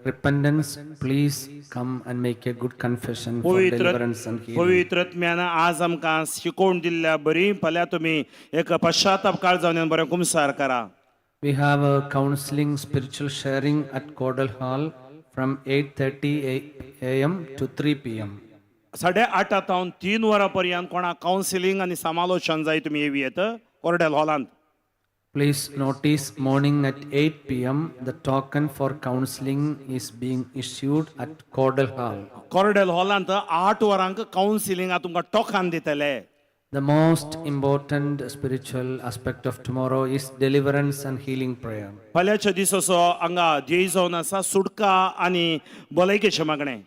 repentance, please come and make a good confession for पवित्र deliverance and healing. पवित्र आत्म्यान आज आमकां शिकोवन दिल्ल्या बरी फाल्यां तुमी एक पश्चाताप काळ जावन येवन बरें कुमसार करा. We have a counseling spiritual sharing at Cordell Hall from 8:30 a.m. to 3 p.m. 8:30 तावन 3 वरां पर्यंत कोणाक कावन्सिलींग आनी समालोचन जाय तुमी येवी येत कॉर्डेल हॉलांत. Please notice morning at 8 p.m. the token for counseling is being issued at Cordell Hall. Cordell हॉलांत 8 वरांक कावन्सिलिंग तुमकां टोकान दितले. The most important spiritual aspect of tomorrow is deliverance and healing prayer. फाल्यांच्या दिसाचो हांगा ध्येय जावन आसा सुटका आनी भलायकेचें मागणें.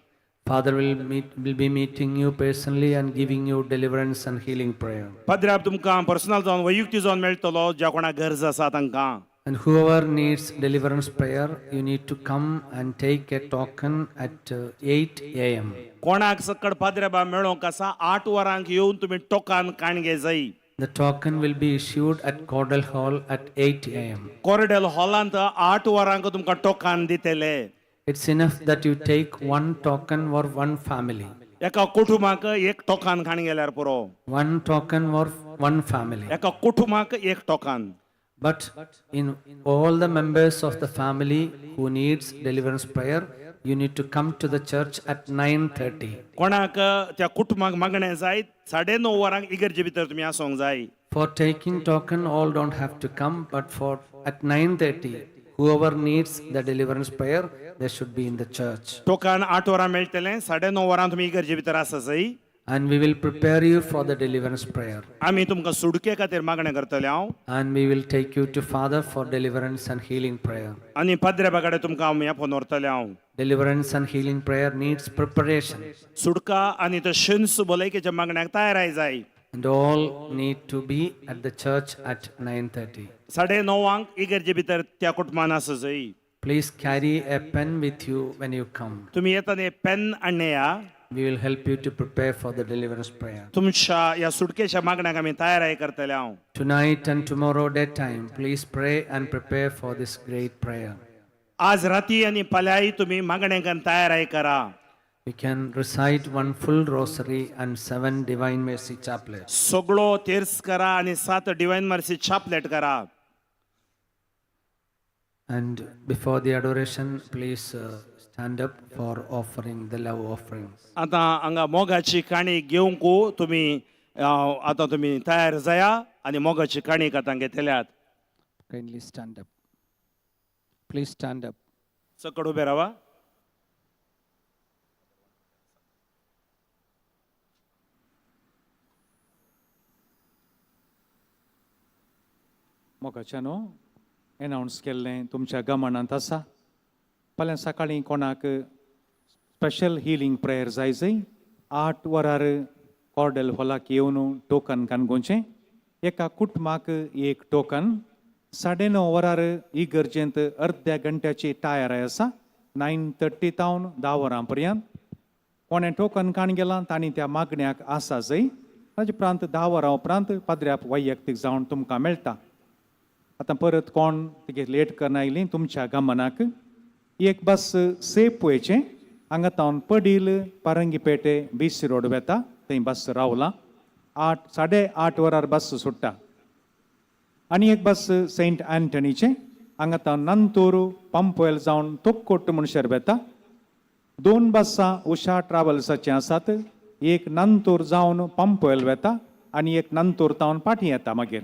Father will be meeting you personally and giving you deliverance and healing prayer. पाद्र्याब तुमकां पर्सनल जावन वैयक्तीक जावन मेळटलो ज्या कोणाक गरज आसा तांकां. And whoever needs deliverance prayer, you need to come and take a token at 8 a.m. कोणाक सकड पाद्र्याबा मेळोंक आसा 8 वरांक येवन तुमी टोकान काणगे जाय. The token will be issued at Cordell Hall at 8 a.m. Cordell हॉलांत 8 वरांक तुमकां टोकान दितले. It's enough that you take one token for one family. एका कुटुंबाक एक टोकान काण गेल्यार पुरो. One token for one family. एका कुटुंबाक एक टोकान. But in all the members of the family who needs deliverance prayer, you need to come to the church at 9:30. कोणाक त्या कुटुंबाक मागणें जाय 9:30 वरांक इगर्जे भितर तुमी आसूंक जाय. For taking token, all don't have to come, but for at 9:30, whoever needs the deliverance prayer, they should be in the church. टोकान 8 वरां मेळटलें 9:30 वरां तुमी इगर्जे भितर आसा जाय. And we will prepare you for the deliverance prayer. आमी तुमकां सुडके खातीर मागणें करतले हांव. And we will take you to Father for deliverance and healing prayer. आनी पाद्र्याबा कडेन तुमकां आमी आपोवन व्हरतले हांव. Deliverance and healing prayer needs preparation. सुटका आनी तशेंच भलायकेच्या मागण्याक तयाराय जाय. And all need to be at the church at 9:30. 9:30 इगर्जे भितर त्या कुटुंबान आसा जाय. Please carry a pen with you when you come. तुमी येतना पेन हाडया. We will help you to prepare for the deliverance prayer. तुमच्या ह्या सुटकेच्या मागण्याक आमी तयाराय करतले हांव. Tonight and tomorrow daytime, please pray and prepare for this great prayer. आज राती आनी फाल्यांय तुमी मागण्याक तयाराय करा. We can recite one full rosary and 7 Divine Mercy chaplets. सगळो तेर्स करा आनी 7 डिवायन मर्सी चॅपलेट करा. And before the adoration, please stand up for offering the love offerings. आतां हांगा मोगाची काणी घेवंक तुमी आतां तुमी तयार जाया आनी मोगाची काणी आतां घेतल्यात. Kindly stand up. Please stand up. सकड उबे रावा. मोगाच्या न्हू एनावन्स केल्लें तुमच्या गमनांत आसा. फाल्यां सकाळीं कोणाक स्पेशल हिलींग प्रेयर जाय जंय 8 वरार कॉर्डेल हॉलाक येवन टोकन कानगोवचें. एका कुटुंबाक एक टोकन. 9:30 वरार इगर्जेंत अर्द्या घंट्याची टायर आसा 9:30 तावन 10 वरां पर्यंत. कोणें टोकन काण गेलां तांणी त्या मागण्याक आसा जंय. ताजे उपरांत 10 वरां उपरांत पाद्र्याप वैयक्तीक जावन तुमकां मेळटा. आतां परत कोण तिगे लेट करना आयलीं तुमच्या गमनाक. एक बस सेफ वयचें हांगा तावन पडील पारंगीपेटे बीसी रोड वेता थंय बस रावलां 8:30 वरार बस सुट्टा. आनी एक बस सेंट अँटनीचें हांगा तावन नंतूर पंपवेल जावन तोक्कोट म्हणसर वेता. 2 बसां उषा ट्रावल्साचें आसात. एक नंतूर जावन पंपवेल वेता आनी एक नंतूर तावन पाटी येता मागीर.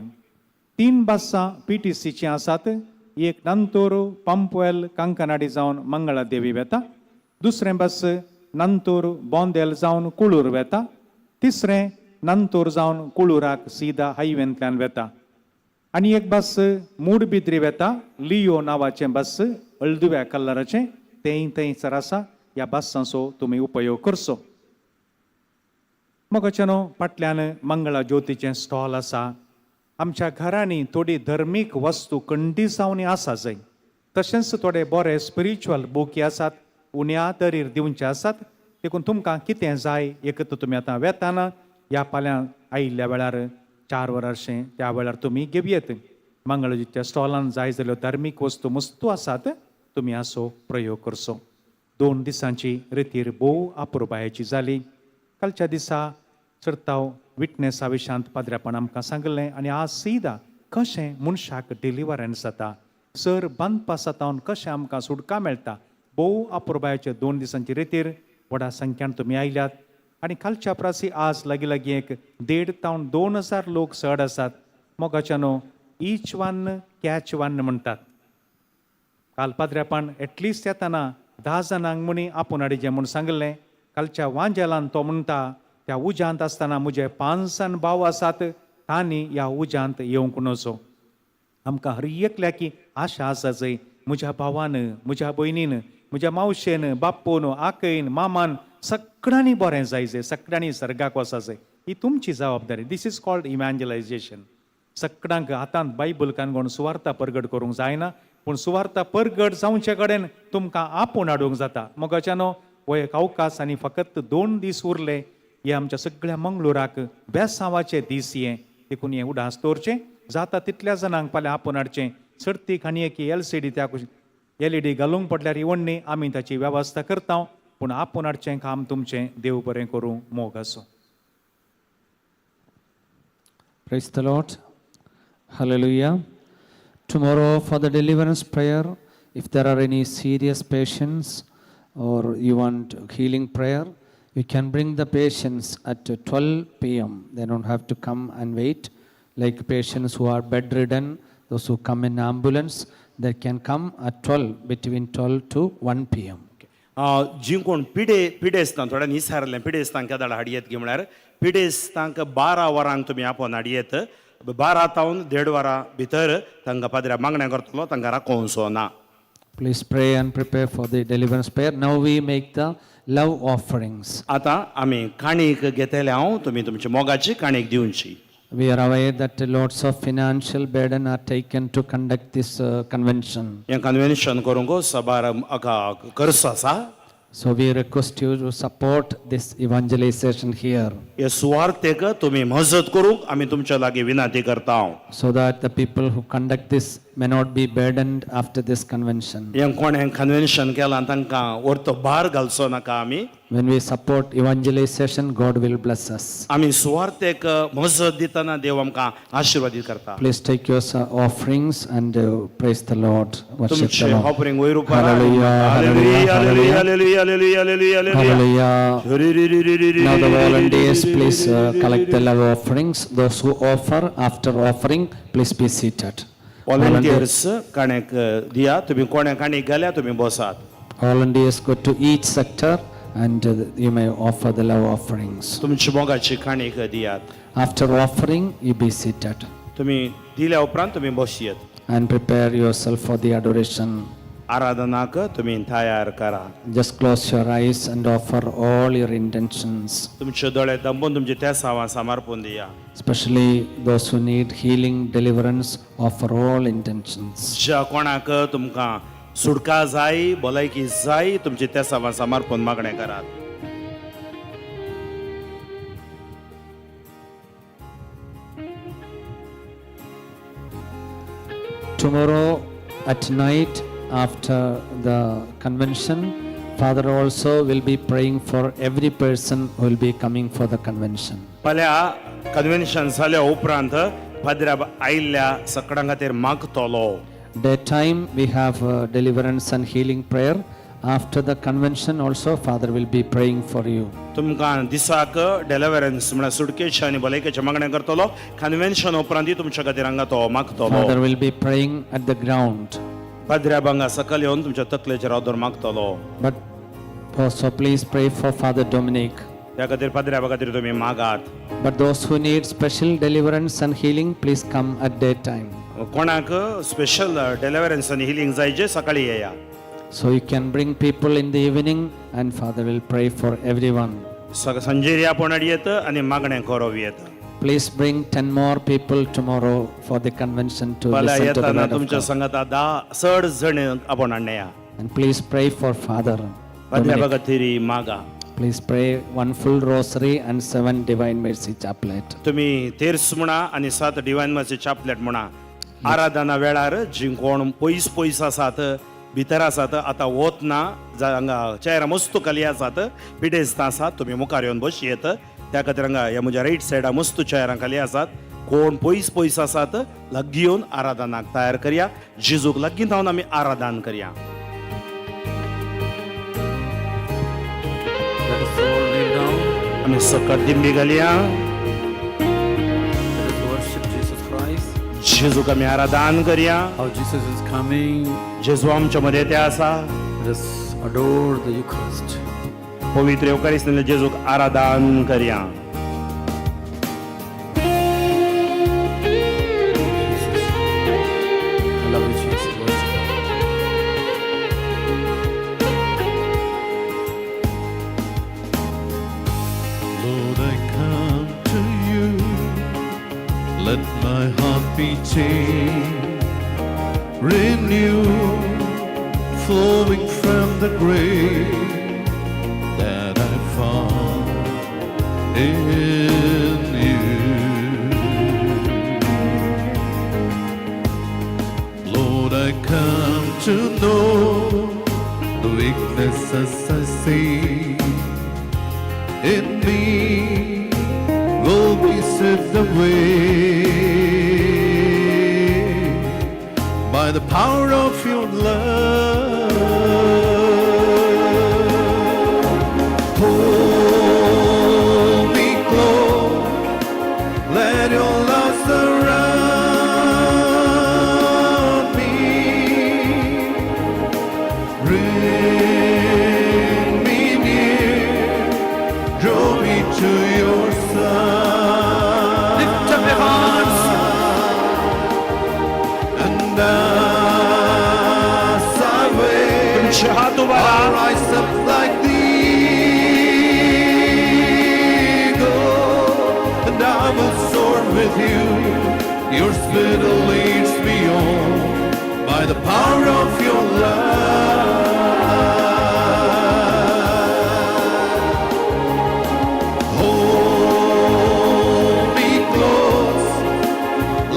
3 बसां PTCचीं आसात. एक नंतूर पंपवेल कंकनाडी जावन मंगळादेवी वेता, दुसरें बस नंतूर बोंदेल जावन कुळूर वेता, तिसरें नंतूर जावन कुळूराक सीधा हायवेंतल्यान वेता, आनी एक बस मूडबिद्री वेता, लियो नांवाचें बस हळदुव्या कलराचें, तेंय थंयसर आसा. ह्या बसांचो तुमी उपयोग करचो. मोगाच्यानो, फाटल्यान मंगळा ज्योतीचें स्टॉल आसा. आमच्या घरांनी थोडी धर्मीक वस्तू कंडिसांवनी आसा जंय, तशेंच थोडे बरे स्पिरिच्युअल बुकी आसात, उण्या दरीर दिवचे आसात. देखून तुमकां कितें जाय एक तर तुमी आतां वेताना ह्या फाल्यां आयिल्ल्या वेळार 4 वरांशें त्या वेळार तुमी घेवयेत. मंगळाच्या स्टॉलान जाय जाल्यो धार्मीक वस्तू मस्तू आसात, तुमी हाचो प्रयोग करचो. 2 दिसांची रितीर भोव अपुरबायेची जाली. कालच्या दिसा चडताव विटनेसा विशांत पाद्र्यापण आमकां सांगलें आनी आज सीदा कशें मनशाक डिलिवरन्स जाता, सर बांदपा सातावन कशें आमकां सुटका मेळटा. भोव अपुरबायेचे 2 दिसांची रितीर व्हडा संख्यान तुमी आयल्यात आनी कालच्या प्रासी आज लागीं लागीं एक 1,500 तावन 2,000 लोक चड आसात. मोगाच्यानो, इच वन कॅच वन म्हणटात. काल पाद्र्यापान एटलिस्ट येताना 10 जाणांक म्हणी आपूण हाडिचें म्हूण सांगलें. कालच्या वांजेलान तो म्हणटा त्या उज्यांत आसतना म्हजे 5 जाण भाव आसात, तांणी ह्या उज्यांत येवंक नजो. आमकां हर एकल्याकी आशा आसा जंय म्हज्या भावान, म्हज्या भयणीन, म्हज्या मावशेन, बाप्पून, आकयन, मामान सगळ्यांनी बरें जाय जाय, सगळ्यांनी सर्गाक वचा जाय. ही तुमची जबाबदारी. This is called इव्हँजलायजेशन. सगळ्यांक हातांत बायबल कानगोण सुवार्ता परगट करूंक जायना, पूण सुवार्ता परगट जावचे कडेन तुमकां आपूण हाडूंक जाता. मोगाच्यानो, हो एक अवकाश आनी फकत 2 दीस उरले. हे आमच्या सगळ्या मंगळुराक बेसांवाचे दीस हे, देखून हें उडास दवरचें. जाता तितल्या जाणांक फाल्यां आपूण हाडचें. सर्तीक आनी एक LCD त्या LED घालूंक पडल्यार ही आमी ताची वेवस्था करता, पूण आपूण हाडचें काम तुमचें. देव बरें करूं. मोग आसूं. Praise the Lord. Hallelujah. Tomorrow for the deliverance prayer, if there are any serious patients or you want healing prayer, you can bring the patients at 12 p.m. They don't have to come and wait. Like patients who are bedridden, those who come in ambulance, they can come at 12, between 12 to 1 p.m. जी कोण पिडेस्तां थोड्या निसारलें पिडेस्तांक केदाळ हाडयेत गी म्हळ्यार पिडेस्तांक 12 वरांक तुमी आपोवन हाडयेत. 12 तावन 1.5 वरां भितर तांकां पाद्र्या मागण्या करतलो, तांकां राखोवचो ना. Please pray and prepare for the deliverance prayer. Now we make the love offerings. आतां आमी काणीक घेतले हांव, तुमी तुमची मोगाची काणीक दिवची. We are aware that lots of financial burden are taken to conduct this convention. हें कन्व्हेन्शन करूंक सबार खर्च आसा. So we request you to support this evangelization here. हे सुवार्थेक तुमी मजत करूंक आमी तुमच्या लागीं विनंती करता. So that the people who conduct this may not be burdened after this convention. हें कोण हें कन्व्हेन्शन केलां तांकां वरतो भार घालचो नाका आमी. When we support evangelization, God will bless us. आमी सुवार्थेक मजत दितना देव आमकां आशिर्वादीत करता. Please take your offerings and praise the Lord. Worship the तुमचे Lord. Offering वयर Uppada. Hallelujah, hallelujah, hallelujah, hallelujah, hallelujah, hallelujah, hallelujah. Hallelujah. Now the volunteers, please collect the love offerings. Those who offer, after offering, please be seated. Volunteers काणेक दिया, तुमी कोणे काणीक घाल्या तुमी बसात. Volunteers go to each sector and you may offer the love offerings. तुमची मोगाची काणीक दियात. After offering, you be seated. तुमी दिल्या उपरांत तुमी बसयेत. And prepare yourself for the adoration. आराधनाक तुमी तयार करा. Just close your eyes and offer all your intentions. तुमचे दोळे दंबून तुमचे तेसावां समर्पून दिया. Especially those who need healing, deliverance, offer all intentions. ज्या कोणाक तुमकां सुटका जाय, भलायकी जाय, तुमचे तेसावां समर्पून मागणें करात. Tomorrow at night after the convention, Father also will be praying for every person who will be coming for the convention. फाल्यां कन्व्हेन्शन जाल्या उपरांत पाद्र्या आयिल्ल्या सगळ्यां खातीर मागतलो. Daytime we have deliverance and healing prayer. After the convention also, Father will be praying for you. तुमकां दिसाक डेलिवरन्स म्हळ्यार सुटकेचे आनी भलायकेचें मागणें करतलो. कन्व्हेन्शन उपरांत तुमच्या खातीर हांगा तो मागतलो. Father will be praying at the ground. पाद्र्या बांगा सकयल येवन तुमच्या तकलेचेर हात दवरून मागतलो. But also please pray for Father Dominic. त्या खातीर पाद्र्या खातीर तुमी मागात. But those who need special deliverance and healing, please come at daytime. कोणाक स्पेशल डेलिवरन्स आनी हिलींग जाय जे सकाळी येया. So you can bring people in the evening and Father will pray for everyone. सांजेर आपोवन येत आनी मागणें करोव येत. Please bring 10 more people tomorrow for the convention to फाल्यां listen to the येताना word of तुमच्या God. संगाता 10 चड जण आपोवन हाडया. And please pray for Father पाद्र्या Dominic. खातीर मागा. Please pray one full rosary and 7 Divine Mercy chaplet. तुमी तेर्स म्हणा आनी 7 डिवायन मर्सी चॅपलेट म्हणा. आराधना वेळार जी कोण पयस पयस आसात भितर आसात आतां वत ना हांगा चेअरां मस्त खाली आसात पिडेस्तां आसात तुमी मुखार येवन बशी येत. त्या खातीर हांगा ह्या म्हज्या रायट सायडा मस्त चेअरां खाली आसात. कोण पयस पयस आसात लागीं येवन आराधनाक तयार करया. जेजूक लागीं धांवन आमी आराधन करया. Let us all kneel down. आमी सकट दिंबी घालया. Let us worship Jesus Christ. जेजूक आमी आराधन करया. How Jesus is coming. जेजू आमच्या मदें ते आसा. Let us adore the Eucharist. पवित्र येवकारिस्तांतल्या जेजूक आराधन करया. Jesus. I love you, Jesus. Worship. Lord, I come to you. Let my heart be changed, renewed, flowing from the grace that I found in you. Lord, I come to know the weaknesses I see in me will be swept away by the power of your love. Hold me close, let your love surround me. Bring me near, draw me to your side. Lift up your hands. And as I wait, तुमचे हात उबारा. I'll rise up like the eagle, and I will soar with you. Your spirit leads me on by the power of your love. Hold me close,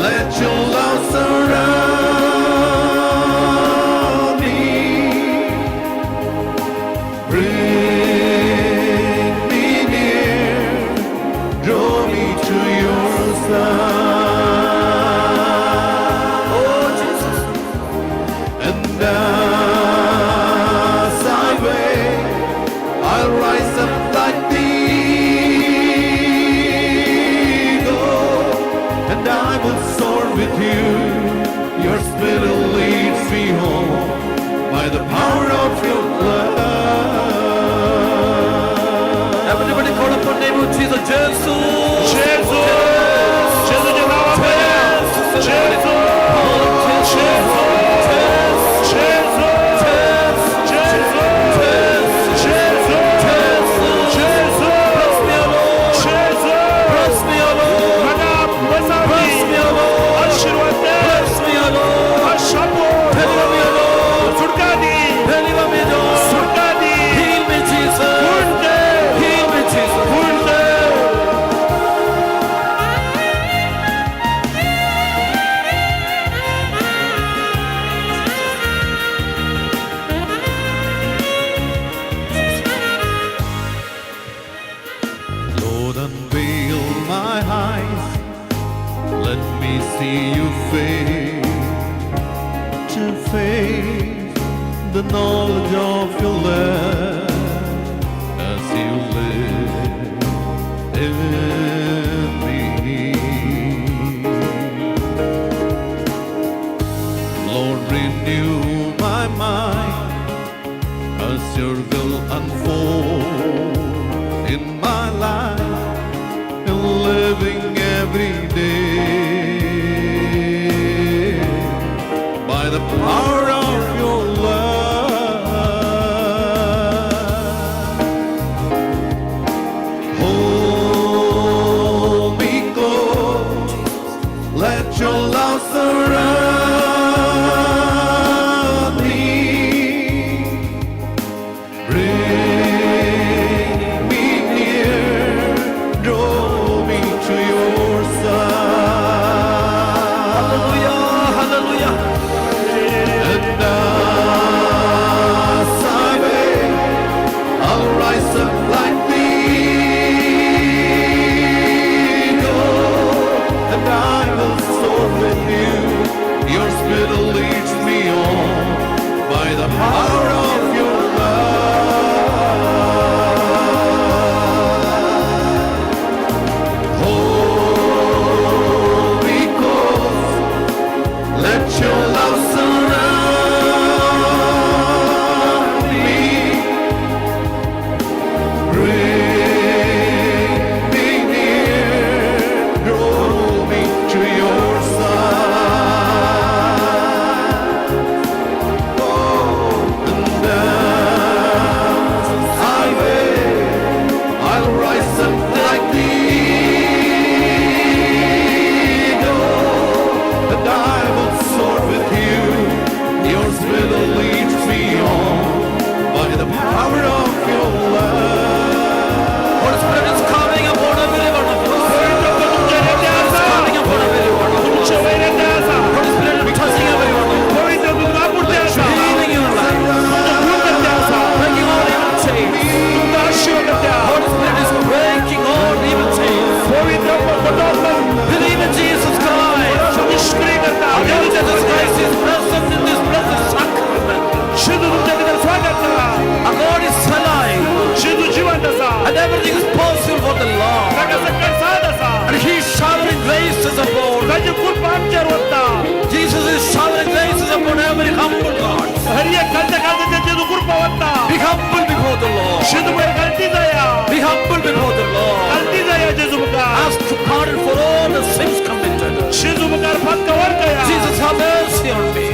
let your love surround me. Bring me near, draw me to your side. Oh, Jesus. And as I wait, I'll rise up like the eagle, and I will soar with you. Your spirit leads me home by the power of your love. Everybody call upon the name of Jesus. Jesus. जेजू, जेजूच्या नांवान जेजू, जेजू, जेजू, जेजू, जेजू, जेजू, Bless me, O Lord. जेजू. Bless me, O Lord. म्हाका बसाव दी. Bless me, O Lord. आशीर्वाद दे. Bless me, O Lord. आशापूर. Deliver me, O Lord. सुटका दी. Deliver me, Lord. सुटका दी. Heal me, Jesus. गुण दे. Heal me, Jesus. गुण दे. the knowledge of your love as you live in me. Lord, renew my mind as your will unfold in my life, in living every day by the power of your love. Hold me close, let your love surround me. Bring me near, draw me to your side. Hallelujah, hallelujah. And as I wait, I'll rise up like the eagle, and I will soar with you. Your spirit leads me on by the power of your love. Hold me close, let your love surround me. Bring me near, draw me to your side. Oh, and as I wait, I'll rise up like the eagle, and I will soar with you. Your spirit leads me on by the power of your love. Holy Spirit is coming upon every one of us. It's coming upon every one of us. Holy Spirit is touching every one of us. Healing your life. Breaking all evil chains. Holy Spirit is breaking all evil chains. Believe in Jesus Christ. Hallelujah. Jesus Christ is present in this blessed sacrament. Our God is alive. And everything is possible for the Lord. And He is showering graces upon. Jesus is showering graces upon every humble heart. Be humble before the Lord. Be humble before the Lord. Ask pardon for all the sins committed. Jesus, have mercy on me.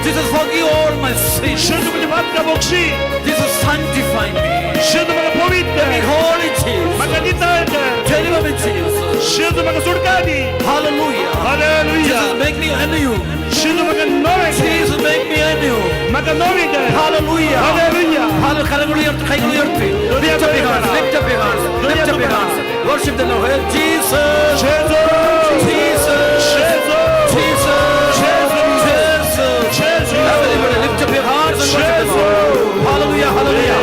Jesus, forgive all my sins. Jesus, sanctify me. Make me holy, Jesus. Deliver me, Jesus. Hallelujah. Jesus, make me anew. Jesus, make me anew. Hallelujah. Hallelujah. Hallelujah. Lift up your hands. Lift up your hands. Lift up your hands. Worship the Lord. Jesus. Jesus. Jesus. Jesus. Everybody lift up your hands and worship the Lord. Hallelujah. Hallelujah.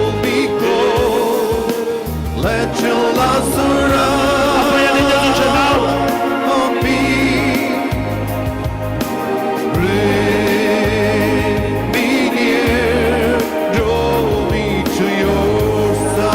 Hold me close, let your love surround me. Bring me near, draw me to your side.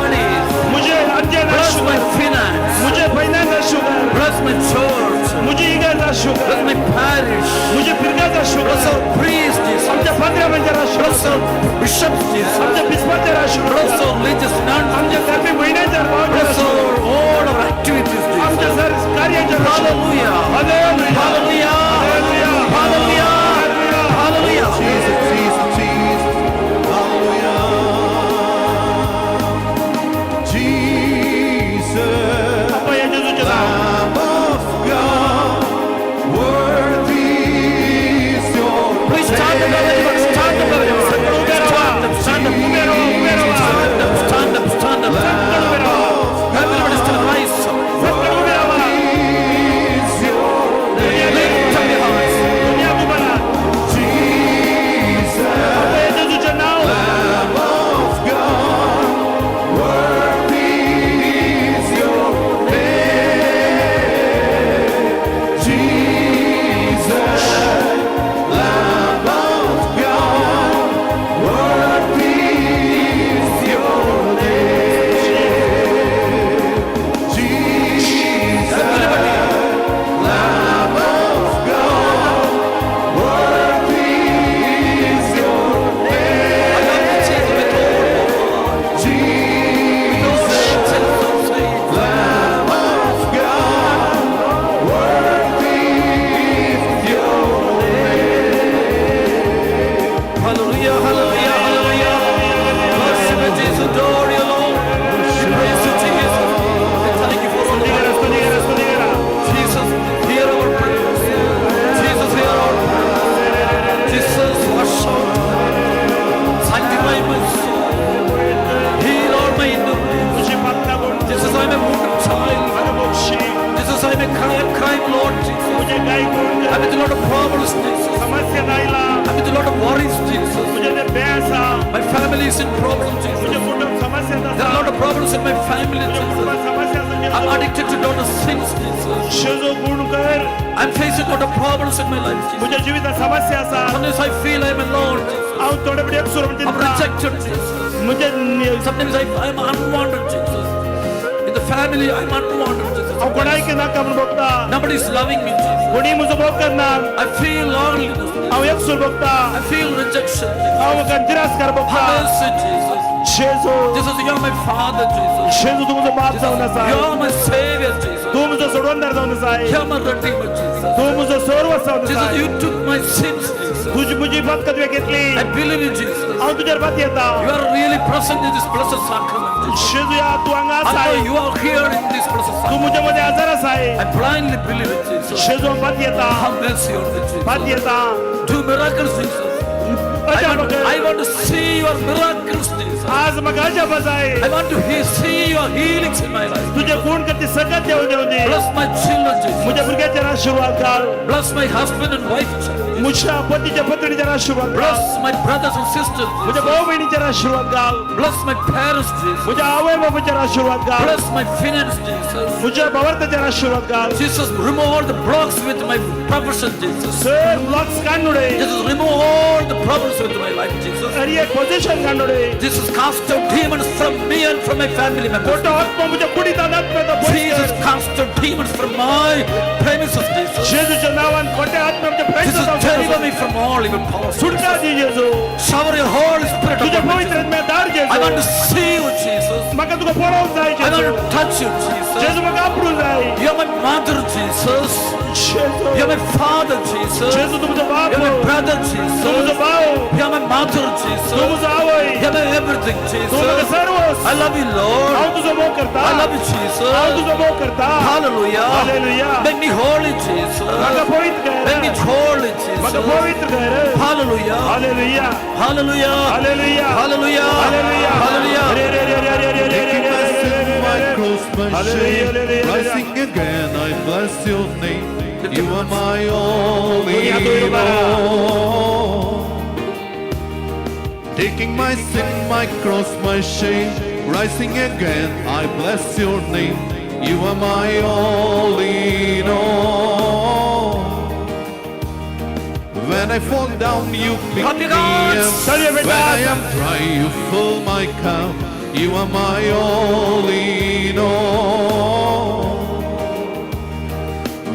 studies. Bless my finance. Bless my church. Bless my parish. Bless our priests, Jesus. Bless our bishops, Jesus. Bless our religious nuns. Bless our all our activities, Jesus. Hallelujah. Hallelujah. Hallelujah. Hallelujah. Jesus, Jesus, Jesus. Hallelujah. Jesus, Lamb of God, worthy is your Please stand up, everyone. Stand up, everyone. Stand up, stand up. Stand up, stand up, stand up. Everybody stand, rise up. Lift up your hearts. Jesus, Lamb of God, worthy is your name. Jesus, Lamb of God, worthy is your name. Jesus, Lamb of God, worthy is your name. Jesus, Lamb of God, worthy is your name. Hallelujah, hallelujah, hallelujah. Worship you, Jesus, adore you, Lord. We praise you, Jesus. We thank you for all the wonderful. Jesus, hear our prayers. Jesus, hear our prayers. Jesus, wash out. Sanctify my soul. Heal all my iniquities. Jesus, I am a wounded child. Jesus, I am a crime, Lord Jesus. I'm with a lot of problems, Jesus. I'm with a lot of worries, Jesus. My family is in problems, Jesus. There are a lot of problems in my family, Jesus. I'm addicted to a lot of sins, Jesus. I'm facing a lot of problems in my life, Jesus. Sometimes I feel I'm alone, Jesus. I'm rejected, Jesus. Sometimes I'm unwanted, Jesus. In the family, I'm unwanted, Jesus. Nobody is loving me, Jesus. I feel loneliness. I feel rejection. Have mercy, Jesus. Jesus, you are my Father, Jesus. Jesus, you are my Savior, Jesus. You are my Redeemer, Jesus. Jesus, you took my sins, Jesus. I believe in Jesus. You are really present in this blessed sacrament, Jesus. I know you are here in this blessed sacrament. I blindly believe in Jesus. Have mercy on me, Jesus. Do miracles, Jesus. I want to see your miracles, Jesus. I want to see your healings in my life. Bless my children, Jesus. Bless my husband and wife, Jesus. Bless my brothers and sisters, Jesus. Bless my parents, Jesus. Bless my finance, Jesus. Jesus, remove all the blocks with my profession, Jesus. Jesus, remove all the problems with my life, Jesus. Jesus, cast out demons from me and from my family members. Jesus, cast out demons from my premises, Jesus. Jesus, deliver me from all evil powers. Shower your Holy Spirit upon me, Jesus. I want to see you, Jesus. I want to touch you, Jesus. You are my mother, Jesus. You are my father, Jesus. You are my brother, Jesus. You are my mother, Jesus. You are my everything, Jesus. I love you, Lord. I love you, Jesus. Hallelujah. Make me holy, Jesus. Make me holy, Jesus. Hallelujah. Hallelujah. Hallelujah. Hallelujah. Taking my sin, my cross, my shame, rising again, I bless your name. You are my only Lord. Taking my sin, my cross, my shame, rising again, I bless your name. You are my only Lord. When I fall down, you pick me up. When I am dry, you fill my cup. You are my all in all.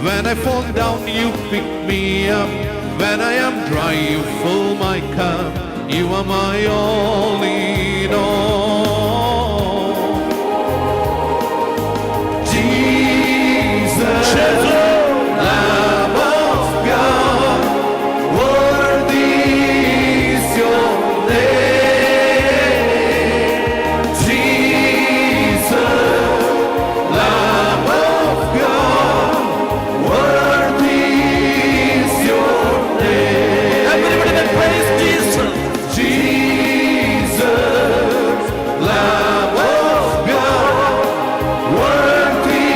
When I fall down, you pick me up. When I am dry, you fill my cup. You are my all in all. Jesus, Lamb of God, worthy is your name. Jesus, Lamb of God, worthy is your name. Everybody can praise Jesus. Jesus, Lamb of God, worthy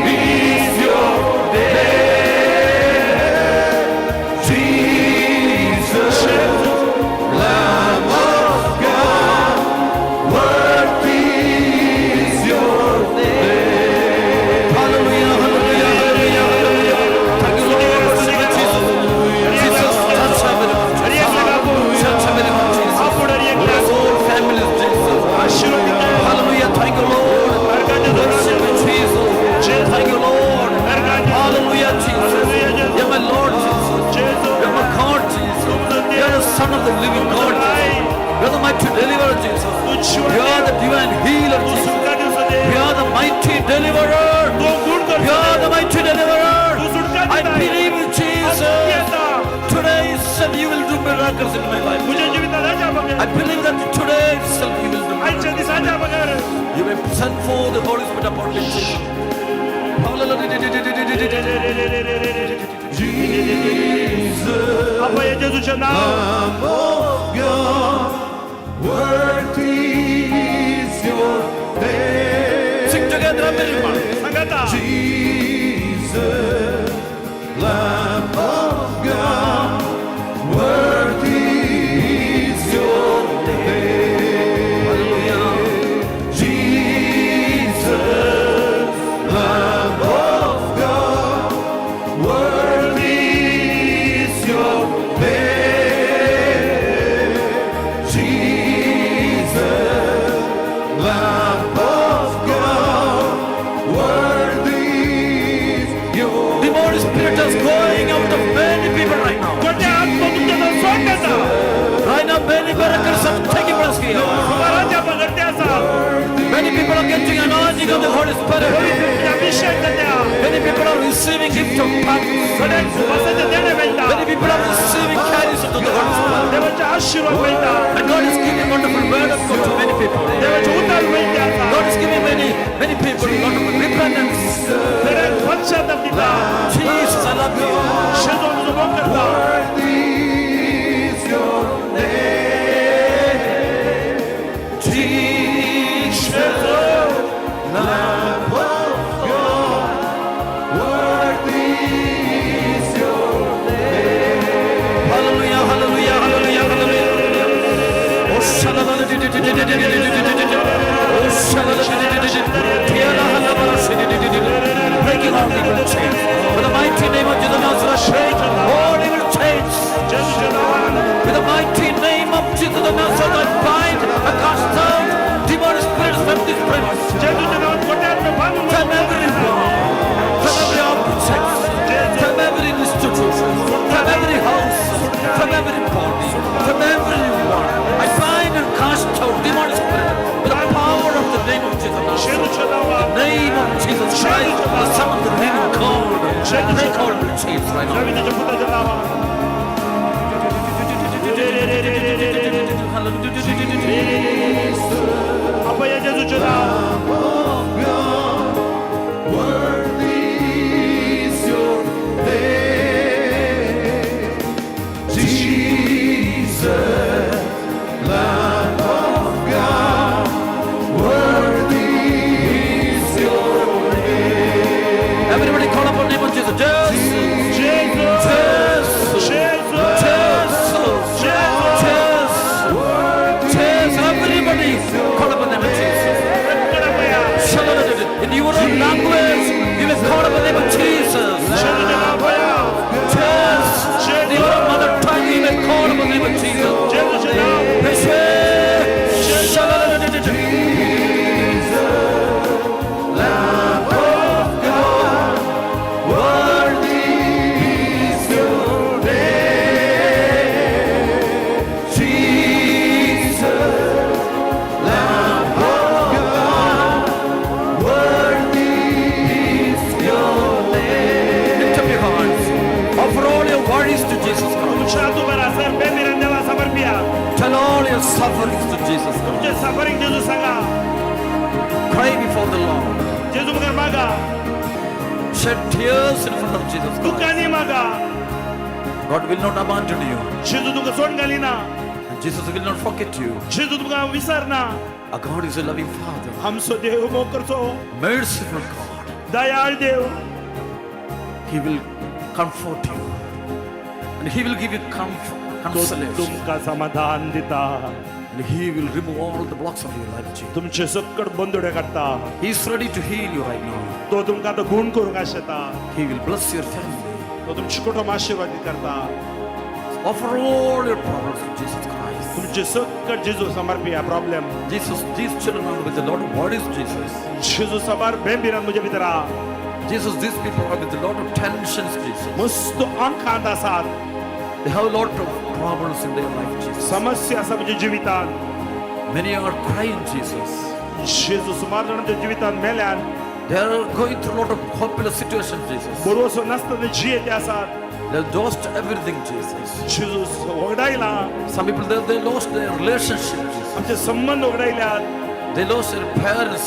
is your name. Jesus, Lamb of God, worthy is your name. Hallelujah, hallelujah, hallelujah, hallelujah. Thank you, Lord, for the Jesus. Jesus, touch everyone. Touch everyone, Jesus. Bless all families, Jesus. Hallelujah, thank you, Lord. Worship you, Jesus. Thank you, Lord. Hallelujah, Jesus. You're my Lord, Jesus. You're my God, Jesus. You're the Son of the living God, Jesus. You're the mighty deliverer, Jesus. You are the divine healer, Jesus. You are the mighty deliverer. You are the mighty deliverer. I believe in Jesus. Today itself you will do miracles in my life. I believe that today itself you will do miracles. You may send forth the Holy Spirit upon me, Jesus. Jesus, Apoia Jesus Lamb of God, worthy is your name. Sing together, everyone. Jesus, Lamb of God, worthy is your name. Jesus, Lamb of God, worthy is your name. Jesus, Lamb of God, worthy is your Demonic spirit is going out of many people right now. Right now, many miracles are taking place here. Many people are getting anointing of the Holy Spirit. Many people are receiving gift of tongues. Many people are receiving charism of the Holy Spirit. And God is giving wonderful word of God to many people. God is giving many, many people a lot of repentance. Jesus, I love you. Worthy is your name. Jesus, Lamb of God, worthy is your name. Hallelujah, hallelujah, hallelujah, hallelujah. Oh, shalala, oh, shalala, breaking all evil chains. With the mighty name of Jesus Nazareth, break all evil chains. With the mighty name of Jesus of Nazareth, I bind and cast out demonic spirits from this premise. From every wall, from every object, from every institution, from every house, from every body, from everyone. I bind and cast out demonic spirit with the power of the name of Jesus. The name of Jesus Christ, the Son of the living God. Break all the chains right now. Apoia Jesus Lamb of God, worthy is your name. Jesus, Lamb of God, worthy is your name. Everybody call upon the name of Jesus. Jesus. Cry before the Lord. जेजू मुखार मागा. Shed tears in front of Jesus Christ. दुकानी मागा. God will not abandon you. जेजू तुमकां सोडून घालिना. And Jesus will not forget you. जेजू तुमकां विसरना. Our God is a loving Father, आमचो देव मोग करचो, merciful God. दयाळ देव. He will comfort you. And He will give you comfort, तो consolation. तुमकां समाधान दिता. And He will remove all the blocks of your life, Jesus. तुमचे सकट बंदुडे काडटा. He is ready to heal you right now. तो तुमकां आतां गूण करूंक आशेता. He will bless your family. तो तुमचे कुटुंब आशिर्वादीत करता. Offer all your problems to Jesus Christ. तुमचे सकट जेजू समर्पिया problem. Jesus, these children are with a lot of worries, Jesus. जेजू साबार बेंबिरान म्हज्या भितर आहा. Jesus, these people are with a lot of tensions, Jesus. मस्त आंकांत आसात. They have a lot of problems in their life, Jesus. समस्या आसा म्हज्या जिवितान. Many are crying, Jesus. जेजू सुमार जाण आमच्या जिवितान मेल्यान. They are going through a lot of hopeless situations, Jesus. बरोसो नासतना जियेते आसात. They lost everything, Jesus. जेजू वगडायला. Some people, they lost their relationship, Jesus. आमचे संबंध वगडायल्यात. They lost their parents.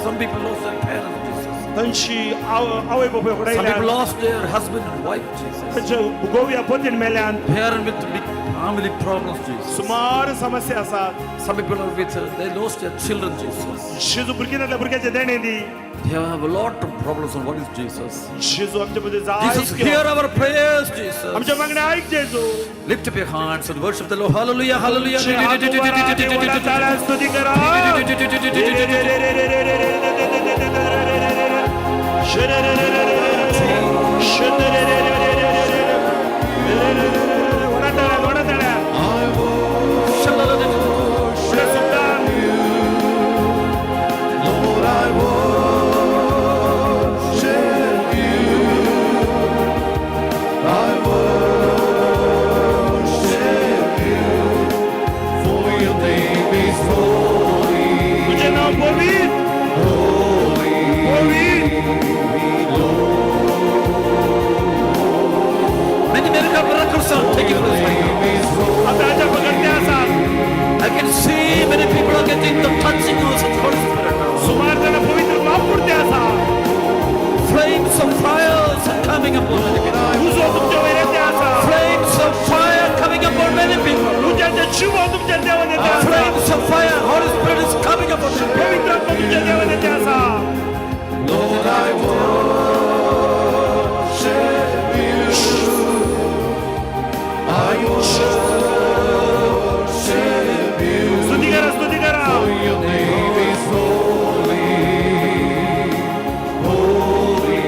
Some people lost their parents, Jesus. तांची आवय बापूय Some people वगडायल्यात. lost their husband and wife, Jesus. तांचे गोव्या पतीन मेल्यान. Parent with big family problems, Jesus. सुमार समस्या आसात. Some people are with, they lost their children, Jesus. जेजू भुरगीं भुरग्याचे देणे दी. They have a lot of problems on what is Jesus. जेजू आमचे मदें Jesus, जायत्यो. Hear our prayers, Jesus. आमच्या मागण्या आयक जेजू. Lift up your hands and worship the Lord. Hallelujah, hallelujah. तुमचे हात उबारा आणि व्हडा ताळ्यान स्तुती करा. व्हडा ताळ्यान, व्हडा ताळ्यान. व्हडा शब्दान. Lord, I worship you. I worship you, for your name is holy. तुझे नाव पवित्र. Holy, पवित्र. Many miracles are taking place right now. आता आमच्या पकडते आसात. I can see many people are getting the touching of the Holy Spirit now. सुमार जाण पवित्र वापुरते आसा. Flames of fire are coming upon many people. उजो तुमच्या वयर येते आसा. Flames of fire coming upon many people. उज्याचे शिवो तुमच्या देवान येते आसा. Flames of fire, Holy Spirit is coming upon them. पवित्र आत्मा तुमच्या देवान येते आसा. Lord, I worship you. I worship you. स्तुती करा, स्तुती करा. For your name is holy, holy,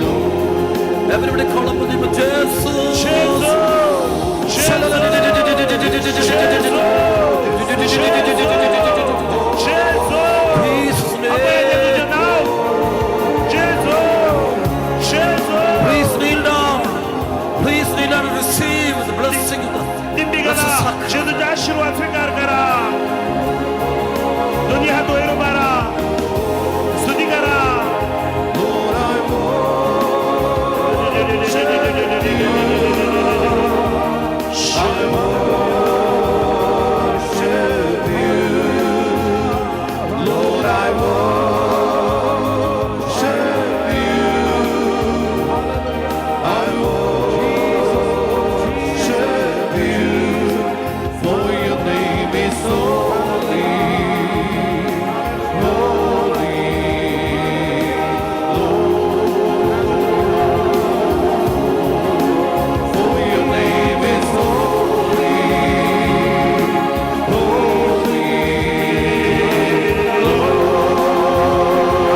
Lord. Everybody call upon the name of Jesus. जेजू. जेजू. Please आपण येते तुझे नाव. जेजू. जेजू. Please kneel down. Please kneel down and receive the blessing of the दिंडी करा. blessed sacrament. जेजूचा आशीर्वाद स्वीकार करा. दोन्ही हात वयर उबारा. स्तुती करा. Lord, I worship you. I worship you. Lord, I worship you. I worship you. For your name is holy, holy, Lord. For your name is holy, holy,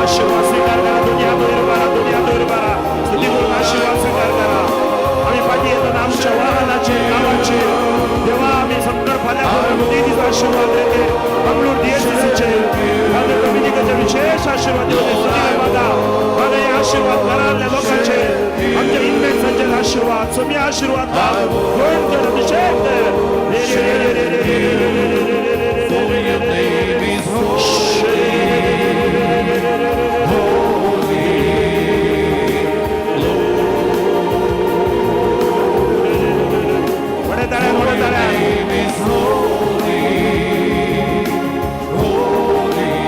आशीर्वाद स्वीकार करा. दोन्ही हात वयर उबारा. दोन्ही हात वयर उबारा. स्तुती करून आशीर्वाद स्वीकार करा. आम्ही फाटी येताना आमच्या वाहनाचे नावाचे देवा आम्ही संकट फाल्यापर्यंत देवीचा आशीर्वाद देते. मंगळूर डीएससीचे फादर डोमिनिकाचे विशेष आशीर्वाद देते. स्तुती मागा मागा हे आशीर्वाद घरातल्या लोकांचे आमच्या इन्मेट्सांचे आशीर्वाद स्वामी आशीर्वाद लाभ गुण कर अभिषेक कर. रे रे रे रे रे रे रे रे रे रे रे रे For your name is holy, holy, व्हड्या ताळ्यान, व्हड्या ताळ्यान. Name is holy, holy.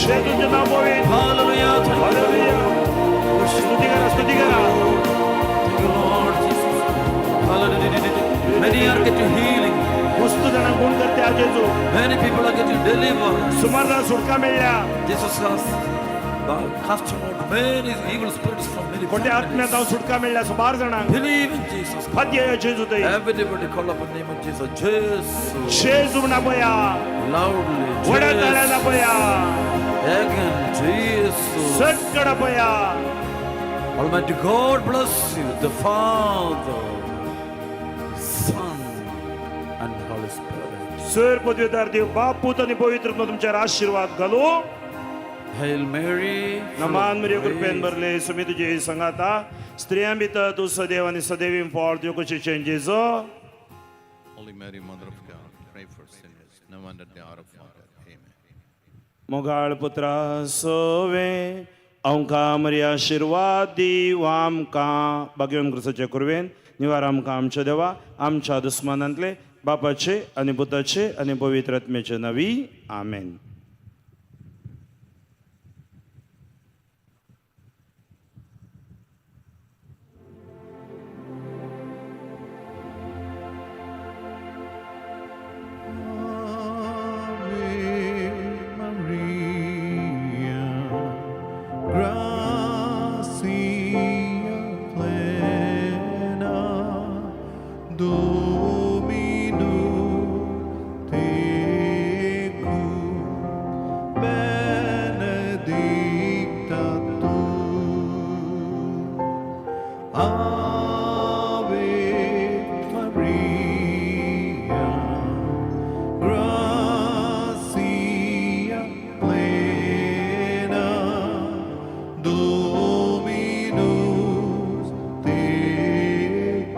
जेजूचें नांव पवित्र. Hallelujah. Hallelujah. स्तुती करा, स्तुती करा. Thank you, Lord Jesus. Hallelujah. Many are getting healing. वस्तू जाणांक गुण करते हा जेजू. Many people are getting delivered. सुमार जाणां सुटका मेळ्ळ्या. Jesus has cast out many evil spirits from many कोणत्या आत्म्यात हांव families. सुटका मेळ्ळ्या सुमार जाणांक. Believe in Jesus. फादय जेजू थंय. Everybody call upon the name of Jesus. Jesus. जेजू म्हण आपया. Loudly. व्हडा ताळ्यान आपया. Again, Jesus. सटकड आपया. Almighty God bless you, the Father, Son, and Holy Spirit. Sir पदवीदार देव बाप पूत आणि पवित्र आत्मा तुमच्यावर आशीर्वाद घालू. Hail Mary, full नमान of मरिय कृपेन grace. भरले सुमी तुझे संगाता स्त्रियां भितर तूं सदैव आणि सदैवी फळ तुज्यो कुशीचें जेजू. Holy Mary, Mother of God, pray for sinners, now and at the hour of our death. Amen. मोगाळ पुत्रा सोवे अंका मरी आशिर्वाद दिव आमकां भाग्यवन क्रिस्ताचे कुरवेन निवार आमकां आमच्या देवा आमच्या दुस्मानांतले बापाचे आनी पुताचे आनी पवित्र आत्म्याचे नवी आमेन. Ave Maria, gratia plena, Dominus tecum, benedicta tu. Ave Maria, gratia plena, Dominus tecum,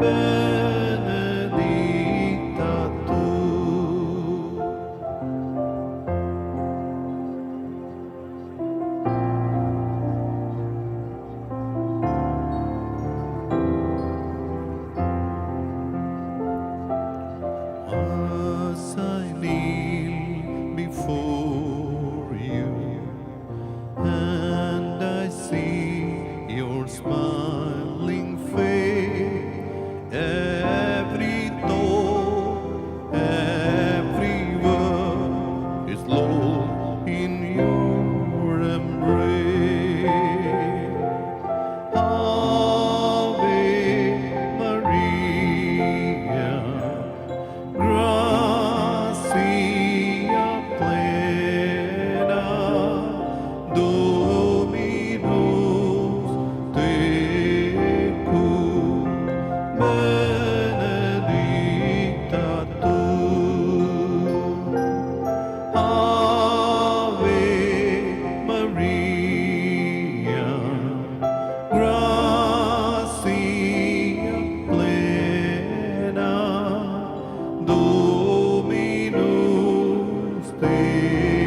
benedicta tu. As I kneel before you, and I see your smiling face, every thought, every word is Lord in your embrace. Ave Maria, gratia plena, Dominus tecum, benedicta tu. Ave Maria, gratia plena, Dominus tecum,